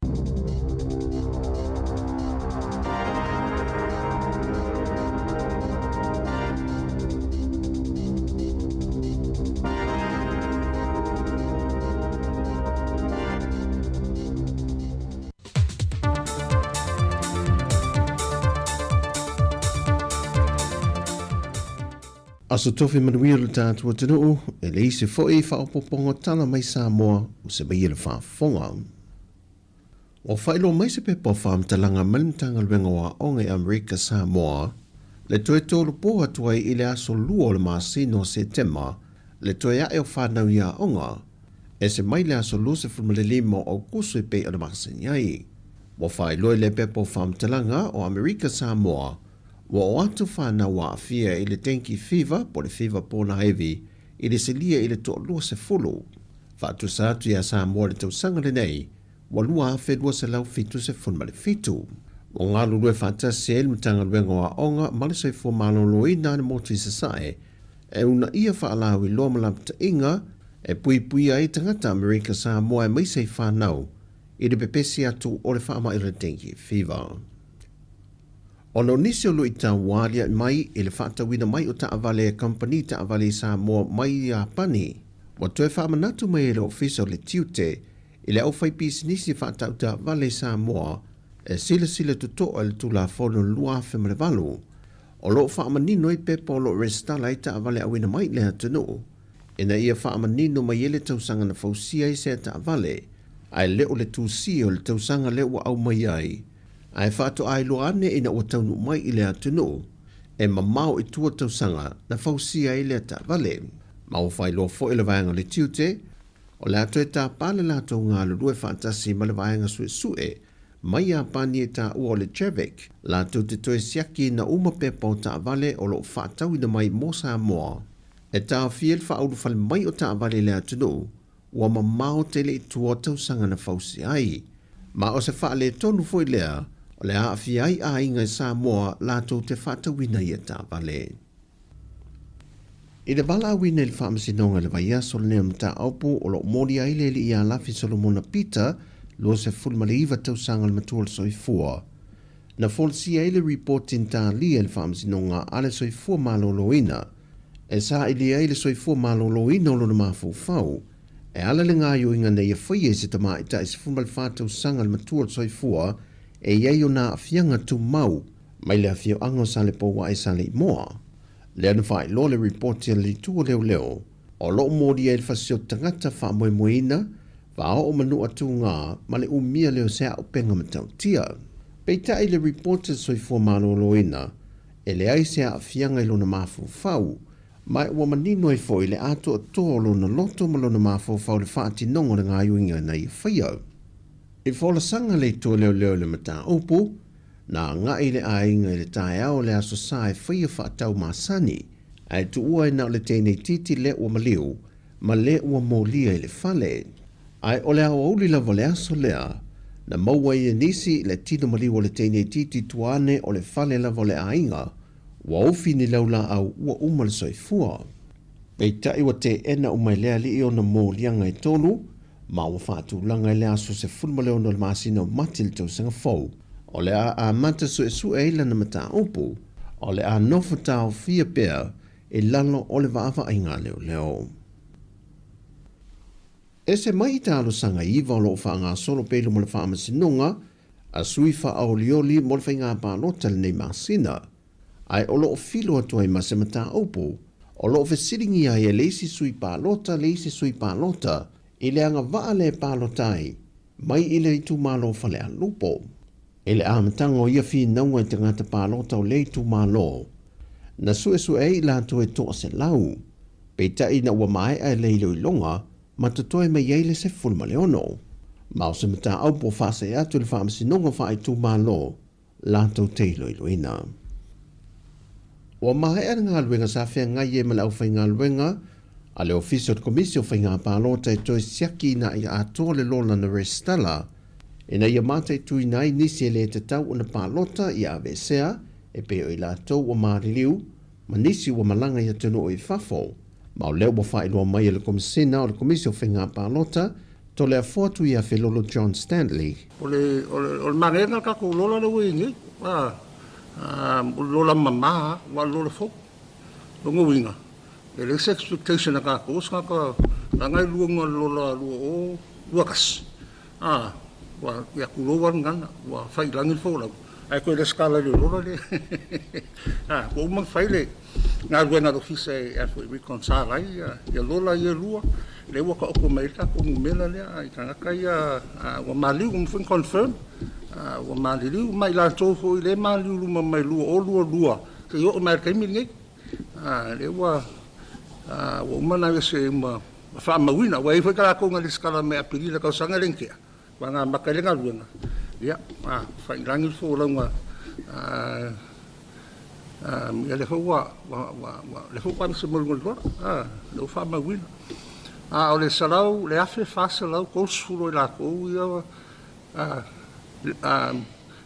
Aso Tofi manuia lo tatou atunuu, e leai se foi faaopoopoga tala mai Samoa o se maia le faafofoga. Ua faailoa mai se pepa o faamatalaga mai le Matagaluega o Aoga i Amerika Samoa, le toe tolopo atu ai i le aso 2 o le masina o Setema le toe ae o fanau i aoga, ese mai le aso 25 o Aokuso e pei ona masani ai. Ua faailoa i lea pepa o faamatalaga o Amerika Samoa, Ua o atu fanau aafia i le dengue fever po o le fiva ponaivi i le silia i le toalua sefulu. Faatusa atu iā Samoa i le tausaga lenei, ua 2,277. Ua galulue faatasi ai le Matagaluega o Aoga ma le Soifua Maloloina a le Motu i Sasae e uunaia faalauiloa ma lapataiga e puipuia ai tagata Amerika Samoa aemaise i fanau i le pepesi atu o le faamai o le dengue fever. Ona o nisi o luitau ua aliae mai i le faatauina mai o taavale a kamupani taavale i Samoa mai Iapani, ua toe faamanatu mai e le Ofisa o le Tiute i le aufaipisinisi faatau taavale i Samoa e silasila totoa i le Tulafono 2008 o lo o faamanino ai pepa o lo o resitala ai taavale auina mai i le atunuu ina ia faamanino mai ai le tausaga na fausia ai sea taavale ae le o le tusia o le tausaga lea ua aumai ai Ae faatoa iloa ane ina ua taunuu mai i le atunuu, e mamao i tua tausaga na fausia ai lea taavale. Ma ua faailoa foi le vaega o le tiute, o le a toe tapa le latou galulue faatasi ma le vaega suesue mai Iapani e taua o le JAVIC, latou te toe siakiina uma pepa o taavale o lo o faatauina mai mo Samoa. E taofia ai le faaulufale mai o taavale i le atunuu, ua mamao tele i tua o tausaga na fausia ai. Ma o se faaletonu foi lea o le aafia ai aiga i Samoa latou te faatauina ia taavale. I le valaauina i le Faamasinoga i le vaiaso lenei o mataupu o lo o molia ai le alii ia Lafi Solomona Peter, 29 tausaga le matua o le soifua, na folasia ai le ripoti na talia e le Faamasinoga a le Soifua Maloloina e sailia ai le soifua maloloina o lona mafaufau e ala le gaoioiga na ia faia i se tamaitai 14 tausaga le matua o le soifua e i ai ona aafiaga tumau mai le afioaga o Salepouae Saleimoa. Lea na faailoa le ripoti a le Itu o Leoleo o lo o molia ai le fasioti tagata faamoemoeina faaoo manua tugā ma le umia lea o se auupega matautia. Peitai le ripoti a le Soifua Maloloina E leai se aafiaga i lona mafaufau, ma ua manino ai foi le atoatoa o lona loto ma lona mafaufau i le faatinoga o le gaoioiga na ia faia. I folasaga le itu leoleo i le mataupu, na agai le aiga i le taeao o le Aso Sa e faia faatau masani, ae tuua ai na o le teineitiiti lea ua maliu ma le ua molia i le fale. Ae o le aoauli lava o le aso lea, na maua ai e nisi le tino maliu o le teineitiiti tuaane o le fale lava o le aiga, ua ofi ni laulaau ua uma le soifua. Peitai ua teena uma e le alii ona moliaga e tolu, ma ua faatulaga i le aso 16 o le masina o Mati i le tausaga fou, o le a amata suesue ai lana mataupu, o le a nofo taofia pea i lalo o le vaavaaiga a leoleo. Ese mai i talosaga iva o lo o faagasolo pea i luma o le Faamasinoga a sui faaolioli mo le faiga palota i lenei masina, ae o lo o filo atu ai ma se mataupu o lo o fesiligia ai e le isi sui palota le isi sui palota i le agavaa lea e palota ai mai i le itumalo o Falealupo. I le amataga o ia finauga i tagata palota o lea itumalo, na suesue ai i latou e 100. Peitai ina ua maea le iloiloga, ma totoe mai ai le 16. Ma o se mataupu ua faasee atu i le Faamasinoga Faaitumalo latou te iloiloina. Ua maea le galuega sa feagai ai ma le aufaigaluega a le Ofisa o le Komisi o Faiga Palota e toe siaki ina ia atoa le lola na resitala ina ia mataituina ai nisi e le tatau ona palota ia aveesea e pei o i latou ua maliliu ma nisi ua malaga i atunuu i fafo. Ma o lea ua faailoa mai e le Komesina o le Komisi o Faiga Palota, Toleafoa Tuiafelolo John Stanley. O le, o le, o le manaia lena o le tatou lola lea ua i ai nei, a, a, o le lola mama lava, aua o le lola fou. O lona uiga, e leai se expectation a tatou o se tagata leaga e lua i luga o le lola 2021, A, ua, ia tulou lava le gagana, ua fai i lagi le folauga, ae toe lesitala i le lola lea. A, ua uma ona fai le galuega a le Ofisa e, a foi, reconcile ai ia, ia lola ia e lua, lea ua taoto mai ai le tatou numera lea i tagata ia, a, ua maliu, ua uma foi ona confirm, a, ua maliliu ma i latou foi lea e maliu luma mai 2022 seia oo mai lava i le taimi lenei. A, lea ua, a, ua uma ona aveese ma faamauina. Ua i ai foi latou na lesitala mai Aperila tausaga lea na tea, ua na amata ai le galuega, ia, a, fai i lagi le folauga, a, a, ia lea foi ua, ua, ua, ua, lea foi ua aveese mai luga o le lola, a, lea ua faamauina. A o le 100, le 1430 o i latou ia, a, a,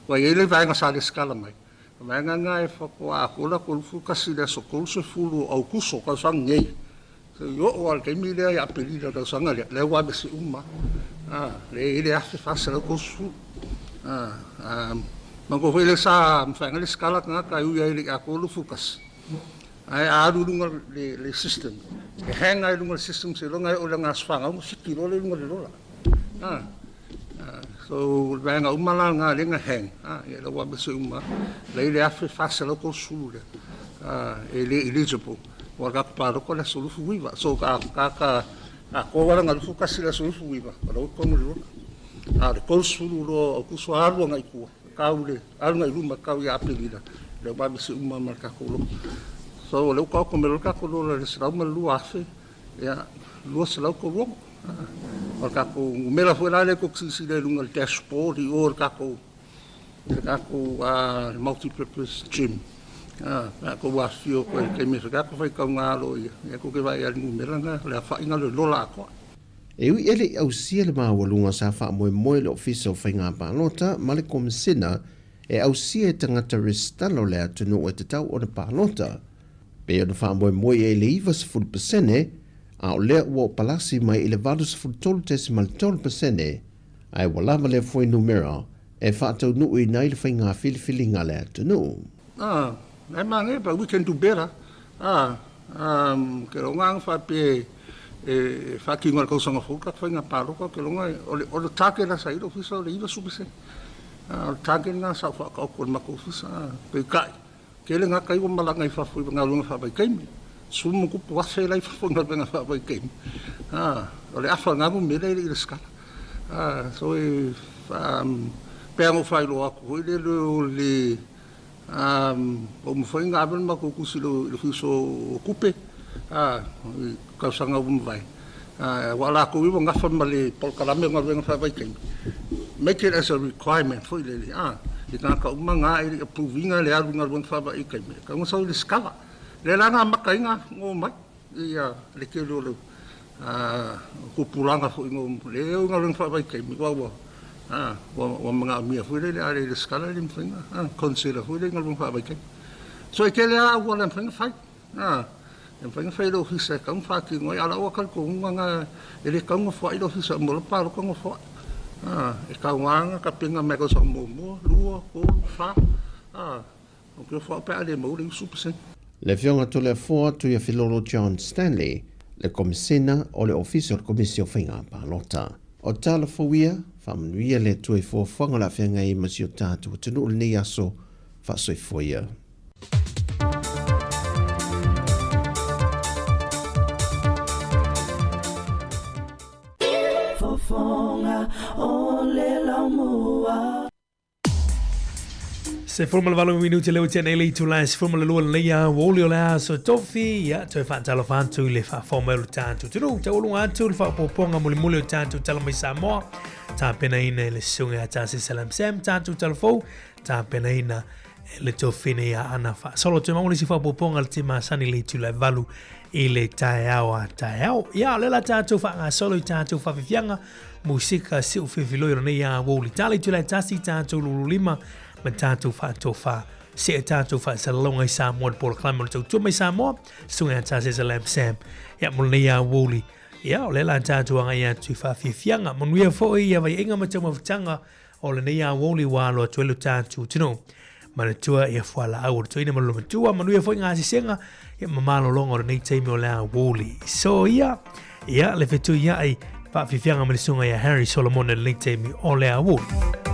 ua i ai le vaega sa lesitala mai, O vaega na e faatoa atoa le 31 i le aso 30 o Aukuso tausaga nei. Seia oo lava i le taimi lea ia Aperila tausaga lea, lea ua aveese uma lava. Lea e i ai le 1430. Manatua foi lea sa mafai ona lesitala tagata e ui lava e le i atoa le 21, ae a alu i luga o le system, e hang lava i luga o le system seiloga e oo i lana aso fanau ona fiki loa lea i luga o le lola. So o le vaega uma la lena lea na hang, ia lea ua aveese uma lea i le 1430 lea e le eligible aua o le tatou palota o le aso 29. So a atoa lana 21 i le aso 29, o la ua i totonu o le lola. A o le 30 loa o Aokuso alu agai i tua, tau i le alu agai i luma tau ia Aperila, lea ua aveese uma ma le tatou lola. So o lea ua taoto mai loa le tatou lola i le 102,000 ia, 236. O le tatou numera foi la lea tou te silasila i luga i le dashboard i o i le tatou i le tatou multi-purpose gym. Pe a tou afifio atu ai i le taimi e fai tatou faitauga aloaia, ia tou te vaai lava i le numera lena, o le aofaiga o le lola atoa. E ui e le i ausia le maualuga sa faamoemoe le Ofisa o Faiga Palota ma le Komesina e ausia e tagata resitala o le atunuu e tatau ona palota, Pei ona faamoemoe i ai le 90%, a o lea ua palasi mai i le 83.3%, ae ua lava lea fuainumera e faataunuuina ai le faiga filifiliga a le atunuu. Ah, e manaia, but we can do better. Ah, um, ke loga ang faapea e faatino e le tausaga fou tatou faiga palota, ke loga o le, o le target lea sa i ai le ofisa o le 90%. Ah, o le target lena sa ou faataoto i le matou ofisa, ah, peitai, Tele ngā kai ua malaga i fafo i galuega faavaitaimi. Sumu ma kupu afe la i fafo i galuega faavaitaimi. Ā, o le afa o lena numera e le i resitala. Ā, so e, pei ona ou faailoa atu foi lele o le, ā, ua uma foi ona ave le matou tusi i le Ofisa o Tupe, ā, i tausaga ua mavae, aua o latou ia ua nafa ma le polokalame o galuega faavaitaimi, make it as a requirement foi lele, a, i tagata uma na e le i approve ina le alu i galuega faavaitaimi, e tatau ona sau i lesitala. O lea la na amata ai ona omai ia le tele o le tupulaga foi na o lea e o i galuega faavaitaimi, aua ua, a, ua manaomia foi lele a le lesitala e le mafai ona consider foi lea i galuega faavaitaimi. So e tele lava auala e mafai ona fai. A, e mafai ona fai e le Ofisa e tatau ona faatino ai, a o lau talitonuga lena, e le tatau ona nofoai le Ofisa mo le palota nofoai. A, e tatau lava ona tapena mai tausaga muamua, lua, tolu, fa, a, ou te ofo au pe a le maua le 90%. Le Afioga Toleafoa Tuiafilolo John Stanley, le Komesina o le Ofisa o le Komisi o Faiga Palota. O tala fou ia, faamanuia le Atua i fuafuaga o le a feagai ai ma si o tatou atunuu i lenei aso faasoifua ia. Fofoga o le laumua. 18 minute lea ua tea nei le itula e 12 lenei aoauli o le aso tofi. Ia, toe faatalofa atu i le faafofoga mai o le tatou atunuu. Taualuga atu le faaopoopoga mulimuli o le tatou Tala Mai Samoa, tapenaina e le Susuga ia Tasi Salam Sam, tatou tala fou, tapenaina e le tofine ia Ana Faasolo. Toe maua le isi faaopoopoga a le te masani i le itula e 8 i le taeao a taeao. Ia, o lea la tatou faagasolo i tatou faafiafiaga musika siu filifiloi o lenei aoauli. Tala itula e 1, tatou lululima ma tatou faatofa. Se e tatou faasalalauga i Samoa le polokalame o le tautua mai Samoa, susuga ia Tasesa Lam Sam. Ia, mo lenei aoauli, ia, o lea la tatou agai atu i faafiafiaga. Manuia foi ia vaiaiga ma taumafataga o lenei aoauli ua alo atu ai lo tatou atunuu. Manatua ia fualaau o le toeaina ma le olomatua, manuia foi gasesega ia ma malologa o lenei taimi o le aoauli. So ia, ia le fetuiai faafiafiaga ma le susuga ia Harry Solomon i lenei taimi o le aoauli.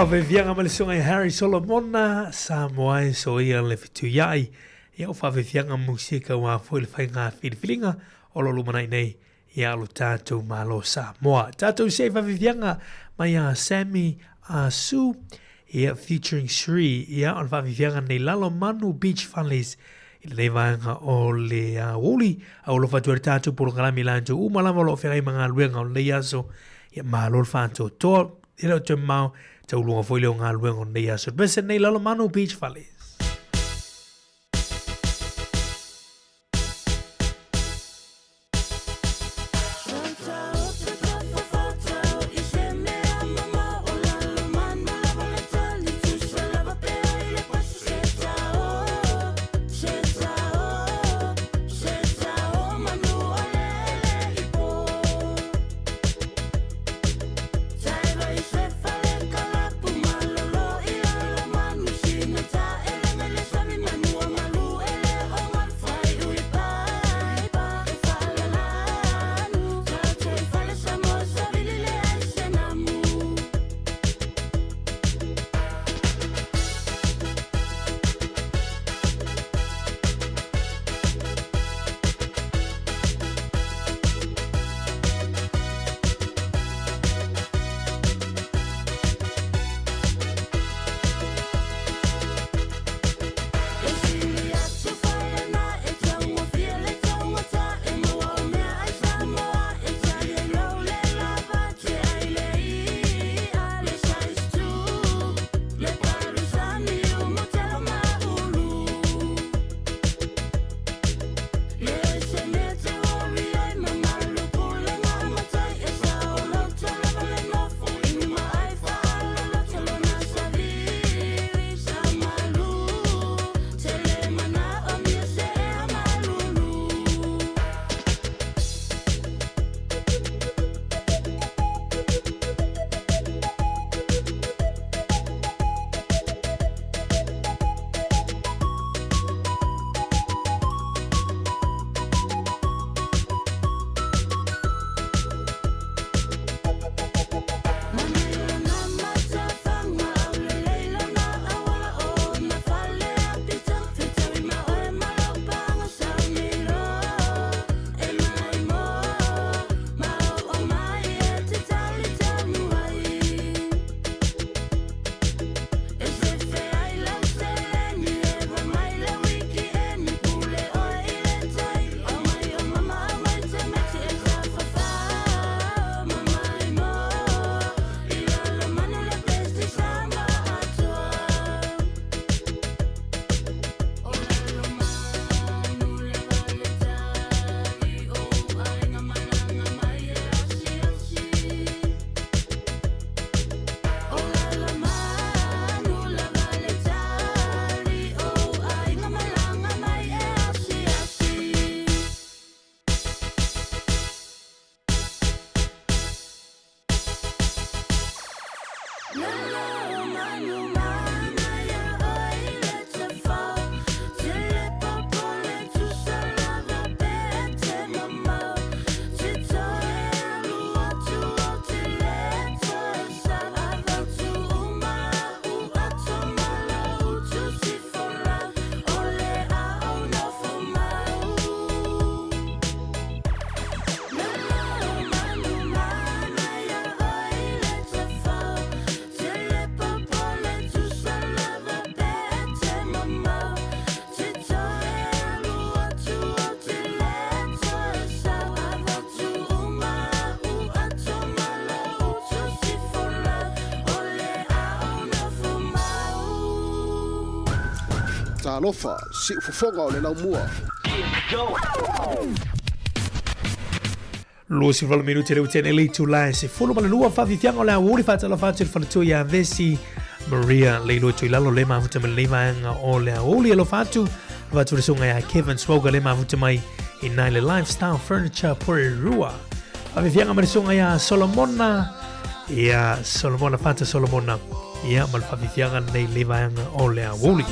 Faafefiaga ma le susuga i Harry Solomona, Samoa e soia le fetuiai. Ia o faafefiaga musika aua foi le faiga filifiliga o lo lumanai nei ia lo tatou Malo Samoa. Tatou se faafefiaga mai a Sammy a Sue, ia featuring Sri, ia o le faafefiaga nei Lalomanu Beach Fales i lenei vaega o le aoauli. A ua alofa atu ai le tatou polokalame i latou uma lava o lo o feagai ma galuega o lenei aso. Ia malo le faatoatoa. E le o toe mamao, tauluga foi lea o galuega o lenei aso. Le pese nei Lalomanu Beach Fales. Talofa, siufofoga o le laumua. 28 minute le utene le itula e 12 faafiafiaga o le aoauli faatalofa atu i le faletua ia Vesi Maria Leiloa Tuilalo le mafuta mai lenei vaega o le aoauli alofa atu alofa atu le susuga ia Kevin Swoga le mafuta mai i nai le Lifestyle Furniture Porirua faafiafiaga ma le susuga ia Solomona ia Solomona Fata Solomona ia ma le faafiafiaga lenei le vaega o le aoauli.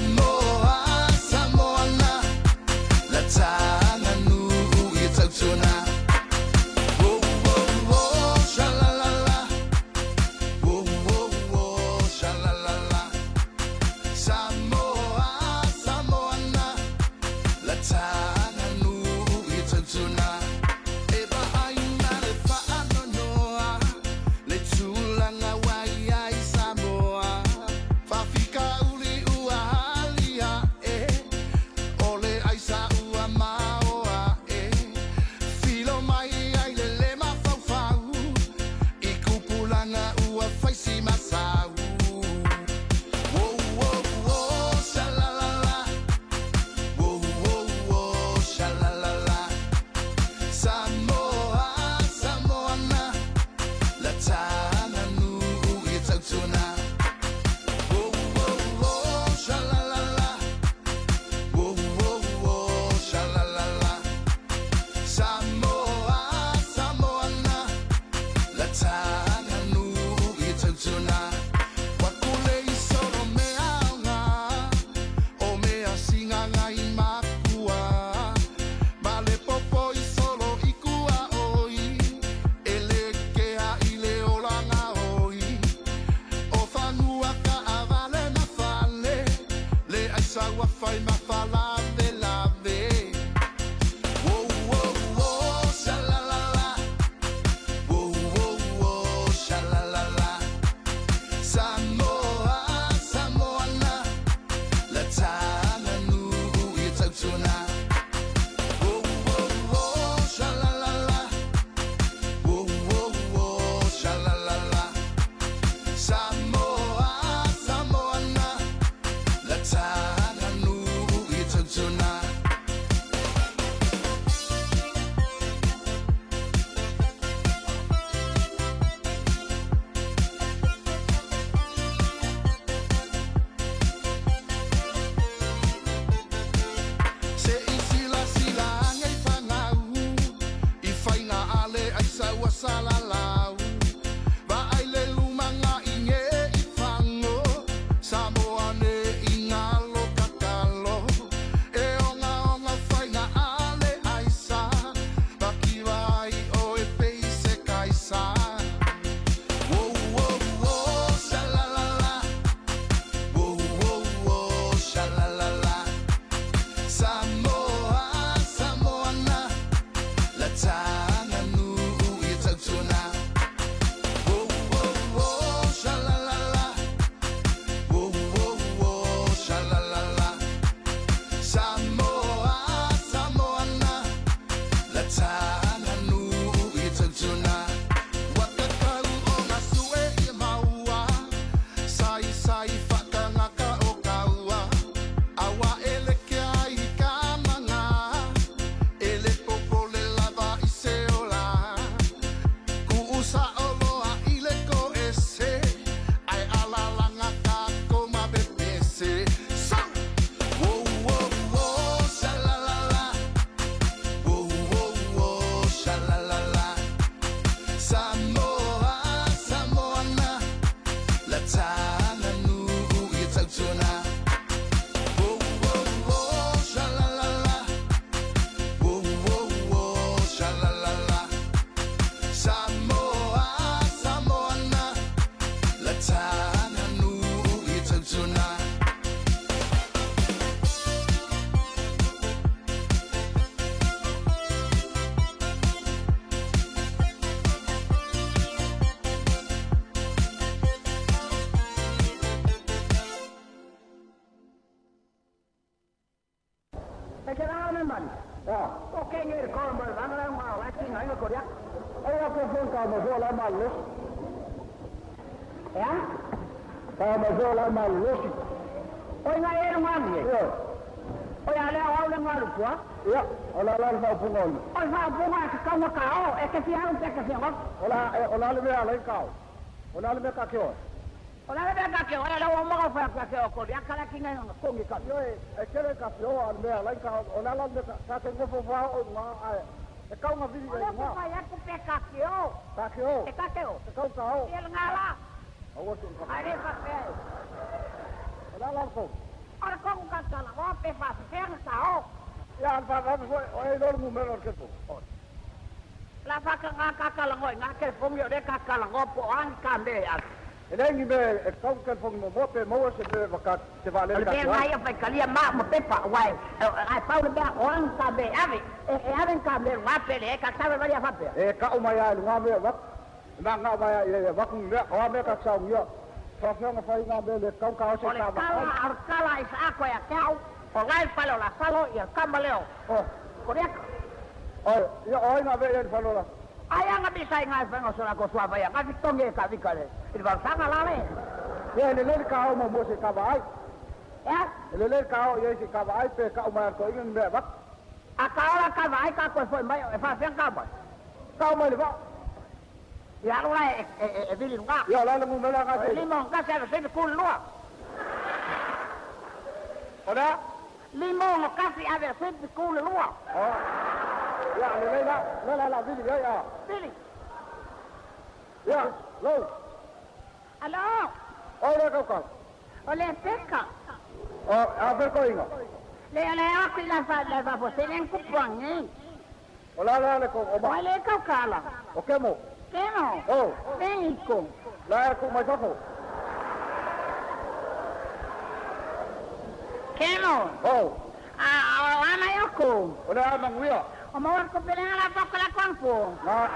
Le tulaga ua i ai Samoa, Faafikauli ua hali ae, O le aisa ua maoae, Filo mai ai le le mafaufau, I kupulaga ua fai si masau. Wo wo wo shalalala, Wo wo wo shalalala, Samoa, Samoana, Ma le popo i solo i kuaoi, E le kea i le olaga oi. O fanua kaavale ma fale, Le aisa ua fai ma falavelave. Wo wo wo shalalala, Wo wo wo shalalala. Samoa, Samoana, Se i silasila ane i fanau, I faiga a le aisa ua salalau, Vaai le lumaga i ge i fago, Samoa ne i galo kakalo, E ogaoga faiga a le aisa, Makiva ai oe pei se kaisa. Wo wo wo shalalala, Wo wo wo shalalala, Samoa, Samoana, La taganuu i tautona. Wo wo wo shalalala, Wo wo wo shalalala, Samoa, Samoana, La taganuu i tautona. Ua tatau ona sue i maua, Saisai whakangaka o kaua, Aua e leke ai i ka manga, E le popole lava i se ola. Kuu sao loa i le koese, Ae alalanga kako ma pepese. So! Wo wo wo shalalala, Wo wo wo shalalala, Samoa, Samoana, La taganuu i tautona. Wo wo wo shalalala, Wo wo wo shalalala, Samoa, Samoana, La taganuu i tautona. O ia lea o au le galu tua. Ia, o le a la le faaupuga o le. O le faaupuga e tatau ona taoo, e te fia alu pe e te fia goto. O le a, o le a le mea e ala ai ona taoo? O le a le mea ta te o ai? O le a le mea ta te o ai, o lea ua uma ona ou fai atu ia te oe, o Koliata la e tigaina ona togi ka. Ioe, e tele ta te o, a o le mea e ala ai ona taoo, o le a la le mea ta te nofo faaoo i luga, ae e tau ona vili O i lea ou te luga. fai atu pe ta te o. Ta te o. E ta te o. E tau ta o. Ia lena la. Aua te i Ae le faapea e. O le a la le tonu? O le tonu ta te talanoa pe faafefea ona ta o. Ia, a o le faavave foi, o e iloa le numera o le telefoni. O le a faataga ta talanoa i na telefoni o lea ta talanoa po o a ni ta mea e ave. E leai ni mea e tatau le telefoni muamua pe maua se mea e se O vaalele le ta mea te lena ai. ia faitalia ma au ma pepa, aua e pau le mea o a ni ta mea e ave, e ave ni ta mea i luga pe leai, ta te savavali a faapea. E tau mai lava i luga mea e avatu. E mananao mai lava i ai e avatu ni mea. O a mea ta te saunia? Faapefea ona fai na mea le tatau ona ta o se O le ta tala, vaai. o le tala a Isaako ia te au, o la e i le fale o Lasalo ia le tama lea o Koliata. Oi, ia o ai na avea i ai i le fale o Lasalo? Ai a gabisa i ngai whenga o so lako suava ia ngafi tongi e kavika le i le valusanga la le. Ia, e lelei le ta o muamua se i ta vaai. Ea? E lelei le ta o i ai se i ta vaai pe tau mai a le toeaina ni mea e avatu. A ta ola ta vaai ta toe foi mai e faafefea ona tau mai. Tau mai le vaa. Ia alu la e e e vili luga. Ia, o le a le numera na O le te. 5 61 ave 7 ku le 2. O le a? 5 61 ave 7 ku le 2. O. Ia, lelei la, lea la la vili i ai a. Vili. Ia, lou. Alo. O le kaukau. O le peka. O, a fea le toeaina? Le le aku i la fa la fa fo sele kupu angi. O le a la le o ma. O le kaukala. O kemo. Kemo. O. México. La e ku mai fafo. Kemo. O. A o ana i aku. O le a manuia. O maua ko pele la fa ko la kwangpo. Nga.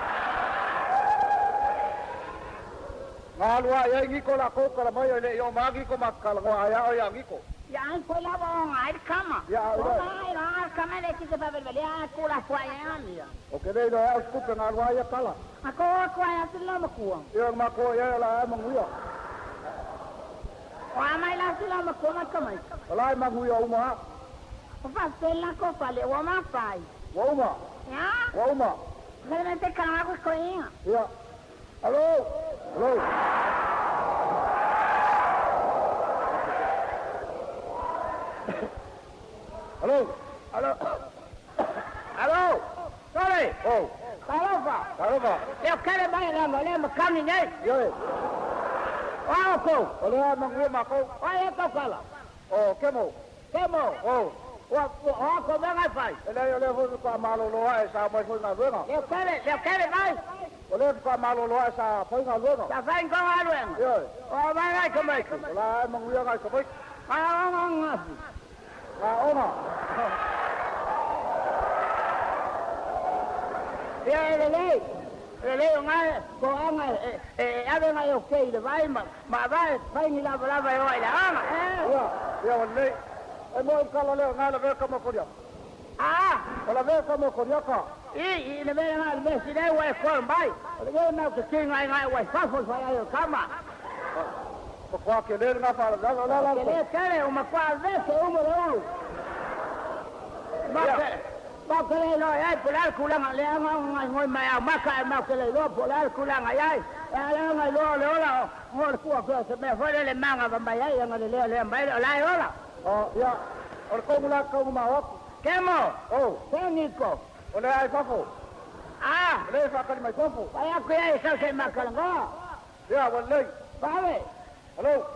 Nga alua i ai niko la kou kala mai o le i o ma niko ma kala ngoa ai ao ia niko. Ia ai ko la wa ngai kama. Ia au O le. mai la kama le ki te pa vele a ku la fua ia ia. O ke le ilo au skupe nga alua ia kala. A ko ko ai atu la makua. Ia ma ko ia la ai manuia. O a mai la si la makua ma kamai. O la ai manuia uma ha. O fa fela ko fale o ma fai. Ua uma. Ia? Ua uma. Le me te kala ko ko ia. Ia. Alo. Alo. Alo. Alo. Alo. Sorry. Oh. Talofa. Talofa. Leo kele mai la mo le makani nei. Ioe. O ao ko. O le a manuia ma kou. O ai e kaukala. O kemo. Kemo. Oh. Ua o ko me ngai fai. E leai o lea foi faatoa malolo ae sa mai foi galuega. Leo kele, leo kele mai. O lea faatoa malolo ae sa fai galuega. Sa fai ngo galuega. Ioe. O mai ngai kamaiki. O la ai manuia ngai kamaiki. Ngai onga ngafi. Nga ona. Ia e lelei. Lelei o ngai ko anga e e ave ngai o kei le vai ma ma vai fai ni lava lava e o i le anga. Eh. Ia, ia o lelei. E mo i kala lea ngai la vea kama koriaka. Ah. O la vea kama koriaka. I i le mea ngai le mea sile ua e koe mai. O le mea mau te ki ngai ngai ua e fafo fai ai o kama. Makuā kele le ngā whaalavelave o la la. Kele kele o makuā vese umo le ulu. Mau ke mau ke le loa ai po le kulanga le anga ngai ngoi mai au maka e mau ke le loa po le kulanga ai. E ala ngai loa le ola o ngo le kua kua se mea foi le le manga va mai ai anga le lea lea mai le o la e ola. O, ia, o le kongu la kaunga ma o aku. Kemo. O. Ke niko. O le ai fafo. Ah. O le whaakali mai fafo. Pai aku ia e sau se makalangoa. Ia, ua lelei. Vave. Alo.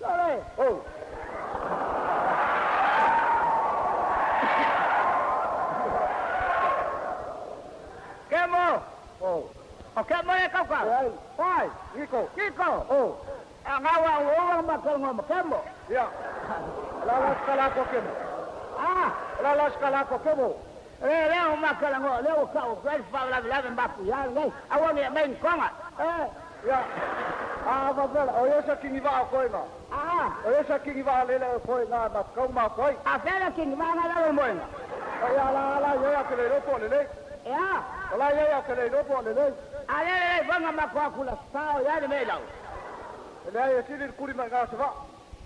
Lole. O. Kemo. O. O kemo e kauka. Leai. Oi. Niko. Niko. O. A ngaua o o makalangoa ma kemo. Ia. O la la skala ko kemo. Ah. O la la skala ko kemo. Le le o makalangoa le o kau kau fa la la mbaku ya le. Awa ni mai konga. Eh. Ia. A va vela, o ia sa kingi vaa o koe ngā. Ah. O ia sa kingi vaa lele o koe ngā ma kau ma koe. A fela kingi vaa ngā lalo moenga. O ia la ala ia ia ke le ropo le lei. Ia. O la ia ia ke le ropo le lei. A le le vanga ma kwa kula sao ia le mei lau. E le ai e sili le kuri mai ngā se vaa.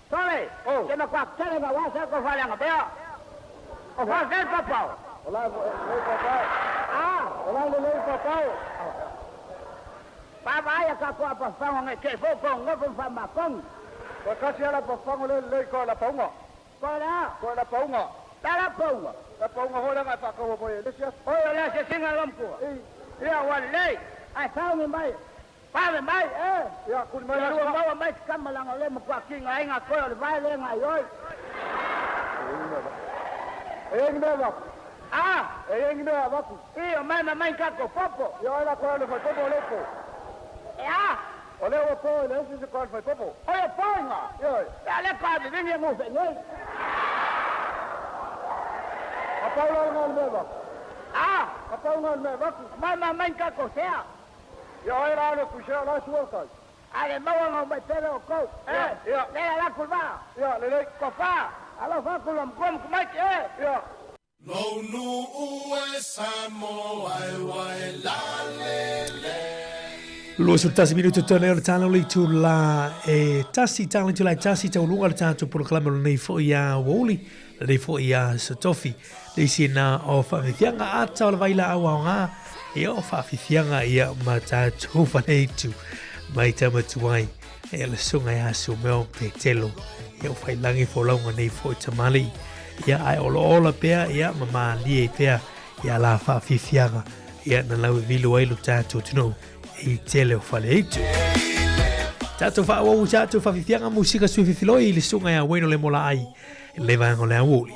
Sole. Oh. Ke ma kwa tele ngā wasa ko whale anga bea. O faafefea le paopao? O la e lelei paopao. A? O la e lelei paopao. Vaavaai a tatou apafafago nei te i foi kou nofo ma faamakogi. Toe tasi lava le apafafago lea e lelei toe o le apauga. Toe o le a? Toe o le apauga. Le a le apauga? Le apauga foi lea na e faataua mai ai i le isi aso. Oi, o le asiasiga a le Matua? I. Ia, ua lelei. Ae sauni mai. Vave mai, e! Ia, tuli mai Ia le lua aso. maua mai se tama leaga o lea e matua kiga ai na toe o le vae lea gaioi. E i ai ni mea e avatu? A! E i ai ni mea e avatu? I, omai ma mai ni tatou popo. Ia, o ai la toe o le faaipopo o lea ua po? E a? O lea ua po e leai se isi e toe o le faaipopo. Oi, o po iga? Ioe. Ia, o lea faatoa vivini e gufe'i nei. Na pau la lena o le mea e avatu. A! Na pau lena o le mea e avatu. Omai ma mai ni tatou sea. Ia o ai la alu e tuisea o la e sua le tai. A le maua na omai pea lea o tou. E! Ia. Lea e ala atu le vaa. Ia, lelei. Tofa! Alofa atu lou matua ma tamaiti, e! Ia. Lou nuu e Samoa e ua e lalelei. 21 minute tone o le tala o le itula e tasi, tala itula e tasi, tauluga le tatou polokalame o lenei foi a Uauli, lenei foi a Sotofi. Le isi na o faafifiaga ata o le vailaau aoga, ia o faafifiaga ia ma tatou faleitu mai tamatuai. Ia le susuga ia Sumeo Petelo, ia o failagi folauga nei foi tamalii. Ia ae o lo ola pea ia ma malie pea ia la faafifiaga ia na lau e vilu ai lo tatou atunuu i tele o faleitu. Tatou faaauau tatou faafifiaga musika sui fifiloi i le susuga ia Wayne o le Molaai i le vaega o le aoauli.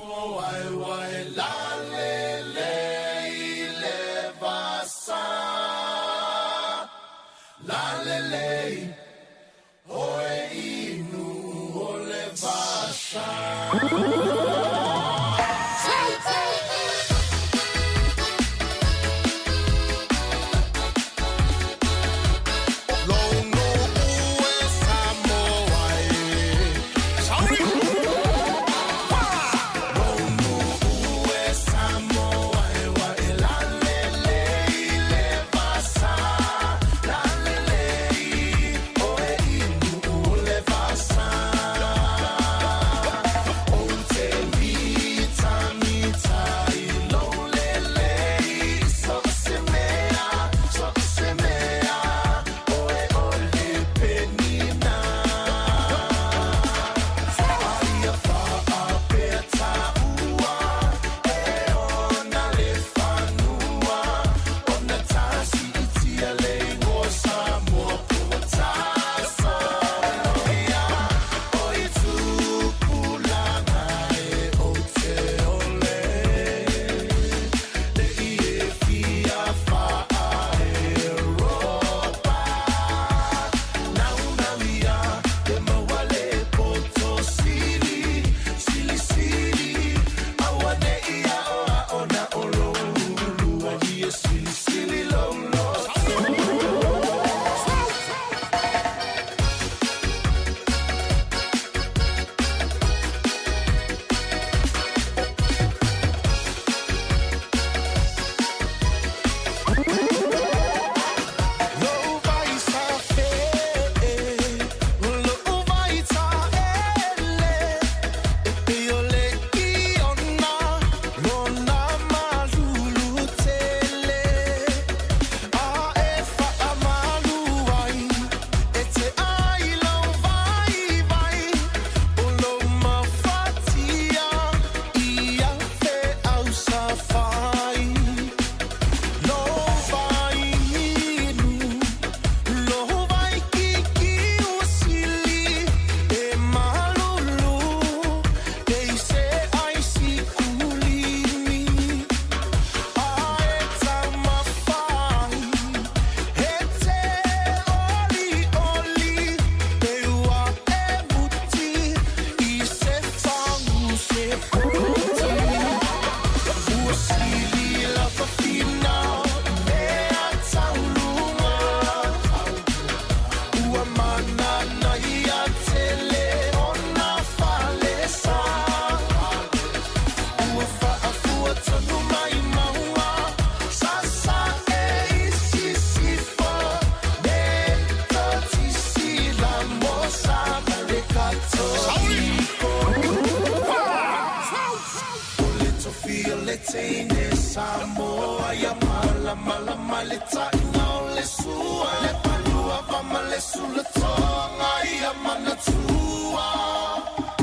teine Samoa ia malamalama le taʻiga o le sua le palua va ma le sulatoga ia manatua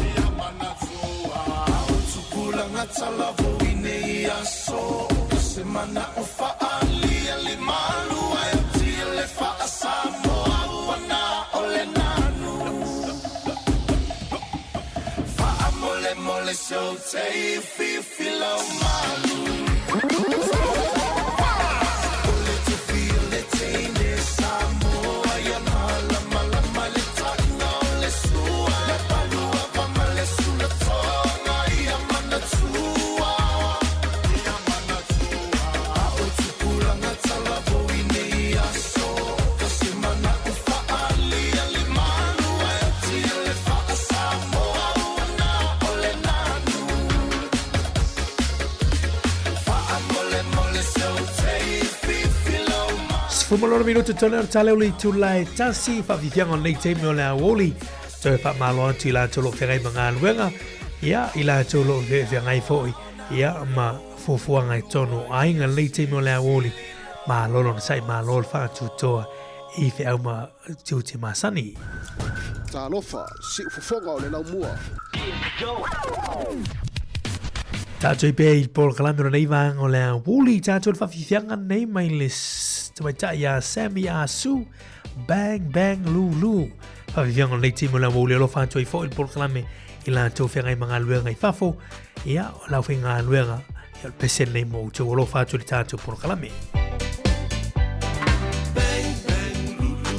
ia manatua o tupulaga talavou i nei aso se manaʻo faaalia limalua e tia le faasamoa ua na o le nanu faamolemole seutei fifilau malu Sefumalono minute tole o tale o le itula e tasi faafifiaga o lenei taimi o le aoauli. Toe faamalo atu i latou o lo o feagai ma galuega, ia, i latou o lo o feagai foi, ia, ma fuafuaga i totonu o aiga i lenei taimi o le aoauli. Malo le onosai, malo le faatutoa i feau ma tiute masani. Talofa, siufofoga o le laumua. Tātou i pea i polokalame o lenei vaega o le aoauli, tātou le faafiafiaga nei mai le tamaitai ia Sammy Asu, Bang Bang Lulu. Faafiafiaga o lenei taimi o le aoauli, alofa atu ai foi le polokalame i latou feagai ma galuega i fafo, ia, o le aufaigaluega, ia o le pese lenei mo outou, alofa atu i le tātou polokalame. Bang, bang, Lulu,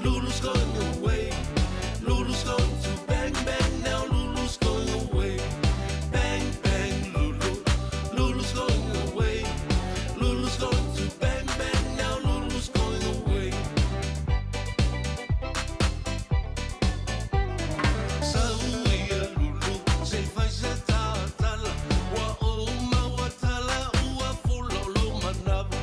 Lulu's going away. Lulu's going to bang, bang, now Lulu's going away. Bang, bang, Lulu, Lulu's going away. Lulu's going to bang, bang, now Lulu's going away. Sau ia Lulu, se i fai se tatala, ua ou mau tala, ua fula o lou manava.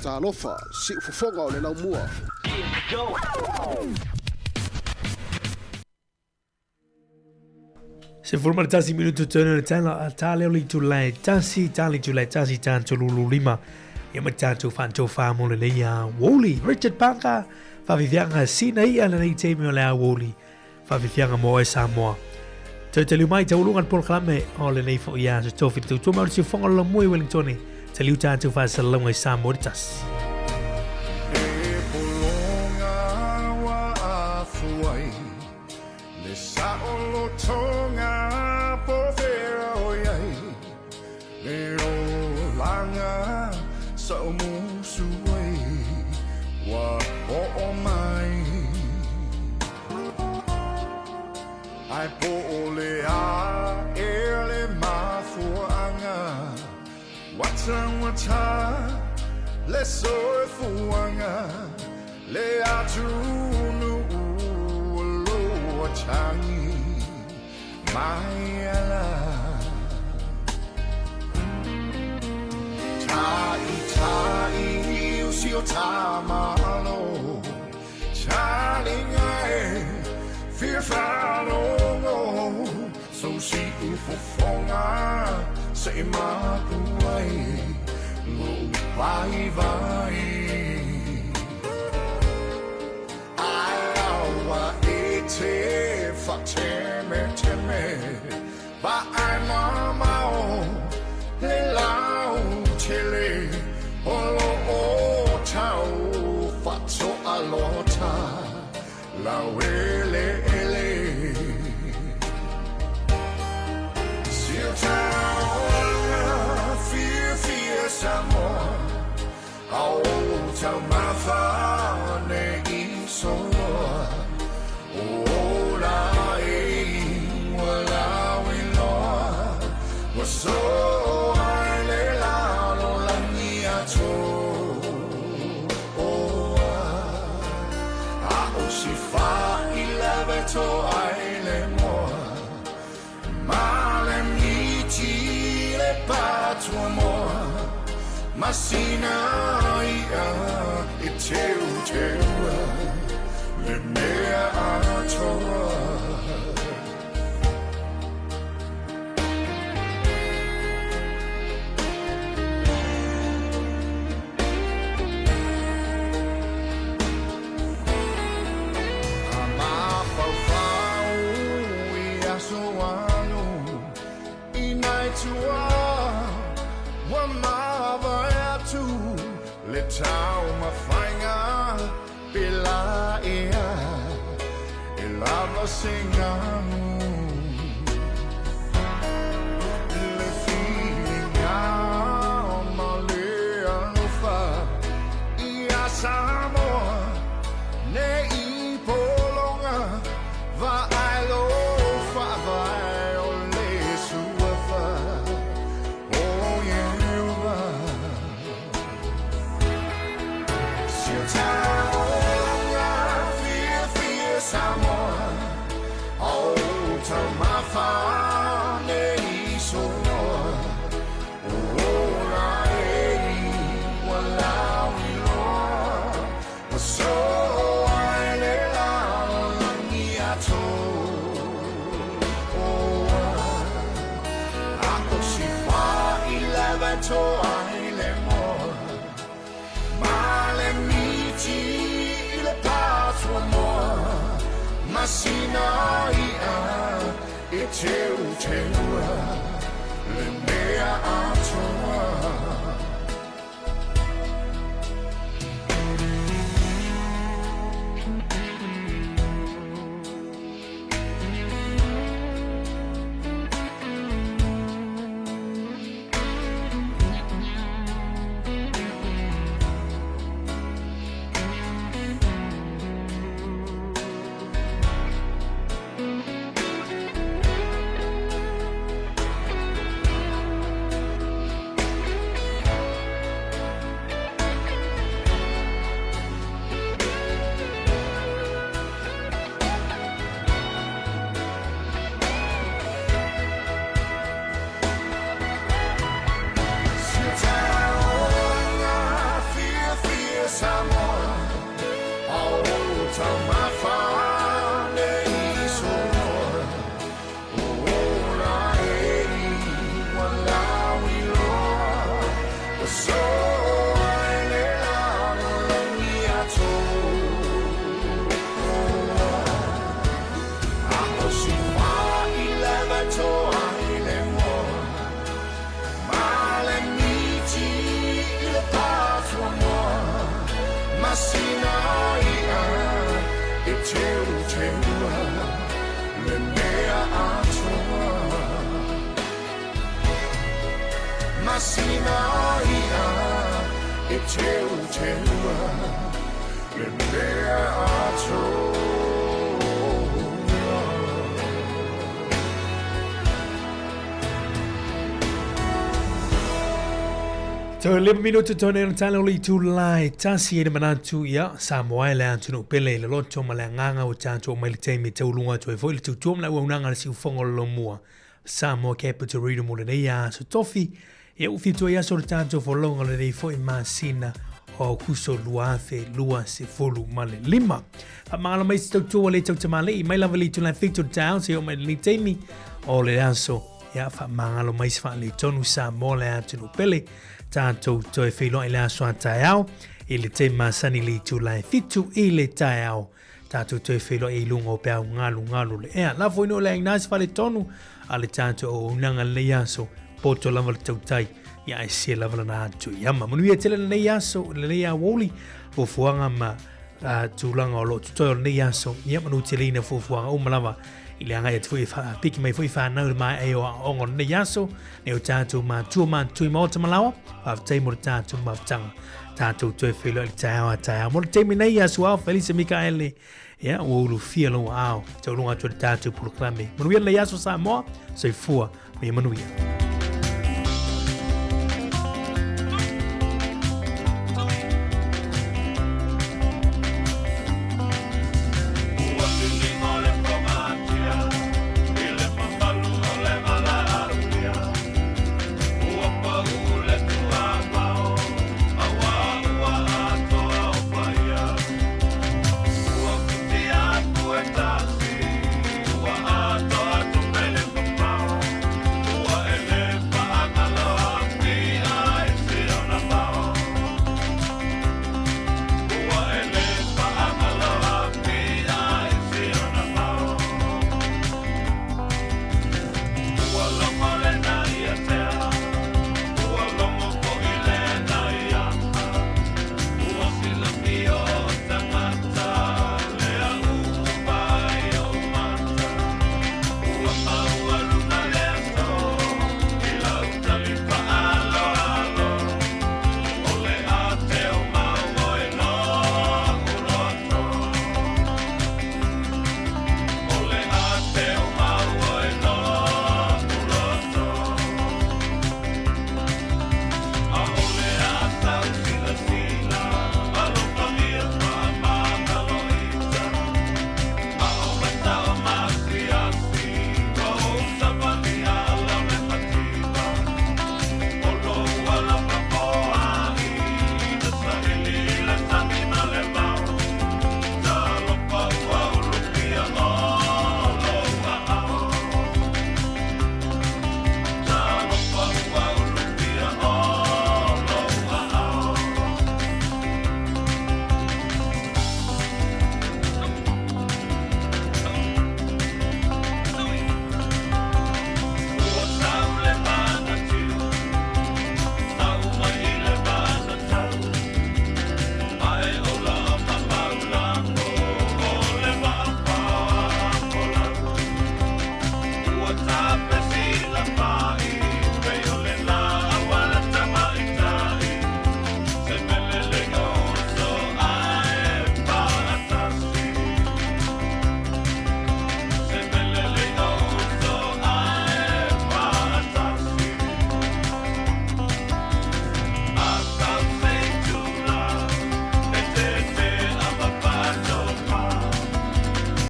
Talofa, siufofoga o le laumua. 11 minutu tonu le tala a tā leo le itula e tasi, tā le itula e tasi, tā tolulu lima. Ia ma tātou whantou wha mo le leia Woli. Richard Parker, whawhiwhianga sina ia le nei teimi o le a Woli. Whawhiwhianga mo oe Samoa. Tau te liu mai, tau ulunga le polokalame o le nei fo ia so tofi tau tua mauri siufonga lo mui Wellingtone. Te liu tātou whasalonga i Samoa te tasi. E polonga wa afuai Le saʻolotoga po fea o i ai Le olaga sa o musu ai Ua oo mai Ae po o le a ea le mafuaaga Ua taugata le soifuaga Le atunuu o lo tagi mai ala Ta'ita'i o si o ta Malo Talinga e fia faalogo Sou siufofoga se i mapu ai Lou vaivai Ae aua e te faatemeteme Vaai mamao le lautele O lo o tau faatoalota Laueleele Siutaoga fiafia Samoa A o taumafa nei soloa O ola e ua lauiloa Ua soa i le lalolagi atoa A o si faailave toa i le moa Ma le miti le patuamoa Ma sina i'a e teuteua Le mea atoa. A mafaufau i aso alu i nai tua ua mavae atu le taumafaiga pela ea e lava se ganu. Le filiga ma le alofa ia Samoa nei pologa vaai lo faavae o le suafa o Ieova. Siutaoga fiafia Samoa o taumafa nei soloa O ola e ua lauiloa Ua soa i le lalolagi atoa A o si faailave toa i le moa Ma le miti i le patuamoa Ma sina i'a e teuteua Le mea atoa. Oso ai le lalolagi atoa. A o si fa'ileva toa i le moa ma le miti i le patuamoa masina o i'a e teuteua le mea atoa. Masina o i'a e teuteua le mea atoa. Toe lima minutu tone ona tala o le itula e tasi e le manatu ia Samoa e le atunuu pele i le loto ma le agaga ua tatou mai le taimi e tauluga atu ai foi le tautua ma le auaunaga a le siufofoga o le Lomua Samoa Capital Region mo lenei aso tofi. Ia ua fitu ai aso o le tatou folauga o lenei foi masina o Aokuso 2025. Faamagalo mai se tautua ua le tautamalii mai lava i le itula e fitu o le taeao seia oo mai i lenei taimi o le aso. Ia faamagalo mai se faaletonu Samoa le atunuu pele. Tatou toe feiloai i le aso a taeao i le taimi masani i le itula e fitu i le taeao. Tatou toe feiloai i luga o peau galugalu o le ea. Lafo ina o le aina se faaletonu a le tatou auaunaga lenei aso. Poto lava le tautai ia ae se lava lana atu i ama. Manuia tele lenei aso, lenei aoauli, fuafuaga ma tulaga o lo o totoe o lenei aso. Ia manuteleina fuafuaga uma lava i le agai atu foi e faapiki mai foi whanau le mai ai o aoaoga o lenei aso. Nei o tātou mātua mātui maota malawa, faafetai mo le tātou mafutaga. Tātou toe whelo i le taeao a taeao. Mo le taimi nei ia Suao Felisa Mikaele, ia ua ulufia lou ao. Taulunga atu le tātou polokalame. Manuia lenei aso Samoa, soifua ma ia manuia.